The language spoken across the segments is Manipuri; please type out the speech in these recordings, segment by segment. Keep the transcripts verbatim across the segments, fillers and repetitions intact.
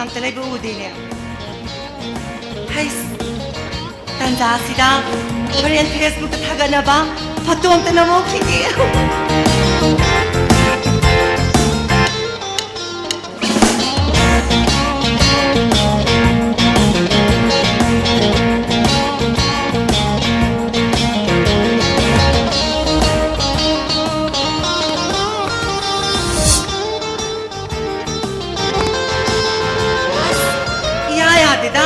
ꯑꯝꯇ ꯂꯩꯕ ꯎꯗꯦꯅꯦ꯫ ꯍꯩꯁ, ꯇꯟꯖꯥꯁꯤꯗ ꯍꯣꯔꯦꯟ Facebook ꯇ ꯊꯥꯒꯠꯅꯕ ꯐꯣꯇꯣ ꯑꯝꯇ ꯅꯝꯍꯧꯈꯤꯒꯦ꯫ ꯏꯌꯥ ꯌꯥꯗꯦꯗ,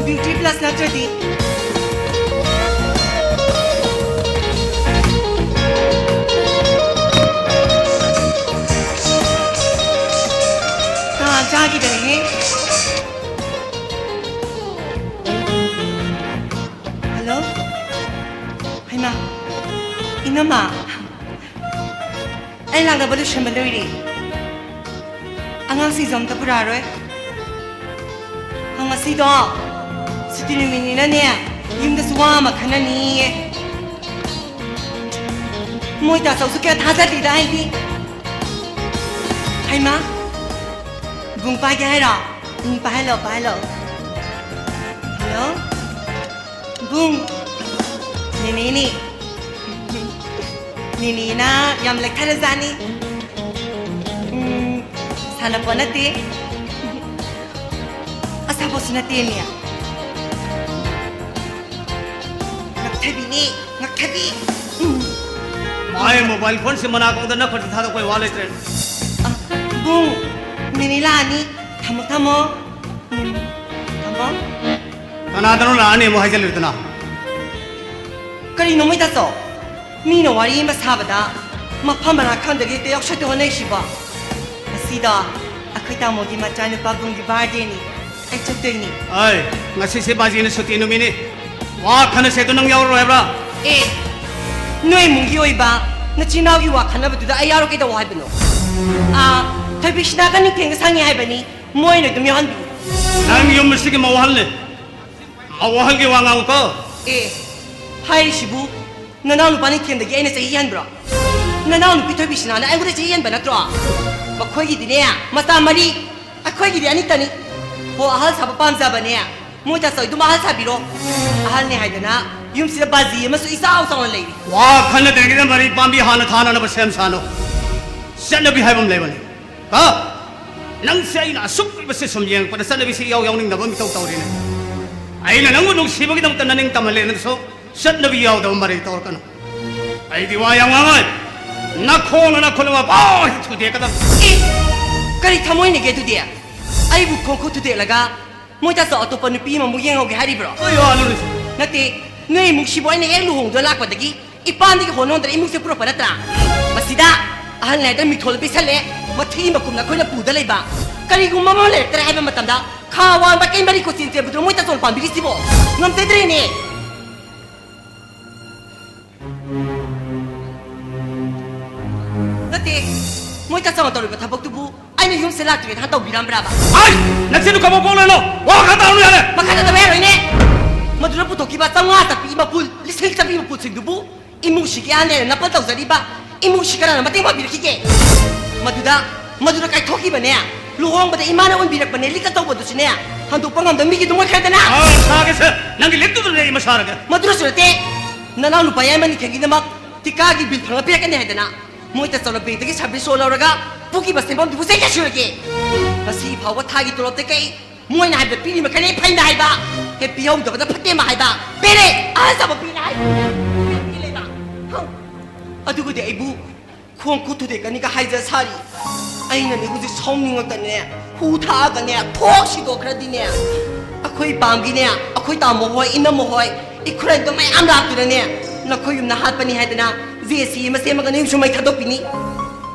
Beauty Plus ꯅꯠꯇ꯭ꯔꯗꯤ꯫ ꯀꯥ ꯆꯥꯈꯤꯗꯔꯦꯍꯦ꯫ ꯍꯜꯂꯣ? ꯍꯩꯃꯥ, ꯏꯅꯝꯃ꯫ ꯑꯩ ꯂꯥꯛꯅꯕ ꯂꯣꯏꯁꯟꯕ ꯂꯣꯏꯔꯦ꯫ ꯑꯉꯥꯡꯁꯤꯡꯁꯨ ꯑꯝꯇ ꯄꯨꯔꯛꯑꯔꯣꯏ꯫ ꯉꯁꯤꯗꯣ ꯁꯨꯇꯤ ꯅꯨꯃꯤꯠꯅꯤꯅꯅꯦ, ꯌꯨꯝꯗꯁꯨ ꯋꯥ ꯑꯃ ꯈꯟꯅꯅꯤꯌꯦ꯫ ꯃꯣꯏ ꯇꯥꯆꯧꯁꯨ ꯀꯌꯥ ꯊꯥꯖꯗꯦꯗ ꯑꯩꯗꯤ꯫ ꯍꯩꯃꯥ, ꯕꯨꯡ ꯄꯥꯏꯒꯦ ꯍꯥꯏꯔꯣ? ꯎꯝ, ꯄꯥꯏꯍꯜꯂꯣ, ꯄꯥꯏꯍꯜꯂꯣ꯫ ꯍꯜꯂꯣ? ꯕꯨꯡ, ꯅꯦꯅꯦꯅꯤ꯫ ꯅꯦꯅꯦꯅ ꯌꯥꯝ ꯂꯦꯛꯊꯔꯖꯥꯠꯅꯤ꯫ ꯎꯝ, ꯁꯥꯟꯅꯄꯣꯠ ꯅꯠꯇꯦ꯫ ꯑꯁꯥꯄꯣꯠꯁꯨ ꯅꯠꯇꯦꯅꯦ꯫ ꯉꯛꯊꯕꯤꯅꯤ, ꯉꯛꯊꯕꯤ꯫ ꯎꯝ꯫ ꯃꯥꯏ mobile phone ꯁꯤ ꯃꯅꯥꯀꯣꯡꯗ ꯅꯞꯈ꯭ꯔꯗꯤ ꯊꯥꯗꯣꯛꯄꯩ ꯋꯥ ꯂꯩꯇ꯭ꯔꯦ꯫ ꯑ, ꯕꯨꯡ, ꯅꯦꯅꯦ ꯂꯥꯛꯑꯅꯤ꯫ ꯊꯝꯃꯣ, ꯊꯝꯃꯣ꯫ ꯎꯝ, ꯊꯝꯃꯣ꯫ ꯀꯅꯥꯗꯅꯣ ꯂꯥꯛꯑꯅꯤ ꯑꯃꯨꯛ ꯍꯥꯏꯖꯜꯂꯤꯗꯨꯅ? ꯀꯔꯤꯅꯣ ꯃꯣꯏ ꯇꯥꯆꯧ? ꯃꯤꯅ ꯋꯥꯔꯤ ꯑꯃ ꯁꯥꯕꯗ ꯃꯐꯝ ꯃꯔꯥꯡ ꯈꯪꯗꯒꯤ ꯍꯦꯛꯇ ꯌꯥꯎꯁꯠꯇ ꯍꯣꯠꯅꯩꯁꯤꯕꯣ? ꯉꯁꯤꯗꯣ ꯑꯩꯈꯣꯏ ꯇꯥꯃꯣꯒꯤ ꯃꯆꯥꯅꯨꯄꯥ ꯕꯨꯡꯒꯤ birthday ꯅꯤ꯫ ꯑꯩ ꯆꯠꯇꯣꯏꯅꯤ꯫ ꯑꯩ, ꯉꯁꯤꯁꯦ ꯕꯥꯖꯤꯅ ꯁꯨꯇꯤ ꯅꯨꯃꯤꯠꯅꯤ꯫ ꯋꯥ ꯈꯟꯅꯁꯦ ꯑꯗꯨ ꯅꯪ ꯌꯥꯎꯔꯔꯣꯏ ꯍꯥꯏꯕ꯭ꯔꯥ? ꯑꯦ, ꯅꯣꯏ ꯏꯃꯨꯡꯒꯤ ꯑꯣꯏꯕ ꯅꯆꯤꯟ ꯅꯅꯥꯎꯒꯤ ꯋꯥ ꯈꯟꯅꯕꯗꯨꯗ ꯑꯩ ꯌꯥꯎꯔꯛꯀꯦ ꯇꯧ ꯍꯥꯏꯕꯅꯣ? ꯑꯥ, ꯊꯣꯏꯕꯤꯁꯅꯥꯒ ꯅꯤꯡꯊꯦꯡꯒ ꯁꯪꯉꯤ ꯍꯥꯏꯕꯅꯤ꯫ ꯃꯣꯏꯅ ꯑꯗꯨꯝ ꯌꯥꯎꯍꯟꯕꯤꯌꯨ꯫ ꯅꯪ ꯌꯨꯝ ꯑꯁꯤꯒꯤ ꯃꯧ ꯑꯍꯜꯅꯤ꯫ ꯃꯧ ꯑꯍꯜꯒꯤ ꯋꯥ ꯉꯥꯡꯉꯨꯀꯣ꯫ ꯑꯦ, ꯍꯥꯏꯔꯤꯁꯤꯕꯨ ꯅꯅꯥꯎ ꯅꯨꯄꯥ ꯅꯤꯡꯊꯦꯝꯗꯒꯤ ꯑꯩꯅ ꯆꯍꯤ ꯍꯟꯕ꯭ꯔꯣ? ꯅꯅꯥꯎ ꯅꯨꯄꯤ ꯊꯣꯏꯕꯤꯁꯅꯥꯅ ꯑꯩꯉꯣꯟꯗ ꯆꯍꯤ ꯍꯟꯕ ꯅꯠꯇ꯭ꯔꯣ? ꯃꯈꯣꯏꯒꯤꯗꯤꯅꯦ, ꯃꯆꯥ ꯃꯔꯤ꯫ ꯑꯩꯈꯣꯏꯒꯤꯗꯤ ꯑꯅꯤꯇꯅꯤ꯫ ꯍꯣ, ꯑꯍꯜ ꯁꯥꯕ ꯄꯥꯝꯖꯕꯅꯦ, ꯃꯣꯏ ꯇꯥꯆꯧꯗꯨꯃ ꯑꯍꯜ ꯁꯥꯕꯤꯔꯣ꯫ ꯑꯍꯜꯅꯦ ꯍꯥꯏꯗꯅ ꯌꯨꯝꯁꯤꯗ ꯕꯥꯖꯤ ꯑꯃꯁꯨ ꯏꯆꯥꯎ ꯆꯥꯎꯅ ꯂꯩꯔꯤ꯫ ꯋꯥ ꯈꯟꯅꯗ꯭ꯔꯤꯉꯩꯗ ꯃꯔꯩ ꯄꯥꯝꯕꯤ ꯍꯥꯟꯅ ꯊꯥꯅꯅꯕ ꯁꯦꯝ ꯁꯥꯅꯨ꯫ ꯆꯠꯅꯕꯤ ꯍꯥꯏꯕ ꯑꯃ ꯂꯩꯕꯅꯤ꯫ ꯍꯥ? ꯅꯪꯁꯦ ꯑꯩꯅ ꯑꯁꯨꯛ ꯀꯨꯏꯕꯁꯦ ꯁꯨꯝ ꯌꯦꯡꯉꯛꯄꯗ ꯆꯠꯅꯕꯤꯁꯦ ꯏꯌꯥꯎ ꯌꯥꯎꯅꯤꯡꯗꯕ ꯑꯃ ꯏꯇꯧ ꯇꯧꯔꯤꯅꯦ꯫ ꯑꯩꯅ ꯅꯪꯕꯨ ꯅꯨꯡꯁꯤꯕꯒꯤꯗꯃꯛꯇ ꯅꯅꯤꯡ ꯇꯝꯍꯜꯂꯦ, ꯅꯪꯁꯨ ꯆꯠꯅꯕꯤ ꯌꯥꯎꯗꯕ ꯃꯔꯩ ꯇꯧꯔꯛꯀꯅꯨ꯫ ꯑꯩꯗꯤ ꯋꯥ ꯌꯥꯝ ꯉꯥꯡꯉꯣꯏ꯫ ꯅꯈꯣꯡꯅ ꯅꯈꯨꯠ ꯑꯃ ꯄꯥꯎ ꯊꯨꯗꯦꯛꯀꯗꯕ꯫ ꯑꯦ, ꯀꯔꯤ ꯊꯃꯣꯏꯅꯒꯦ ꯑꯗꯨꯗꯤ? ꯑꯩꯕꯨ ꯈꯣꯡ ꯈꯨꯠ ꯊꯨꯗꯦꯛꯂꯒ ꯃꯣꯏ ꯇꯥꯆꯧ ꯑꯇꯣꯞꯄ ꯅꯨꯄꯤ ꯑꯃꯃꯨꯛ ꯌꯦꯡꯍꯧꯒꯦ ꯍꯥꯏꯔꯤꯕ꯭ꯔꯣ? ꯀꯩ ꯋꯥꯅꯣꯅꯦ? ꯅꯠꯇꯦ, ꯅꯣꯏ ꯏꯃꯨꯡꯁꯤꯕꯨ ꯑꯩꯅ ꯍꯦꯛ ꯂꯨꯍꯣꯡꯗꯨꯅ ꯂꯥꯛꯄꯗꯒꯤ ꯏꯄꯥꯝꯗꯒꯤ ꯍꯣꯟ ꯍꯣꯟꯗꯅ ꯏꯃꯨꯡꯁꯦ ꯄꯨꯔꯛꯄ ꯅꯠꯇ꯭ꯔꯥ? ꯃꯁꯤꯗ ꯑꯍꯜ ꯍꯥꯏꯗ ꯃꯤꯡꯊꯣꯜ ꯄꯤꯁꯜꯂꯦ, ꯃꯊꯤ ꯃꯀꯨꯝꯅ ꯑꯩꯈꯣꯏꯅ ꯄꯨꯗ ꯂꯩꯕ꯫ ꯀꯔꯤꯒꯨꯝꯕ ꯑꯃ ꯂꯩꯔꯛꯇ꯭ꯔꯦ ꯍꯥꯏꯕ ꯃꯇꯝꯗ ꯈꯥ ꯋꯥꯡꯕ ꯀꯩ ꯃꯔꯤ ꯀꯣꯆꯦꯟ ꯆꯦꯟꯕꯗꯨ ꯃꯣꯏ ꯇꯥꯆꯧꯅ ꯄꯥꯝꯕꯤꯔꯤꯁꯤꯕꯣ? ꯉꯝꯖꯗ꯭ꯔꯦꯅꯦ꯫ ꯅꯠꯇꯦ, ꯃꯣꯏ ꯇꯥꯆꯧꯅ ꯇꯧꯔꯤꯕ ꯊꯕꯛꯇꯨꯕꯨ ꯑꯩꯅ ꯌꯨꯝꯁꯦ ꯂꯥꯛꯇ꯭ꯔꯤꯉꯩꯗ ꯍꯥꯟꯅ ꯇꯧꯕꯤꯔꯝꯕ꯭ꯔꯥꯕ? ꯑꯩ ꯅꯆꯤꯟꯗꯨ ꯀꯕꯣꯛ ꯀꯕꯣꯛ ꯂꯩꯅꯣ, ꯋꯥ ꯈꯔ ꯇꯥꯔꯨ ꯌꯥꯔꯦ꯫ ꯃꯈꯥ ꯇꯥꯗꯕ ꯌꯥꯔꯣꯏꯅꯦ꯫ ꯃꯗꯨꯅ ꯄꯨꯊꯣꯛꯈꯤꯕ ꯆꯥꯝꯃꯉꯥ ꯆꯠꯄꯤ ꯃꯄꯨꯜ, ꯂꯤꯁꯤꯡ ꯆꯠꯄꯤ ꯃꯄꯨꯜꯁꯤꯡꯗꯨꯕꯨ ꯏꯃꯨꯡꯁꯤꯒꯤ ꯑꯍꯜꯅꯦꯅ ꯅꯄꯜ ꯇꯧꯖꯔꯤꯕ ꯏꯃꯨꯡꯁꯤ ꯀꯅꯥꯅ ꯃꯇꯦꯡ ꯄꯥꯡꯕꯤꯔꯛꯈꯤꯒꯦ? ꯃꯗꯨꯗ, ꯃꯗꯨꯗ ꯀꯥꯏꯊꯣꯛꯈꯤꯕꯅꯦ, ꯂꯨꯍꯣꯡꯕꯗ ꯏꯃꯥꯅ ꯎꯟꯕꯤꯔꯛꯄꯅꯦ, ꯂꯤꯛ ꯑꯆꯧꯕꯗꯨꯁꯨꯅꯦ, ꯍꯟꯗꯣꯛꯄ ꯉꯝꯗꯕ ꯃꯤꯒꯤ ꯑꯗꯨꯝ ꯑꯣꯏꯈ꯭ꯔꯦꯗꯅ꯫ ꯑꯥ, ꯁꯥꯒꯦꯁꯦ, ꯅꯪꯒꯤ ꯂꯤꯛꯇꯨꯗꯅꯦ ꯑꯩ ꯏꯃ ꯁꯥꯔꯒꯦ꯫ ꯃꯗꯨꯗꯁꯨ ꯅꯠꯇꯦ, ꯅꯅꯥꯎ ꯅꯨꯄꯥ ꯌꯥꯏꯃꯅꯤ ꯊꯦꯡꯒꯤꯗꯃꯛ ꯇꯤꯀꯥꯒꯤ ꯕꯤꯜ ꯐꯪꯂ ꯄꯤꯔꯛꯀꯅꯤ ꯍꯥꯏꯗꯅ ꯃꯣꯏ ꯇꯥꯆꯧꯅ ꯕꯦꯡꯛꯇꯒꯤ ꯁꯥꯔꯚꯤꯁ ꯂꯣꯟ ꯂꯧꯔꯒ ꯄꯨꯈꯤꯕ ꯁꯦꯟꯐꯝꯗꯨꯕꯨ ꯆꯍꯤ ꯀꯌꯥ ꯁꯨꯔꯒꯦ? ꯉꯁꯤ ꯐꯥꯎꯕ ꯊꯥꯒꯤ ꯇꯣꯂꯣꯞꯇ ꯀꯩ ꯃꯣꯏꯅ ꯍꯥꯏꯕꯗ ꯄꯤꯔꯤ ꯃꯈꯩꯅꯦ ꯐꯩꯅ ꯍꯥꯏꯕ, ꯍꯦꯛ ꯄꯤꯍꯧꯗꯕꯗ ꯐꯠꯇꯦ ꯑꯃ ꯍꯥꯏꯕ, ꯄꯦꯔꯦ ꯑꯍꯜ ꯁꯥꯕ ꯄꯤꯅ ꯍꯥꯏꯕ ꯂꯩꯕ꯫ ꯍꯪ꯫ ꯑꯗꯨꯒꯗꯤ ꯑꯩꯕꯨ ꯈꯣꯡ ꯈꯨꯠ ꯊꯨꯗꯦꯛꯀꯅꯤꯒ ꯍꯥꯏꯖ ꯁꯥꯔꯤ꯫ ꯑꯩꯅꯅꯦ ꯍꯧꯖꯤꯛ ꯁꯥꯎꯅꯤꯡꯉꯛꯇꯅꯦ, ꯍꯨ ꯊꯥꯛꯑꯒꯅꯦ, ꯊꯣꯛ ꯁꯤꯗꯣꯛꯈ꯭ꯔꯗꯤꯅꯦ, ꯑꯩꯈꯣꯏ ꯏꯄꯥꯝꯒꯤꯅꯦ, ꯑꯩꯈꯣꯏ ꯇꯥꯃꯣ ꯍꯣꯏ, ꯏꯅꯝꯃ ꯍꯣꯏ, ꯏꯈꯨꯔꯥꯏꯗꯣ ꯃꯌꯥꯝ ꯂꯥꯛꯇꯨꯅꯅꯦ, ꯅꯈꯣꯏ ꯌꯨꯝꯗ ꯍꯥꯠꯄꯅꯤ ꯍꯥꯏꯗꯅ ꯖꯦ ꯁꯤ ꯑꯃ ꯁꯦꯝꯃꯒ ꯅꯌꯨꯝꯁꯨ ꯃꯩ ꯊꯥꯗꯣꯛꯄꯤꯅꯤ꯫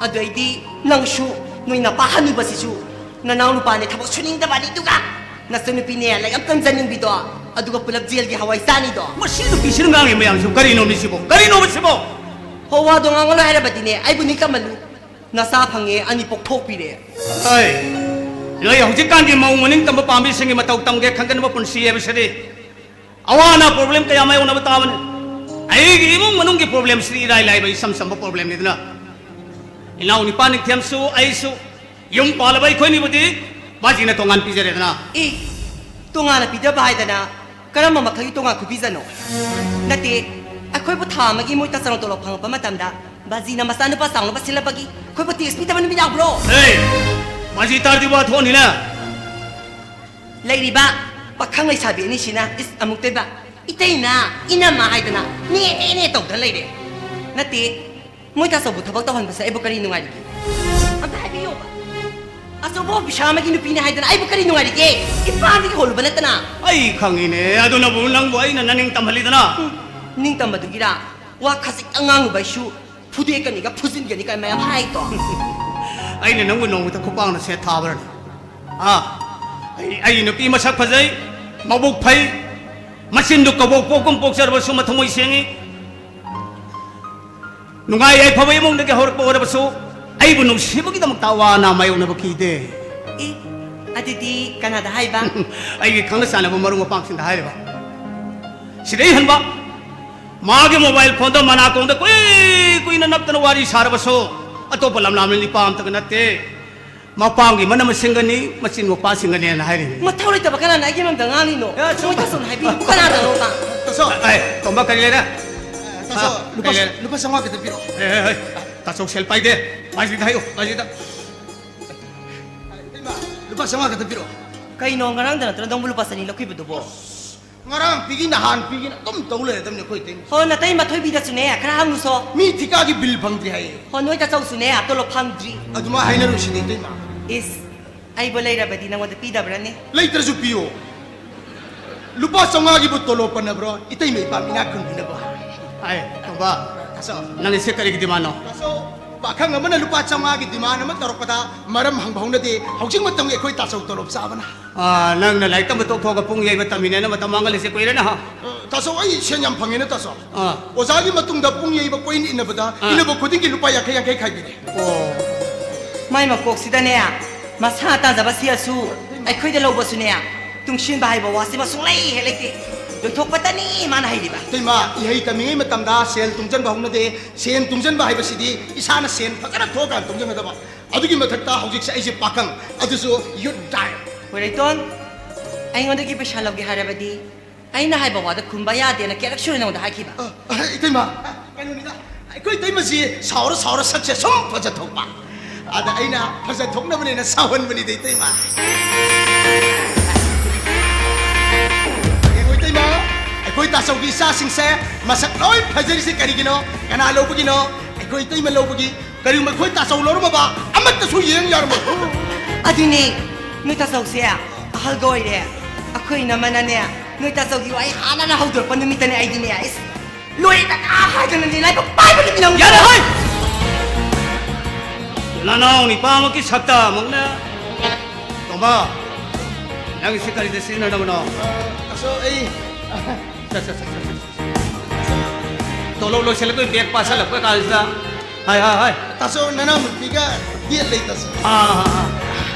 ꯑꯗꯨ ꯑꯩꯗꯤ ꯅꯪꯁꯨ ꯅꯣꯏ ꯅꯄꯥ ꯍꯅꯨꯕꯁꯤꯁꯨ ꯅꯅꯥꯎ ꯅꯨꯄꯥꯅꯦ ꯊꯕꯛ ꯁꯨꯅꯤꯡꯗꯕꯅꯤꯗꯨꯒ ꯅꯆꯟꯅꯨꯄꯤꯅꯦ ꯂꯥꯏꯔꯤꯛ ꯑꯝꯇꯪ ꯆꯟꯅꯤꯡꯕꯤꯗꯣ, ꯑꯗꯨꯒ ꯄꯨꯂꯞ ꯖꯦꯜꯒꯤ ꯍꯋꯥꯏ ꯆꯥꯅꯤꯗꯣ꯫ ꯃꯁꯤ ꯅꯨꯄꯤꯁꯤꯅ ꯉꯥꯡꯉꯤ ꯃꯌꯥꯝꯁꯤꯕꯨ ꯀꯔꯤꯅꯣ ꯃꯤꯁꯤꯕꯣ? ꯀꯔꯤꯅꯣ ꯃꯁꯤꯕꯣ? ꯍꯣ, ꯋꯥꯗꯣ ꯉꯥꯡꯉꯂꯣꯏ ꯍꯥꯏꯔꯕꯗꯤꯅꯦ, ꯑꯩꯕꯨ ꯅꯤꯡꯇꯝꯍꯜꯂꯨ꯫ ꯅꯆꯥ ꯐꯪꯉꯦ, ꯑꯅꯤ ꯄꯣꯛꯊꯣꯛꯄꯤꯔꯦ꯫ ꯑꯩ, ꯅꯣꯏ ꯍꯧꯖꯤꯛꯀꯥꯟꯒꯤ ꯃꯧ ꯃꯅꯤꯡ ꯇꯝꯕ ꯄꯥꯝꯕꯤꯁꯤꯡꯒꯤ ꯃꯇꯧ ꯇꯝꯒꯦ ꯈꯟꯒꯟꯕ ꯄꯨꯟꯁꯤ ꯍꯥꯏꯕꯁꯤꯗꯤ ꯑꯋꯥ ꯑꯅꯥ ꯄ꯭ꯔꯣꯕ꯭ꯂꯦꯝ ꯀꯌꯥ ꯃꯥꯌꯣꯛꯅꯕ ꯇꯥꯕꯅꯤ꯫ ꯑꯩꯒꯤ ꯏꯃꯨꯡ ꯃꯅꯨꯡꯒꯤ ꯄ꯭ꯔꯣꯕ꯭ꯂꯦꯝꯁꯤꯗꯤ ꯏꯔꯥꯏ ꯂꯥꯏꯕ ꯏꯆꯝ ꯆꯝꯕ ꯄ꯭ꯔꯣꯕ꯭ꯂꯦꯝꯅꯤꯗꯅ꯫ ꯏꯅꯥꯎ ꯅꯤꯄꯥ ꯅꯤꯡꯊꯦꯝꯁꯨ ꯑꯩꯁꯨ ꯌꯨꯝ ꯄꯥꯜꯂꯕ ꯑꯩꯈꯣꯏꯅꯤꯕꯨꯗꯤ ꯕꯥꯖꯤꯅ ꯇꯣꯉꯥꯟ ꯄꯤꯖꯔꯦꯗꯅ꯫ ꯑꯦ, ꯇꯣꯉꯥꯟꯅ ꯄꯤꯖꯕ ꯍꯥꯏꯗꯅ ꯀꯔꯝꯕ ꯃꯈꯜꯒꯤ ꯇꯣꯉꯥꯟ ꯈꯨꯄꯤꯖꯅꯣ? ꯅꯠꯇꯦ, ꯑꯩꯈꯣꯏꯕꯨ ꯊꯥ ꯑꯃꯒꯤ ꯃꯣꯏ ꯇꯥꯆꯧꯅ ꯇꯣꯂꯣꯞ ꯐꯪꯉꯛꯄ ꯃꯇꯝꯗ ꯕꯥꯖꯤꯅ ꯃꯆꯥꯅꯨꯄꯥ ꯆꯥꯎꯅꯕ ꯁꯤꯜꯂꯛꯄꯒꯤ ꯑꯩꯈꯣꯏꯕꯨ ꯇꯦꯛꯁ ꯄꯤꯗꯕ ꯅꯨꯃꯤꯠ ꯌꯥꯎꯕ꯭ꯔꯣ? ꯑꯦ, ꯕꯥꯖꯤ ꯇꯥꯔꯗꯤ ꯋꯥ ꯊꯣꯛꯑꯅꯤꯅꯦ꯫ ꯂꯩꯔꯤꯕ ꯄꯥꯈꯪ ꯂꯩꯁꯥꯕꯤ ꯑꯅꯤꯁꯤꯅ ꯏꯁ ꯑꯃꯨꯛꯇꯣꯏꯕ ꯏꯇꯩꯅ ꯏꯅꯝꯃ ꯍꯥꯏꯗꯅ ꯅꯦ ꯅꯦ ꯅꯦ ꯇꯧꯗꯅ ꯂꯩꯔꯦ꯫ ꯅꯠꯇꯦ, ꯃꯣꯏ ꯇꯥꯆꯧꯕꯨ ꯊꯕꯛ ꯇꯧꯍꯟꯕꯁꯦ ꯑꯩꯕꯨ ꯀꯔꯤ ꯅꯨꯡꯉꯥꯏꯔꯤꯒꯦ? ꯑꯝꯇ ꯍꯥꯏꯕꯤꯌꯣꯕ꯫ ꯑꯆꯧꯕ ꯑꯣꯐꯤꯁꯥꯔ ꯑꯃꯒꯤ ꯅꯨꯄꯤꯅꯤ ꯍꯥꯏꯗꯅ ꯑꯩꯕꯨ ꯀꯔꯤ ꯅꯨꯡꯉꯥꯏꯔꯤꯒꯦ? ꯏꯄꯥꯝꯗꯒꯤ ꯍꯣꯜꯂꯨꯕ ꯅꯠꯇꯅ꯫ ꯑꯩ ꯈꯪꯉꯤꯅꯦ, ꯑꯗꯨꯅꯕꯨ ꯅꯪꯕꯨ ꯑꯩꯅ ꯅꯅꯤꯡ ꯇꯝꯍꯜꯂꯤꯗꯅ꯫ ꯎꯝ, ꯅꯤꯡꯇꯝꯕꯗꯨꯒꯤꯔꯥ? ꯋꯥ ꯈꯖꯤꯛꯇꯪ ꯉꯥꯡꯉꯨꯕ ꯑꯩꯁꯨ ꯐꯨꯗꯦꯛꯀꯅꯤꯒ ꯐꯨꯖꯤꯟꯒꯅꯤ ꯀꯥꯏ ꯃꯌꯥꯝ ꯍꯥꯏꯗꯣ꯫ ꯑꯩꯅ ꯅꯪꯕꯨ ꯅꯣꯡꯃꯇ ꯈꯨꯄꯥꯛꯅ ꯁꯦꯠ ꯊꯥꯕ꯭ꯔꯅꯦ? ꯑꯥ, ꯑꯩ, ꯑꯩ ꯅꯨꯄꯤ ꯃꯁꯛ ꯐꯖꯩ, ꯃꯕꯨꯛ ꯐꯩ, ꯃꯆꯤꯟꯗꯨ ꯀꯕꯣꯛ ꯄꯣꯛꯀꯨꯝ ꯄꯣꯛꯆꯔꯕꯁꯨ ꯃꯊꯃꯣꯏ ꯁꯦꯡꯉꯤ꯫ ꯅꯨꯡꯉꯥꯏ ꯌꯥꯏꯐꯕ ꯏꯃꯨꯡꯗꯒꯤ ꯍꯧꯔꯛꯄ ꯑꯣꯏꯔꯕꯁꯨ ꯑꯩꯕꯨ ꯅꯨꯡꯁꯤꯕꯒꯤꯗꯃꯛꯇ ꯑꯋꯥ ꯑꯅꯥ ꯃꯥꯌꯣꯛꯅꯕ ꯀꯤꯗꯦ꯫ ꯑꯦ, ꯑꯗꯨꯗꯤ ꯀꯅꯥꯗ ꯍꯥꯏꯕ? ꯑꯩꯒꯤ ꯈꯪꯅ ꯆꯥꯟꯅꯕ ꯃꯔꯨꯞ ꯃꯄꯥꯡꯁꯤꯡꯗ ꯍꯥꯏꯔꯤꯕ꯫ ꯁꯤꯗꯩ ꯍꯟꯕ ꯃꯥꯒꯤ ꯃꯣꯕꯥꯏꯜ ꯐꯣꯟꯗ ꯃꯅꯥꯀꯣꯡꯗ ꯀꯨꯏ ꯀꯨꯏꯅ ꯅꯞꯇꯅ ꯋꯥꯔꯤ ꯁꯥꯔꯕꯁꯨ ꯑꯇꯣꯞꯄ ꯂꯝꯂꯥꯝꯂ ꯅꯤꯄꯥ ꯑꯝꯇꯒ ꯅꯠꯇꯦ꯫ ꯃꯄꯥꯝꯒꯤ ꯃꯅꯝ ꯃꯁꯤꯡꯒꯅꯤ, ꯃꯆꯤꯟ ꯃꯄꯥꯁꯤꯡꯒꯅꯦꯅ ꯍꯥꯏꯔꯤꯅꯤ꯫ ꯃꯊꯧ ꯂꯩꯇꯕ ꯀꯅꯥꯅ ꯑꯩꯒꯤ ꯃꯔꯝꯗ ꯉꯥꯡꯂꯤꯅꯣ? ꯑꯦ, ꯁꯨꯝ ꯃꯣꯏ ꯇꯥꯆꯧꯅ ꯍꯥꯏꯕꯤꯔꯤꯕ ꯀꯅꯥꯗꯅꯣꯕ? ꯇꯥꯆꯧ꯫ ꯑꯦ, ꯇꯣꯝꯕ, ꯀꯔꯤ ꯂꯩꯔꯦ? ꯇꯥꯆꯧ, ꯑꯥ, ꯂꯨꯄꯥ, ꯀꯔꯤ ꯂꯩꯔꯦ? ꯂꯨꯄꯥ ꯆꯥꯝꯃꯉꯥ ꯈꯤꯇ ꯄꯤꯔꯛꯑꯣ꯫ ꯑꯦ, ꯑꯦ, ꯑꯦ, ꯇꯥꯆꯧ ꯁꯦꯜ ꯄꯥꯏꯗꯦ꯫ ꯃꯥꯏꯁꯤꯗ ꯍꯥꯏꯌꯨ, ꯃꯥꯏꯁꯤꯗ꯫ ꯏꯃꯥ, ꯂꯨꯄꯥ ꯆꯥꯝꯃꯉꯥ ꯈꯤꯇ ꯄꯤꯔꯛꯑꯣ꯫ ꯀꯩꯅꯣ, ꯉꯔꯥꯡꯗ ꯅꯠꯇ꯭ꯔꯣ ꯅꯪꯕꯨ ꯂꯨꯄꯥ ꯆꯅꯤ ꯂꯧꯈꯤꯕꯗꯨꯕꯣ? ꯉꯔꯥꯡ ꯄꯤꯒꯤ, ꯅꯍꯥꯟ ꯄꯤꯒꯤꯅ ꯑꯗꯨꯝ ꯇꯧ ꯂꯩꯔꯗꯝꯅꯤ ꯑꯩꯈꯣꯏ ꯏꯇꯩꯃ꯫ ꯍꯣ, ꯅꯇꯩꯃ ꯊꯣꯏꯕꯤꯗꯁꯨꯅꯦ, ꯈꯔ ꯍꯪꯉꯨꯁꯣ꯫ ꯃꯤ ꯊꯤꯀꯥꯒꯤ ꯕꯤꯜ ꯐꯪꯗ꯭ꯔꯤ ꯍꯥꯏꯌꯦ꯫ ꯍꯣ, ꯅꯣꯏ ꯇꯥꯆꯧꯁꯨꯅꯦ, ꯇꯣꯂꯣꯞ ꯐꯪꯗ꯭ꯔꯤ꯫ ꯑꯗꯨꯃꯥꯏ ꯍꯥꯏꯅꯔꯨꯁꯤꯅꯦ ꯏꯇꯩꯃ꯫ ꯏꯁ, ꯑꯩꯕꯨ ꯂꯩꯔꯕꯗꯤ ꯅꯉꯣꯟꯗ ꯄꯤꯗꯕ꯭ꯔꯅꯦ? ꯂꯩꯇ꯭ꯔꯁꯨ ꯄꯤꯌꯣ꯫ ꯂꯨꯄꯥ ꯆꯥꯝꯃꯉꯥꯒꯤꯕꯨ ꯇꯣꯂꯣꯞ ꯄꯟꯅꯕ꯭ꯔꯣ? ꯏꯇꯩꯃ ꯏꯄꯥꯝ ꯏꯅꯥꯛ ꯈꯨꯟꯕꯤꯅꯕ꯫ ꯑꯥꯏ, ꯇꯣꯝꯕ, ꯇꯥꯆꯧ꯫ ꯅꯪꯒꯤꯁꯦ ꯀꯔꯤꯒꯤ ꯗꯤꯃꯥꯟꯅꯣ? ꯇꯥꯆꯧ, ꯄꯥꯈꯪ ꯑꯃꯅ ꯂꯨꯄꯥ ꯆꯥꯝꯃꯉꯥꯒꯤ ꯗꯤꯃꯥꯟ ꯑꯃ ꯇꯧꯔꯛꯄꯗ ꯃꯔꯝ ꯍꯪꯕ ꯍꯧꯅꯗꯦ꯫ ꯍꯧꯖꯤꯛ ꯃꯇꯝꯒꯤ ꯑꯩꯈꯣꯏ ꯇꯥꯆꯧ ꯇꯣꯂꯣꯞ ꯆꯥꯕꯅ꯫ ꯑꯥ, ꯅꯪꯅ ꯂꯥꯏꯔꯤꯛ ꯇꯝꯕ ꯇꯣꯛꯊꯣꯛꯑꯒ ꯄꯨꯡ ꯌꯩꯕ ꯇꯝꯃꯤꯅꯦꯅ ꯃꯇꯝ ꯃꯥꯡꯍꯜꯂꯤꯁꯦ ꯀꯨꯏꯔꯦꯅꯦ, ꯍꯥ? ꯑ, ꯇꯥꯆꯧ, ꯑꯩ ꯁꯦꯟ ꯌꯥꯝ ꯐꯪꯉꯦꯅ, ꯇꯥꯆꯧ꯫ ꯑꯥ꯫ ꯑꯣꯖꯥꯒꯤ ꯃꯇꯨꯡꯗ ꯄꯨꯡ ꯌꯩꯕ ꯀꯣꯏꯟ ꯏꯟꯅꯕꯗ, ꯑꯥ, ꯏꯟꯅꯕ ꯈꯨꯗꯤꯡꯒꯤ ꯂꯨꯄꯥ ꯌꯥꯡꯈꯩ ꯌꯥꯡꯈꯩ ꯈꯥꯏꯕꯤꯔꯦ꯫ ꯑꯣ꯫ ꯃꯥꯏ ꯃꯀꯣꯛꯁꯤꯗꯅꯦ, ꯃꯁꯥ ꯇꯥꯟꯖꯕ ꯁꯤꯌꯥꯁꯨ ꯑꯩꯈꯣꯏꯗ ꯂꯧꯕꯁꯨꯅꯦ, ꯇꯨꯡꯁꯤꯟꯕ ꯍꯥꯏꯕ ꯋꯥꯁꯤꯃ ꯁꯨꯡꯂꯩ ꯍꯦꯛ ꯂꯩꯇꯦ꯫ ꯌꯣꯟꯊꯣꯛꯄꯇꯅꯤ ꯃꯥꯅ ꯍꯩꯔꯤꯕ꯫ ꯏꯇꯩꯃ, ꯏꯍꯩ ꯇꯝꯃꯤꯉꯩ ꯃꯇꯝꯗ ꯁꯦꯜ ꯇꯨꯡꯁꯤꯟꯕ ꯍꯧꯅꯗꯦ꯫ ꯁꯦꯜ ꯇꯨꯡꯁꯤꯟꯕ ꯍꯥꯏꯕꯁꯤꯗꯤ ꯏꯁꯥꯅ ꯁꯦꯜ ꯐꯖꯅ ꯊꯣꯛꯑꯀꯥꯟꯗ ꯇꯨꯡꯁꯤꯟꯒꯗꯕ꯫ ꯑꯗꯨꯒꯤ ꯃꯊꯛꯇ ꯍꯧꯖꯤꯛꯁꯦ ꯑꯩꯁꯦ ꯄꯥꯈꯪ, ꯑꯗꯨꯁꯨ youth type꯫ ꯍꯣꯏꯔꯩꯇꯣꯟ, ꯑꯩꯉꯣꯟꯗꯒꯤ ꯄꯩꯁꯥ ꯂꯧꯒꯦ ꯍꯥꯏꯔꯕꯗꯤ ꯑꯩꯅ ꯍꯥꯏꯕ ꯋꯥꯗ ꯈꯨꯝꯕ ꯌꯥꯗꯦꯅ ꯀꯌꯥꯔꯛ ꯁꯨꯔꯦ ꯅꯉꯣꯟꯗ ꯍꯥꯏꯈꯤꯕ? ꯑ, ꯑ, ꯏꯇꯩꯃ, ꯀꯩꯅꯣꯅꯤꯗ, ꯑꯩꯈꯣꯏ ꯏꯇꯩꯃꯁꯤ ꯁꯥꯎꯔ ꯁꯥꯎꯔ ꯁꯛꯁꯦ ꯁꯨꯝ ꯐꯖꯊꯣꯛꯄ꯫ ꯑꯗ ꯑꯩꯅ ꯐꯖꯊꯣꯛꯅꯕꯅꯦꯅ ꯁꯥꯎꯍꯟꯕꯅꯤꯗ, ꯏꯇꯩꯃ꯫ ꯌꯦꯡꯉꯣ, ꯏꯇꯩꯃ, ꯑꯩꯈꯣꯏ ꯇꯥꯆꯧꯒꯤ ꯏꯆꯥꯁꯤꯡꯁꯦ ꯃꯁꯛ ꯂꯣꯏ ꯐꯖꯔꯤꯁꯦ ꯀꯔꯤꯒꯤꯅꯣ? ꯀꯅꯥ ꯂꯧꯕꯒꯤꯅꯣ? ꯑꯩꯈꯣꯏ ꯏꯇꯩꯃ ꯂꯧꯕꯒꯤ꯫ ꯀꯔꯤꯒꯨꯝꯕ ꯑꯩꯈꯣꯏ ꯇꯥꯆꯧ ꯂꯧꯔꯝꯃꯕ ꯑꯃꯠꯇꯁꯨ ꯌꯦꯡ ꯌꯥꯔꯝꯃꯣꯏ꯫ ꯑꯗꯨꯅꯦ, ꯅꯣꯏ ꯇꯥꯆꯧꯁꯦ ꯑꯍꯜꯒ ꯑꯣꯏꯔꯦ꯫ ꯑꯩꯈꯣꯏ ꯏꯅꯝꯃꯅꯅꯦ, ꯅꯣꯏ ꯇꯥꯆꯧꯒꯤ ꯋꯥꯍꯩ ꯍꯥꯟꯅꯅ ꯍꯧꯗꯣꯔꯛꯄ ꯅꯨꯃꯤꯠꯇꯅꯦ ꯑꯩꯗꯤꯅꯦ, ꯏꯁ, ꯂꯣꯏꯔꯦꯗꯅ ꯍꯥꯏꯗꯅꯅꯦ ꯂꯥꯏꯕꯛ ꯄꯥꯏꯕ ꯅꯨꯃꯤꯠ ꯑꯃꯨꯛ꯫ ꯌꯥꯔꯦ ꯍꯩ! ꯅꯅꯥꯎ ꯅꯤꯄꯥꯃꯛꯀꯤ ꯁꯛꯇ ꯑꯃꯨꯛꯅ꯫ ꯇꯣꯝꯕ, ꯅꯪ ꯁꯤ ꯀꯔꯤꯗ ꯁꯤꯖꯤꯟꯅꯅꯕꯅꯣ? ꯑꯁꯣ, ꯑꯩ ꯁꯦ, ꯁꯦ, ꯁꯦ, ꯁꯦ, ꯁꯦ, ꯁꯦ꯫ ꯇꯣꯂꯣꯞ ꯂꯣꯏꯁꯤꯜꯂꯛꯄꯩ ꯕꯦꯒ ꯄꯥꯁꯜꯂꯛꯄ ꯀꯥꯟꯁꯤꯗ꯫ ꯍꯥꯏ, ꯍꯥꯏ, ꯍꯥꯏ꯫ ꯇꯥꯆꯧ, ꯅꯅꯥꯎ ꯅꯨꯄꯤꯒ date ꯂꯩ, ꯇꯥꯆꯧ꯫ ꯑꯥ, ꯑꯥ, ꯑꯥ, ꯑꯥ꯫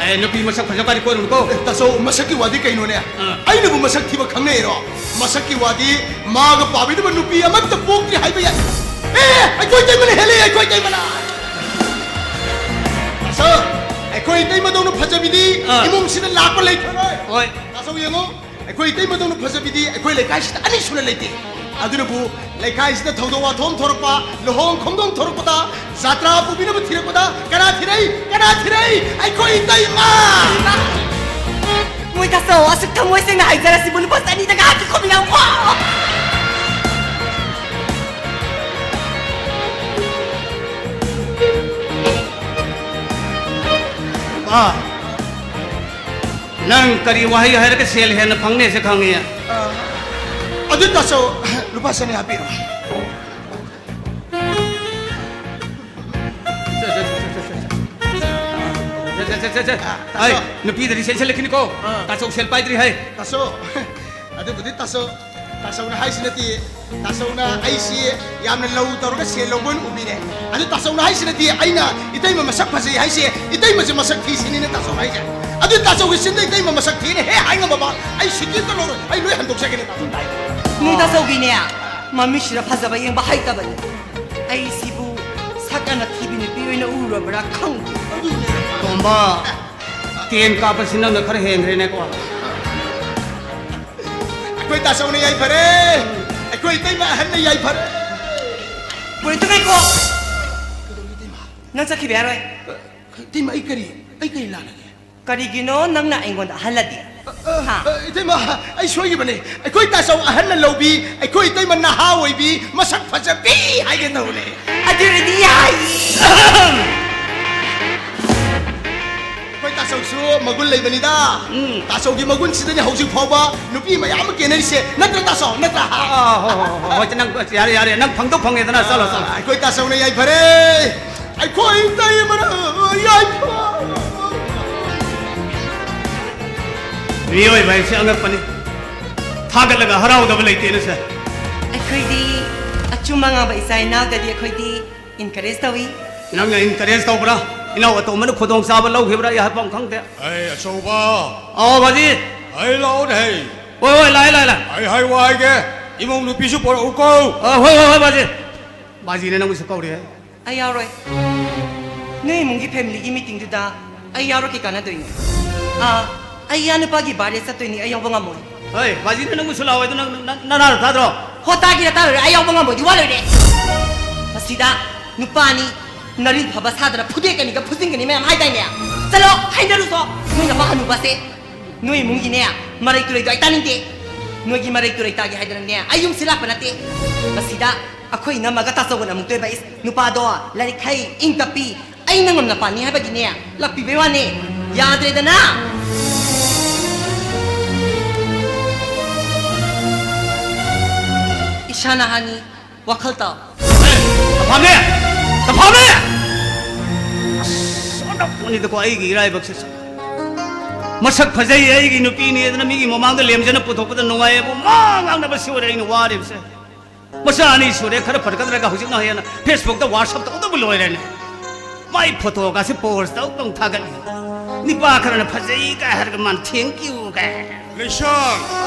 ꯑꯦ, ꯅꯨꯄꯤ ꯃꯁꯛ ꯐꯖꯕ ꯀꯥꯗꯤ ꯀꯣꯏꯔꯨꯅꯨꯀꯣ꯫ ꯑꯦ, ꯇꯥꯆꯧ, ꯃꯁꯛꯀꯤ ꯋꯥꯗꯤ ꯀꯩꯅꯣꯅꯦ? ꯑꯥ꯫ ꯑꯩꯅꯕꯨ ꯃꯁꯛ ꯊꯤꯕ ꯈꯪꯅꯩꯔꯣ? ꯃꯁꯛꯀꯤ ꯋꯥꯗꯤ ꯃꯥꯒ ꯄꯥꯕꯤꯅꯕ ꯅꯨꯄꯤ ꯑꯃꯠꯇ ꯄꯣꯛꯇ꯭ꯔꯤ ꯍꯥꯏꯕ ꯌꯥꯏ꯫ ꯑꯦ, ꯑꯩꯈꯣꯏ ꯏꯇꯩꯃꯅ ꯍꯦꯜꯂꯦ, ꯑꯩꯈꯣꯏ ꯏꯇꯩꯃꯅ꯫ ꯇꯥꯆꯧ, ꯑꯩꯈꯣꯏ ꯏꯇꯩꯃꯗꯧꯅ ꯐꯖꯕꯤꯗꯤ ꯑꯥ꯫ ꯏꯃꯨꯡꯁꯤꯗ ꯂꯥꯛꯄ ꯂꯩꯈ꯭ꯔꯔꯣꯏ꯫ ꯍꯣꯏ꯫ ꯇꯥꯆꯧ, ꯌꯦꯡꯉꯣ꯫ ꯑꯩꯈꯣꯏ ꯏꯇꯩꯃꯗꯧꯅ ꯐꯖꯕꯤꯗꯤ ꯑꯩꯈꯣꯏ ꯂꯩꯀꯥꯏꯁꯤꯗ ꯑꯅꯤ ꯁꯨꯅ ꯂꯩꯇꯦ꯫ ꯑꯗꯨꯅꯕꯨ ꯂꯩꯀꯥꯏꯁꯤꯗ ꯊꯧꯗꯣꯛ ꯋꯥꯊꯣꯛ ꯑꯃ ꯊꯣꯔꯛꯄ, ꯂꯨꯍꯣꯡ ꯈꯣꯡꯗꯣꯡ ꯊꯣꯔꯛꯄꯗ ꯖꯥꯇ꯭ꯔꯥ ꯄꯨꯕꯤꯅꯕ ꯊꯤꯔꯛꯄꯗ ꯀꯅꯥ ꯊꯤꯔꯛꯏ? ꯀꯅꯥ ꯊꯤꯔꯛꯏ? ꯑꯩꯈꯣꯏ ꯏꯇꯩꯃ! ꯃꯣꯏ ꯇꯥꯆꯧ, ꯑꯁꯨꯛ ꯊꯃꯣꯏ ꯁꯦꯡꯅ ꯍꯥꯏꯖꯔꯁꯤꯕꯨ ꯂꯨꯄꯥ ꯆꯅꯤꯗ ꯉꯥꯏꯍꯥꯛꯀꯤ ꯈꯨꯕꯤꯅ ꯋꯥ! ꯅꯪ ꯀꯔꯤ ꯋꯥꯍꯩ ꯍꯥꯏꯔꯒ ꯁꯦꯜ ꯍꯦꯟꯅ ꯐꯪꯅꯦꯁꯦ ꯈꯪꯉꯤ? ꯑ, ꯑꯗꯨ ꯇꯥꯆꯧ, ꯂꯨꯄꯥ ꯆꯅꯤ ꯍꯥꯞꯄꯤꯔꯣ꯫ ꯁꯦ, ꯁꯦ, ꯁꯦ, ꯁꯦ, ꯁꯦ, ꯁꯦ꯫ ꯁꯦ, ꯁꯦ, ꯁꯦ, ꯁꯦ, ꯁꯦ꯫ ꯑ, ꯇꯥꯆꯧ꯫ ꯑꯩ, ꯅꯨꯄꯤꯗꯗꯤ ꯁꯦꯜ ꯁꯦꯜꯂꯛꯈꯤꯅꯤꯀꯣ꯫ ꯑ꯫ ꯇꯥꯆꯧ ꯁꯦꯜ ꯄꯥꯏꯗ꯭ꯔꯤ ꯍꯥꯏ꯫ ꯇꯥꯆꯧ, ꯑꯗꯨꯕꯨꯗꯤ ꯇꯥꯆꯧ, ꯇꯥꯆꯧꯅ ꯍꯥꯏꯁꯤꯅꯗꯤ, ꯇꯥꯆꯧꯅ ꯑꯩꯁꯤ ꯌꯥꯝꯅ ꯂꯧ ꯇꯧꯔꯒ ꯁꯦꯜ ꯂꯧꯕ ꯑꯣꯏꯅ ꯎꯕꯤꯔꯦ꯫ ꯑꯗꯨ ꯇꯥꯆꯧꯅ ꯍꯥꯏꯁꯤꯅꯗꯤ ꯑꯩꯅ ꯏꯇꯩꯃ ꯃꯁꯛ ꯐꯖꯩ ꯍꯥꯏꯁꯦ, ꯏꯇꯩꯃꯁꯦ ꯃꯁꯛ ꯊꯤ ꯁꯤꯅꯤꯅ ꯇꯥꯆꯧꯅ ꯍꯥꯏꯁꯦ꯫ ꯑꯗꯨ ꯇꯥꯆꯧꯒꯤ ꯆꯤꯟꯗ ꯏꯇꯩꯃ ꯃꯁꯛ ꯊꯤꯅ ꯍꯦꯛ ꯍꯥꯏ ꯉꯝꯃꯕ, ꯑꯩ ꯁꯤꯀꯤ ꯂꯧꯔꯣꯏ, ꯑꯩ ꯂꯣꯏ ꯍꯟꯗꯣꯛꯆꯒꯦꯅꯦ ꯇꯥꯆꯧ꯫ ꯅꯣꯏ ꯇꯥꯆꯧꯒꯤꯅꯦ, ꯃꯃꯤꯠꯁꯤꯗ ꯐꯖꯕ ꯌꯦꯡꯕ ꯍꯩꯇꯕꯅꯤ꯫ ꯑꯩꯁꯤꯕꯨ ꯁꯛ ꯑꯅ ꯊꯤꯕꯤ ꯅꯨꯄꯤ ꯑꯣꯏꯅ ꯎꯔꯕ꯭ꯔꯥ ꯈꯪꯗꯦ꯫ ꯇꯣꯝꯕ, ꯇꯦꯟ ꯀꯥꯞꯄꯁꯤ ꯅꯪꯅ ꯈꯔ ꯍꯦꯟꯈ꯭ꯔꯦꯅꯦꯀꯣ꯫ ꯑꯩꯈꯣꯏ ꯇꯥꯆꯧꯅ ꯌꯥꯏꯐꯔꯦ꯫ ꯑꯩꯈꯣꯏ ꯏꯇꯩꯃ ꯑꯍꯟꯅ ꯌꯥꯏꯐꯔꯦ꯫ ꯄꯨꯔꯤꯠꯇꯨ ꯉꯥꯏꯈꯣ꯫ ꯀꯩꯗꯧꯔꯒꯦ ꯏꯇꯩꯃ? ꯅꯪ ꯆꯠꯈꯤꯕ ꯌꯥꯔꯣꯏ꯫ ꯏꯇꯩꯃ, ꯑꯩ ꯀꯔꯤ, ꯑꯩ ꯀꯔꯤ ꯂꯥꯜꯂꯒꯦ? ꯀꯔꯤꯒꯤꯅꯣ ꯅꯪꯅ ꯑꯩꯉꯣꯟꯗ ꯑꯍꯜꯂꯗꯤ? ꯑ, ꯑ, ꯍꯥ? ꯑ, ꯏꯇꯩꯃ, ꯑꯩ ꯁꯣꯏꯈꯤꯕꯅꯦ꯫ ꯑꯩꯈꯣꯏ ꯇꯥꯆꯧ ꯑꯍꯜꯅ ꯂꯧꯕꯤ, ꯑꯩꯈꯣꯏ ꯏꯇꯩꯃ ꯅꯍꯥ ꯑꯣꯏꯕꯤ, ꯃꯁꯛ ꯐꯖꯕꯤ ꯍꯥꯏꯒꯦ ꯇꯧꯕꯅꯦ꯫ ꯑꯗꯨꯅꯗꯤ ꯌꯥꯏ꯫ ꯑꯩꯈꯣꯏ ꯇꯥꯆꯧꯁꯨ ꯃꯒꯨꯟ ꯂꯩꯕꯅꯤꯗ꯫ ꯎꯝ꯫ ꯇꯥꯆꯧꯒꯤ ꯃꯒꯨꯟꯁꯤꯗꯅꯤ ꯍꯧꯖꯤꯛ ꯐꯥꯎꯕ ꯅꯨꯄꯤ ꯃꯌꯥꯝ ꯑꯃ ꯀꯦꯟꯅꯔꯤꯁꯦ꯫ ꯅꯠꯇ꯭ꯔ ꯇꯥꯆꯧ? ꯅꯠꯇ꯭ꯔ? ꯑꯥ, ꯍꯣ, ꯍꯣ, ꯍꯣ, ꯍꯣꯏ, ꯅꯪ ꯌꯥꯔꯦ, ꯌꯥꯔꯦ, ꯅꯪ ꯐꯪꯗꯧ ꯐꯪꯉꯦꯗꯅ, ꯆꯠꯂꯣ, ꯆꯠꯂꯣ꯫ ꯑꯩꯈꯣꯏ ꯇꯥꯆꯧꯅ ꯌꯥꯏꯐꯔꯦ꯫ ꯑꯩꯈꯣꯏ ꯏꯇꯩꯃꯅ ꯌꯥꯏꯐ-꯫ ꯃꯤꯑꯣꯏꯕ ꯍꯥꯏꯁꯦ ꯑꯉꯛꯄꯅꯤ꯫ ꯊꯥꯒꯠꯂꯒ ꯍꯔꯥꯎꯗꯕ ꯂꯩꯇꯦꯅꯦ, ꯁꯦ꯫ ꯑꯩꯈꯣꯏꯗꯤ ꯑꯆꯨꯝ ꯑꯉꯥꯡꯕ ꯏꯆꯥ ꯏꯅꯥꯎꯗꯗꯤ ꯑꯩꯈꯣꯏꯗꯤ encourage ꯇꯧꯏ꯫ ꯅꯪꯅ encourage ꯇꯧꯕ꯭ꯔꯥ? ꯏꯅꯥꯎ ꯑꯇꯣꯝꯕꯅ ꯈꯨꯗꯣꯡꯆꯥꯕ ꯂꯧꯈꯤꯕ꯭ꯔꯥ? ꯑꯩ ꯍꯥꯏꯐꯝ ꯈꯪꯗꯦ꯫ ꯑꯩ ꯑꯆꯧꯕ꯫ ꯑꯥꯎ, ꯕꯥꯖꯤ꯫ ꯑꯩ ꯂꯥꯛꯑꯣꯅꯦ, ꯍꯩ꯫ ꯍꯣꯏ, ꯍꯣꯏ, ꯂꯥꯛꯑꯦ, ꯂꯥꯛꯑꯦ, ꯂꯥꯛꯑꯦ꯫ ꯑꯩ ꯍꯥꯏ ꯋꯥ ꯍꯥꯏꯒꯦ, ꯏꯃꯧ ꯅꯨꯄꯤꯁꯨ ꯄꯣꯔꯛꯎꯀꯣ꯫ ꯑ, ꯍꯣꯏ, ꯍꯣꯏ, ꯍꯣꯏ, ꯕꯥꯖꯤ꯫ ꯕꯥꯖꯤꯅ ꯅꯪꯕꯨꯁꯨ ꯀꯧꯔꯤ ꯍꯥꯏ꯫ ꯑꯩ ꯌꯥꯎꯔꯣꯏ꯫ ꯅꯣꯏ ꯏꯃꯨꯡꯒꯤ family ꯒꯤ meeting ꯗꯨꯗ ꯑꯩ ꯌꯥꯎꯔ ꯀꯩ ꯀꯥꯟꯅꯗꯣꯏꯅꯣ? ꯑꯥ, ꯑꯩ ꯏꯌꯥ ꯅꯨꯄꯥꯒꯤ birthday ꯆꯠꯇꯣꯏꯅꯤ, ꯑꯩ ꯌꯥꯎꯕ ꯉꯝꯃꯣꯏ꯫ ꯍꯣꯏ, ꯕꯥꯖꯤꯅ ꯅꯪꯕꯨꯁꯨ ꯂꯥꯛꯑꯣ ꯍꯥꯏꯗꯣ ꯅꯪ, ꯅ-, ꯅꯅꯥꯗꯣ ꯇꯥꯗ꯭ꯔꯣ? ꯍꯣ, ꯇꯥꯒꯦꯔꯥ ꯇꯥꯔꯣꯏꯔꯥ, ꯑꯩ ꯌꯥꯎꯕ ꯉꯝꯃꯣꯏꯗꯤ ꯋꯥ ꯂꯣꯏꯔꯦ꯫ ꯃꯁꯤꯗ ꯅꯨꯄꯥꯅꯤ, ꯅꯔꯤꯟ ꯐꯕ ꯁꯥꯗꯅ ꯐꯨꯗꯦꯛꯀꯅꯤꯒ ꯐꯨꯖꯤꯟꯒꯅꯤ ꯃꯌꯥꯝ ꯍꯥꯏꯗꯥꯏꯅꯦ? ꯆꯠꯂꯣ, ꯍꯥꯏꯅꯔꯨꯆꯣ꯫ ꯅꯣꯏ ꯅꯄꯥ ꯍꯅꯨꯕꯁꯦ, ꯅꯣꯏ ꯏꯃꯨꯡꯒꯤꯅꯦ, ꯃꯔꯩ ꯇꯨꯔꯩꯗꯣ ꯑꯩ ꯇꯥꯅꯤꯡꯗꯦ꯫ ꯅꯣꯏꯒꯤ ꯃꯔꯩ ꯇꯨꯔꯩ ꯇꯥꯒꯦ ꯍꯥꯏꯗꯅꯅꯦ, ꯑꯩ ꯌꯨꯝꯁꯤ ꯂꯥꯛꯄ ꯅꯠꯇꯦ꯫ ꯃꯁꯤꯗ ꯑꯩꯈꯣꯏ ꯏꯅꯝꯃꯒ ꯇꯥꯆꯧꯒꯅ ꯑꯃꯨꯛ ꯇꯣꯏꯕ, ꯏꯁ, ꯅꯨꯄꯥꯗꯣ ꯂꯥꯏꯔꯤꯛ ꯍꯩ, ꯏꯪ ꯇꯞꯄꯤ, ꯑꯩ ꯅꯉꯝ ꯅꯄꯥꯅꯤ ꯍꯥꯏꯕꯒꯤꯅꯦ, ꯂꯥꯛꯄꯤꯕꯩ ꯋꯥꯅꯦ꯫ ꯌꯥꯗ꯭ꯔꯦꯗꯅ꯫ ꯏꯁꯥꯅ ꯍꯥꯟꯅꯤ, ꯋꯥꯈꯜ ꯇꯥꯎ꯫ ꯇꯐꯥꯝꯅꯦ! ꯇꯐꯥꯝꯅꯦ! ꯑꯁ, ꯑꯣꯟꯊꯣꯛꯄꯅꯤꯗꯀꯣ ꯑꯩꯒꯤ ꯏꯔꯥꯏꯕꯛꯁꯤꯁꯨ꯫ ꯃꯁꯛ ꯐꯖꯩ, ꯑꯩꯒꯤ ꯅꯨꯄꯤꯅꯤ ꯑꯗꯨꯅ ꯃꯤꯒꯤ ꯃꯃꯥꯡꯗ ꯂꯦꯝꯖꯅ ꯄꯨꯊꯣꯛꯄꯗ ꯅꯨꯡꯉꯥꯏꯌꯦꯕꯨ, ꯃꯥ ꯉꯥꯡꯅꯕ ꯁꯤ ꯑꯣꯏꯔꯦ ꯑꯩꯅ ꯋꯥꯔꯤꯕꯁꯦ꯫ ꯃꯆꯥ ꯑꯅꯤ ꯁꯨꯔꯦ, ꯈꯔ ꯐꯔꯛꯀꯗ꯭ꯔꯒ ꯍꯧꯖꯤꯛꯅ ꯍꯦꯟꯅ Facebook ꯇ WhatsApp ꯇꯧꯗꯕ ꯂꯣꯏꯔꯦꯅꯦ꯫ ꯃꯥꯏ ꯐꯣꯇꯣꯒꯁꯦ ꯄꯣꯁ ꯇꯧ ꯇꯧ ꯊꯥꯒꯠꯂꯤ꯫ ꯅꯤꯄꯥ ꯈꯔꯅ ꯐꯖꯩ ꯀꯥꯏ ꯍꯥꯏꯔꯒ ꯃꯥꯅ "Thank you" ꯀꯥꯏ꯫ ꯂꯩꯁꯥꯡ!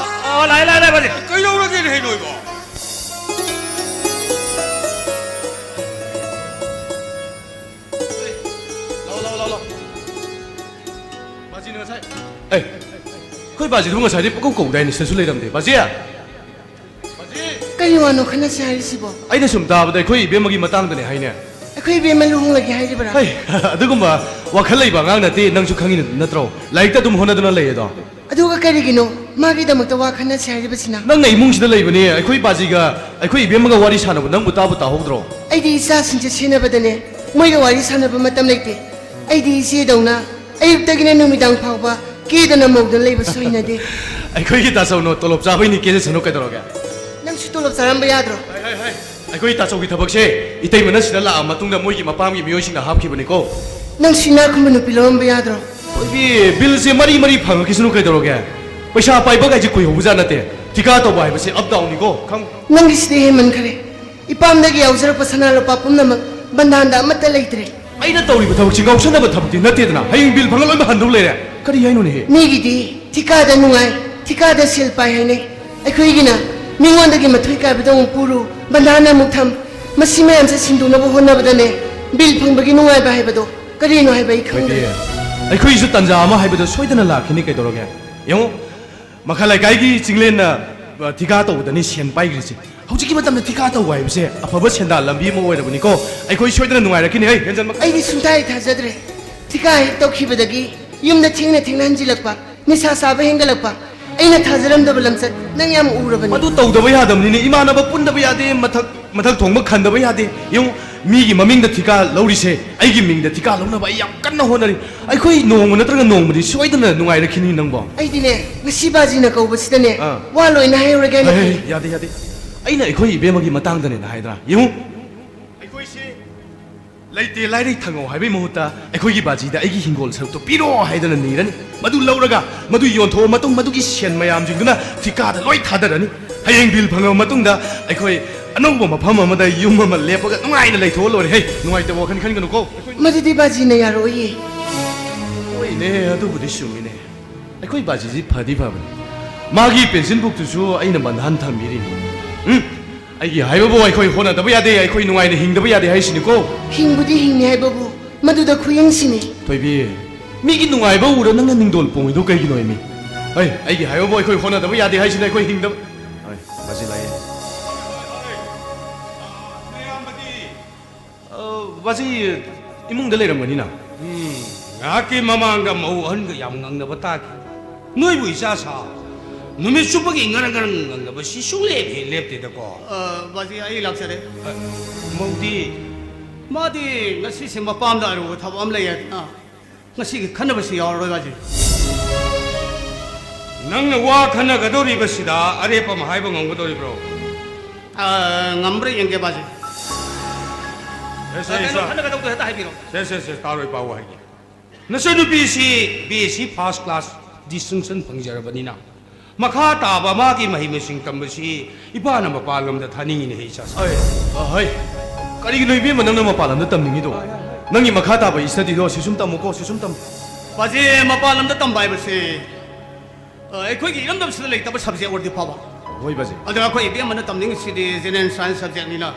ꯑꯣ, ꯂꯥꯛꯑꯦ, ꯂꯥꯛꯑꯦ, ꯂꯥꯛꯑꯦ, ꯕꯥꯖꯤ꯫ ꯀꯩꯗꯧꯔꯒꯦꯅꯦꯍꯦ ꯅꯣꯏꯕꯣ? ꯂꯥꯎ, ꯂꯥꯎ, ꯂꯥꯎ, ꯂꯥꯎ꯫ ꯕꯥꯖꯤꯅ ꯉꯁꯥꯏ, ꯑꯦ, ꯑꯩꯈꯣꯏ ꯕꯥꯖꯤꯗꯨꯕꯨ ꯉꯁꯥꯏꯗꯩ ꯄꯨꯡꯀꯧ ꯀꯧꯗꯥꯏꯅꯦ, ꯁꯤꯗꯁꯨ ꯂꯩꯔꯝꯗꯦ꯫ ꯕꯥꯖꯤ! ꯕꯥꯖꯤ! ꯀꯔꯤ ꯋꯥꯅꯣ ꯈꯟꯅꯁꯦ ꯍꯥꯏꯔꯤꯁꯤꯕꯣ? ꯑꯩꯅ ꯁꯨꯝ ꯇꯥꯕꯗ ꯑꯩꯈꯣꯏ ꯏꯕꯦꯝꯃꯒꯤ ꯃꯇꯥꯡꯗꯅꯦ ꯍꯥꯏꯅꯦ꯫ ꯑꯩꯈꯣꯏ ꯏꯕꯦꯝꯃ ꯂꯨꯍꯣꯡꯂꯒꯦ ꯍꯥꯏꯔꯤꯕꯔꯥ? ꯍꯩ, ꯑꯗꯨꯒꯨꯝꯕ ꯋꯥꯈꯜ ꯂꯩꯕ ꯑꯉꯥꯡ ꯅꯠꯇꯦ, ꯅꯪꯁꯨ ꯈꯪꯉꯤ ꯅꯠꯇ꯭ꯔꯣ? ꯂꯥꯏꯔꯤꯛꯇ ꯑꯗꯨꯝ ꯍꯣꯠꯅꯗꯨꯅ ꯂꯩ ꯑꯗꯣ꯫ ꯑꯗꯨꯒ ꯀꯔꯤꯒꯤꯅꯣ ꯃꯥꯒꯤꯗꯃꯛꯇ ꯋꯥ ꯈꯟꯅꯁꯦ ꯍꯥꯏꯔꯤꯕꯁꯤꯅ? ꯅꯪꯅ ꯏꯃꯨꯡꯁꯤꯗ ꯂꯩꯕꯅꯦ, ꯑꯩꯈꯣꯏ ꯕꯥꯖꯤꯒ ꯑꯩꯈꯣꯏ ꯏꯕꯦꯝꯃꯒ ꯋꯥꯔꯤ ꯁꯥꯟꯅꯕ ꯅꯪꯕꯨ ꯇꯥꯕꯨ ꯇꯥꯍꯧꯗ꯭ꯔꯣ? ꯑꯩꯗꯤ ꯏꯆꯥꯁꯤꯡꯁꯦ ꯁꯦꯟꯅꯕꯗꯅꯦ ꯃꯣꯏꯒ ꯋꯥꯔꯤ ꯁꯥꯟꯅꯕ ꯃꯇꯝ ꯂꯩꯇꯦ꯫ ꯑꯩꯗꯤ ꯏꯆꯦꯗꯧꯅ ꯑꯌꯨꯛꯇꯒꯤꯅ ꯅꯨꯃꯤꯗꯥꯡ ꯐꯥꯎꯕ ꯀꯦꯗꯅ ꯃꯧꯗꯅ ꯂꯩꯕꯁꯨ ꯍꯩꯅꯗꯦ꯫ ꯑꯩꯈꯣꯏꯒꯤ ꯇꯥꯆꯧꯅꯣ, ꯇꯣꯂꯣꯞ ꯆꯥꯕꯩꯅꯤ ꯀꯦꯖꯁꯅꯨ, ꯀꯩꯗꯧꯔꯒꯦ? ꯅꯪꯁꯨ ꯇꯣꯂꯣꯞ ꯆꯥꯔꯝꯕ ꯌꯥꯗ꯭ꯔꯣ? ꯍꯥꯏ, ꯍꯥꯏ, ꯍꯥꯏ꯫ ꯑꯩꯈꯣꯏ ꯇꯥꯆꯧꯒꯤ ꯊꯕꯛꯁꯦ ꯏꯇꯩꯃꯅ ꯁꯤꯗ ꯂꯥꯛꯑ ꯃꯇꯨꯡꯗ ꯃꯣꯏꯒꯤ ꯃꯄꯥꯝꯒꯤ ꯃꯤꯑꯣꯏꯁꯤꯡꯅ ꯍꯥꯞꯈꯤꯕꯅꯤꯀꯣ꯫ ꯅꯪꯁꯨ ꯏꯅꯥꯛ ꯈꯨꯟꯕ ꯅꯨꯄꯤ ꯂꯧꯔꯝꯕ ꯌꯥꯗ꯭ꯔꯣ? ꯑꯩꯈꯣꯏꯒꯤ ꯕꯤꯜꯁꯦ ꯃꯔꯤ ꯃꯔꯤ ꯐꯪꯉꯛꯈꯤꯁꯅꯨ, ꯀꯩꯗꯧꯔꯒꯦ? ꯄꯩꯁꯥ ꯄꯥꯏꯕ ꯀꯥꯏꯁꯦ ꯀꯨꯏꯍꯧꯕꯖꯥꯠ ꯅꯠꯇꯦ꯫ ꯊꯤꯀꯥ ꯇꯧꯕ ꯍꯥꯏꯕꯁꯦ up down ꯅꯤꯀꯣ, ꯈꯪ? ꯅꯪꯒꯤꯁꯤꯗꯤ ꯍꯦꯟꯃꯟꯈꯔꯦ꯫ ꯏꯄꯥꯝꯗꯒꯤ ꯌꯥꯎꯖꯔꯛꯄ ꯁꯅꯥ ꯂꯨꯄꯥ ꯄꯨꯝꯅꯃꯛ ꯕꯟꯙꯥꯟꯗ ꯑꯃꯠꯇ ꯂꯩꯇ꯭ꯔꯦ꯫ ꯑꯩꯅ ꯇꯧꯔꯤꯕ ꯊꯕꯛꯁꯤ ꯉꯥꯎꯁꯟꯅꯕ ꯊꯕꯛꯇꯤ ꯅꯠꯇꯦꯗꯅ, ꯍꯌꯦꯡ ꯕꯤꯜ ꯐꯪꯉ ꯂꯣꯏꯅ ꯍꯟꯗꯧ ꯂꯩꯔꯦ꯫ ꯀꯔꯤ ꯍꯥꯏꯅꯣꯅꯦꯍꯦ? ꯃꯤꯒꯤꯗꯤ ꯊꯤꯀꯥꯗ ꯅꯨꯡꯉꯥꯏ, ꯊꯤꯀꯥꯗ ꯁꯦꯜ ꯄꯥꯏ ꯍꯥꯏꯅꯩ꯫ ꯑꯩꯈꯣꯏꯒꯤꯅ ꯃꯤꯉꯣꯟꯗꯒꯤ ꯃꯊꯣꯏ ꯀꯥꯏꯕꯗ ꯑꯃꯨꯛ ꯄꯨꯔꯨ, ꯕꯟꯙꯥꯟ ꯑꯃꯨꯛ ꯊꯝ, ꯃꯁꯤ ꯃꯌꯥꯝꯁꯦ ꯁꯤꯟꯗꯣꯛꯅꯕ ꯍꯣꯠꯅꯕꯗꯅꯦ ꯕꯤꯜ ꯐꯪꯕꯒꯤ ꯅꯨꯡꯉꯥꯏꯕ ꯍꯥꯏꯕꯗꯣ ꯀꯔꯤꯅꯣ ꯍꯥꯏꯕ ꯑꯩ ꯈꯪꯗ꯭ꯔꯦ꯫ ꯍꯣꯏꯗꯤ, ꯑꯩꯈꯣꯏꯁꯨ ꯇꯥꯟꯖꯥ ꯑꯃ ꯍꯥꯏꯕꯗꯣ ꯁꯣꯏꯗꯅ ꯂꯥꯛꯈꯤꯅꯤ, ꯀꯩꯗꯧꯔꯒꯦ? ꯌꯦꯡꯉꯨ, ꯃꯈꯥ ꯂꯩꯀꯥꯏꯒꯤ ꯆꯤꯡꯂꯦꯟꯅ, ꯑ, ꯊꯤꯀꯥ ꯇꯧꯕꯗꯅꯤ ꯁꯦꯟ ꯄꯥꯏꯈ꯭ꯔꯤꯁꯦ꯫ ꯍꯧꯖꯤꯛꯀꯤ ꯃꯇꯝꯗ ꯊꯤꯀꯥ ꯇꯧꯕ ꯍꯥꯏꯕꯁꯦ ꯑꯐꯕ ꯁꯦꯟꯗꯥꯟ ꯂꯝꯕꯤ ꯑꯃ ꯑꯣꯏꯔꯕꯅꯤꯀꯣ꯫ ꯑꯩꯈꯣꯏ ꯁꯣꯏꯗꯅ ꯅꯨꯡꯉꯥꯏꯔꯛꯈꯤꯅꯤ꯫ ꯍꯩ, ꯍꯦꯟꯖꯟꯕ꯫ ꯑꯩꯗꯤ ꯁꯨꯡꯊꯥ ꯍꯦꯛ ꯊꯥꯖꯗ꯭ꯔꯦ꯫ ꯊꯤꯀꯥ ꯍꯦꯛ ꯇꯧꯈꯤꯕꯗꯒꯤ ꯌꯨꯝꯗ ꯊꯦꯡꯅ ꯊꯦꯡꯅ ꯍꯟꯖꯤꯜꯂꯛꯄ, ꯅꯤꯁꯥ ꯆꯥꯕ ꯍꯦꯟꯒꯠꯂꯛꯄ, ꯑꯩꯅ ꯊꯥꯖꯔꯝꯗꯕ ꯂꯝꯆꯠ ꯅꯪ ꯌꯥꯝ ꯎꯔꯕꯅꯤ꯫ ꯃꯗꯨ ꯇꯧꯗꯕ ꯌꯥꯗꯕꯅꯤꯅꯦ꯫ ꯏꯃꯥꯟꯅꯕ ꯄꯨꯟꯗꯕ ꯌꯥꯗꯦ, ꯃꯊꯛ, ꯃꯊꯛ ꯊꯣꯡꯕ ꯈꯟꯗꯕ ꯌꯥꯗꯦ꯫ ꯌꯦꯡꯉꯨ, ꯃꯤꯒꯤ ꯃꯃꯤꯡꯗ ꯊꯤꯀꯥ ꯂꯧꯔꯤꯁꯦ, ꯑꯩꯒꯤ ꯃꯤꯡꯗ ꯊꯤꯀꯥ ꯂꯧꯅꯕ ꯑꯩ ꯌꯥꯝ ꯀꯟꯅ ꯍꯣꯠꯅꯔꯤ꯫ ꯑꯩꯈꯣꯏ ꯅꯣꯡꯃ ꯅꯠꯇ꯭ꯔꯒ ꯅꯣꯡꯃꯗꯤ ꯁꯣꯏꯗꯅ ꯅꯨꯡꯉꯥꯏꯔꯛꯈꯤꯅꯤ ꯅꯪꯕꯣ꯫ ꯑꯩꯗꯤꯅꯦ, ꯉꯁꯤ ꯕꯥꯖꯤꯅ ꯀꯧꯕꯁꯤꯗꯅꯦ, ꯑꯥ꯫ ꯋꯥ ꯂꯣꯏꯅ ꯍꯥꯏꯍꯧꯔꯒꯦꯅ ꯍꯩ, ꯍꯩ, ꯈꯜꯂꯤ꯫ ꯌꯥꯗꯦ, ꯌꯥꯗꯦ꯫ ꯑꯩꯅ ꯑꯩꯈꯣꯏ ꯏꯕꯦꯝꯃꯒꯤ ꯃꯇꯥꯡꯗꯅꯦꯅ ꯍꯥꯏꯗ꯭ꯔꯥ? ꯌꯦꯡꯉꯨ꯫ ꯑꯩꯈꯣꯏꯁꯤ ꯂꯩꯇꯦ ꯂꯥꯏꯔꯩ ꯊꯪꯉꯧ ꯍꯥꯏꯕꯒꯤ ꯃꯍꯨꯠꯇ ꯑꯩꯈꯣꯏꯒꯤ ꯕꯥꯖꯤꯗ ꯑꯩꯒꯤ ꯍꯤꯡꯒꯣꯜ ꯁꯔꯨꯛꯇꯣ ꯄꯤꯔꯣ ꯍꯥꯏꯗꯅ ꯅꯤꯔꯅꯤ꯫ ꯃꯗꯨ ꯂꯧꯔꯒ ꯃꯗꯨ ꯌꯣꯟꯊꯣꯛꯑ ꯃꯇꯨꯡ ꯃꯗꯨꯒꯤ ꯁꯦꯟ ꯃꯌꯥꯝꯁꯤꯡꯗꯨꯅ ꯊꯤꯀꯥꯗ ꯂꯣꯏ ꯊꯥꯗꯔꯅꯤ꯫ ꯍꯌꯦꯡ ꯕꯤꯜ ꯐꯪꯉꯕ ꯃꯇꯨꯡꯗ ꯑꯩꯈꯣꯏ ꯑꯅꯧꯕ ꯃꯐꯝ ꯑꯃꯗ ꯌꯨꯝ ꯑꯃ ꯂꯦꯞꯄꯒ ꯅꯨꯡꯉꯥꯏꯅ ꯂꯩꯊꯣꯛꯑ ꯂꯣꯏꯔꯦ꯫ ꯍꯦ, ꯅꯨꯡꯉꯥꯏꯇꯕ ꯋꯥꯈꯜ ꯈꯟꯒꯅꯨꯀꯣ꯫ ꯃꯗꯨꯗꯤ ꯕꯥꯖꯤꯅ ꯌꯥꯔꯣꯏꯌꯦ꯫ ꯍꯣꯏꯅꯦ, ꯑꯗꯨꯕꯨꯗꯤ ꯆꯨꯝꯃꯤꯅꯦ꯫ ꯑꯩꯈꯣꯏ ꯕꯥꯖꯤꯁꯤ ꯐꯗꯤ ꯐꯕꯅꯤ꯫ ꯃꯥꯒꯤ ꯄꯦꯟꯁꯤꯟ ꯕꯨꯛꯇꯨꯁꯨ ꯑꯩꯅ ꯃꯟꯍꯟ ꯊꯝꯕꯤꯔꯤꯅꯤ꯫ ꯎꯝ? ꯑꯩꯒꯤ ꯍꯥꯏꯕꯕꯨ ꯑꯩꯈꯣꯏ ꯍꯣꯠꯅꯗꯕ ꯌꯥꯗꯦ, ꯑꯩꯈꯣꯏ ꯅꯨꯡꯉꯥꯏꯅ ꯍꯤꯡꯗꯕ ꯌꯥꯗꯦ ꯍꯥꯏꯁꯤꯅꯤꯀꯣ꯫ ꯍꯤꯡꯕꯨꯗꯤ ꯍꯤꯡꯉꯤ ꯍꯥꯏꯕꯕꯨ ꯃꯗꯨꯗ ꯈꯨꯌꯦꯡꯁꯤꯅꯤ꯫ ꯊꯣꯏꯕꯤ, ꯃꯤꯒꯤ ꯅꯨꯡꯉꯥꯏꯕ ꯎꯔ ꯅꯪꯅ ꯅꯤꯡꯗꯣꯜ ꯄꯣꯡꯉꯤꯗꯣ ꯀꯩꯒꯤꯅꯣ ꯃꯤ? ꯍꯩ, ꯑꯩꯒꯤ ꯍꯥꯏꯕꯕꯨ ꯑꯩꯈꯣꯏ ꯍꯣꯠꯅꯗꯕ ꯌꯥꯗꯦ ꯍꯥꯏꯁꯤꯅ ꯑꯩꯈꯣꯏ ꯍꯤꯡꯗꯕ꯫ ꯍꯩ, ꯃꯁꯤ ꯂꯥꯛꯑꯦ꯫ ꯑ, ꯕꯥꯖꯤ, ꯏꯃꯨꯡꯗ ꯂꯩꯔꯝꯒꯅꯤꯅ꯫ ꯎꯝ, ꯉꯥꯏꯍꯥꯛꯀꯤ ꯃꯃꯥꯡꯗ ꯃꯧ ꯑꯍꯟꯒ ꯌꯥꯝ ꯉꯪꯅꯕ ꯇꯥꯈꯤ꯫ ꯅꯣꯏꯕꯨ ꯏꯆꯥ ꯁꯥ ꯅꯨꯃꯤꯠ ꯆꯨꯞꯄꯒꯤ ꯉꯔꯪ ꯉꯔꯪ ꯉꯪꯅꯕꯁꯤ ꯁꯨꯡꯂꯦꯞ ꯍꯦꯛ ꯂꯦꯞꯇꯦꯗꯀꯣ꯫ ꯑ, ꯕꯥꯖꯤ, ꯑꯩ ꯂꯥꯛꯆꯔꯦ꯫ ꯑ, ꯃꯧꯗꯤ? ꯃꯥꯗꯤ ꯉꯁꯤꯁꯦ ꯃꯄꯥꯝꯗ ꯑꯔꯨꯕ ꯊꯕꯛ ꯑꯃ ꯂꯩ ꯍꯥꯏꯗꯅ ꯉꯁꯤꯒꯤ ꯈꯟꯅꯕꯁꯤ ꯌꯥꯎꯔꯔꯣꯏ, ꯕꯥꯖꯤ꯫ ꯅꯪꯅ ꯋꯥ ꯈꯟꯅꯒꯗꯧꯔꯤꯕꯁꯤꯗ ꯑꯔꯦꯞꯄ ꯑꯃ ꯍꯥꯏꯕ ꯉꯝꯒꯗꯧꯔꯤꯕ꯭ꯔꯣ? ꯑ, ꯉꯝꯕ꯭ꯔꯥ ꯌꯦꯡꯒꯦ, ꯕꯥꯖꯤ꯫ ꯁꯦ, ꯁꯦ, ꯑ, ꯀꯩꯅꯣ ꯁꯦ꯫ ꯈꯟꯅꯒꯗꯧꯗꯣ ꯍꯦꯛꯇ ꯍꯥꯏꯕꯤꯔꯣ꯫ ꯁꯦ, ꯁꯦ, ꯁꯦ, ꯇꯥꯔꯣꯏ, ꯄꯥꯎ ꯍꯥꯏꯒꯦ꯫ ꯅꯆꯟꯅꯨꯄꯤꯁꯤ B S C first class distinction ꯐꯪꯖꯔꯕꯅꯤꯅ, ꯃꯈꯥ ꯇꯥꯕ ꯃꯥꯒꯤ ꯃꯍꯩ ꯃꯁꯤꯡ ꯇꯝꯕꯁꯤ ꯏꯄꯥꯅ ꯃꯄꯥꯟ ꯂꯝꯗ ꯊꯥꯅꯤꯡꯉꯤꯅꯦ, ꯏꯆꯥꯁꯥ꯫ ꯑꯩ, ꯑ, ꯍꯩ, ꯀꯔꯤꯒꯤꯅꯣ ꯏꯕꯦꯝꯃ ꯅꯪꯅ ꯃꯄꯥꯟ ꯂꯝꯗ ꯇꯝꯅꯤꯡꯉꯤꯗꯣ? ꯅꯪꯒꯤ ꯃꯈꯥ ꯇꯥꯕ studyꯗꯣ ꯁꯤ ꯁꯨꯝ ꯇꯝꯃꯨꯀꯣ, ꯁꯤ ꯁꯨꯝ ꯇꯝꯃꯨ꯫ ꯕꯥꯖꯤ, ꯃꯄꯥꯟ ꯂꯝꯗ ꯇꯝꯕ ꯍꯥꯏꯕꯁꯤ, ꯑ, ꯑꯩꯈꯣꯏꯒꯤ ꯏꯔꯝꯗꯝꯁꯤꯗ ꯂꯩꯇꯕ subject ꯑꯣꯏꯔꯗꯤ ꯐꯕ꯫ ꯍꯣꯏ, ꯕꯥꯖꯤ꯫ ꯑꯗꯨꯒ ꯑꯩꯈꯣꯏ ꯏꯕꯦꯝꯃꯅ ꯇꯝꯅꯤꯡꯉꯤꯁꯤꯗꯤ general science subjectꯅꯤꯅ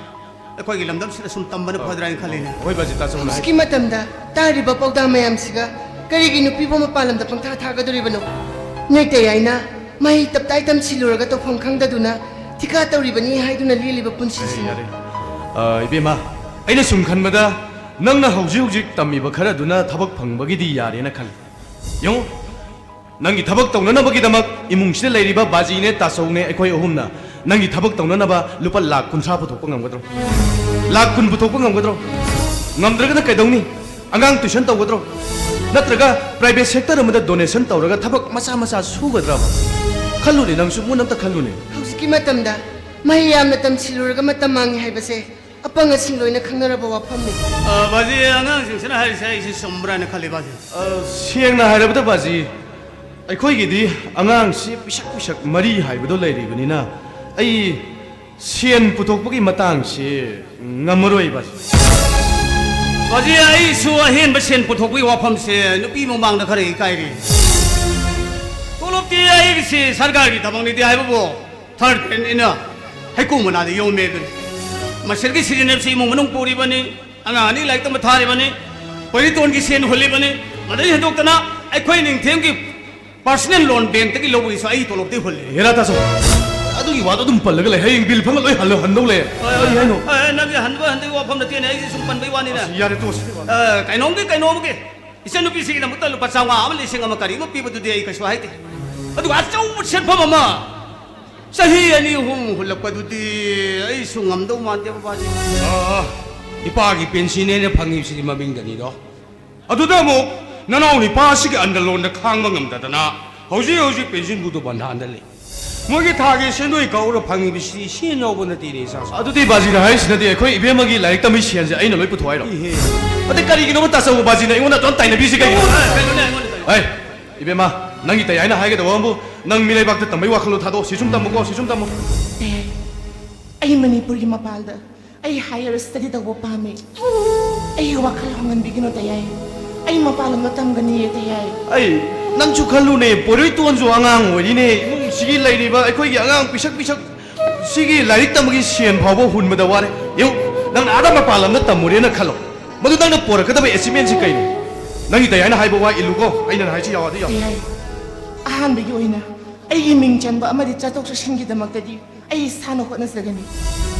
ꯑꯩꯈꯣꯏꯒꯤ ꯂꯝꯗꯝꯁꯤꯗ ꯁꯨꯝ ꯇꯝꯕꯅ ꯐꯗ꯭ꯔꯥ ꯍꯥꯏꯅ ꯈꯜꯂꯤꯅꯦ꯫ ꯍꯣꯏ, ꯕꯥꯖꯤ, ꯇꯥꯆꯧꯅ ꯍꯥꯏ- ꯍꯧꯖꯤꯛꯀꯤ ꯃꯇꯝꯗ ꯇꯥꯔꯤꯕ ꯄꯥꯎꯇꯥꯛ ꯃꯌꯥꯝꯁꯤꯒ ꯀꯔꯤꯒꯤ ꯅꯨꯄꯤꯕꯨ ꯃꯄꯥꯟ ꯂꯝꯗ ꯄꯪꯊꯥ ꯊꯥꯒꯗꯧꯔꯤꯕꯅꯣ? ꯅꯣꯏ ꯇꯌꯥꯏꯅ ꯃꯍꯩ ꯇꯞꯇꯥꯏ ꯇꯝꯁꯤꯜꯂꯨꯔꯒ ꯇꯧꯐꯝ ꯈꯪꯗꯗꯨꯅ ꯊꯤꯀꯥ ꯇꯧꯔꯤꯕꯅꯤ ꯍꯥꯏꯗꯨꯅ ꯂꯦꯜꯂꯤꯕ ꯄꯨꯟꯁꯤꯁꯤꯅꯤ꯫ ꯌꯥꯔꯦ, ꯌꯥꯔꯦ꯫ ꯑ, ꯏꯕꯦꯝꯃ, ꯑꯩꯅ ꯁꯨꯝ ꯈꯟꯕꯗ ꯅꯪꯅ ꯍꯧꯖꯤꯛ ꯍꯧꯖꯤꯛ ꯇꯝꯃꯤꯕ ꯈꯔꯗꯨꯅ ꯊꯕꯛ ꯐꯪꯕꯒꯤꯗꯤ ꯌꯥꯔꯦꯅ ꯈꯜꯂꯤ꯫ ꯌꯦꯡꯉꯨ, ꯅꯪꯒꯤ ꯊꯕꯛ ꯇꯧꯅꯅꯕꯒꯤꯗꯃꯛ ꯏꯃꯨꯡꯁꯤꯗ ꯂꯩꯔꯤꯕ ꯕꯥꯖꯤꯅꯦ, ꯇꯥꯆꯧꯅꯦ, ꯑꯩꯈꯣꯏ ꯑꯍꯨꯝꯅ ꯅꯪꯒꯤ ꯊꯕꯛ ꯇꯧꯅꯅꯕ ꯂꯨꯄꯥ ꯂꯥꯈ ꯀꯨꯟꯊ꯭ꯔꯥ ꯄꯨꯊꯣꯛꯄ ꯉꯝꯒꯗ꯭ꯔꯣ? ꯂꯥꯈ ꯀꯨꯟ ꯄꯨꯊꯣꯛꯄ ꯉꯝꯒꯗ꯭ꯔꯣ? ꯉꯝꯗ꯭ꯔꯒꯅ ꯀꯩꯗꯧꯅꯤ? ꯑꯉꯥꯡ tuition ꯇꯧꯒꯗ꯭ꯔꯣ? ꯅꯠꯇ꯭ꯔꯒ private sector ꯑꯃꯗ donation ꯇꯧꯔꯒ ꯊꯕꯛ ꯃꯆꯥ ꯃꯆꯥ ꯁꯨꯒꯗ꯭ꯔꯕ? ꯈꯜꯂꯨꯅꯦ, ꯅꯪꯁꯨ ꯃꯨꯟꯅ ꯑꯝꯇ ꯈꯜꯂꯨꯅꯦ꯫ ꯍꯧꯖꯤꯛꯀꯤ ꯃꯇꯝꯗ ꯃꯍꯩ ꯌꯥꯝꯅ ꯇꯝꯁꯤꯜꯂꯨꯔꯒ ꯃꯇꯝ ꯃꯥꯡꯉꯤ ꯍꯥꯏꯕꯁꯦ ꯑꯄꯪ ꯑꯁꯤꯡ ꯂꯣꯏꯅ ꯈꯪꯅꯔꯕ ꯋꯥꯐꯝꯅꯤ꯫ ꯑ, ꯕꯥꯖꯤ, ꯑꯉꯥꯡꯁꯤꯡꯁꯤꯅ ꯍꯥꯏꯔꯤꯁꯦ ꯑꯩꯁꯦ ꯆꯨꯝꯕ꯭ꯔꯥꯅ ꯈꯜꯂꯤ, ꯕꯥꯖꯤ꯫ ꯑ, ꯁꯦꯡꯅ ꯍꯥꯏꯔꯕꯗ, ꯕꯥꯖꯤ, ꯑꯩꯈꯣꯏꯒꯤꯗꯤ ꯑꯉꯥꯡꯁꯤ ꯄꯤꯁꯛ ꯄꯤꯁꯛ ꯃꯔꯤ ꯍꯥꯏꯕꯗꯣ ꯂꯩꯔꯤꯕꯅꯤꯅ, ꯑꯩ ꯁꯦꯟ ꯄꯨꯊꯣꯛꯄꯒꯤ ꯃꯇꯥꯡꯁꯤ ꯉꯝꯃꯔꯣꯏ, ꯕꯥꯖꯤ꯫ ꯕꯥꯖꯤ, ꯑꯩꯁꯨ ꯑꯍꯦꯟꯕ ꯁꯦꯟ ꯄꯨꯊꯣꯛꯄꯒꯤ ꯋꯥꯐꯝꯁꯦ ꯅꯨꯄꯤ ꯃꯃꯥꯡꯗ ꯈꯔ ꯏꯀꯥꯏꯔꯤ꯫ ꯇꯣꯂꯣꯞꯇꯤ ꯑꯩꯒꯤꯁꯤ ꯁꯔꯀꯥꯔꯒꯤ ꯊꯕꯛꯅꯤꯗꯤ ꯍꯥꯏꯕꯕꯨ, ꯊꯥꯔꯠ ꯒ꯭ꯔꯦꯗꯅꯤꯅ ꯍꯩꯀꯨ ꯃꯅꯥꯗ ꯌꯣꯝꯃꯦ ꯑꯗꯨꯅꯤ꯫ ꯃꯁꯤꯗꯒꯤ ꯁꯤꯖꯤꯟꯅꯕꯁꯤ ꯏꯃꯨꯡ ꯃꯅꯨꯡ ꯄꯨꯔꯤꯕꯅꯤ, ꯑꯉꯥꯡ ꯑꯅꯤ ꯂꯥꯏꯔꯤꯛ ꯇꯝꯕ ꯊꯥꯔꯤꯕꯅꯤ, ꯄꯣꯏꯔꯤꯇꯣꯟꯒꯤ ꯁꯦꯟ ꯍꯨꯜꯂꯤꯕꯅꯤ꯫ ꯃꯗꯩ ꯍꯦꯟꯗꯣꯛꯇꯅ ꯑꯩꯈꯣꯏ ꯅꯤꯡꯊꯦꯝꯒꯤ ꯄꯥꯔꯁꯅꯦꯜ ꯂꯣꯟ ꯕꯦꯡꯛꯇꯒꯤ ꯂꯧꯕꯒꯤꯁꯨ ꯑꯩ ꯇꯣꯂꯣꯞꯇꯒꯤ ꯍꯨꯜꯂꯤ꯫ ꯍꯦꯔꯥ ꯇꯥꯆꯧ, ꯑꯗꯨꯒꯤ ꯋꯥꯗꯣ ꯑꯗꯨꯝ ꯄꯜꯂꯒ ꯂꯩ꯫ ꯍꯌꯦꯡ ꯕꯤꯜ ꯐꯪꯉ ꯂꯣꯏ ꯍꯜꯂ ꯍꯟꯗꯧ ꯂꯩ꯫ ꯀꯔꯤ ꯍꯥꯏꯅꯣ? ꯑꯦ, ꯅꯪꯒꯤ ꯍꯟꯕ ꯍꯟꯗꯕꯒꯤ ꯋꯥꯐꯝ ꯅꯠꯇꯦꯅꯦ, ꯑꯩꯁꯦ ꯁꯨꯝ ꯄꯟꯕꯒꯤ ꯋꯥꯅꯤꯅꯦ꯫ ꯑꯁ, ꯌꯥꯔꯦ, ꯇꯣꯛꯑꯁꯤ꯫ ꯑꯦ, ꯀꯩꯅꯣꯝꯒꯤ ꯀꯩꯅꯣꯝꯒꯤ ꯏꯆꯟꯅꯨꯄꯤꯁꯤꯒꯤꯗꯃꯛꯇ ꯂꯨꯄꯥ ꯆꯥꯝꯃꯉꯥ ꯑꯃ, ꯂꯤꯁꯤꯡ ꯑꯃ ꯀꯔꯤ ꯑꯃ ꯄꯤꯕꯗꯨꯗꯤ ꯑꯩ ꯀꯩꯁꯨ ꯍꯥꯏꯗꯦ꯫ ꯑꯗꯨꯒ ꯑꯆꯧꯕ ꯁꯦꯟꯐꯝ ꯑꯃ ꯆꯍꯤ ꯑꯅꯤ ꯑꯍꯨꯝ ꯍꯨꯜꯂꯛꯄꯗꯨꯗꯤ ꯑꯩꯁꯨ ꯉꯝꯗꯧ ꯃꯥꯟꯗꯦ, ꯕꯕꯥꯖꯤ꯫ ꯑꯥ, ꯏꯄꯥꯒꯤ ꯄꯦꯟꯁꯤꯟꯅꯦꯅ ꯐꯪꯉꯤꯕꯁꯤꯗꯤ ꯃꯃꯤꯡꯗꯅꯤꯗꯣ꯫ ꯑꯗꯨꯗ ꯑꯃꯨꯛ ꯅꯅꯥꯎ ꯅꯤꯄꯥ ꯑꯁꯤꯒꯤ ꯑꯟꯗ ꯂꯣꯟꯗ ꯈꯥꯡꯕ ꯉꯝꯗꯗꯅ ꯍꯧꯖꯤꯛ ꯍꯧꯖꯤꯛ ꯄꯦꯟꯁꯤꯟꯕꯨꯗꯨ ꯕꯟꯙꯥꯟꯗ ꯂꯩ꯫ ꯃꯣꯏꯒꯤ ꯊꯥꯒꯤ ꯁꯦꯟꯗꯣꯏ ꯀꯛꯎꯔ ꯐꯪꯉꯤꯕꯁꯤ ꯁꯦꯟ ꯌꯥꯎꯕ ꯅꯠꯇꯦꯅꯦ, ꯏꯆꯥꯁꯨ꯫ ꯑꯗꯨꯗꯤ ꯕꯥꯖꯤꯅ ꯍꯥꯏꯔꯤꯁꯤꯅꯗꯤ ꯑꯩꯈꯣꯏ ꯏꯕꯦꯝꯃꯒꯤ ꯂꯥꯏꯔꯤꯛ ꯇꯝꯕꯒꯤ ꯁꯦꯟꯁꯦ ꯑꯩꯅ ꯂꯣꯏ ꯄꯨꯊꯣꯛ ꯍꯥꯏꯔꯣ? ꯏꯍꯦ꯫ ꯑꯗꯩ ꯀꯔꯤꯒꯤꯅꯣꯕ ꯇꯥꯆꯧꯕ ꯕꯥꯖꯤꯅ ꯑꯩꯉꯣꯟꯗ ꯑꯗꯨꯝ ꯇꯥꯏꯅꯕꯤꯁꯤ ꯀꯩꯒꯤꯅꯣ? ꯑꯦ, ꯀꯩꯅꯣꯅꯦ, ꯑꯩꯉꯣꯟꯗ ꯇꯥꯏꯅ- ꯑꯩ, ꯏꯕꯦꯝꯃ, ꯅꯪꯒꯤ ꯇꯌꯥꯏꯅ ꯍꯥꯏꯒꯗꯧꯕ ꯑꯃꯕꯨ ꯅꯪ ꯃꯤꯔꯩꯕꯥꯛꯇ ꯇꯝꯕꯩ ꯋꯥꯈꯜꯂꯣꯟ ꯊꯥꯗꯣꯛꯑꯣ꯫ ꯁꯤ ꯁꯨꯝ ꯇꯝꯃꯨꯀꯣ, ꯁꯤ ꯁꯨꯝ ꯇꯝꯃꯨ꯫ ꯑꯦ, ꯑꯩ ꯃꯅꯤꯄꯨꯔꯒꯤ ꯃꯄꯥꯜꯗ ꯑꯩ ꯍꯥꯏꯌꯔ ꯁ꯭ꯇꯗꯤ ꯇꯧꯕ ꯄꯥꯝꯃꯤ꯫ ꯑꯩꯒꯤ ꯋꯥꯈꯜ ꯍꯣꯡꯍꯟꯕꯤꯒꯅꯨ, ꯇꯌꯥꯏ꯫ ꯑꯩ ꯃꯄꯥꯟ ꯂꯝꯗ ꯇꯝꯒꯅꯤꯌꯦ, ꯇꯌꯥꯏ꯫ ꯑꯩ, ꯅꯪꯁꯨ ꯈꯜꯂꯨꯅꯦ, ꯄꯣꯏꯔꯣꯏꯇꯣꯟꯁꯨ ꯑꯉꯥꯡ ꯑꯣꯏꯔꯤꯅꯦ, ꯏꯃꯨꯡꯁꯤꯒꯤ ꯂꯩꯔꯤꯕ ꯑꯩꯈꯣꯏꯒꯤ ꯑꯉꯥꯡ ꯄꯤꯁꯛ ꯄꯤꯁꯛ ꯁꯤꯒꯤ ꯂꯥꯏꯔꯤꯛ ꯇꯝꯕꯒꯤ ꯁꯦꯟ ꯐꯥꯎꯕ ꯍꯨꯟꯕꯗ ꯋꯥꯔꯦ꯫ ꯌꯦꯡꯉꯨ, ꯅꯪꯅ ꯑꯥꯗ ꯃꯄꯥꯟ ꯂꯝꯗ ꯇꯝꯃꯨꯔꯦꯅ ꯈꯜꯂꯣ, ꯃꯗꯨ ꯅꯪꯅ ꯄꯣꯔꯛꯀꯗꯕ ꯑꯦꯆꯤꯞꯃꯦꯟꯁꯤ ꯀꯩꯅꯣ? ꯅꯪꯒꯤ ꯇꯌꯥꯏꯅ ꯍꯥꯏꯕ ꯋꯥ ꯏꯜꯂꯨꯀꯣ, ꯑꯩꯅ ꯍꯥꯏꯁꯤ ꯌꯥꯎꯔꯗꯤ ꯌꯥꯎ꯫ ꯇꯌꯥꯏ, ꯑꯍꯥꯟꯕꯒꯤ ꯑꯣꯏꯅ ꯑꯩꯒꯤ ꯃꯤꯡ ꯆꯟꯕ ꯑꯃꯗꯤ ꯆꯠꯊꯣꯛ ꯆꯠꯁꯤꯟꯒꯤꯗꯃꯛꯇꯗꯤ ꯑꯩ ꯏꯁꯥꯅ ꯍꯣꯠꯅꯖꯒꯅꯤ꯫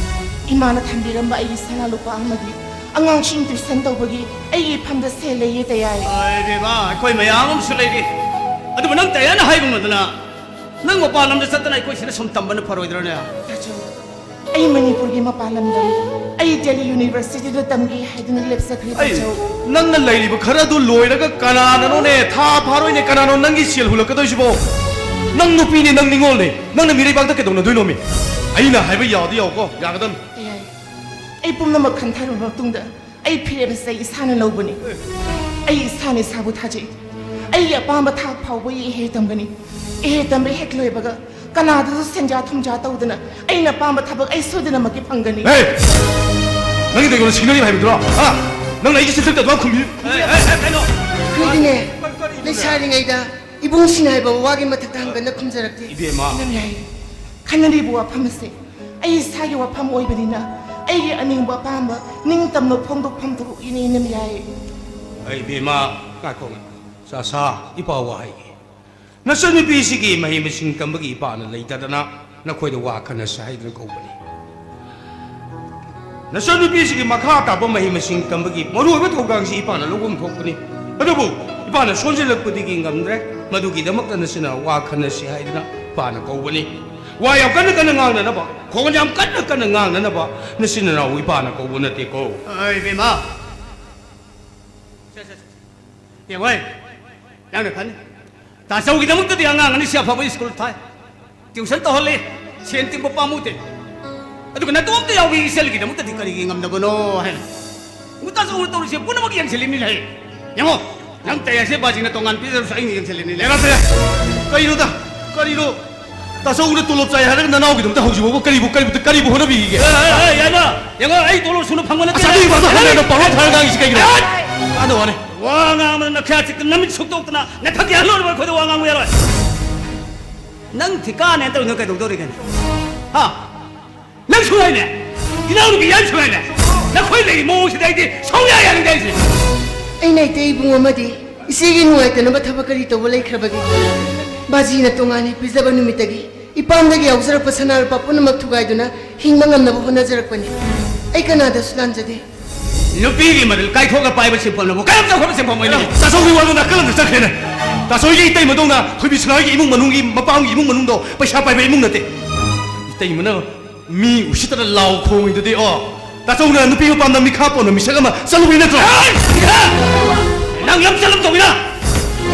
ꯏꯃꯥꯅ ꯊꯝꯕꯤꯔꯝꯕ ꯑꯩꯒꯤ ꯁꯅꯥ ꯂꯨꯄꯥ ꯑꯃꯗꯤ ꯑꯉꯥꯡꯁꯤꯡ ꯇ꯭ꯌꯨꯁꯟ ꯇꯧꯕꯒꯤ ꯑꯩꯒꯤ ꯏꯐꯝꯗ ꯁꯦꯜ ꯂꯩꯌꯦ, ꯇꯌꯥꯏ꯫ ꯑꯩ ꯕꯦꯕꯥ, ꯑꯩꯈꯣꯏ ꯃꯌꯥꯝ ꯑꯃꯁꯨ ꯂꯩꯔꯤ꯫ ꯑꯗꯨꯕꯨ ꯅꯪ ꯇꯌꯥꯏꯅ ꯍꯥꯏꯕ ꯉꯝꯗꯅ ꯅꯪ ꯃꯄꯥꯟ ꯂꯝꯗ ꯆꯠꯇꯅ ꯑꯩꯈꯣꯏ ꯁꯤꯗ ꯁꯨꯝ ꯇꯝꯕꯅ ꯐꯔꯣꯏꯗ꯭ꯔꯅꯦ? ꯇꯥꯆꯧ, ꯑꯩ ꯃꯅꯤꯄꯨꯔꯒꯤ ꯃꯄꯥꯟ ꯂꯝꯗ ꯑꯩ ꯗꯦꯜꯂꯤ ꯌꯨꯅꯤꯚꯔꯁꯤꯇꯤꯗ ꯇꯝꯒꯦ ꯍꯥꯏꯗꯨꯅ ꯂꯦꯞꯆꯈ꯭ꯔꯦ, ꯑꯩ, ꯇꯥꯆꯧ꯫ ꯅꯪꯅ ꯂꯩꯔꯤꯕ ꯈꯔ ꯑꯗꯨ ꯂꯣꯏꯔꯒ ꯀꯅꯥꯅꯅꯣꯅꯦ, ꯊꯥ ꯐꯥꯔꯣꯏꯅꯦ, ꯀꯅꯥꯅꯣ ꯅꯪꯒꯤ ꯁꯦꯜ ꯍꯨꯜꯂꯛꯀꯗꯣꯏꯁꯤꯕꯣ? ꯅꯪ ꯅꯨꯄꯤꯅꯦ, ꯅꯪ ꯅꯤꯉꯣꯜꯅꯦ, ꯅꯪꯅ ꯃꯤꯔꯩꯕꯥꯛꯇ ꯀꯩꯗꯧꯅꯗꯣꯏꯅꯣꯃꯤ? ꯑꯩꯅ ꯍꯥꯏꯕ ꯌꯥꯎꯗꯤ ꯌꯥꯎꯀꯣ, ꯌꯥꯒꯗꯝ꯫ ꯇꯌꯥꯏ, ꯑꯩ ꯄꯨꯝꯅꯃꯛ ꯈꯟꯊꯔꯕ ꯃꯇꯨꯡꯗ ꯑꯩ ꯐꯤꯔꯦꯞ ꯑꯁꯤ ꯑꯩ ꯏꯁꯥꯅ ꯂꯧꯕꯅꯤ꯫ ꯑꯩ ꯏꯁꯥꯅ ꯏꯁꯥꯕꯨ ꯊꯥꯖꯩ꯫ ꯑꯩꯒꯤ ꯑꯄꯥꯝꯕ ꯊꯥꯛ ꯐꯥꯎꯕ ꯑꯩ ꯏꯍꯦ ꯇꯝꯒꯅꯤ꯫ ꯏꯍꯦ ꯇꯝꯕ ꯍꯦꯛ ꯂꯣꯏꯕꯒ ꯀꯅꯥꯗꯁꯨ ꯁꯦꯟꯖꯥ ꯊꯨꯝꯖꯥ ꯇꯧꯗꯅ ꯑꯩꯅ ꯑꯄꯥꯝꯕ ꯊꯕꯛ ꯑꯩ ꯁꯣꯏꯗꯅꯃꯛꯀꯤ ꯐꯪꯒꯅꯤ꯫ ꯍꯦ! ꯅꯪꯒꯤ ꯀꯩꯅꯣ ꯁꯤꯡꯅꯔꯤ ꯍꯥꯏꯕꯗꯨꯔꯣ? ꯍꯥ? ꯅꯪꯅ ꯑꯩꯒꯤ ꯆꯤꯟꯊꯛꯇ ꯑꯗꯨꯃꯥꯏꯅ ꯈꯨꯝꯕꯤ? ꯑꯦ, ꯑꯦ, ꯑꯦ, ꯀꯩꯅꯣ? ꯑꯩꯈꯣꯏꯗꯤꯅꯦ, ꯀꯔꯤꯅꯣꯅꯦ? ꯂꯩꯁꯥꯔꯤꯉꯩꯗ ꯏꯕꯨꯡꯁꯤꯡ ꯍꯥꯏꯕ ꯋꯥꯒꯤ ꯃꯊꯛꯇ ꯍꯟꯒꯠꯅ ꯈꯨꯝꯖꯔꯛꯇꯦ꯫ ꯏꯕꯦꯝꯃ꯫ ꯏꯅꯝ ꯌꯥꯏ, ꯈꯟꯅꯔꯤꯕ ꯋꯥꯐꯝ ꯑꯁꯦ ꯑꯩ ꯏꯁꯥꯒꯤ ꯋꯥꯐꯝ ꯑꯣꯏꯕꯅꯤꯅ ꯑꯩꯒꯤ ꯑꯅꯤꯡꯕ ꯑꯄꯥꯝꯕ ꯅꯤꯡꯇꯝꯅ ꯐꯣꯡꯗꯣꯛꯐꯝ ꯊꯣꯛꯏꯅꯦ ꯏꯅꯝ ꯌꯥꯏ꯫ ꯑꯩ ꯏꯕꯦꯝꯃ, ꯉꯥꯏꯈꯣ, ꯉꯥꯏꯈꯣ꯫ ꯆꯥꯁꯥ, ꯏꯄꯥ ꯋꯥ ꯍꯥꯏꯒꯦ꯫ ꯅꯆꯟꯅꯨꯄꯤꯁꯤꯒꯤ ꯃꯍꯩ ꯃꯁꯤꯡ ꯇꯝꯕꯒꯤ ꯏꯄꯥꯅ ꯂꯩꯇꯗꯅ ꯅꯈꯣꯏꯗ ꯋꯥ ꯈꯟꯅꯁꯤ ꯍꯥꯏꯗꯨꯅ ꯀꯧꯕꯅꯤ꯫ ꯅꯆꯟꯅꯨꯄꯤꯁꯤꯒꯤ ꯃꯈꯥ ꯇꯥꯕ ꯃꯍꯩ ꯃꯁꯤꯡ ꯇꯝꯕꯒꯤ ꯃꯔꯨꯑꯣꯏꯕ ꯊꯧꯗꯥꯡꯁꯤ ꯏꯄꯥꯅ ꯂꯧꯐꯝ ꯊꯣꯛꯄꯅꯤ꯫ ꯑꯗꯨꯕꯨ ꯏꯄꯥꯅ ꯁꯣꯟꯖꯜꯂꯛꯄꯗꯒꯤ ꯉꯝꯗ꯭ꯔꯦ꯫ ꯃꯗꯨꯒꯤꯗꯃꯛꯇ ꯅꯆꯤꯟ ꯅꯅꯥꯎ ꯋꯥ ꯈꯟꯅꯁꯤ ꯍꯥꯏꯗꯨꯅ ꯏꯄꯥꯅ ꯀꯧꯕꯅꯤ꯫ ꯋꯥ ꯌꯥꯝ ꯀꯟꯅ ꯀꯟꯅ ꯉꯥꯡꯅꯅꯕ, ꯈꯣꯟ ꯌꯥꯝ ꯀꯟꯅ ꯀꯟꯅ ꯉꯥꯡꯅꯅꯕ ꯅꯆꯤꯟ ꯅꯅꯥꯎ ꯏꯄꯥꯅ ꯀꯧꯕ ꯅꯠꯇꯦꯀꯣ꯫ ꯑꯩ ꯏꯕꯦꯝꯃ, ꯁꯦ, ꯁꯦ, ꯁꯦ, ꯁꯦ꯫ ꯌꯦꯡꯉꯣꯏ, ꯅꯪꯅ ꯈꯟꯅꯤ꯫ ꯇꯥꯆꯧꯒꯤꯗꯃꯛꯇꯗꯤ ꯑꯉꯥꯡ ꯑꯅꯤꯁꯤ ꯑꯐꯕ ꯁ꯭ꯀꯨꯜ ꯊꯥꯏ, ꯇ꯭ꯌꯨꯁꯟ ꯇꯧꯍꯜꯂꯤ, ꯁꯦꯟ ꯇꯤꯡꯕ ꯄꯥꯝꯃꯨꯗꯦ꯫ ꯑꯗꯨꯒ ꯅꯇꯣꯝꯇ ꯌꯥꯎꯕꯤ ꯏꯆꯜꯒꯤꯗꯃꯛꯇꯗꯤ ꯀꯔꯤꯒꯤ ꯉꯝꯗꯕꯅꯣ ꯍꯥꯏꯅ꯫ ꯇꯥꯆꯧꯅ ꯇꯧꯔꯤꯁꯦ ꯄꯨꯝꯅꯃꯛ ꯌꯦꯡꯁꯤꯜꯂꯤꯕꯅꯤ ꯂꯩ꯫ ꯌꯦꯡꯉꯣ, ꯅꯪ ꯇꯌꯥꯏꯁꯦ ꯕꯥꯖꯤꯅ ꯇꯣꯉꯥꯟ ꯄꯤꯖꯔꯁꯨ ꯑꯩꯅ ꯌꯦꯡꯁꯤꯜꯂꯤꯕꯅꯤ ꯂꯩ꯫ ꯌꯥꯔꯦ, ꯇꯌꯥꯏ꯫ ꯀꯔꯤꯅꯣꯗ? ꯀꯔꯤꯅꯣ? ꯇꯥꯆꯧꯅ ꯇꯣꯂꯣꯞ ꯆꯥꯏ ꯍꯥꯏꯔꯒ ꯅꯅꯥꯎꯒꯤꯗꯃꯛꯇ ꯍꯧꯖꯤꯛ ꯐꯥꯎꯕ ꯀꯔꯤꯕꯨ, ꯀꯔꯤꯕꯨ, ꯀꯔꯤꯕꯨ ꯍꯣꯠꯅꯕꯤꯒꯦ? ꯑꯦ, ꯑꯦ, ꯑꯦ, ꯌꯥꯏꯃ, ꯌꯦꯡꯉꯣ, ꯑꯩ ꯇꯣꯂꯣꯞ ꯁꯨꯅ ꯐꯪꯕ ꯅꯠꯇꯦ꯫ ꯑꯁ, ꯑꯗꯨꯒꯤ ꯋꯥꯗꯣ ꯍꯟꯅ ꯍꯟꯅ ꯄꯥꯎꯔꯧ ꯊꯥꯔꯒ ꯉꯥꯡꯉꯤꯁꯤ ꯀꯩꯒꯤꯅꯣ? ꯑꯦ! ꯀꯥꯟꯅꯕ ꯋꯥꯅꯤ꯫ ꯋꯥ ꯉꯥꯡꯕꯗ ꯅꯈ꯭ꯌꯥꯠ ꯆꯤꯛꯇ ꯅꯃꯤꯠ ꯁꯨꯛꯇꯣꯛꯇꯅ ꯅꯊꯛ ꯌꯥꯍꯜꯂꯣꯏꯕ ꯑꯩꯈꯣꯏꯗ ꯋꯥ ꯉꯥꯡꯕ ꯌꯥꯔꯣꯏ꯫ ꯅꯪ ꯊꯤꯀꯥꯅꯦ ꯇꯧꯔꯤꯗꯣ ꯀꯩꯗꯧꯗꯧꯔꯤꯒꯦ? ꯍꯥ? ꯅꯪ ꯁꯨꯔꯥꯏꯅꯦ? ꯏꯅꯥꯎꯅꯨꯄꯤ ꯌꯥꯝ ꯁꯨꯔꯥꯏꯅꯦ? ꯅꯈꯣꯏ ꯂꯩꯔꯤ ꯃꯑꯣꯡꯁꯤꯗ ꯑꯩꯗꯤ ꯁꯥꯎꯌꯥ ꯌꯥꯅꯤꯡꯗꯦ ꯑꯩꯁꯦ꯫ ꯑꯩꯅ ꯏꯇꯩ ꯏꯕꯨꯡ ꯑꯃꯗꯤ ꯏꯆꯦꯒꯤ ꯅꯨꯡꯉꯥꯏꯇꯅꯕ ꯊꯕꯛ ꯀꯔꯤ ꯇꯧꯕ ꯂꯩꯈ꯭ꯔꯕꯒꯦ? ꯕꯥꯖꯤꯅ ꯇꯣꯉꯥꯟꯅ ꯄꯤꯖꯕ ꯅꯨꯃꯤꯠꯇꯒꯤ ꯏꯄꯥꯝꯗꯒꯤ ꯌꯥꯎꯖꯔꯛꯄ ꯁꯅꯥ ꯂꯨꯄꯥ ꯄꯨꯝꯅꯃꯛ ꯊꯨꯒꯥꯏꯗꯨꯅ ꯍꯤꯡꯕ ꯉꯝꯅꯕ ꯍꯣꯠꯅꯖꯔꯛꯄꯅꯤ꯫ ꯑꯩ ꯀꯅꯥꯗꯁꯨ ꯂꯥꯟꯖꯗꯦ꯫ ꯅꯨꯄꯤꯒꯤ ꯃꯔꯜ ꯀꯥꯏꯊꯣꯛꯑꯒ ꯄꯥꯏꯕ ꯁꯤꯟꯐꯝꯅꯕꯨ ꯀꯌꯥꯝ ꯆꯥꯎꯈꯠꯄ ꯁꯤꯟꯐꯝ ꯑꯣꯏꯅꯤ? ꯇꯥꯆꯧꯒꯤ ꯋꯥꯗꯣ ꯅꯥꯀꯜ ꯑꯃꯗ ꯆꯠꯈ꯭ꯔꯦꯅꯦ꯫ ꯇꯥꯆꯧꯒꯤ ꯏꯇꯩꯃꯗꯧꯅ ꯊꯣꯏꯕꯤ ꯁꯅꯥꯒꯤ ꯏꯃꯨꯡ ꯃꯅꯨꯡꯒꯤ, ꯃꯄꯥꯝꯒꯤ ꯏꯃꯨꯡ ꯃꯅꯨꯡꯗꯣ ꯄꯩꯁꯥ ꯄꯥꯏꯕ ꯏꯃꯨꯡ ꯅꯠꯇꯦ꯫ ꯏꯇꯩꯃꯅ ꯃꯤ ꯎꯁꯤꯠꯇꯅ ꯂꯥꯎ ꯈꯣꯡꯉꯤꯗꯨꯗꯤ, ꯑꯣ, ꯇꯥꯆꯧꯅ ꯅꯨꯄꯤ ꯃꯄꯥꯝꯗ ꯃꯤꯈꯥ ꯄꯣꯟꯕ ꯃꯤꯁꯛ ꯑꯃ ꯆꯠꯂꯨꯕꯩ ꯅꯠꯇ꯭ꯔꯣ? ꯍꯩ! ꯅꯪ ꯌꯥꯝ ꯆꯠꯂꯝ ꯇꯧꯏꯅ?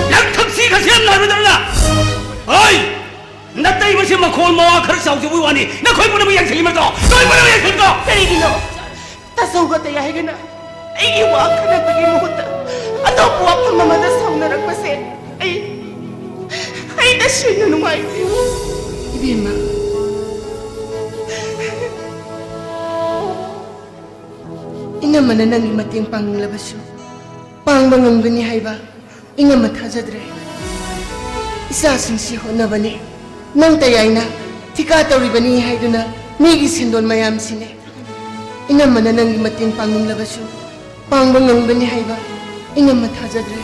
ꯅꯪ ꯊꯛꯁꯤ ꯈꯥꯁꯤ ꯌꯥꯝ ꯅꯥꯏꯔꯣꯏꯗꯧꯔꯤꯅ? ꯍꯣꯏ! ꯅꯇꯩ ꯃꯁꯤ ꯃꯈꯣꯜ ꯃꯋꯥ ꯈꯔ ꯆꯥꯎꯖꯕꯒꯤ ꯋꯥꯅꯤ, ꯅꯈꯣꯏ ꯄꯨꯝꯅꯃꯛ ꯌꯦꯡꯁꯤꯜꯂꯤ ꯅꯠꯇ꯭ꯔꯣ? ꯅꯈꯣꯏ ꯄꯨꯝꯅꯃꯛ ꯌꯦꯡꯁꯤꯜꯂꯤ ꯅꯠꯇ꯭ꯔꯣ? ꯀꯔꯤꯒꯤꯅꯣ? ꯇꯥꯆꯧꯒ ꯇꯌꯥꯏꯒꯅ ꯑꯩꯒꯤ ꯋꯥ ꯈꯟꯅꯕꯒꯤ ꯃꯍꯨꯠꯇ ꯑꯇꯣꯞꯄ ꯋꯥꯐꯝ ꯑꯃꯗ ꯁꯥꯎꯅꯔꯛꯄꯁꯦ ꯑꯩ, ꯑꯩ ꯇꯁꯦꯡꯅ ꯅꯨꯡꯉꯥꯏꯇꯦ꯫ ꯏꯕꯦꯝꯃ, ꯏꯅꯝꯃꯅ ꯅꯪꯒꯤ ꯃꯇꯦꯡ ꯄꯥꯡꯅꯤꯡꯂꯕꯁꯨ ꯄꯥꯡꯕ ꯉꯝꯒꯅꯤ ꯍꯥꯏꯕ ꯏꯅꯝꯃ ꯊꯥꯖꯗ꯭ꯔꯦ꯫ ꯏꯆꯥꯁꯤꯡꯁꯤ ꯍꯣꯠꯅꯕꯅꯤ, ꯅꯪ ꯇꯌꯥꯏꯅ ꯊꯤꯀꯥ ꯇꯧꯔꯤꯕꯅꯤ ꯍꯥꯏꯗꯨꯅ ꯃꯤꯒꯤ ꯁꯦꯟꯗꯣꯟ ꯃꯌꯥꯝꯁꯤꯅꯦ꯫ ꯏꯅꯝꯃꯅ ꯅꯪꯒꯤ ꯃꯇꯦꯡ ꯄꯥꯡꯅꯤꯡꯂꯕꯁꯨ ꯄꯥꯡꯕ ꯉꯝꯒꯅꯤ ꯍꯥꯏꯕ ꯏꯅꯝꯃ ꯊꯥꯖꯗ꯭ꯔꯦ꯫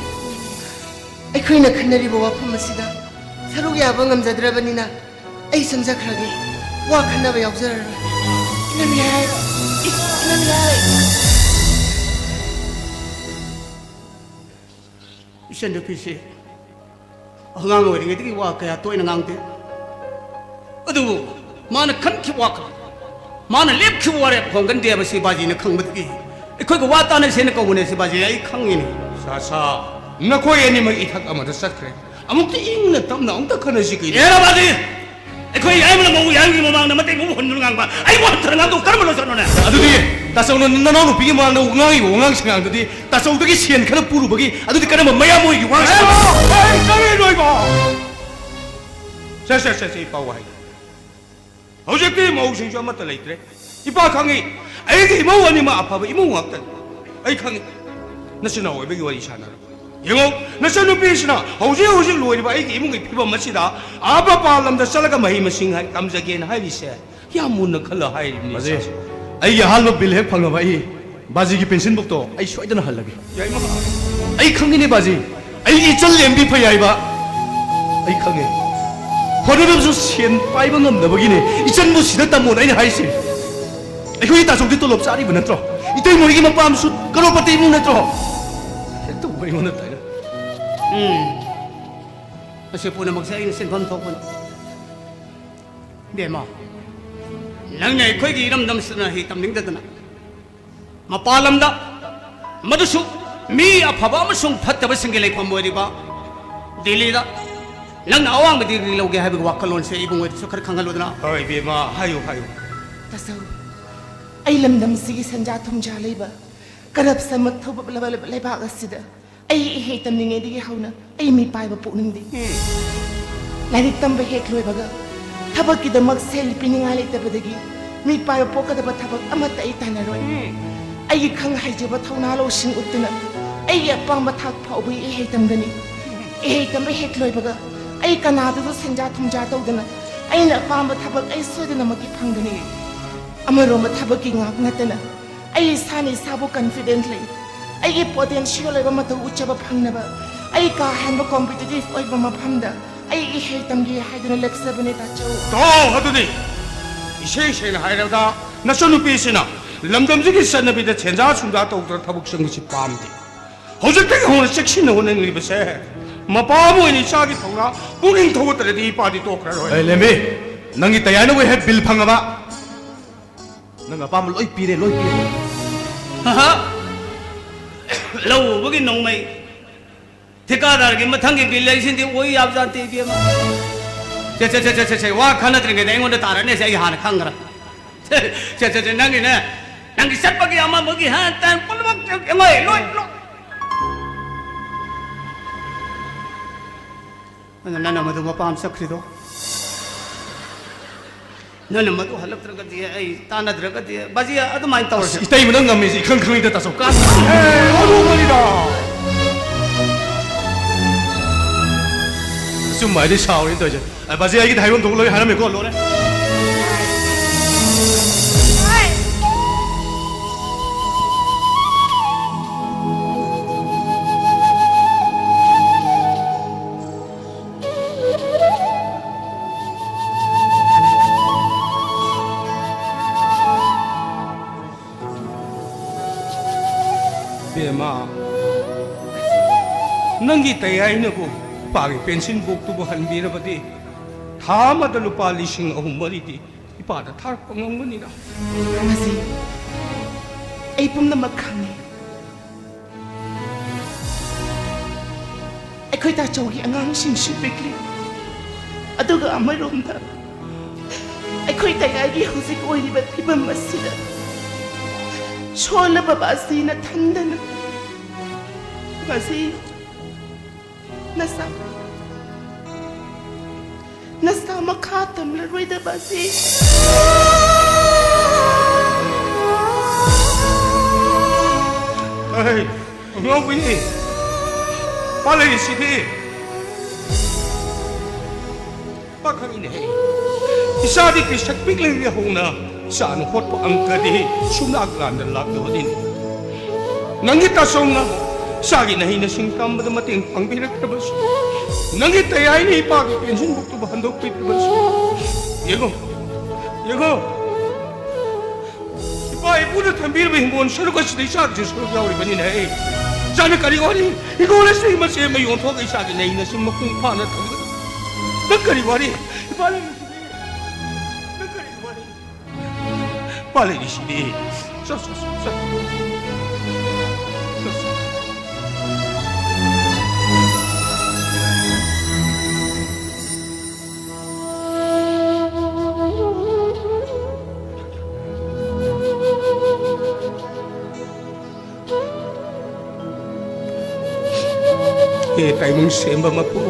ꯑꯩꯈꯣꯏꯅ ꯈꯟꯅꯔꯤꯕ ꯋꯥꯐꯝ ꯑꯁꯤꯗ ꯁꯔꯨꯛ ꯌꯥꯕ ꯉꯝꯖꯗ꯭ꯔꯕꯅꯤꯅ ꯑꯩ ꯆꯪꯖꯈ꯭ꯔꯒꯦ꯫ ꯋꯥ ꯈꯟꯅꯕ ꯌꯥꯎꯖꯔꯔꯣꯏ꯫ ꯏꯅꯝꯃ ꯌꯥꯏ꯫ ꯏꯅꯝꯃ ꯌꯥꯏ꯫ ꯏꯆꯟꯅꯨꯄꯤꯁꯤ ꯑꯉꯥꯡ ꯑꯣꯏꯔꯤꯉꯩꯗꯒꯤ ꯋꯥ ꯀꯌꯥ ꯇꯣꯏꯅ ꯉꯥꯡꯗꯦ꯫ ꯑꯗꯨꯕꯨ ꯃꯥꯅ ꯈꯟꯈꯤꯕ ꯋꯥꯈꯜ, ꯃꯥꯅ ꯂꯦꯞꯈꯤꯕ ꯋꯥꯔꯦꯞ ꯍꯣꯡꯒꯟꯗꯦ ꯍꯥꯏꯕꯁꯤ ꯕꯥꯖꯤꯅ ꯈꯪꯕꯗꯒꯤ ꯑꯩꯈꯣꯏꯒ ꯋꯥ ꯇꯥꯅꯁꯦꯅ ꯀꯧꯕꯅꯦ ꯁꯤ ꯕꯥꯖꯤ, ꯑꯩ ꯈꯪꯉꯤꯅꯦ꯫ ꯁꯥ ꯁꯥ, ꯅꯈꯣꯏ ꯑꯅꯤꯃꯛ ꯏꯊꯛ ꯑꯃꯗ ꯆꯠꯈ꯭ꯔꯦ꯫ ꯑꯃꯨꯛꯇ ꯏꯪꯅ ꯇꯞꯅ ꯑꯃꯨꯛꯇ ꯈꯟꯅꯁꯤ ꯀꯩꯅꯣ? ꯑꯦꯔꯥ ꯕꯥꯖꯤ! ꯑꯩꯈꯣꯏ ꯌꯥꯏꯃꯅ ꯃꯧ ꯌꯥꯏꯃꯒꯤ ꯃꯃꯥꯡꯗ ꯃꯇꯩ ꯃꯧ ꯍꯨꯟꯗꯨꯅ ꯉꯥꯡꯕ, ꯑꯩꯕꯨ ꯍꯟꯊꯅ ꯉꯥꯡꯗꯧ ꯀꯔꯝꯕ ꯂꯣꯟꯆꯠꯅꯣꯅꯦ? ꯑꯗꯨꯗꯤ ꯇꯥꯆꯧꯅ ꯅꯅꯥꯎꯅꯨꯄꯤꯒꯤ ꯃꯃꯥꯡꯗ ꯉꯥꯡꯉꯤꯕ ꯋꯥꯉꯥꯡ ꯁꯉꯥꯡꯗꯨꯗꯤ ꯇꯥꯆꯧꯗꯒꯤ ꯁꯦꯟ ꯈꯔ ꯄꯨꯔꯨꯕꯒꯤ, ꯑꯗꯨꯗꯤ ꯀꯔꯝꯕ ꯃꯌꯥꯝ ꯑꯣꯏꯒꯤ ꯋꯥꯉꯥꯡ ꯁꯉꯥꯡ? ꯑꯦ, ꯀꯔꯤꯅꯣ ꯏꯕꯣ? ꯁꯦ, ꯁꯦ, ꯁꯦ, ꯁꯦ, ꯏꯄꯥ ꯋꯥꯍꯩ꯫ ꯍꯧꯖꯤꯛꯇꯤ ꯃꯧꯁꯤꯡꯁꯨ ꯑꯃꯠꯇ ꯂꯩꯇ꯭ꯔꯦ꯫ ꯏꯄꯥ ꯈꯪꯉꯤ, ꯑꯩꯒꯤ ꯏꯃꯧ ꯑꯅꯤꯃꯛ ꯑꯐꯕ ꯏꯃꯨꯡ ꯉꯥꯛꯇꯅꯤ꯫ ꯑꯩ ꯈꯪꯉꯤ, ꯅꯆꯤꯟ ꯅꯅꯥꯎ ꯑꯣꯏꯕꯒꯤ ꯋꯥꯔꯤ ꯁꯥꯟꯅꯔꯣꯏ꯫ ꯌꯦꯡꯉꯣ, ꯅꯆꯟꯅꯨꯄꯤꯁꯤꯅ ꯍꯧꯖꯤꯛ ꯍꯧꯖꯤꯛ ꯂꯣꯏꯔꯤꯕ ꯑꯩꯒꯤ ꯏꯃꯨꯡꯒꯤ ꯐꯤꯕꯝ ꯑꯁꯤꯗ ꯑꯥ ꯃꯄꯥꯟ ꯂꯝꯗ ꯆꯠꯂꯒ ꯃꯍꯩ ꯃꯁꯤꯡ ꯍꯥꯏ-, ꯇꯝꯖꯒꯦꯅ ꯍꯥꯏꯔꯤꯁꯦ ꯌꯥꯝ ꯃꯨꯟꯅ ꯈꯜꯂ ꯍꯥꯏꯔꯤꯕꯅꯤ, ꯕꯥꯖꯤ, ꯏꯆꯥꯁꯦ꯫ ꯑꯩꯒꯤ ꯑꯍꯥꯟꯕ ꯕꯤꯜ ꯍꯦꯛ ꯐꯪꯉꯕ ꯑꯩ ꯕꯥꯖꯤꯒꯤ ꯄꯦꯟꯁꯤꯟ ꯕꯨꯛꯇꯣ ꯑꯩ ꯁꯣꯏꯗꯅ ꯍꯜꯂꯒꯦ꯫ ꯌꯥꯏꯃ꯫ ꯑꯩ ꯈꯪꯉꯤꯅꯦ ꯕꯥꯖꯤ, ꯑꯩꯒꯤ ꯏꯆꯟ ꯂꯦꯝꯕꯤ ꯐꯩ ꯍꯥꯏꯕ ꯑꯩ ꯈꯪꯉꯦ꯫ ꯍꯣꯠꯅꯔꯕꯁꯨ ꯁꯦꯟ ꯄꯥꯏꯕ ꯉꯝꯗꯕꯒꯤꯅꯦ ꯏꯆꯟꯕꯨ ꯁꯤꯗ ꯇꯝꯃꯣꯅ ꯑꯩꯅ ꯍꯥꯏꯔꯤꯁꯦ꯫ ꯑꯩꯈꯣꯏꯒꯤ ꯇꯥꯆꯧꯗꯤ ꯇꯣꯂꯣꯞ ꯆꯥꯔꯤꯕ ꯅꯠꯇ꯭ꯔꯣ? ꯏꯇꯩ ꯃꯣꯏꯒꯤ ꯃꯄꯥꯝꯁꯨ ꯀꯔꯣꯔꯄꯇꯤ ꯏꯃꯨꯡ ꯅꯠꯇ꯭ꯔꯣ? ꯍꯦꯛꯇ ꯑꯩꯉꯣꯟꯗ ꯇꯥꯏꯅ꯫ ꯎꯝ꯫ ꯃꯁꯤ ꯄꯨꯝꯅꯃꯛꯁꯦ ꯑꯩꯅ ꯁꯤꯟꯐꯝ ꯊꯣꯛꯄꯅꯤ꯫ ꯏꯕꯦꯝꯃ, ꯅꯪꯅ ꯑꯩꯈꯣꯏꯒꯤ ꯏꯔꯝꯗꯝꯁꯤꯗ ꯃꯍꯩ ꯇꯝꯅꯤꯡꯗꯗꯅ ꯃꯄꯥꯟ ꯂꯝꯗ, ꯃꯗꯨꯁꯨ ꯃꯤ ꯑꯐꯕ ꯑꯃꯁꯨꯡ ꯐꯠꯇꯕꯁꯤꯡꯒꯤ ꯂꯩꯐꯝ ꯑꯣꯏꯔꯤꯕ ꯗꯤꯜꯂꯤꯗ ꯅꯪꯅ ꯑꯋꯥꯡꯕ ꯗꯤꯒ꯭ꯔꯤ ꯂꯧꯒꯦ ꯍꯥꯏꯕꯒꯤ ꯋꯥꯈꯜꯂꯣꯟꯁꯦ ꯏꯕꯨꯡꯉꯣꯗꯁꯨ ꯈꯔ ꯈꯪꯍꯜꯂꯨꯗꯅ꯫ ꯍꯣꯏ, ꯏꯕꯦꯝꯃ, ꯍꯥꯏꯌꯨ, ꯍꯥꯏꯌꯨ꯫ ꯇꯥꯆꯧ, ꯑꯩ ꯂꯝꯗꯝꯁꯤꯒꯤ ꯁꯦꯟꯖꯥ ꯊꯨꯝꯖꯥ ꯂꯩꯕ, ꯀꯔꯞꯁꯟ ꯃꯛ ꯊꯧꯕ ꯂꯩꯕꯥꯛ ꯑꯁꯤꯗ ꯑꯩ ꯏꯍꯩ ꯇꯝꯂꯤꯉꯩꯗꯒꯤ ꯍꯧꯅ ꯑꯩ ꯃꯤꯄꯥꯏꯕ ꯄꯣꯛꯅꯤꯡꯗꯦ꯫ ꯂꯥꯏꯔꯤꯛ ꯇꯝꯕ ꯍꯦꯛ ꯂꯣꯏꯕꯒ ꯊꯕꯛꯀꯤꯗꯃꯛ ꯁꯦꯜ ꯄꯤꯅꯤꯡꯉꯥꯏ ꯂꯩꯇꯕꯗꯒꯤ ꯃꯤꯄꯥꯏꯕ ꯄꯣꯛꯀꯗꯕ ꯊꯕꯛ ꯑꯃꯠꯇ ꯑꯩ ꯇꯥꯟꯅꯔꯣꯏ꯫ ꯑꯩꯒꯤ ꯈꯪ ꯍꯩꯖꯕ ꯊꯧꯅꯥ ꯂꯧꯁꯤꯡ ꯎꯠꯇꯨꯅ ꯑꯩꯒꯤ ꯑꯄꯥꯝꯕ ꯊꯥꯛ ꯐꯥꯎꯕ ꯏꯍꯩ ꯇꯝꯒꯅꯤ꯫ ꯏꯍꯩ ꯇꯝꯕ ꯍꯦꯛ ꯂꯣꯏꯕꯒ ꯑꯩ ꯀꯅꯥꯗꯁꯨ ꯁꯦꯟꯖꯥ ꯊꯨꯝꯖꯥ ꯇꯧꯗꯅ ꯑꯩꯅ ꯑꯄꯥꯝꯕ ꯊꯕꯛ ꯑꯩ ꯁꯣꯏꯗꯅꯃꯛꯀꯤ ꯐꯪꯒꯅꯤ꯫ ꯑꯃꯔꯣꯝꯗ ꯊꯕꯛꯀꯤ ꯉꯥꯛ ꯅꯠꯇꯅ ꯑꯩ ꯏꯁꯥꯅ ꯏꯁꯥꯕꯨ confident ꯂꯩ꯫ ꯑꯩꯒꯤ potential ꯑꯣꯏꯕ ꯃꯇꯧ ꯎꯠꯆꯕ ꯐꯪꯅꯕ ꯑꯩ ꯀꯥ ꯍꯦꯟꯕ competitive ꯑꯣꯏꯕ ꯃꯐꯝꯗ ꯑꯩ ꯏꯍꯩ ꯇꯝꯒꯦ ꯍꯥꯏꯗꯨꯅ ꯂꯦꯞꯆꯕꯅꯤ ꯇꯥꯆꯧ꯫ ꯇꯣ ꯑꯗꯨꯗꯤ ꯏꯁꯦꯡ ꯁꯦꯡꯅ ꯍꯥꯏꯔꯕꯗ ꯅꯆꯟꯅꯨꯄꯤꯁꯤꯅ ꯂꯝꯗꯝꯁꯤꯒꯤ ꯆꯠꯅꯕꯤꯗ ꯁꯦꯟꯖꯥ ꯁꯨꯝꯖꯥ ꯇꯧꯗꯅ ꯊꯕꯛ ꯆꯪꯕꯁꯤ ꯄꯥꯝꯗꯦ꯫ ꯍꯧꯖꯤꯛꯇꯒꯤ ꯍꯧꯅ ꯆꯦꯛꯁꯤꯟꯅ ꯍꯣꯠꯅꯅꯤꯡꯂꯤꯕꯁꯦ ꯃꯄꯥ ꯑꯃ ꯑꯣꯏꯅ ꯏꯆꯥꯒꯤ ꯊꯧꯅ ꯄꯨꯛꯅꯤꯡ ꯊꯧꯒꯠꯇ꯭ꯔꯗꯤ ꯏꯄꯥꯗꯤ ꯇꯣꯛꯈ꯭ꯔꯔꯣꯏ꯫ ꯑꯦ ꯂꯦꯝꯕꯤ, ꯅꯪꯒꯤ ꯇꯌꯥꯏꯅ ꯋꯦ ꯍꯦꯠ ꯕꯤꯜ ꯐꯪꯉꯕ? ꯅꯪ ꯑꯄꯥꯝꯕ ꯂꯣꯏ ꯄꯤꯔꯦ, ꯂꯣꯏ ꯄꯤꯔꯦ꯫ ꯑꯍꯥ! ꯂꯧ ꯎꯕꯒꯤ ꯅꯣꯡꯃꯩ, ꯊꯤꯀꯥꯗꯥꯔꯒꯤ ꯃꯊꯪꯒꯤ ꯕꯤꯜ ꯂꯩꯁꯤꯗꯤ ꯑꯣꯏ ꯌꯥꯕꯖꯥꯠ ꯅꯠꯇꯦ, ꯏꯕꯦꯝꯃ꯫ ꯁꯦ, ꯁꯦ, ꯁꯦ, ꯁꯦ, ꯁꯦ, ꯁꯦ, ꯋꯥ ꯈꯟꯅꯗ꯭ꯔꯤꯉꯩꯗ ꯑꯩꯉꯣꯟꯗ ꯇꯥꯔꯅꯦꯁꯦ, ꯑꯩ ꯍꯥꯟꯅ ꯈꯪꯈ꯭ꯔꯦ꯫ ꯁꯦ, ꯁꯦ, ꯁꯦ, ꯁꯦ, ꯅꯪꯒꯤꯅꯦ, ꯅꯪꯒꯤ ꯆꯠꯄꯒꯤ ꯑꯃ ꯑꯃꯒꯤ ꯍꯥ ꯇꯥꯟ ꯄꯨꯝꯅꯃꯛ ꯂꯣꯏ, ꯂꯣꯏ, ꯂꯣꯏ꯫ ꯑꯗꯨ ꯅꯪꯅ ꯃꯗꯨ ꯃꯄꯥꯝ ꯆꯠꯈ꯭ꯔꯤꯗꯣ? ꯅꯪꯅ ꯃꯗꯨ ꯍꯜꯂꯛꯇ꯭ꯔꯒꯗꯤ, ꯑꯩ ꯇꯥꯟꯅꯗ꯭ꯔꯒꯗꯤ, ꯕꯥꯖꯤ, ꯑꯗꯨꯃꯥꯏꯅ ꯇꯧꯔꯁꯦ꯫ ꯑꯁ, ꯏꯇꯩꯃ, ꯅꯪ ꯉꯝꯃꯤꯁꯦ ꯏꯈꯪ ꯈꯪꯉꯤꯗ, ꯇꯥꯆꯧ, ꯀꯥꯟꯅꯗꯦ꯫ ꯑꯦ, ꯑꯗꯨ ꯃꯔꯤꯗ꯫ ꯑꯆꯨꯝꯕ ꯍꯥꯏꯗꯤ ꯁꯥꯎꯔꯤꯅ ꯇꯧꯔꯤꯁꯦ꯫ ꯑ, ꯕꯥꯖꯤ, ꯑꯩꯒꯤꯗꯤ ꯍꯥꯏꯐꯝ ꯊꯣꯛꯄ ꯂꯣꯏ ꯍꯥꯏꯔꯝꯃꯦꯀꯣ, ꯂꯣꯏꯔꯦ꯫ ꯕꯦꯝꯃ, ꯅꯪꯒꯤ ꯇꯌꯥꯏꯅꯕꯨ ꯏꯄꯥꯒꯤ pension bookꯇꯨꯕꯨ ꯍꯟꯕꯤꯔꯕꯗꯤ, ꯊꯥ ꯑꯃꯗ ꯂꯨꯄꯥ ꯂꯤꯁꯤꯡ ꯑꯍꯨꯝ ꯃꯔꯤꯗꯤ ꯏꯄꯥꯗ ꯊꯥꯔꯛꯄ ꯉꯝꯒꯅꯤꯗ꯫ ꯃꯁꯤ ꯑꯩ ꯄꯨꯝꯅꯃꯛ ꯈꯪꯉꯤ꯫ ꯑꯩꯈꯣꯏ ꯇꯥꯆꯧꯒꯤ ꯑꯉꯥꯡꯁꯤꯡꯁꯨ ꯄꯤꯛꯂꯤ꯫ ꯑꯗꯨꯒ ꯑꯃꯔꯣꯝꯗ ꯑꯩꯈꯣꯏ ꯇꯌꯥꯏꯒꯤ ꯍꯧꯖꯤꯛ ꯑꯣꯏꯔꯤꯕ ꯐꯤꯕꯝ ꯑꯁꯤꯗ ꯁꯣꯜꯂꯕ ꯕꯥꯖꯤ ꯅꯊꯟꯗꯅ꯫ ꯕꯥꯖꯤ, ꯅꯁꯥ, ꯅꯁꯥ ꯃꯈꯥ ꯇꯝꯂꯔꯣꯏꯗ ꯕꯥꯖꯤ꯫ ꯑꯩ ꯑꯉꯥꯎꯕꯤꯅꯤ꯫ ꯄꯥꯜꯂꯛꯏꯁꯤꯗꯤ꯫ ꯄꯥꯈꯪꯅꯤꯅꯦꯍꯦ꯫ ꯏꯆꯥꯗꯤ ꯄꯤꯁꯛ ꯄꯤꯛꯂꯤꯉꯩ ꯍꯧꯅ ꯏꯆꯥꯅ ꯍꯣꯠꯄ ꯑꯪꯀꯗꯤ ꯁꯨꯡꯂꯥꯛ ꯂꯥꯟꯗ ꯂꯥꯛꯇꯕꯅꯤꯅꯦ꯫ ꯅꯪꯒꯤ ꯇꯥꯆꯧꯅ ꯏꯆꯥꯒꯤ ꯅꯍꯩ ꯅꯁꯤꯡ ꯇꯝꯕꯗ ꯃꯇꯦꯡ ꯄꯥꯡꯕꯤꯔꯛꯇꯕꯁꯨ, ꯅꯪꯒꯤ ꯇꯌꯥꯏꯅ ꯏꯄꯥꯒꯤ ꯄꯦꯟꯁꯤꯟ ꯕꯨꯛꯇꯨꯕꯨ ꯍꯟꯗꯣꯛꯄꯤꯗꯕꯁꯨ꯫ ꯌꯦꯡꯉꯣ, ꯌꯦꯡꯉꯣ꯫ ꯏꯄꯥ ꯏꯄꯨꯅ ꯊꯝꯕꯤꯔꯕ ꯍꯤꯡꯒꯣꯜ ꯁꯔꯨꯛ ꯑꯁꯤꯗ ꯏꯆꯥꯒꯤꯁꯨ ꯁꯔꯨꯛ ꯌꯥꯎꯔꯤꯕꯅꯤꯅꯦ꯫ ꯑꯩ ꯏꯆꯥꯅ ꯀꯔꯤ ꯋꯥꯔꯤ? ꯍꯤꯡꯒꯣꯜ ꯑꯁꯤꯒꯤ ꯃꯆꯦꯠ ꯑꯃ ꯌꯣꯟꯊꯣꯛꯑꯒ ꯏꯆꯥꯒꯤ ꯅꯍꯩ ꯅꯁꯤꯡ ꯃꯄꯨꯡ ꯐꯥꯅ ꯊꯝꯒꯅꯤ꯫ ꯅꯪ ꯀꯔꯤ ꯋꯥꯔꯤ? ꯏꯄꯥ ꯂꯩꯔꯤꯁꯤꯗꯤ꯫ ꯅꯪ ꯀꯔꯤ ꯋꯥꯔꯤ? ꯏꯄꯥ ꯂꯩꯔꯤꯁꯤꯗꯤ꯫ ꯆꯠ, ꯆꯠ, ꯆꯠ, ꯆꯠ꯫ ꯆꯠ, ꯆꯠ꯫ ꯍꯦ ꯇꯥꯏꯕꯪ ꯁꯦꯝꯕ ꯃꯄꯨ,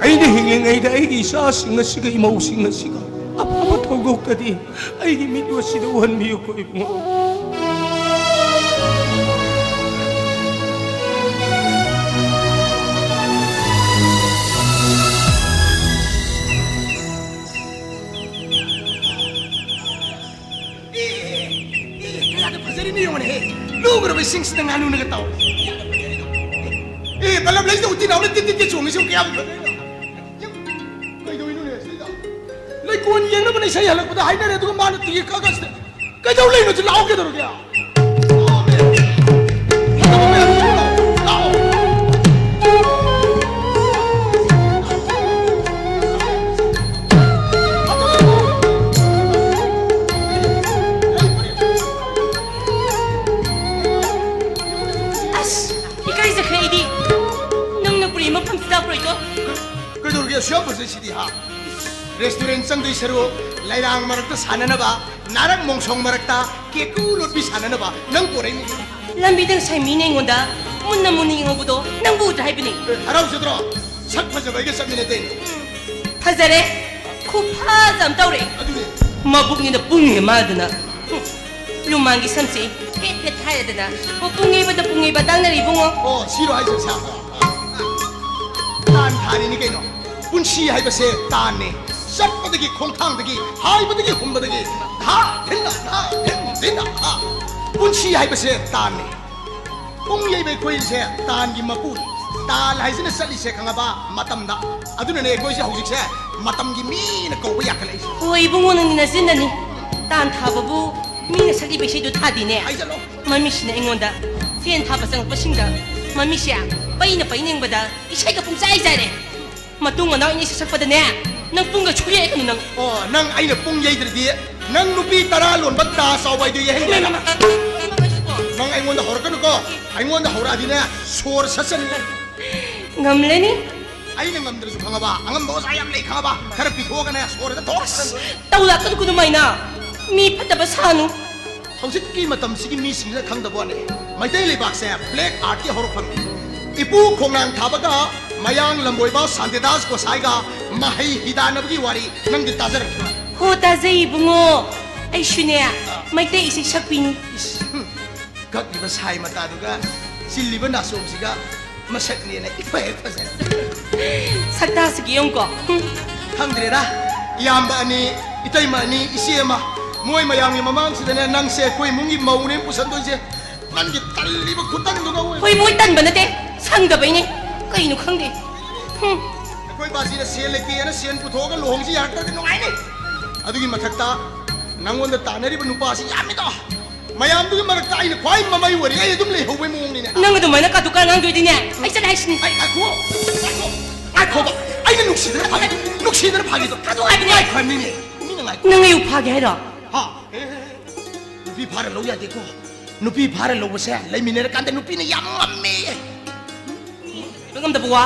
ꯑꯩꯅ ꯍꯤꯡꯂꯤꯉꯩꯗ ꯑꯩꯒꯤ ꯏꯆꯥꯁꯤꯡ ꯑꯁꯤꯒ ꯏꯃꯧꯁꯤꯡ ꯑꯁꯤꯒ ꯑꯐꯕ ꯊꯧꯗꯣꯛꯇꯗꯤ ꯑꯩꯒꯤ ꯃꯤꯠ ꯑꯁꯤꯗ ꯎꯍꯟꯕꯤꯌꯨꯀꯣ ꯏꯕꯨꯡꯉꯣ꯫ ꯑꯦ, ꯑꯦ, ꯀꯌꯥꯗ ꯐꯖꯔꯤꯅꯣ ꯌꯦꯡꯉꯨꯅꯦꯍꯦ꯫ ꯂꯨꯈ꯭ꯔꯕ ꯏꯁꯤꯡꯁꯤꯗ ꯉꯥꯅꯨꯅꯒ ꯇꯥꯎ꯫ ꯑꯦ, ꯕꯂꯞ ꯂꯩꯗ ꯎꯇꯤ ꯅꯥꯎꯅ ꯇꯤꯠ ꯇꯤꯠ ꯇꯤꯠ ꯆꯣꯡꯉꯤꯁꯤꯕꯨ ꯀꯌꯥꯝ ꯐꯖꯔꯤꯅꯣ? ꯀꯩꯗꯧꯔꯤꯅꯣꯅꯦ ꯁꯤꯗ? ꯂꯩꯀꯣꯟ ꯌꯦꯡꯅꯕꯅ ꯏꯁꯩ ꯍꯜꯂꯛꯄꯗ ꯍꯥꯏꯅꯔꯦ, ꯑꯗꯨꯒ ꯃꯥꯅ ꯇꯤꯀꯦꯠ ꯀꯛꯑꯒ ꯁꯤꯗ ꯀꯩꯗꯧ ꯂꯩꯅꯣ? ꯁꯤ ꯂꯥꯛꯑꯣ, ꯀꯩꯗꯧꯔꯒꯦ? ꯑꯁ, ꯏꯀꯥꯏꯖꯈ꯭ꯔꯦ ꯑꯩꯗꯤ꯫ ꯅꯪꯅ ꯄꯨꯔꯤ ꯃꯐꯝꯁꯤꯗ ꯄꯨꯔꯛꯏꯗꯣ꯫ ꯀꯩꯗꯧꯔꯒꯦ? ꯑꯁꯨꯛ ꯌꯥꯝ ꯐꯖꯩꯁꯤꯗꯤ, ꯍꯥ? ꯔꯦꯁꯇꯨꯔꯦꯟ ꯆꯪꯗꯣꯏ ꯁꯔꯨꯛ ꯂꯩꯔꯥꯡ ꯃꯔꯛꯇ ꯁꯥꯟꯅꯅꯕ ꯅꯥꯔꯛ ꯃꯣꯡꯁꯣꯡ ꯃꯔꯛꯇ ꯀꯦꯀꯨ ꯂꯣꯠꯄꯤ ꯁꯥꯟꯅꯅꯕ ꯅꯪ ꯄꯣꯔꯛꯏꯅꯤ꯫ ꯂꯝꯕꯤꯗ ꯉꯁꯥꯏ ꯃꯤꯅ ꯑꯩꯉꯣꯟꯗ ꯃꯨꯟꯅ ꯃꯨꯟꯅ ꯌꯦꯡꯍꯧꯕꯗꯣ ꯅꯪꯕꯨ ꯎꯗ꯭ꯔꯥ ꯍꯥꯏꯕꯅꯤ꯫ ꯑꯦ, ꯍꯔꯥꯎꯖꯗ꯭ꯔꯣ? ꯁꯛ ꯐꯖꯕ ꯑꯩꯒ ꯆꯠꯃꯤꯟꯅꯗꯦ꯫ ꯐꯖꯔꯦ꯫ ꯈꯨꯐꯖ ꯑꯃ ꯇꯧꯔꯦ꯫ ꯑꯗꯨꯅꯦ꯫ ꯃꯕꯨꯛꯅꯤꯅ ꯄꯨꯡꯉꯦ ꯃꯥꯗꯅ꯫ ꯂꯨꯃꯥꯡꯒꯤ ꯁꯝꯁꯦ ꯐꯦꯠ ꯐꯦꯠ ꯍꯥꯏꯔꯗꯅ꯫ ꯑꯣ, ꯄꯨꯡ ꯌꯩꯕꯗ ꯄꯨꯡ ꯌꯩꯕ ꯇꯥꯡꯅꯔꯦ ꯏꯕꯨꯡꯉꯣ꯫ ꯑꯣ, ꯁꯤꯔꯣ ꯍꯥꯏꯁꯦ? ꯁꯥ-, ꯇꯥꯟ ꯊꯥꯔꯤꯅꯤ ꯀꯩꯅꯣ꯫ ꯄꯨꯟꯁꯤ ꯍꯥꯏꯕꯁꯦ ꯇꯥꯟꯅꯦ꯫ ꯆꯠꯄꯗꯒꯤ, ꯈꯣꯡꯊꯥꯡꯗꯒꯤ, ꯍꯥꯏꯕꯗꯒꯤ, ꯍꯨꯝꯕꯗꯒꯤ, ꯙꯥ ꯙꯤꯟꯅ, ꯙꯥ ꯙꯤꯟ ꯙꯤꯟꯅ, ꯍꯥ꯫ ꯄꯨꯟꯁꯤ ꯍꯥꯏꯕꯁꯦ ꯇꯥꯟꯅꯦ꯫ ꯄꯨꯡ ꯌꯩꯕ ꯑꯩꯈꯣꯏꯁꯦ ꯇꯥꯟꯒꯤ ꯃꯄꯨꯅꯤ꯫ ꯇꯥꯟ ꯍꯥꯏꯁꯤꯅ ꯆꯠꯂꯤꯁꯦ ꯈꯪꯉꯕ? ꯃꯇꯝꯗ꯫ ꯑꯗꯨꯅꯅꯦ ꯑꯩꯈꯣꯏꯁꯦ ꯍꯧꯖꯤꯛꯁꯦ ꯃꯇꯝꯒꯤ ꯃꯤꯅ ꯀꯧꯕ ꯌꯥꯈꯠꯂꯛꯏꯁꯦ꯫ ꯍꯣꯏ ꯏꯕꯨꯡꯉꯣ, ꯅꯪꯗꯤ ꯅꯆꯤꯟꯗꯅꯤ꯫ ꯇꯥꯟ ꯊꯥꯕꯕꯨ ꯃꯤꯅ ꯁꯛꯂꯤꯕ ꯏꯁꯩꯗꯨ ꯊꯥꯗꯦꯅꯦ꯫ ꯍꯥꯏꯖꯜꯂꯣ꯫ ꯃꯃꯤꯁꯤꯅ ꯑꯩꯉꯣꯟꯗ ꯁꯦꯟ ꯊꯥꯕ ꯆꯪꯉꯛꯄꯁꯤꯡꯗ ꯃꯃꯤꯁꯦ ꯄꯩꯅ ꯄꯩꯅꯤꯡꯕꯗ ꯏꯁꯩꯒ ꯄꯨꯡꯆꯥꯏ ꯆꯥꯏꯔꯦ꯫ ꯃꯇꯨꯡ ꯃꯅꯥꯎ ꯏꯅꯦ ꯁꯛꯄꯗꯅꯦ, ꯅꯪ ꯄꯨꯡꯒ ꯁꯨꯌꯩ ꯀꯩꯅꯣ ꯅꯪ꯫ ꯑꯣ, ꯅꯪ ꯑꯩꯅ ꯄꯨꯡ ꯌꯩꯗ꯭ꯔꯗꯤ ꯅꯪ ꯅꯨꯄꯤ ꯇꯔꯥ ꯂꯣꯟꯕ ꯇꯥ ꯆꯥꯎꯕ ꯍꯥꯏꯗꯣ ꯌꯩꯍꯟꯒꯦ ꯅꯪ꯫ ꯅꯪ ꯑꯩꯉꯣꯟꯗ ꯍꯧꯔꯛꯀꯅꯨꯀꯣ꯫ ꯑꯩꯉꯣꯟꯗ ꯍꯧꯔꯛꯑꯗꯤꯅꯦ, ꯁꯣꯔ ꯁꯠꯆꯅꯤ ꯅꯪ꯫ ꯉꯝꯂꯅꯤ꯫ ꯑꯩꯅ ꯉꯝꯗ꯭ꯔꯁꯨ ꯈꯪꯉꯕ, ꯑꯉꯝꯕ ꯑꯣꯖꯥ ꯌꯥꯝ ꯂꯩ ꯈꯪꯉꯕ, ꯈꯔ ꯄꯤꯊꯣꯛꯑꯒꯅꯦ ꯁꯣꯔꯗ ꯊꯣꯛ꯫ ꯇꯧ ꯂꯥꯛꯀꯅꯨ ꯑꯗꯨꯃꯥꯏꯅ꯫ ꯃꯤ ꯐꯠꯇꯕ ꯁꯥꯅꯨ꯫ ꯍꯧꯖꯤꯛꯀꯤ ꯃꯇꯝꯁꯤꯒꯤ ꯃꯤꯁꯤꯡꯁꯤꯅ ꯈꯪꯗꯕ ꯋꯥꯅꯤ, ꯃꯩꯇꯩ ꯂꯩꯕꯥꯛꯁꯦ black artꯀꯤ ꯍꯧꯔꯛꯐꯝꯅꯤ꯫ ꯏꯄꯨ ꯈꯣꯡꯅꯥꯡ ꯊꯥꯕꯒ ꯃꯌꯥꯡ ꯂꯝꯕꯣꯏꯕ ꯁꯥꯟꯇꯤꯗꯥꯁ ꯒꯣꯁꯥꯏꯒ ꯃꯍꯩ ꯍꯤꯗꯥꯟꯅꯕꯒꯤ ꯋꯥꯔꯤ ꯅꯪꯗꯤ ꯇꯥꯖꯔꯛꯈꯤꯕ꯭ꯔꯥ? ꯍꯣ, ꯇꯥꯖꯩ ꯏꯕꯨꯡꯉꯣ, ꯑꯩꯁꯨꯅꯦ ꯃꯩꯇꯩ ꯏꯁꯩ ꯁꯛꯄꯤꯅꯤ꯫ ꯏꯁ, ꯍꯨꯝ, ꯀꯛꯂꯤꯕ ꯁꯥꯏ ꯃꯇꯥꯗꯨꯒ ꯆꯤꯜꯂꯤꯕ ꯅꯥꯆꯣꯝꯁꯤꯒ ꯃꯁꯛꯅꯦꯅ ꯏꯐ ꯍꯦꯛ ꯐꯖꯔꯦ꯫ ꯁꯛꯇꯥꯁꯤꯒ ꯌꯦꯡꯉꯨꯀꯣ꯫ ꯍꯨꯝ꯫ ꯈꯪꯗ꯭ꯔꯦꯗ, ꯏꯌꯥꯝꯕ ꯑꯅꯤ, ꯏꯇꯩꯃ ꯑꯅꯤ, ꯏꯆꯦ ꯑꯃ, ꯃꯣꯏ ꯃꯌꯥꯝꯒꯤ ꯃꯃꯥꯡꯁꯤꯗꯅꯦ ꯅꯪꯁꯦ ꯑꯩꯈꯣꯏ ꯏꯃꯨꯡꯒꯤ ꯃꯧꯅꯦ ꯄꯨꯁꯟꯗꯣꯏꯁꯦ꯫ ꯅꯪꯒꯤ ꯇꯜꯂꯤꯕ ꯈꯨꯇꯟꯗꯨꯒ ꯑꯣꯏ꯫ ꯍꯣꯏ, ꯃꯣꯏ ꯇꯟꯕ ꯅꯠꯇꯦ, ꯁꯪꯗꯕꯩꯅꯦ꯫ ꯀꯩꯅꯣ ꯈꯪꯗꯦ꯫ ꯍꯨꯝ꯫ ꯑꯩꯈꯣꯏ ꯕꯥꯖꯤꯅ ꯁꯦꯜ ꯂꯩꯇꯦꯅ ꯁꯦꯜ ꯄꯨꯊꯣꯛꯑꯒ ꯂꯨꯍꯣꯡꯁꯤ ꯌꯥꯔꯛꯇ꯭ꯔꯗꯤ ꯅꯨꯡꯉꯥꯏꯅꯤ꯫ ꯑꯗꯨꯒꯤ ꯃꯊꯛꯇ ꯅꯪꯉꯣꯟꯗ ꯇꯥꯟꯅꯔꯤꯕ ꯅꯨꯄꯥꯁꯤ ꯌꯥꯝꯃꯤꯗꯣ꯫ ꯃꯌꯥꯝꯗꯨꯒꯤ ꯃꯔꯛꯇ ꯑꯩꯅ ꯈ꯭ꯋꯥꯏ ꯃꯃꯩ ꯑꯣꯏꯔꯤ, ꯑꯩ ꯑꯗꯨꯝ ꯂꯩꯍꯧꯕꯩ ꯃꯑꯣꯡꯅꯤꯅꯦ꯫ ꯅꯪ ꯑꯗꯨꯃꯥꯏꯅ ꯀꯥꯇꯨ ꯀꯥꯔꯟ ꯉꯥꯡꯗꯣꯏꯗꯤꯅꯦ, ꯑꯩ ꯆꯠꯂꯦ ꯍꯥꯏꯁꯤꯅꯤ꯫ ꯑꯩ ꯉꯥꯏꯈꯣ, ꯉꯥꯏꯈꯣ, ꯉꯥꯏꯈꯣꯕ꯫ ꯑꯩꯅ ꯅꯨꯡꯁꯤꯗꯅ ꯐꯥꯒꯤ, ꯅꯨꯡꯁꯤꯗꯅ ꯐꯥꯒꯤꯗꯣ꯫ ꯀꯥꯇꯨ ꯍꯥꯏꯕꯅꯦ꯫ ꯉꯥꯏꯈꯣ ꯍꯥꯏꯕꯅꯤꯅꯦ꯫ ꯃꯤꯅ ꯉꯥꯏꯈꯣ꯫ ꯅꯪ ꯑꯩꯕꯨ ꯐꯥꯒꯦ ꯍꯥꯏꯔꯣ? ꯍꯥ? ꯑꯦ, ꯅꯨꯄꯤ ꯐꯥꯔ ꯂꯧ ꯌꯥꯗꯦꯀꯣ꯫ ꯅꯨꯄꯤ ꯐꯥꯔ ꯂꯧꯕꯁꯦ ꯂꯩꯃꯤꯟꯅꯔꯀꯥꯟꯗ ꯅꯨꯄꯤꯅ ꯌꯥꯝ ꯉꯝꯃꯦ꯫ ꯉꯝꯗꯕ ꯋꯥ?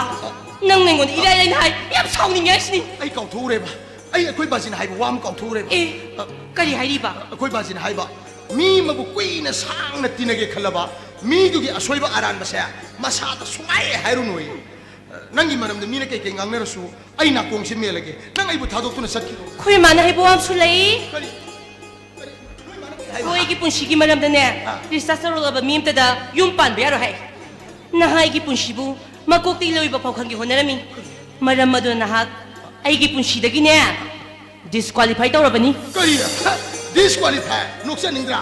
ꯅꯪ ꯑꯩꯉꯣꯟꯗ ꯏꯔꯥꯏ ꯂꯥꯏꯅ ꯍꯥꯏ, ꯌꯥꯝ ꯁꯥꯎꯅꯤꯡꯉꯦ ꯍꯥꯏꯁꯤꯅꯤ꯫ ꯑꯩ ꯀꯥꯎꯊꯣꯛꯎꯔꯦꯕ꯫ ꯑꯩ ꯑꯩꯈꯣꯏ ꯕꯥꯖꯤꯅ ꯍꯥꯏꯕ ꯋꯥ ꯑꯃ ꯀꯥꯎꯊꯣꯛꯎꯔꯦꯕ꯫ ꯑꯦ, ꯑ, ꯀꯔꯤ ꯍꯥꯏꯔꯤꯕ? ꯑꯩꯈꯣꯏ ꯕꯥꯖꯤꯅ ꯍꯥꯏꯕ, ꯃꯤ ꯑꯃꯕꯨ ꯀꯨꯏꯅ ꯁꯥꯡꯅ ꯇꯤꯟꯅꯒꯦ ꯈꯜꯂꯕ, ꯃꯤꯗꯨꯒꯤ ꯑꯁꯣꯏꯕ ꯑꯔꯥꯟꯕꯁꯦ ꯃꯁꯥꯗ ꯁꯨꯡꯍꯥꯏ ꯍꯥꯏꯔꯨꯅꯨꯌꯦ꯫ ꯅꯪꯒꯤ ꯃꯔꯝꯗ ꯃꯤꯅ ꯀꯩꯀꯩ ꯉꯥꯡꯅꯔꯁꯨ ꯑꯩ ꯅꯥꯀꯣꯡꯁꯦ ꯃꯦꯜꯂꯒꯦ꯫ ꯅꯪ ꯑꯩꯕꯨ ꯊꯥꯗꯣꯛꯇꯨꯅ ꯆꯠꯈꯤꯔꯣ꯫ ꯑꯩꯈꯣꯏ ꯏꯃꯥꯅ ꯍꯥꯏꯕ ꯋꯥ ꯑꯃꯁꯨ ꯂꯩ꯫ ꯀꯔꯤ? ꯀꯔꯤ? ꯅꯣꯏ ꯏꯃꯥꯅ ꯀꯔꯤ ꯍꯥꯏꯕ? ꯑꯩꯈꯣꯏꯒꯤ ꯄꯨꯟꯁꯤꯒꯤ ꯃꯔꯝꯗꯅꯦ, ꯑꯥ꯫ ꯔꯤꯁꯥꯔꯆ ꯇꯧꯔꯛꯂꯕ ꯃꯤ ꯑꯝꯇꯗ ꯌꯨꯝ ꯄꯥꯟꯕ ꯌꯥꯔꯣꯏ ꯍꯥꯏ꯫ ꯅꯍꯥꯛ ꯑꯩꯒꯤ ꯄꯨꯟꯁꯤꯕꯨ ꯃꯀꯣꯛꯇꯒꯤ ꯂꯣꯏꯕ ꯐꯥꯎ ꯈꯪꯒꯦ ꯍꯣꯠꯅꯔꯝꯃꯤ꯫ ꯃꯔꯝ ꯑꯗꯨꯅ ꯅꯍꯥꯛ ꯑꯩꯒꯤ ꯄꯨꯟꯁꯤꯗꯒꯤꯅꯦ, ꯗꯤꯁꯀ꯭ꯋꯥꯂꯤꯐꯥꯏ ꯇꯧꯔꯕꯅꯤ꯫ ꯀꯔꯤ? ꯗꯤꯁꯀ꯭ꯋꯥꯂꯤꯐꯥꯏ? ꯅꯣꯛꯆꯅꯤꯡꯗ꯭ꯔꯥ?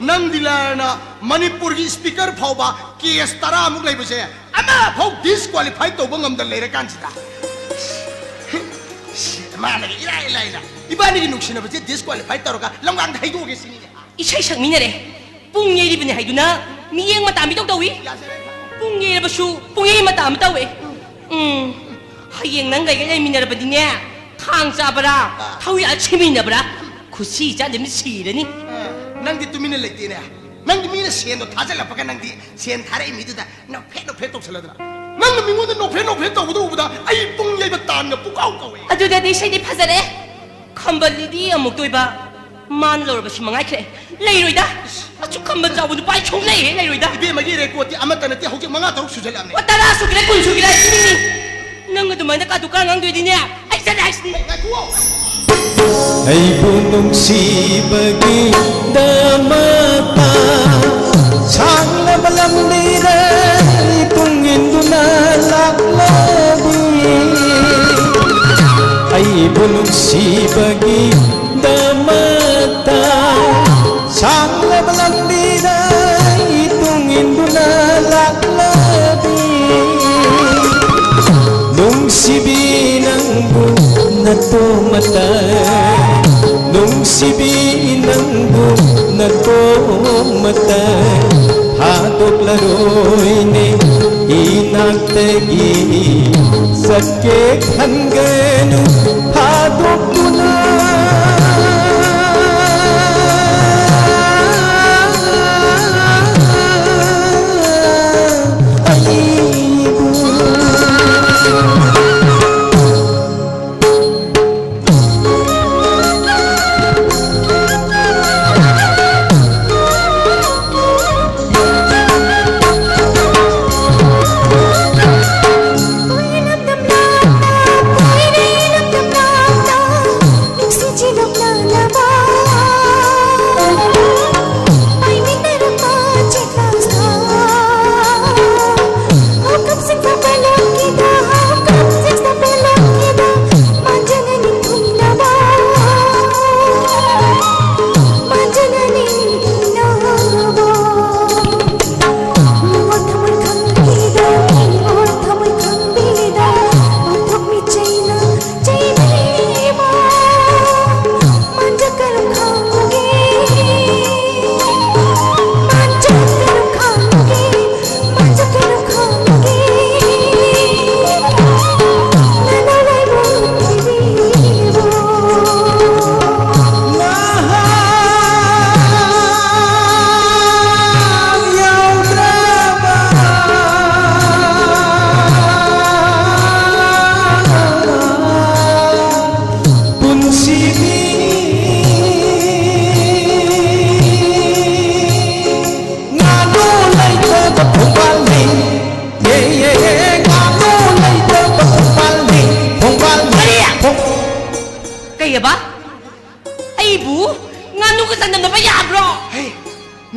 ꯅꯪꯗꯤ ꯂꯥꯏꯔꯅ ꯃꯅꯤꯄꯨꯔꯒꯤ ꯁ꯭ꯄꯤꯀꯔ ꯐꯥꯎꯕ ꯀꯦꯁ ꯇꯔꯥꯃꯨꯛ ꯂꯩꯕꯁꯦ ꯑꯃꯐꯥꯎ ꯗꯤꯁꯀ꯭ꯋꯥꯂꯤꯐꯥꯏ ꯇꯧꯕ ꯉꯝꯗ ꯂꯩꯔꯀꯥꯟꯁꯤꯗ꯫ ꯁꯤ ꯃꯥꯅꯒ ꯏꯔꯥꯏ ꯂꯥꯏꯅ ꯏꯕꯥꯅꯤꯒꯤ ꯅꯨꯡꯁꯤꯅꯕꯁꯦ ꯗꯤꯁꯀ꯭ꯋꯥꯂꯤꯐꯥꯏ ꯇꯧꯔꯒ ꯂꯝꯒꯥꯡꯗ ꯍꯩꯗꯣꯛꯑꯒꯦ ꯁꯤꯅꯤꯅꯦ꯫ ꯏꯁꯩ ꯁꯛꯃꯤꯟꯅꯔꯦ, ꯄꯨꯡ ꯌꯩꯔꯤꯕꯅꯤ ꯍꯥꯏꯗꯨꯅ ꯃꯤꯠꯌꯦꯡ ꯃꯇꯥ ꯑꯃ ꯏꯇꯧ ꯇꯧꯏ꯫ ꯌꯥꯖꯔꯦ꯫ ꯄꯨꯡ ꯌꯩꯔꯕꯁꯨ ꯄꯨꯡꯌꯩ ꯃꯇꯥ ꯑꯃ ꯇꯧꯏ꯫ ꯎꯝ, ꯍꯌꯦꯡ ꯅꯪꯒ ꯑꯩꯒ ꯂꯩꯃꯤꯟꯅꯔꯕꯗꯤꯅꯦ, ꯈꯥꯡ ꯆꯥꯕ꯭ꯔꯥ, ꯑꯥ꯫ ꯊꯧꯌꯥ ꯁꯤꯃꯤꯟꯅꯕ꯭ꯔꯥ, ꯈꯨꯠꯁꯤ ꯆꯥꯗꯕꯅ ꯁꯤꯔꯅꯤ꯫ ꯑꯥ, ꯅꯪꯗꯤ ꯇꯨꯃꯤꯟꯅ ꯂꯩꯇꯦꯅꯦ꯫ ꯅꯪꯗꯤ ꯃꯤꯅ ꯁꯦꯟꯗꯣ ꯊꯥꯖꯤꯜꯂꯛꯄꯒ ꯅꯪꯗꯤ ꯁꯦꯟ ꯊꯥꯔꯛꯏ ꯃꯤꯗꯨꯗ ꯅꯣꯛꯐꯦꯠ ꯅꯣꯛꯐꯦꯠ ꯇꯧꯁꯜꯂꯗꯅ꯫ ꯅꯪꯅ ꯃꯤꯉꯣꯟꯗ ꯅꯣꯛꯐꯦꯠ ꯅꯣꯛꯐꯦꯠ ꯇꯧꯕꯗꯣ ꯎꯕꯗ ꯑꯩ ꯄꯨꯡ ꯌꯩꯕ ꯇꯥꯟꯒ ꯄꯨꯀꯥꯎ ꯀꯥꯎꯋꯦ꯫ ꯑꯗꯨꯗꯗꯤ ꯏꯁꯩꯗꯤ ꯐꯖꯔꯦ꯫ ꯈꯝꯕꯜꯂꯤꯗꯤ ꯑꯃꯨꯛꯇ ꯑꯣꯏꯕ, ꯃꯥꯅ ꯂꯧꯔꯕꯁꯤ ꯃꯉꯥꯏꯈ꯭ꯔꯦ꯫ ꯂꯩꯔꯣꯏꯗ꯫ ꯑꯁꯨꯛ ꯈꯝꯕꯜ ꯆꯥꯎꯕ ꯅꯨꯄꯥ ꯑꯩ ꯁꯨꯡꯂꯩ ꯍꯦꯛ ꯂꯩꯔꯣꯏꯗ꯫ ꯏꯕꯦꯝꯃꯒꯤ ꯔꯦꯀꯣꯔꯗꯇꯤ ꯑꯃꯠꯇ ꯅꯠꯇꯦ, ꯍꯧꯖꯤꯛ ꯃꯉꯥ ꯇꯔꯨꯛ ꯁꯨꯖꯜꯂꯛꯑꯕꯅꯦ꯫ ꯑꯣ, ꯇꯔꯥ ꯁꯨꯒꯦꯔꯥ, ꯀꯨꯟ ꯁꯨꯒꯦꯔꯥ, ꯑꯩ ꯁꯤꯅꯤꯡꯉꯤ꯫ ꯅꯪ ꯑꯗꯨꯃꯥꯏꯅ ꯀꯥꯇꯨ ꯀꯥꯔꯟ ꯉꯥꯡꯗꯣꯏꯗꯤꯅꯦ, ꯑꯩ ꯆꯠꯂꯦ ꯍꯥꯏꯁꯤꯅꯤ꯫ ꯉꯥꯏꯈꯨꯑꯣ꯫ ꯑꯩꯕꯨ ꯅꯨꯡꯁꯤꯕꯒꯤꯗꯃꯛꯇ ꯁꯥꯡꯂꯕ ꯂꯝꯕꯤꯗ ꯇꯨꯡ ꯏꯟꯗꯨꯅ ꯂꯥꯛꯂꯕꯤ꯫ ꯑꯩꯕꯨ ꯅꯨꯡꯁꯤꯕꯒꯤꯗꯃꯛꯇ ꯁꯥꯡꯂꯕ ꯂꯝꯕꯤꯗ ꯇꯨꯡ ꯏꯟꯗꯨꯅ ꯂꯥꯛꯂꯕꯤ꯫ ꯅꯨꯡꯁꯤꯕꯤ ꯅꯪꯕꯨ ꯅꯇꯣꯝꯇ, ꯅꯨꯡꯁꯤꯕꯤ ꯅꯪꯕꯨ ꯅꯇꯣꯝꯇ ꯊꯥꯗꯣꯛꯂꯔꯣꯏꯅꯦ ꯏꯅꯥꯛꯇꯒꯤ꯫ ꯆꯠꯀꯦ ꯈꯟꯒꯅꯨ ꯊꯥꯗꯣꯛꯇꯨꯅ꯫ ꯑꯩꯕꯨ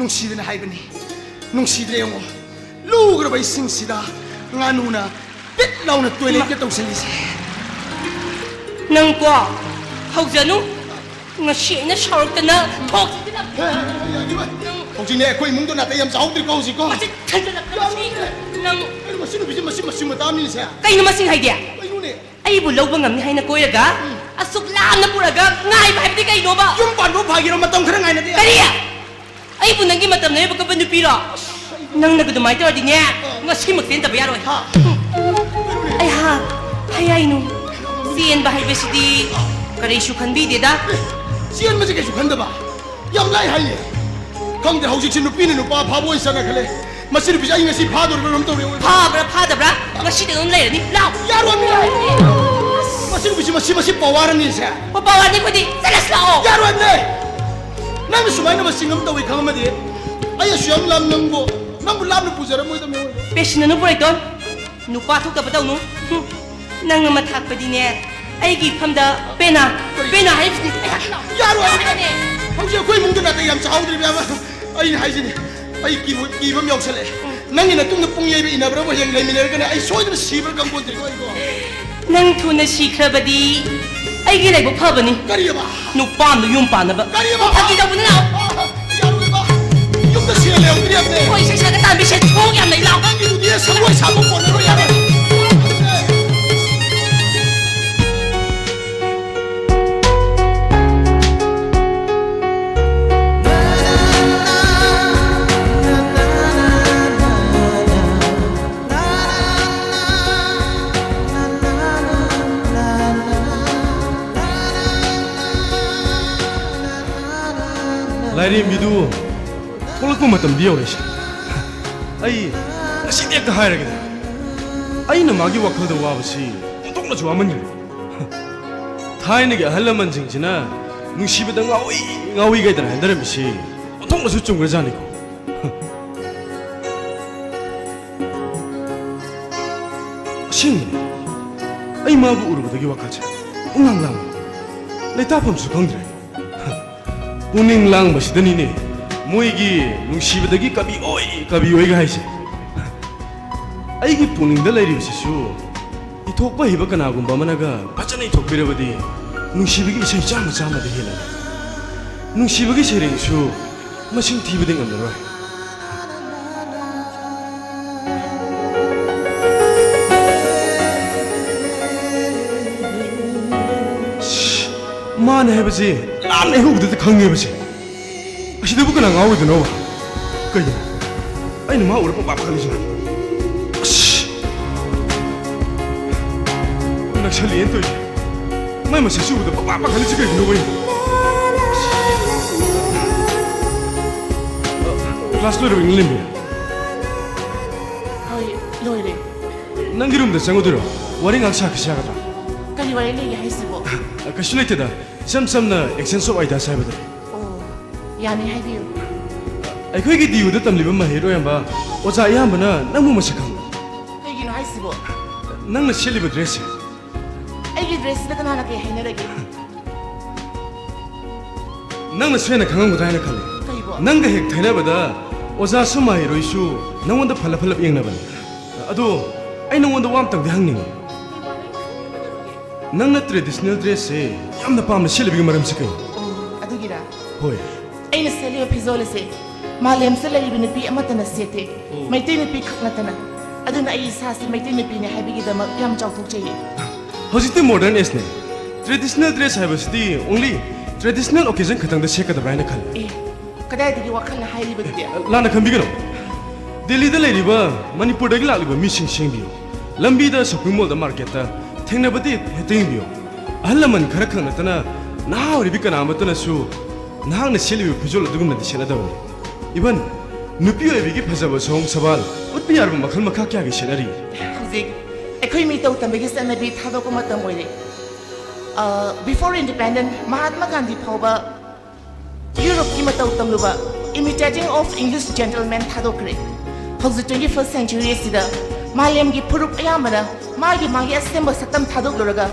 ꯅꯨꯡꯁꯤꯗꯅ ꯍꯥꯏꯕꯅꯤ, ꯅꯨꯡꯁꯤꯗ꯭ꯔꯦ ꯌꯦꯡꯉꯣ꯫ ꯂꯨꯈ꯭ꯔꯕ ꯏꯁꯤꯡꯁꯤꯗ ꯉꯥꯅꯨꯅ ꯄꯤꯠ ꯂꯥꯎꯅ ꯇꯣꯏꯂꯦꯠꯀ ꯇꯧꯁꯜꯂꯤꯁꯦ꯫ ꯅꯪꯀꯣ, ꯍꯧꯖꯅꯨ꯫ ꯉꯁꯤ ꯑꯩꯅ ꯁꯥꯎꯔꯛꯇꯅ ꯊꯣꯛꯁꯤꯗꯅ꯫ ꯍꯦ, ꯍꯦ, ꯍꯦ, ꯌꯥꯒꯤꯔꯣꯏ꯫ ꯍꯧꯖꯤꯛꯅꯦ ꯑꯩꯈꯣꯏ ꯏꯃꯨꯡꯗꯣ ꯅꯥꯇꯩ ꯌꯥꯝ ꯆꯥꯍꯧꯗ꯭ꯔꯤꯀꯣ ꯍꯧꯖꯤꯛꯀꯣ꯫ ꯃꯆꯤꯟ ꯊꯟꯖꯜꯂꯛꯇꯅ ꯁꯤ ꯌꯥꯔꯣꯏꯅꯦ꯫ ꯅꯪ ꯀꯩꯅꯣ ꯃꯁꯤ ꯅꯨꯄꯤꯁꯦ ꯃꯁꯤ ꯃꯁꯤ ꯃꯇꯥ ꯑꯃꯅꯤꯁꯦ꯫ ꯀꯩꯅꯣ ꯃꯁꯤꯡ ꯍꯥꯏꯗꯤ? ꯀꯩꯅꯣꯅꯦ? ꯑꯩꯕꯨ ꯂꯧꯕ ꯉꯝꯅꯤ ꯍꯥꯏꯅ ꯀꯣꯏꯔꯒ ꯑꯁꯨꯛ ꯂꯥꯞꯅ ꯄꯨꯔꯛꯑꯒ ꯉꯥꯏꯕ ꯍꯥꯏꯕꯗꯤ ꯀꯩꯅꯣꯕ? ꯌꯨꯝ ꯄꯥꯟꯕ ꯐꯥꯒꯤꯔꯣ? ꯃꯇꯝ ꯈꯔ ꯉꯥꯏꯅꯗꯦ꯫ ꯀꯔꯤ? ꯑꯩꯕꯨ ꯅꯪꯒꯤ ꯃꯇꯝ ꯂꯩꯔꯕ ꯀꯞꯄ ꯅꯨꯄꯤꯔꯣ? ꯅꯪꯅꯒ ꯑꯗꯨꯃꯥꯏꯅ ꯇꯧꯔꯗꯤꯅꯦ, ꯉꯁꯤꯃꯛ ꯆꯦꯟꯗꯕ ꯌꯥꯔꯣꯏ꯫ ꯍꯥ? ꯑꯩꯍꯥꯛ ꯍꯌꯥꯏꯅꯨ, ꯆꯦꯟꯕ ꯍꯥꯏꯕꯁꯤꯗꯤ ꯀꯔꯤꯁꯨ ꯈꯟꯕꯤꯗꯦꯗ꯫ ꯆꯦꯟꯕꯁꯦ ꯀꯩꯁꯨ ꯈꯟꯗꯕ? ꯌꯥꯝ ꯂꯥꯏ ꯍꯥꯏꯅꯦ꯫ ꯈꯪꯗꯦ, ꯍꯧꯖꯤꯛꯁꯤ ꯅꯨꯄꯤꯅ ꯅꯨꯄꯥ ꯐꯥꯕ ꯑꯣꯏ ꯆꯠꯅꯈ꯭ꯔꯦ꯫ ꯃꯁꯤ ꯅꯨꯄꯤꯁꯦ ꯑꯩ ꯉꯁꯤ ꯐꯥꯗꯣꯔꯤꯕ꯭ꯔꯥ ꯀꯩꯅꯣꯝ ꯇꯧꯔꯦ꯫ ꯐꯥꯕ꯭ꯔꯥ ꯐꯥꯗꯕ꯭ꯔꯥ? ꯉꯁꯤꯗꯤ ꯑꯗꯨꯝ ꯂꯩꯔꯅꯤ꯫ ꯂꯥꯎ! ꯌꯥꯔꯣꯏ, ꯃꯤ ꯂꯥꯛꯑꯦ꯫ ꯃꯁꯤ ꯅꯨꯄꯤꯁꯤ, ꯃꯁꯤ, ꯃꯁꯤ ꯄꯋꯥꯔꯅꯤꯁꯦ꯫ ꯍꯣ, ꯄꯋꯥꯔꯅꯤ ꯑꯩꯈꯣꯏꯗꯤ꯫ ꯆꯠꯂꯁꯤ ꯂꯥꯛꯑꯣ꯫ ꯌꯥꯔꯣꯏ, ꯃꯤ! ꯅꯪꯅ ꯁꯨꯃꯥꯏꯅ ꯃꯁꯤꯡ ꯑꯃ ꯇꯧꯏ ꯈꯪꯉꯝꯃꯗꯤ ꯑꯩ ꯑꯁꯨꯛ ꯌꯥꯝ ꯂꯥꯞꯅ ꯅꯪꯕꯨ, ꯅꯪꯕꯨ ꯂꯥꯞꯅ ꯄꯨꯖꯔꯝꯃꯣꯏꯗꯕꯅꯤ꯫ ꯄꯦꯁꯤꯟꯅꯅꯨ, ꯄꯨꯔꯩꯇꯣꯟ꯫ ꯅꯨꯄꯥ ꯊꯣꯛꯇꯕ ꯇꯧꯅꯨ꯫ ꯍꯨꯝ꯫ ꯅꯪꯅ ꯃꯊꯥꯛꯄꯗꯤꯅꯦ, ꯑꯩꯒꯤ ꯏꯐꯝꯗ ꯄꯦꯅꯥ, ꯄꯦꯅꯥ ꯍꯥꯏꯔꯤꯁꯤꯗꯤ꯫ ꯌꯥꯔꯣꯏ꯫ ꯍꯧꯖꯤꯛ ꯑꯩꯈꯣꯏ ꯏꯃꯨꯡꯗ ꯅꯥꯇꯩ ꯌꯥꯝ ꯆꯥꯍꯧꯗ꯭ꯔꯤꯕ ꯑꯃ꯫ ꯑꯩꯅ ꯍꯥꯏꯁꯤꯅꯤ, ꯑꯩ ꯀꯤꯕ, ꯀꯤꯕ ꯑꯃ ꯌꯥꯎꯁꯜꯂꯛꯑꯦ꯫ ꯅꯪꯒꯤ ꯅꯇꯨꯡꯗ ꯄꯨꯡ ꯌꯩꯕ ꯏꯟꯅꯕ꯭ꯔꯥꯕꯨ ꯍꯌꯦꯡ ꯂꯩꯃꯤꯟꯅꯔꯒꯅꯦ ꯑꯩ ꯁꯣꯏꯗꯅ ꯁꯤꯕ꯭ꯔꯥ ꯈꯪꯄꯣꯟꯇꯦꯀꯣ ꯑꯩꯀꯣ꯫ ꯅꯪ ꯊꯨꯅ ꯁꯤꯈ꯭ꯔꯕꯗꯤ ꯑꯩꯒꯤ ꯂꯥꯏꯕꯛ ꯐꯕꯅꯤ꯫ ꯀꯔꯤꯑꯕ? ꯅꯨꯄꯥ ꯑꯃꯗ ꯌꯨꯝ ꯄꯥꯟꯅꯕ꯫ ꯀꯔꯤꯑꯕ? ꯐꯥꯒꯤ ꯇꯧꯕꯅꯤ, ꯂꯥꯛꯑꯣ꯫ ꯑ, ꯑ, ꯌꯥꯔꯣꯏꯕ꯫ ꯌꯨꯝꯗ ꯁꯤꯔ ꯂꯩꯍꯧꯗ꯭ꯔꯤ ꯍꯥꯏꯕꯅꯦ꯫ ꯍꯣꯏ, ꯏꯁꯩ ꯁꯛꯑꯒ ꯇꯥꯟꯕꯤ ꯁꯦꯟ ꯊꯣꯛ ꯌꯥꯝ ꯂꯩ, ꯂꯥꯛꯑꯣ꯫ ꯅꯪꯒꯤꯗꯨꯗꯤ ꯁꯒꯣꯜ ꯁꯥꯕ ꯀꯣꯟꯅꯔꯣꯏ, ꯌꯥꯔꯣꯏ꯫ ꯂꯥꯏꯔꯦꯝꯕꯤꯗꯨ ꯊꯣꯛꯂꯛꯄ ꯃꯇꯝꯗꯤ ꯌꯧꯔꯦꯁꯦ꯫ ꯑꯩ ꯉꯁꯤꯗꯤ ꯍꯦꯛꯇ ꯍꯥꯏꯔꯒꯦꯗ꯫ ꯑꯩꯅ ꯃꯥꯒꯤ ꯋꯥꯈꯜꯗ ꯋꯥꯕꯁꯤ ꯑꯣꯟꯊꯣꯛꯅꯁꯨ ꯋꯥꯃꯟꯈ꯭ꯔꯦ꯫ ꯊꯥꯏꯅꯒꯤ ꯑꯍꯜ ꯂꯃꯟꯁꯤꯡꯁꯤꯅ ꯅꯨꯡꯁꯤꯕꯗ ꯉꯥꯎꯏ ꯉꯥꯎꯏ ꯀꯥꯏꯗꯅ ꯍꯥꯏꯅꯔꯝꯃꯤꯁꯤ ꯑꯣꯟꯊꯣꯛꯅꯁꯨ ꯆꯨꯝꯈ꯭ꯔꯖꯥꯠꯅꯤꯀꯣ꯫ ꯑꯁꯦꯡꯕꯅꯤ, ꯑꯩ ꯃꯥꯕꯨ ꯎꯔꯨꯕꯗꯒꯤ ꯋꯥꯈꯜꯁꯦ ꯄꯨꯡꯂꯥꯡ ꯂꯥꯡꯕ, ꯂꯩꯇꯥꯐꯝꯁꯨ ꯈꯪꯗ꯭ꯔꯦ꯫ ꯄꯨꯛꯅꯤꯡ ꯂꯥꯡꯕꯁꯤꯗꯅꯤꯅꯦ ꯃꯣꯏꯒꯤ ꯅꯨꯡꯁꯤꯕꯗꯒꯤ ꯀꯕꯤ ꯑꯣꯏ, ꯀꯕꯤ ꯑꯣꯏꯒ ꯍꯥꯏꯁꯦ꯫ ꯑꯩꯒꯤ ꯄꯨꯛꯅꯤꯡꯗ ꯂꯩꯔꯤꯕꯁꯤꯁꯨ ꯏꯊꯣꯛꯄ ꯍꯩꯕ ꯀꯅꯥꯒꯨꯝꯕ ꯑꯃꯅꯒ ꯐꯖꯅ ꯏꯊꯣꯛꯄꯤꯔꯕꯗꯤ ꯅꯨꯡꯁꯤꯕꯒꯤ ꯏꯁꯩ ꯆꯥꯝꯃ ꯆꯥꯝꯃꯗ ꯍꯦꯜꯂꯅꯤ꯫ ꯅꯨꯡꯁꯤꯕꯒꯤ ꯁꯩꯔꯦꯡꯁꯨ ꯃꯁꯤꯡ ꯊꯤꯕꯗꯤ ꯉꯝꯂꯔꯣꯏ꯫ ꯃꯥꯅꯦ ꯍꯥꯏꯕꯁꯤ ꯂꯥꯟꯅ ꯍꯦꯛ ꯎꯕꯗꯇ ꯈꯪꯉꯦꯕꯁꯦ꯫ ꯑꯁꯤꯗꯕꯨ ꯀꯅꯥ ꯉꯥꯎꯔꯣꯏꯗꯣꯏꯅꯣꯕ? ꯀꯩꯒꯤꯅꯣ ꯑꯩꯅ ꯃꯥ ꯎꯔ ꯄꯪꯄꯥ ꯄꯥꯈꯠꯂꯤꯁꯤꯅ? ꯑꯁ! ꯅꯛꯁꯜꯂꯛꯑꯦꯅ ꯇꯧꯔꯤꯁꯦ꯫ ꯃꯥꯏ ꯃꯁꯛꯁꯤ ꯎꯕꯗ ꯄꯪꯄꯥ ꯄꯥꯈꯠꯂꯤꯁꯤ ꯀꯩꯒꯤꯅꯣꯕ ꯑꯩꯅ? ꯀ꯭ꯂꯥꯁ ꯂꯣꯏꯔꯕ ꯏꯪꯂꯦꯟꯕꯤ? ꯍꯣꯏ, ꯂꯣꯏꯔꯦ꯫ ꯅꯪꯒꯤ ꯔꯨꯝꯗ ꯆꯪꯉꯨꯗꯣꯏꯔꯣ? ꯋꯥꯔꯤ ꯉꯥꯏꯍꯥꯛ ꯁꯥꯈꯤꯁꯤ ꯌꯥꯒꯗ꯭ꯔꯥ? ꯀꯔꯤ ꯋꯥꯔꯤ ꯂꯩꯒꯦ ꯍꯥꯏꯁꯤꯕꯣ? ꯀꯩꯁꯨ ꯂꯩꯇꯦꯗ꯫ ꯏꯆꯝ ꯆꯝꯅ exchange of ideas ꯍꯥꯏꯕꯗꯨꯅꯤ꯫ ꯑꯣ, ꯌꯥꯅꯤ, ꯍꯥꯏꯕꯤꯌꯨ꯫ ꯑꯩꯈꯣꯏꯒꯤ D U ꯗ ꯇꯝꯂꯤꯕ ꯃꯍꯩꯔꯣꯏ ꯑꯌꯥꯝꯕ, ꯑꯣꯖꯥ ꯑꯌꯥꯝꯕꯅ ꯅꯪꯕꯨ ꯃꯁꯛ ꯈꯪꯕ꯫ ꯀꯩꯒꯤꯅꯣ ꯍꯥꯏꯁꯤꯕꯣ? ꯅꯪꯅ ꯁꯦꯠꯂꯤꯕ dress ꯁꯦ꯫ ꯑꯩꯒꯤ dress ꯁꯤꯗ ꯀꯅꯥꯅ ꯀꯩ ꯍꯥꯏꯅꯔꯒꯦ? ꯅꯪꯅ ꯁꯣꯏꯅ ꯈꯪꯉꯝꯒꯗ꯭ꯔꯥ ꯍꯥꯏꯅ ꯈꯜꯂꯤ꯫ ꯀꯩꯕꯣ? ꯅꯪꯒ ꯍꯦꯛ ꯊꯩꯅꯕꯗ ꯑꯣꯖꯥꯁꯨ ꯃꯍꯩꯔꯣꯏꯁꯨ ꯅꯪꯉꯣꯟꯗ ꯐꯜꯂꯞ ꯐꯜꯂꯞ ꯌꯦꯡꯅꯕꯅꯤ꯫ ꯑꯗꯣ ꯑꯩ ꯅꯪꯉꯣꯟꯗ ꯋꯥ ꯑꯝꯇꯪꯗꯤ ꯍꯪꯅꯤꯡꯉꯤ꯫ ꯅꯪꯅ traditional dress ꯁꯦ ꯌꯥꯝꯅ ꯄꯥꯝꯅ ꯁꯦꯠꯂꯤꯕꯒꯤ ꯃꯔꯝꯁꯤ ꯀꯩꯅꯣ? ꯑꯣ, ꯑꯗꯨꯒꯤꯔꯥ? ꯍꯣꯏ꯫ ꯑꯩꯅ ꯁꯦꯠꯂꯤꯕ ꯐꯤꯖꯣꯜ ꯑꯁꯦ ꯃꯥꯂꯦꯝꯁꯤꯗ ꯂꯩꯔꯤꯕ ꯅꯨꯄꯤ ꯑꯃꯠꯇꯅ ꯁꯦꯠꯇꯦ꯫ ꯑꯣ꯫ ꯃꯩꯇꯩ ꯅꯨꯄꯤ ꯈꯛ ꯅꯠꯇꯅ꯫ ꯑꯗꯨꯅ ꯑꯩ ꯏꯁꯥꯁꯤ ꯃꯩꯇꯩ ꯅꯨꯄꯤꯅꯦ ꯍꯥꯏꯕꯒꯤꯗꯃꯛ ꯌꯥꯝ ꯆꯥꯎꯊꯣꯛꯆꯩꯌꯦ꯫ ꯍꯧꯖꯤꯛꯇꯤ modern age ꯅꯦ꯫ Traditional dress ꯍꯥꯏꯕꯁꯤꯗꯤ only traditional occasion ꯈꯛꯇꯪꯗ ꯁꯦꯠꯀꯗꯕ꯭ꯔꯥ ꯍꯥꯏꯅ ꯈꯜꯂꯤ꯫ ꯑꯦ, ꯀꯗꯥꯏꯗꯒꯤ ꯋꯥꯈꯜꯅ ꯍꯥꯏꯔꯤꯕꯗꯨꯗꯤ? ꯂꯥꯟꯅ ꯈꯟꯕꯤꯒꯅꯨ꯫ ꯗꯦꯜꯂꯤꯗ ꯂꯩꯔꯤꯕ ꯃꯅꯤꯄꯨꯔꯗꯒꯤ ꯂꯥꯛꯂꯤꯕ ꯃꯤꯁꯤꯡ ꯌꯦꯡꯕꯤꯌꯨ꯫ ꯂꯝꯕꯤꯗ, shopping mall ꯗ, market ꯇ ꯊꯦꯡꯅꯕꯗꯤ ꯍꯦꯛꯇ ꯌꯦꯡꯕꯤꯌꯨ꯫ ꯑꯍꯜ ꯂꯃꯟ ꯈꯔ ꯈꯛ ꯅꯠꯇꯅ ꯅꯍꯥ ꯑꯣꯏꯔꯤꯕꯤ ꯀꯅꯥ ꯑꯃꯠꯇꯅꯁꯨ ꯅꯍꯥꯛꯅ ꯁꯦꯠꯂꯤꯕ ꯐꯤꯖꯣꯜ ꯑꯗꯨꯒꯨꯝꯅꯗꯤ ꯁꯦꯠꯅꯗꯕꯅꯤ꯫ Even ꯅꯨꯄꯤ ꯑꯣꯏꯕꯤꯒꯤ ꯐꯖꯕ ꯁꯑꯣꯡ ꯁꯕꯥꯜ ꯎꯠꯄ ꯌꯥꯔꯕ ꯃꯈꯜ ꯃꯈꯥ ꯀꯌꯥꯒꯤ ꯁꯦꯠꯅꯔꯤ꯫ ꯍꯧꯖꯤꯛ ꯑꯩꯈꯣꯏ ꯃꯤꯇꯧ ꯇꯝꯕꯒꯤ ꯆꯠꯅꯕꯤ ꯊꯥꯗꯣꯛꯄ ꯃꯇꯝ ꯑꯣꯏꯔꯦ꯫ ꯑ, before independent, ꯃꯍꯥꯠꯃ ꯒꯥꯟꯙꯤ ꯐꯥꯎꯕ ꯌꯨꯔꯣꯞꯀꯤ ꯃꯇꯧ ꯇꯝꯂꯨꯕ Imitating of English Gentlemen ꯊꯥꯗꯣꯛꯈ꯭ꯔꯦ꯫ ꯍꯧꯖꯤꯛ twenty first century ꯑꯁꯤꯗ ꯃꯥꯂꯦꯝꯒꯤ ꯐꯨꯔꯨꯞ ꯑꯌꯥꯝꯕꯅ ꯃꯥꯒꯤ ꯃꯥꯒꯤ ꯑꯁꯦꯡꯕ ꯁꯛꯇꯝ ꯊꯥꯗꯣꯛꯂꯨꯔꯒ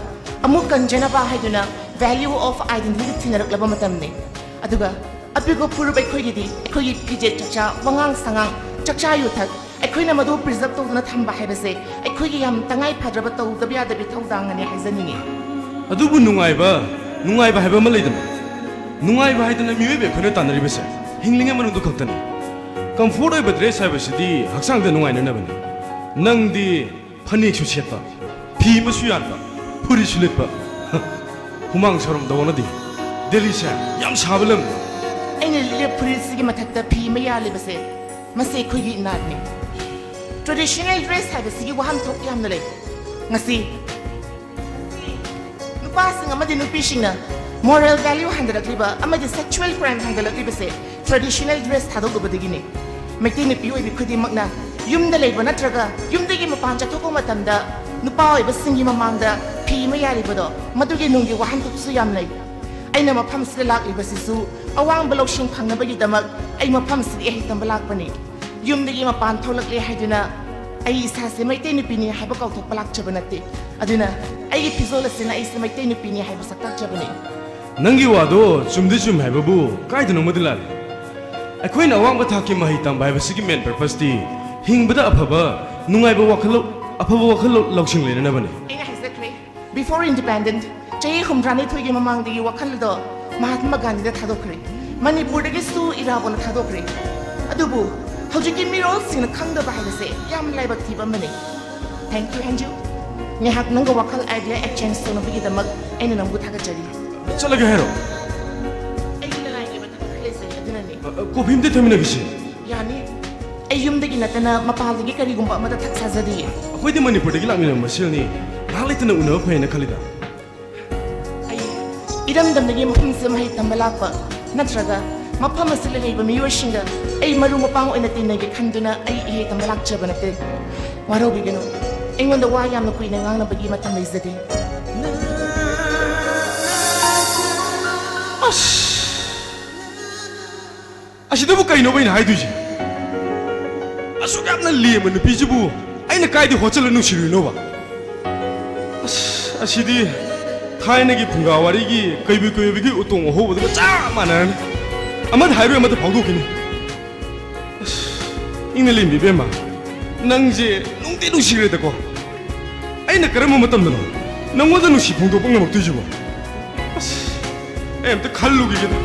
ꯑꯃꯨꯛ ꯀꯟꯖꯅꯕ ꯍꯥꯏꯗꯨꯅ value of identity ꯊꯤꯅꯔꯛꯂꯕ ꯃꯇꯝꯅꯤ꯫ ꯑꯗꯨꯒ ꯑꯄꯤꯛꯄ ꯐꯨꯔꯨꯞ ꯑꯩꯈꯣꯏꯒꯤꯗꯤ ꯑꯩꯈꯣꯏꯒꯤ ꯐꯤꯖꯦꯠ ꯆꯛꯆꯥ, ꯋꯥꯉꯥꯡ ꯁꯉꯥꯡ, ꯆꯛꯆꯥ ꯌꯨꯊꯛ, ꯑꯩꯈꯣꯏꯅ ꯃꯗꯨ ꯄ꯭ꯔꯤꯖꯔꯕ ꯇꯧꯗꯨꯅ ꯊꯝꯕ ꯍꯥꯏꯕꯁꯦ ꯑꯩꯈꯣꯏꯒꯤ ꯌꯥꯝ ꯇꯉꯥꯏ ꯐꯗ꯭ꯔꯕ ꯇꯧꯗꯕ ꯌꯥꯗꯕꯤ ꯊꯧꯗꯥꯡ ꯑꯃꯅꯤ ꯍꯥꯏꯖꯅꯤꯡꯏ꯫ ꯑꯗꯨꯕꯨ ꯅꯨꯡꯉꯥꯏꯕ, ꯅꯨꯡꯉꯥꯏꯕ ꯍꯥꯏꯕ ꯑꯃ ꯂꯩꯗꯅ, ꯅꯨꯡꯉꯥꯏꯕ ꯍꯥꯏꯗꯅ ꯃꯤꯑꯣꯏꯕ ꯑꯩꯈꯣꯏꯅ ꯇꯥꯟꯅꯔꯤꯕꯁꯦ ꯍꯤꯡꯂꯤꯉꯩ ꯃꯅꯨꯡꯗ ꯈꯛꯇꯅꯤ꯫ ꯀꯝꯐꯣꯔꯠ ꯑꯣꯏꯕ ꯗ꯭ꯔꯦꯁ ꯍꯥꯏꯕꯁꯤꯗꯤ ꯍꯛꯆꯥꯡꯗ ꯅꯨꯡꯉꯥꯏꯅꯅꯕꯅꯤ꯫ ꯅꯪꯗꯤ ꯐꯅꯦꯛꯁꯨ ꯁꯦꯠꯄ, ꯐꯤ ꯑꯃꯁꯨ ꯌꯥꯟꯕ, ꯐꯨꯔꯤꯠꯁꯨ ꯂꯤꯠꯄ꯫ ꯍꯨꯃꯥꯡ ꯁꯧꯔꯝꯗꯧꯅꯗꯤ ꯗꯦꯜꯂꯤꯁꯦ ꯌꯥꯝ ꯁꯥꯕ ꯂꯝꯅꯤ꯫ ꯑꯩꯅ ꯂꯤꯠꯂꯤꯕ ꯐꯨꯔꯤꯠꯁꯤꯒꯤ ꯃꯊꯛꯇ ꯐꯤ ꯑꯃ ꯌꯥꯜꯂꯤꯕꯁꯦ, ꯃꯁꯤ ꯑꯩꯈꯣꯏꯒꯤ ꯏꯅꯥꯠꯅꯤ꯫ ꯇ꯭ꯔꯦꯗꯤꯁꯅꯦꯜ ꯗ꯭ꯔꯦꯁ ꯍꯥꯏꯕꯁꯤꯒꯤ ꯋꯥꯍꯟꯊꯣꯛ ꯌꯥꯝꯅ ꯂꯩ꯫ ꯉꯁꯤ ꯅꯨꯄꯥꯁꯤꯡ ꯑꯃꯗꯤ ꯅꯨꯄꯤꯁꯤꯡꯅ ꯃꯣꯔꯦꯜ ꯚꯦꯂ꯭ꯌꯨ ꯍꯟꯊꯔꯛꯂꯤꯕ ꯑꯃꯗꯤ sexual crime ꯍꯦꯟꯒꯠꯂꯛꯂꯤꯕꯁꯦ traditional dress ꯊꯥꯗꯣꯛꯂꯨꯕꯗꯒꯤꯅꯤ꯫ Meitei ꯅꯨꯄꯤ ꯑꯣꯏꯕꯤ ꯈꯨꯗꯤꯡꯃꯛꯅ ꯌꯨꯝꯗ ꯂꯩꯕ ꯅꯠꯇ꯭ꯔꯒ ꯌꯨꯝꯗꯒꯤ ꯃꯄꯥꯟ ꯆꯠꯊꯣꯛꯄ ꯃꯇꯝꯗ ꯅꯨꯄꯥ ꯑꯣꯏꯕꯁꯤꯡꯒꯤ ꯃꯃꯥꯡꯗ ꯐꯤ ꯑꯃ ꯌꯥꯜꯂꯤꯕꯗꯣ, ꯃꯗꯨꯒꯤ ꯅꯨꯡꯒꯤ ꯋꯥꯍꯟꯊꯣꯛꯁꯨ ꯌꯥꯝ ꯂꯩ꯫ ꯑꯩꯅ ꯃꯐꯝꯁꯤꯗ ꯂꯥꯛꯂꯤꯕꯁꯤꯁꯨ ꯑꯋꯥꯡꯕ ꯂꯧꯁꯤꯡ ꯐꯪꯅꯕꯒꯤꯗꯃꯛ ꯑꯩ ꯃꯐꯝꯁꯤꯗ ꯏꯍꯩ ꯇꯝꯕ ꯂꯥꯛꯄꯅꯤ꯫ ꯌꯨꯝꯗꯒꯤ ꯃꯄꯥꯟ ꯊꯣꯛꯂꯛꯂꯦ ꯍꯥꯏꯗꯨꯅ ꯑꯩ ꯏꯁꯥꯁꯦ ꯃꯩꯇꯩ ꯅꯨꯄꯤꯅꯤ ꯍꯥꯏꯕ ꯀꯥꯎꯊꯣꯛꯄ ꯂꯥꯛꯆꯕ ꯅꯠꯇꯦ꯫ ꯑꯗꯨꯅ ꯑꯩꯒꯤ ꯐꯤꯖꯣꯜ ꯑꯁꯤꯅ ꯑꯩꯁꯦ ꯃꯩꯇꯩ ꯅꯨꯄꯤꯅꯤ ꯍꯥꯏꯕ ꯁꯛ ꯇꯥꯛꯆꯕꯅꯤ꯫ ꯅꯪꯒꯤ ꯋꯥꯗꯣ ꯆꯨꯝꯗꯤ ꯆꯨꯝꯃꯦ ꯍꯥꯏꯕꯕꯨ ꯀꯥꯏꯗꯅꯣꯃꯗꯤ ꯂꯥꯜꯂꯤ꯫ ꯑꯩꯈꯣꯏꯅ ꯑꯋꯥꯡꯕ ꯊꯥꯛꯀꯤ ꯃꯍꯩ ꯇꯝꯕ ꯍꯥꯏꯕꯁꯤꯒꯤ ꯃꯦꯟ ꯄꯔꯄꯁꯇꯤ ꯍꯤꯡꯕꯗ ꯑꯐꯕ, ꯅꯨꯡꯉꯥꯏꯕ ꯋꯥꯈꯜ, ꯑꯐꯕ ꯋꯥꯈꯜ ꯂꯧꯁꯤꯡ ꯂꯩꯅꯅꯕꯅꯤ꯫ ꯑꯩꯅ ꯍꯥꯏꯖꯈ꯭ꯔꯦ, before independent, ꯆꯍꯤ ꯍꯨꯝꯗ꯭ꯔꯥꯅꯤꯊꯣꯏꯒꯤ ꯃꯃꯥꯡꯗꯒꯤ ꯋꯥꯈꯜꯗꯣ ꯃꯍꯥꯠꯃ ꯒꯥꯟꯙꯤꯗ ꯊꯥꯗꯣꯛꯈ꯭ꯔꯦ꯫ ꯃꯅꯤꯄꯨꯔꯗꯒꯤꯁꯨ ꯏꯔꯥꯕꯣꯠꯅ ꯊꯥꯗꯣꯛꯈ꯭ꯔꯦ꯫ ꯑꯗꯨꯕꯨ ꯍꯧꯖꯤꯛꯀꯤ ꯃꯤꯔꯣꯜꯁꯤꯡꯅ ꯈꯪꯗꯕ ꯍꯥꯏꯕꯁꯦ ꯌꯥꯝ ꯂꯥꯏꯕꯛ ꯊꯤꯕ ꯑꯃꯅꯤ꯫ Thank you, ꯍꯦꯟꯖꯨ꯫ ꯉꯥꯏꯍꯥꯛ ꯅꯪꯒ ꯋꯥꯈꯜ idea exchange ꯇꯧꯅꯕꯒꯤꯗꯃꯛ ꯑꯩꯅ ꯅꯪꯕꯨ ꯊꯥꯒꯠꯆꯔꯤ꯫ ꯆꯠꯂꯒꯦ ꯍꯥꯏꯔꯣ? ꯑꯩꯒꯤ ꯂꯅꯥꯏꯒꯤ ꯑꯣꯏꯕ ꯊꯕꯛ ꯈꯔ ꯂꯩꯖꯩ, ꯑꯗꯨꯅꯅꯤ꯫ ꯑ, ꯑ, ꯀꯣꯐꯤ ꯑꯝꯇ ꯊꯛꯃꯤꯟꯅꯈꯤꯁꯤ꯫ ꯌꯥꯅꯤ꯫ ꯑꯩ ꯌꯨꯝꯗꯒꯤ ꯅꯠꯇꯅ ꯃꯄꯥꯟꯗꯒꯤ ꯀꯔꯤꯒꯨꯝꯕ ꯑꯃꯗ ꯊꯛ ꯆꯥꯖꯗꯤꯌꯦ꯫ ꯑꯩꯈꯣꯏꯗꯤ ꯃꯅꯤꯄꯨꯔꯗꯒꯤ ꯂꯥꯛꯃꯤꯟꯅꯕ ꯃꯁꯦꯜꯅꯤ꯫ ꯉꯥꯏꯍꯥꯛ ꯂꯩꯇꯅ ꯎꯅꯕ ꯐꯩꯅ ꯈꯜꯂꯤꯗ꯫ ꯑꯩ ꯏꯔꯝꯗꯝꯗꯒꯤ ꯃꯐꯝꯁꯤꯗ ꯃꯍꯩ ꯇꯝꯕ ꯂꯥꯛꯄ ꯅꯠꯇ꯭ꯔꯒ ꯃꯐꯝ ꯑꯁꯤꯗ ꯂꯩꯔꯤꯕ ꯃꯤꯑꯣꯏꯁꯤꯡꯒ ꯑꯩ ꯃꯔꯨꯞ ꯃꯄꯥꯡ ꯑꯣꯏꯅ ꯇꯤꯟꯅꯒꯦ ꯈꯟꯗꯨꯅ ꯑꯩ ꯏꯍꯩ ꯇꯝꯕ ꯂꯥꯛꯆꯕ ꯅꯠꯇꯦ꯫ ꯋꯥꯔꯧꯕꯤꯒꯅꯨ, ꯑꯩꯉꯣꯟꯗ ꯋꯥ ꯌꯥꯝꯅ ꯀꯨꯏꯅ ꯉꯥꯡꯅꯕꯒꯤ ꯃꯇꯝ ꯂꯩꯖꯗꯦ꯫ ꯑꯁ! ꯑꯁꯤꯗꯕꯨ ꯀꯩꯅꯣꯕ ꯑꯩꯅ ꯍꯥꯏꯗꯣꯏꯁꯦ? ꯑꯁꯨꯛ ꯌꯥꯝꯅ ꯂꯦꯝꯕ ꯅꯨꯄꯤꯁꯤꯕꯨ ꯑꯩꯅ ꯀꯥꯏꯗ ꯍꯣꯠꯆꯜꯂ ꯅꯨꯡꯁꯤꯔꯨꯏꯅꯣꯕ? ꯑꯁ, ꯑꯁꯤꯗꯤ ꯊꯥꯏꯅꯒꯤ ꯐꯨꯡꯒꯥ ꯋꯥꯔꯤꯒꯤ ꯀꯩꯕꯨ ꯀꯩꯕꯨꯒꯤ ꯎꯇꯣꯡ ꯑꯍꯧꯕꯗꯨꯒ ꯆꯞ ꯃꯥꯟꯅꯔꯅꯤ꯫ ꯑꯃꯗ ꯍꯥꯏꯔꯣꯏ, ꯑꯃꯗ ꯐꯥꯎꯗꯣꯛꯈꯤꯅꯤ꯫ ꯑꯁ, ꯏꯪꯅ ꯂꯩꯕꯤꯕꯦꯝꯃ, ꯅꯪꯁꯦ ꯅꯨꯡꯗꯤ ꯅꯨꯡꯁꯤꯈ꯭ꯔꯦꯗꯀꯣ꯫ ꯑꯩꯅ ꯀꯔꯝꯕ ꯃꯇꯝꯗꯅꯣ ꯅꯪꯉꯣꯟꯗ ꯅꯨꯡꯁꯤ ꯐꯣꯡꯗꯣꯛꯄ ꯉꯝꯃꯛꯇꯣꯏꯁꯤꯕꯣ? ꯑꯁ, ꯑꯩ ꯑꯝꯇ ꯈꯜꯂꯨꯈꯤꯒꯦꯗ꯫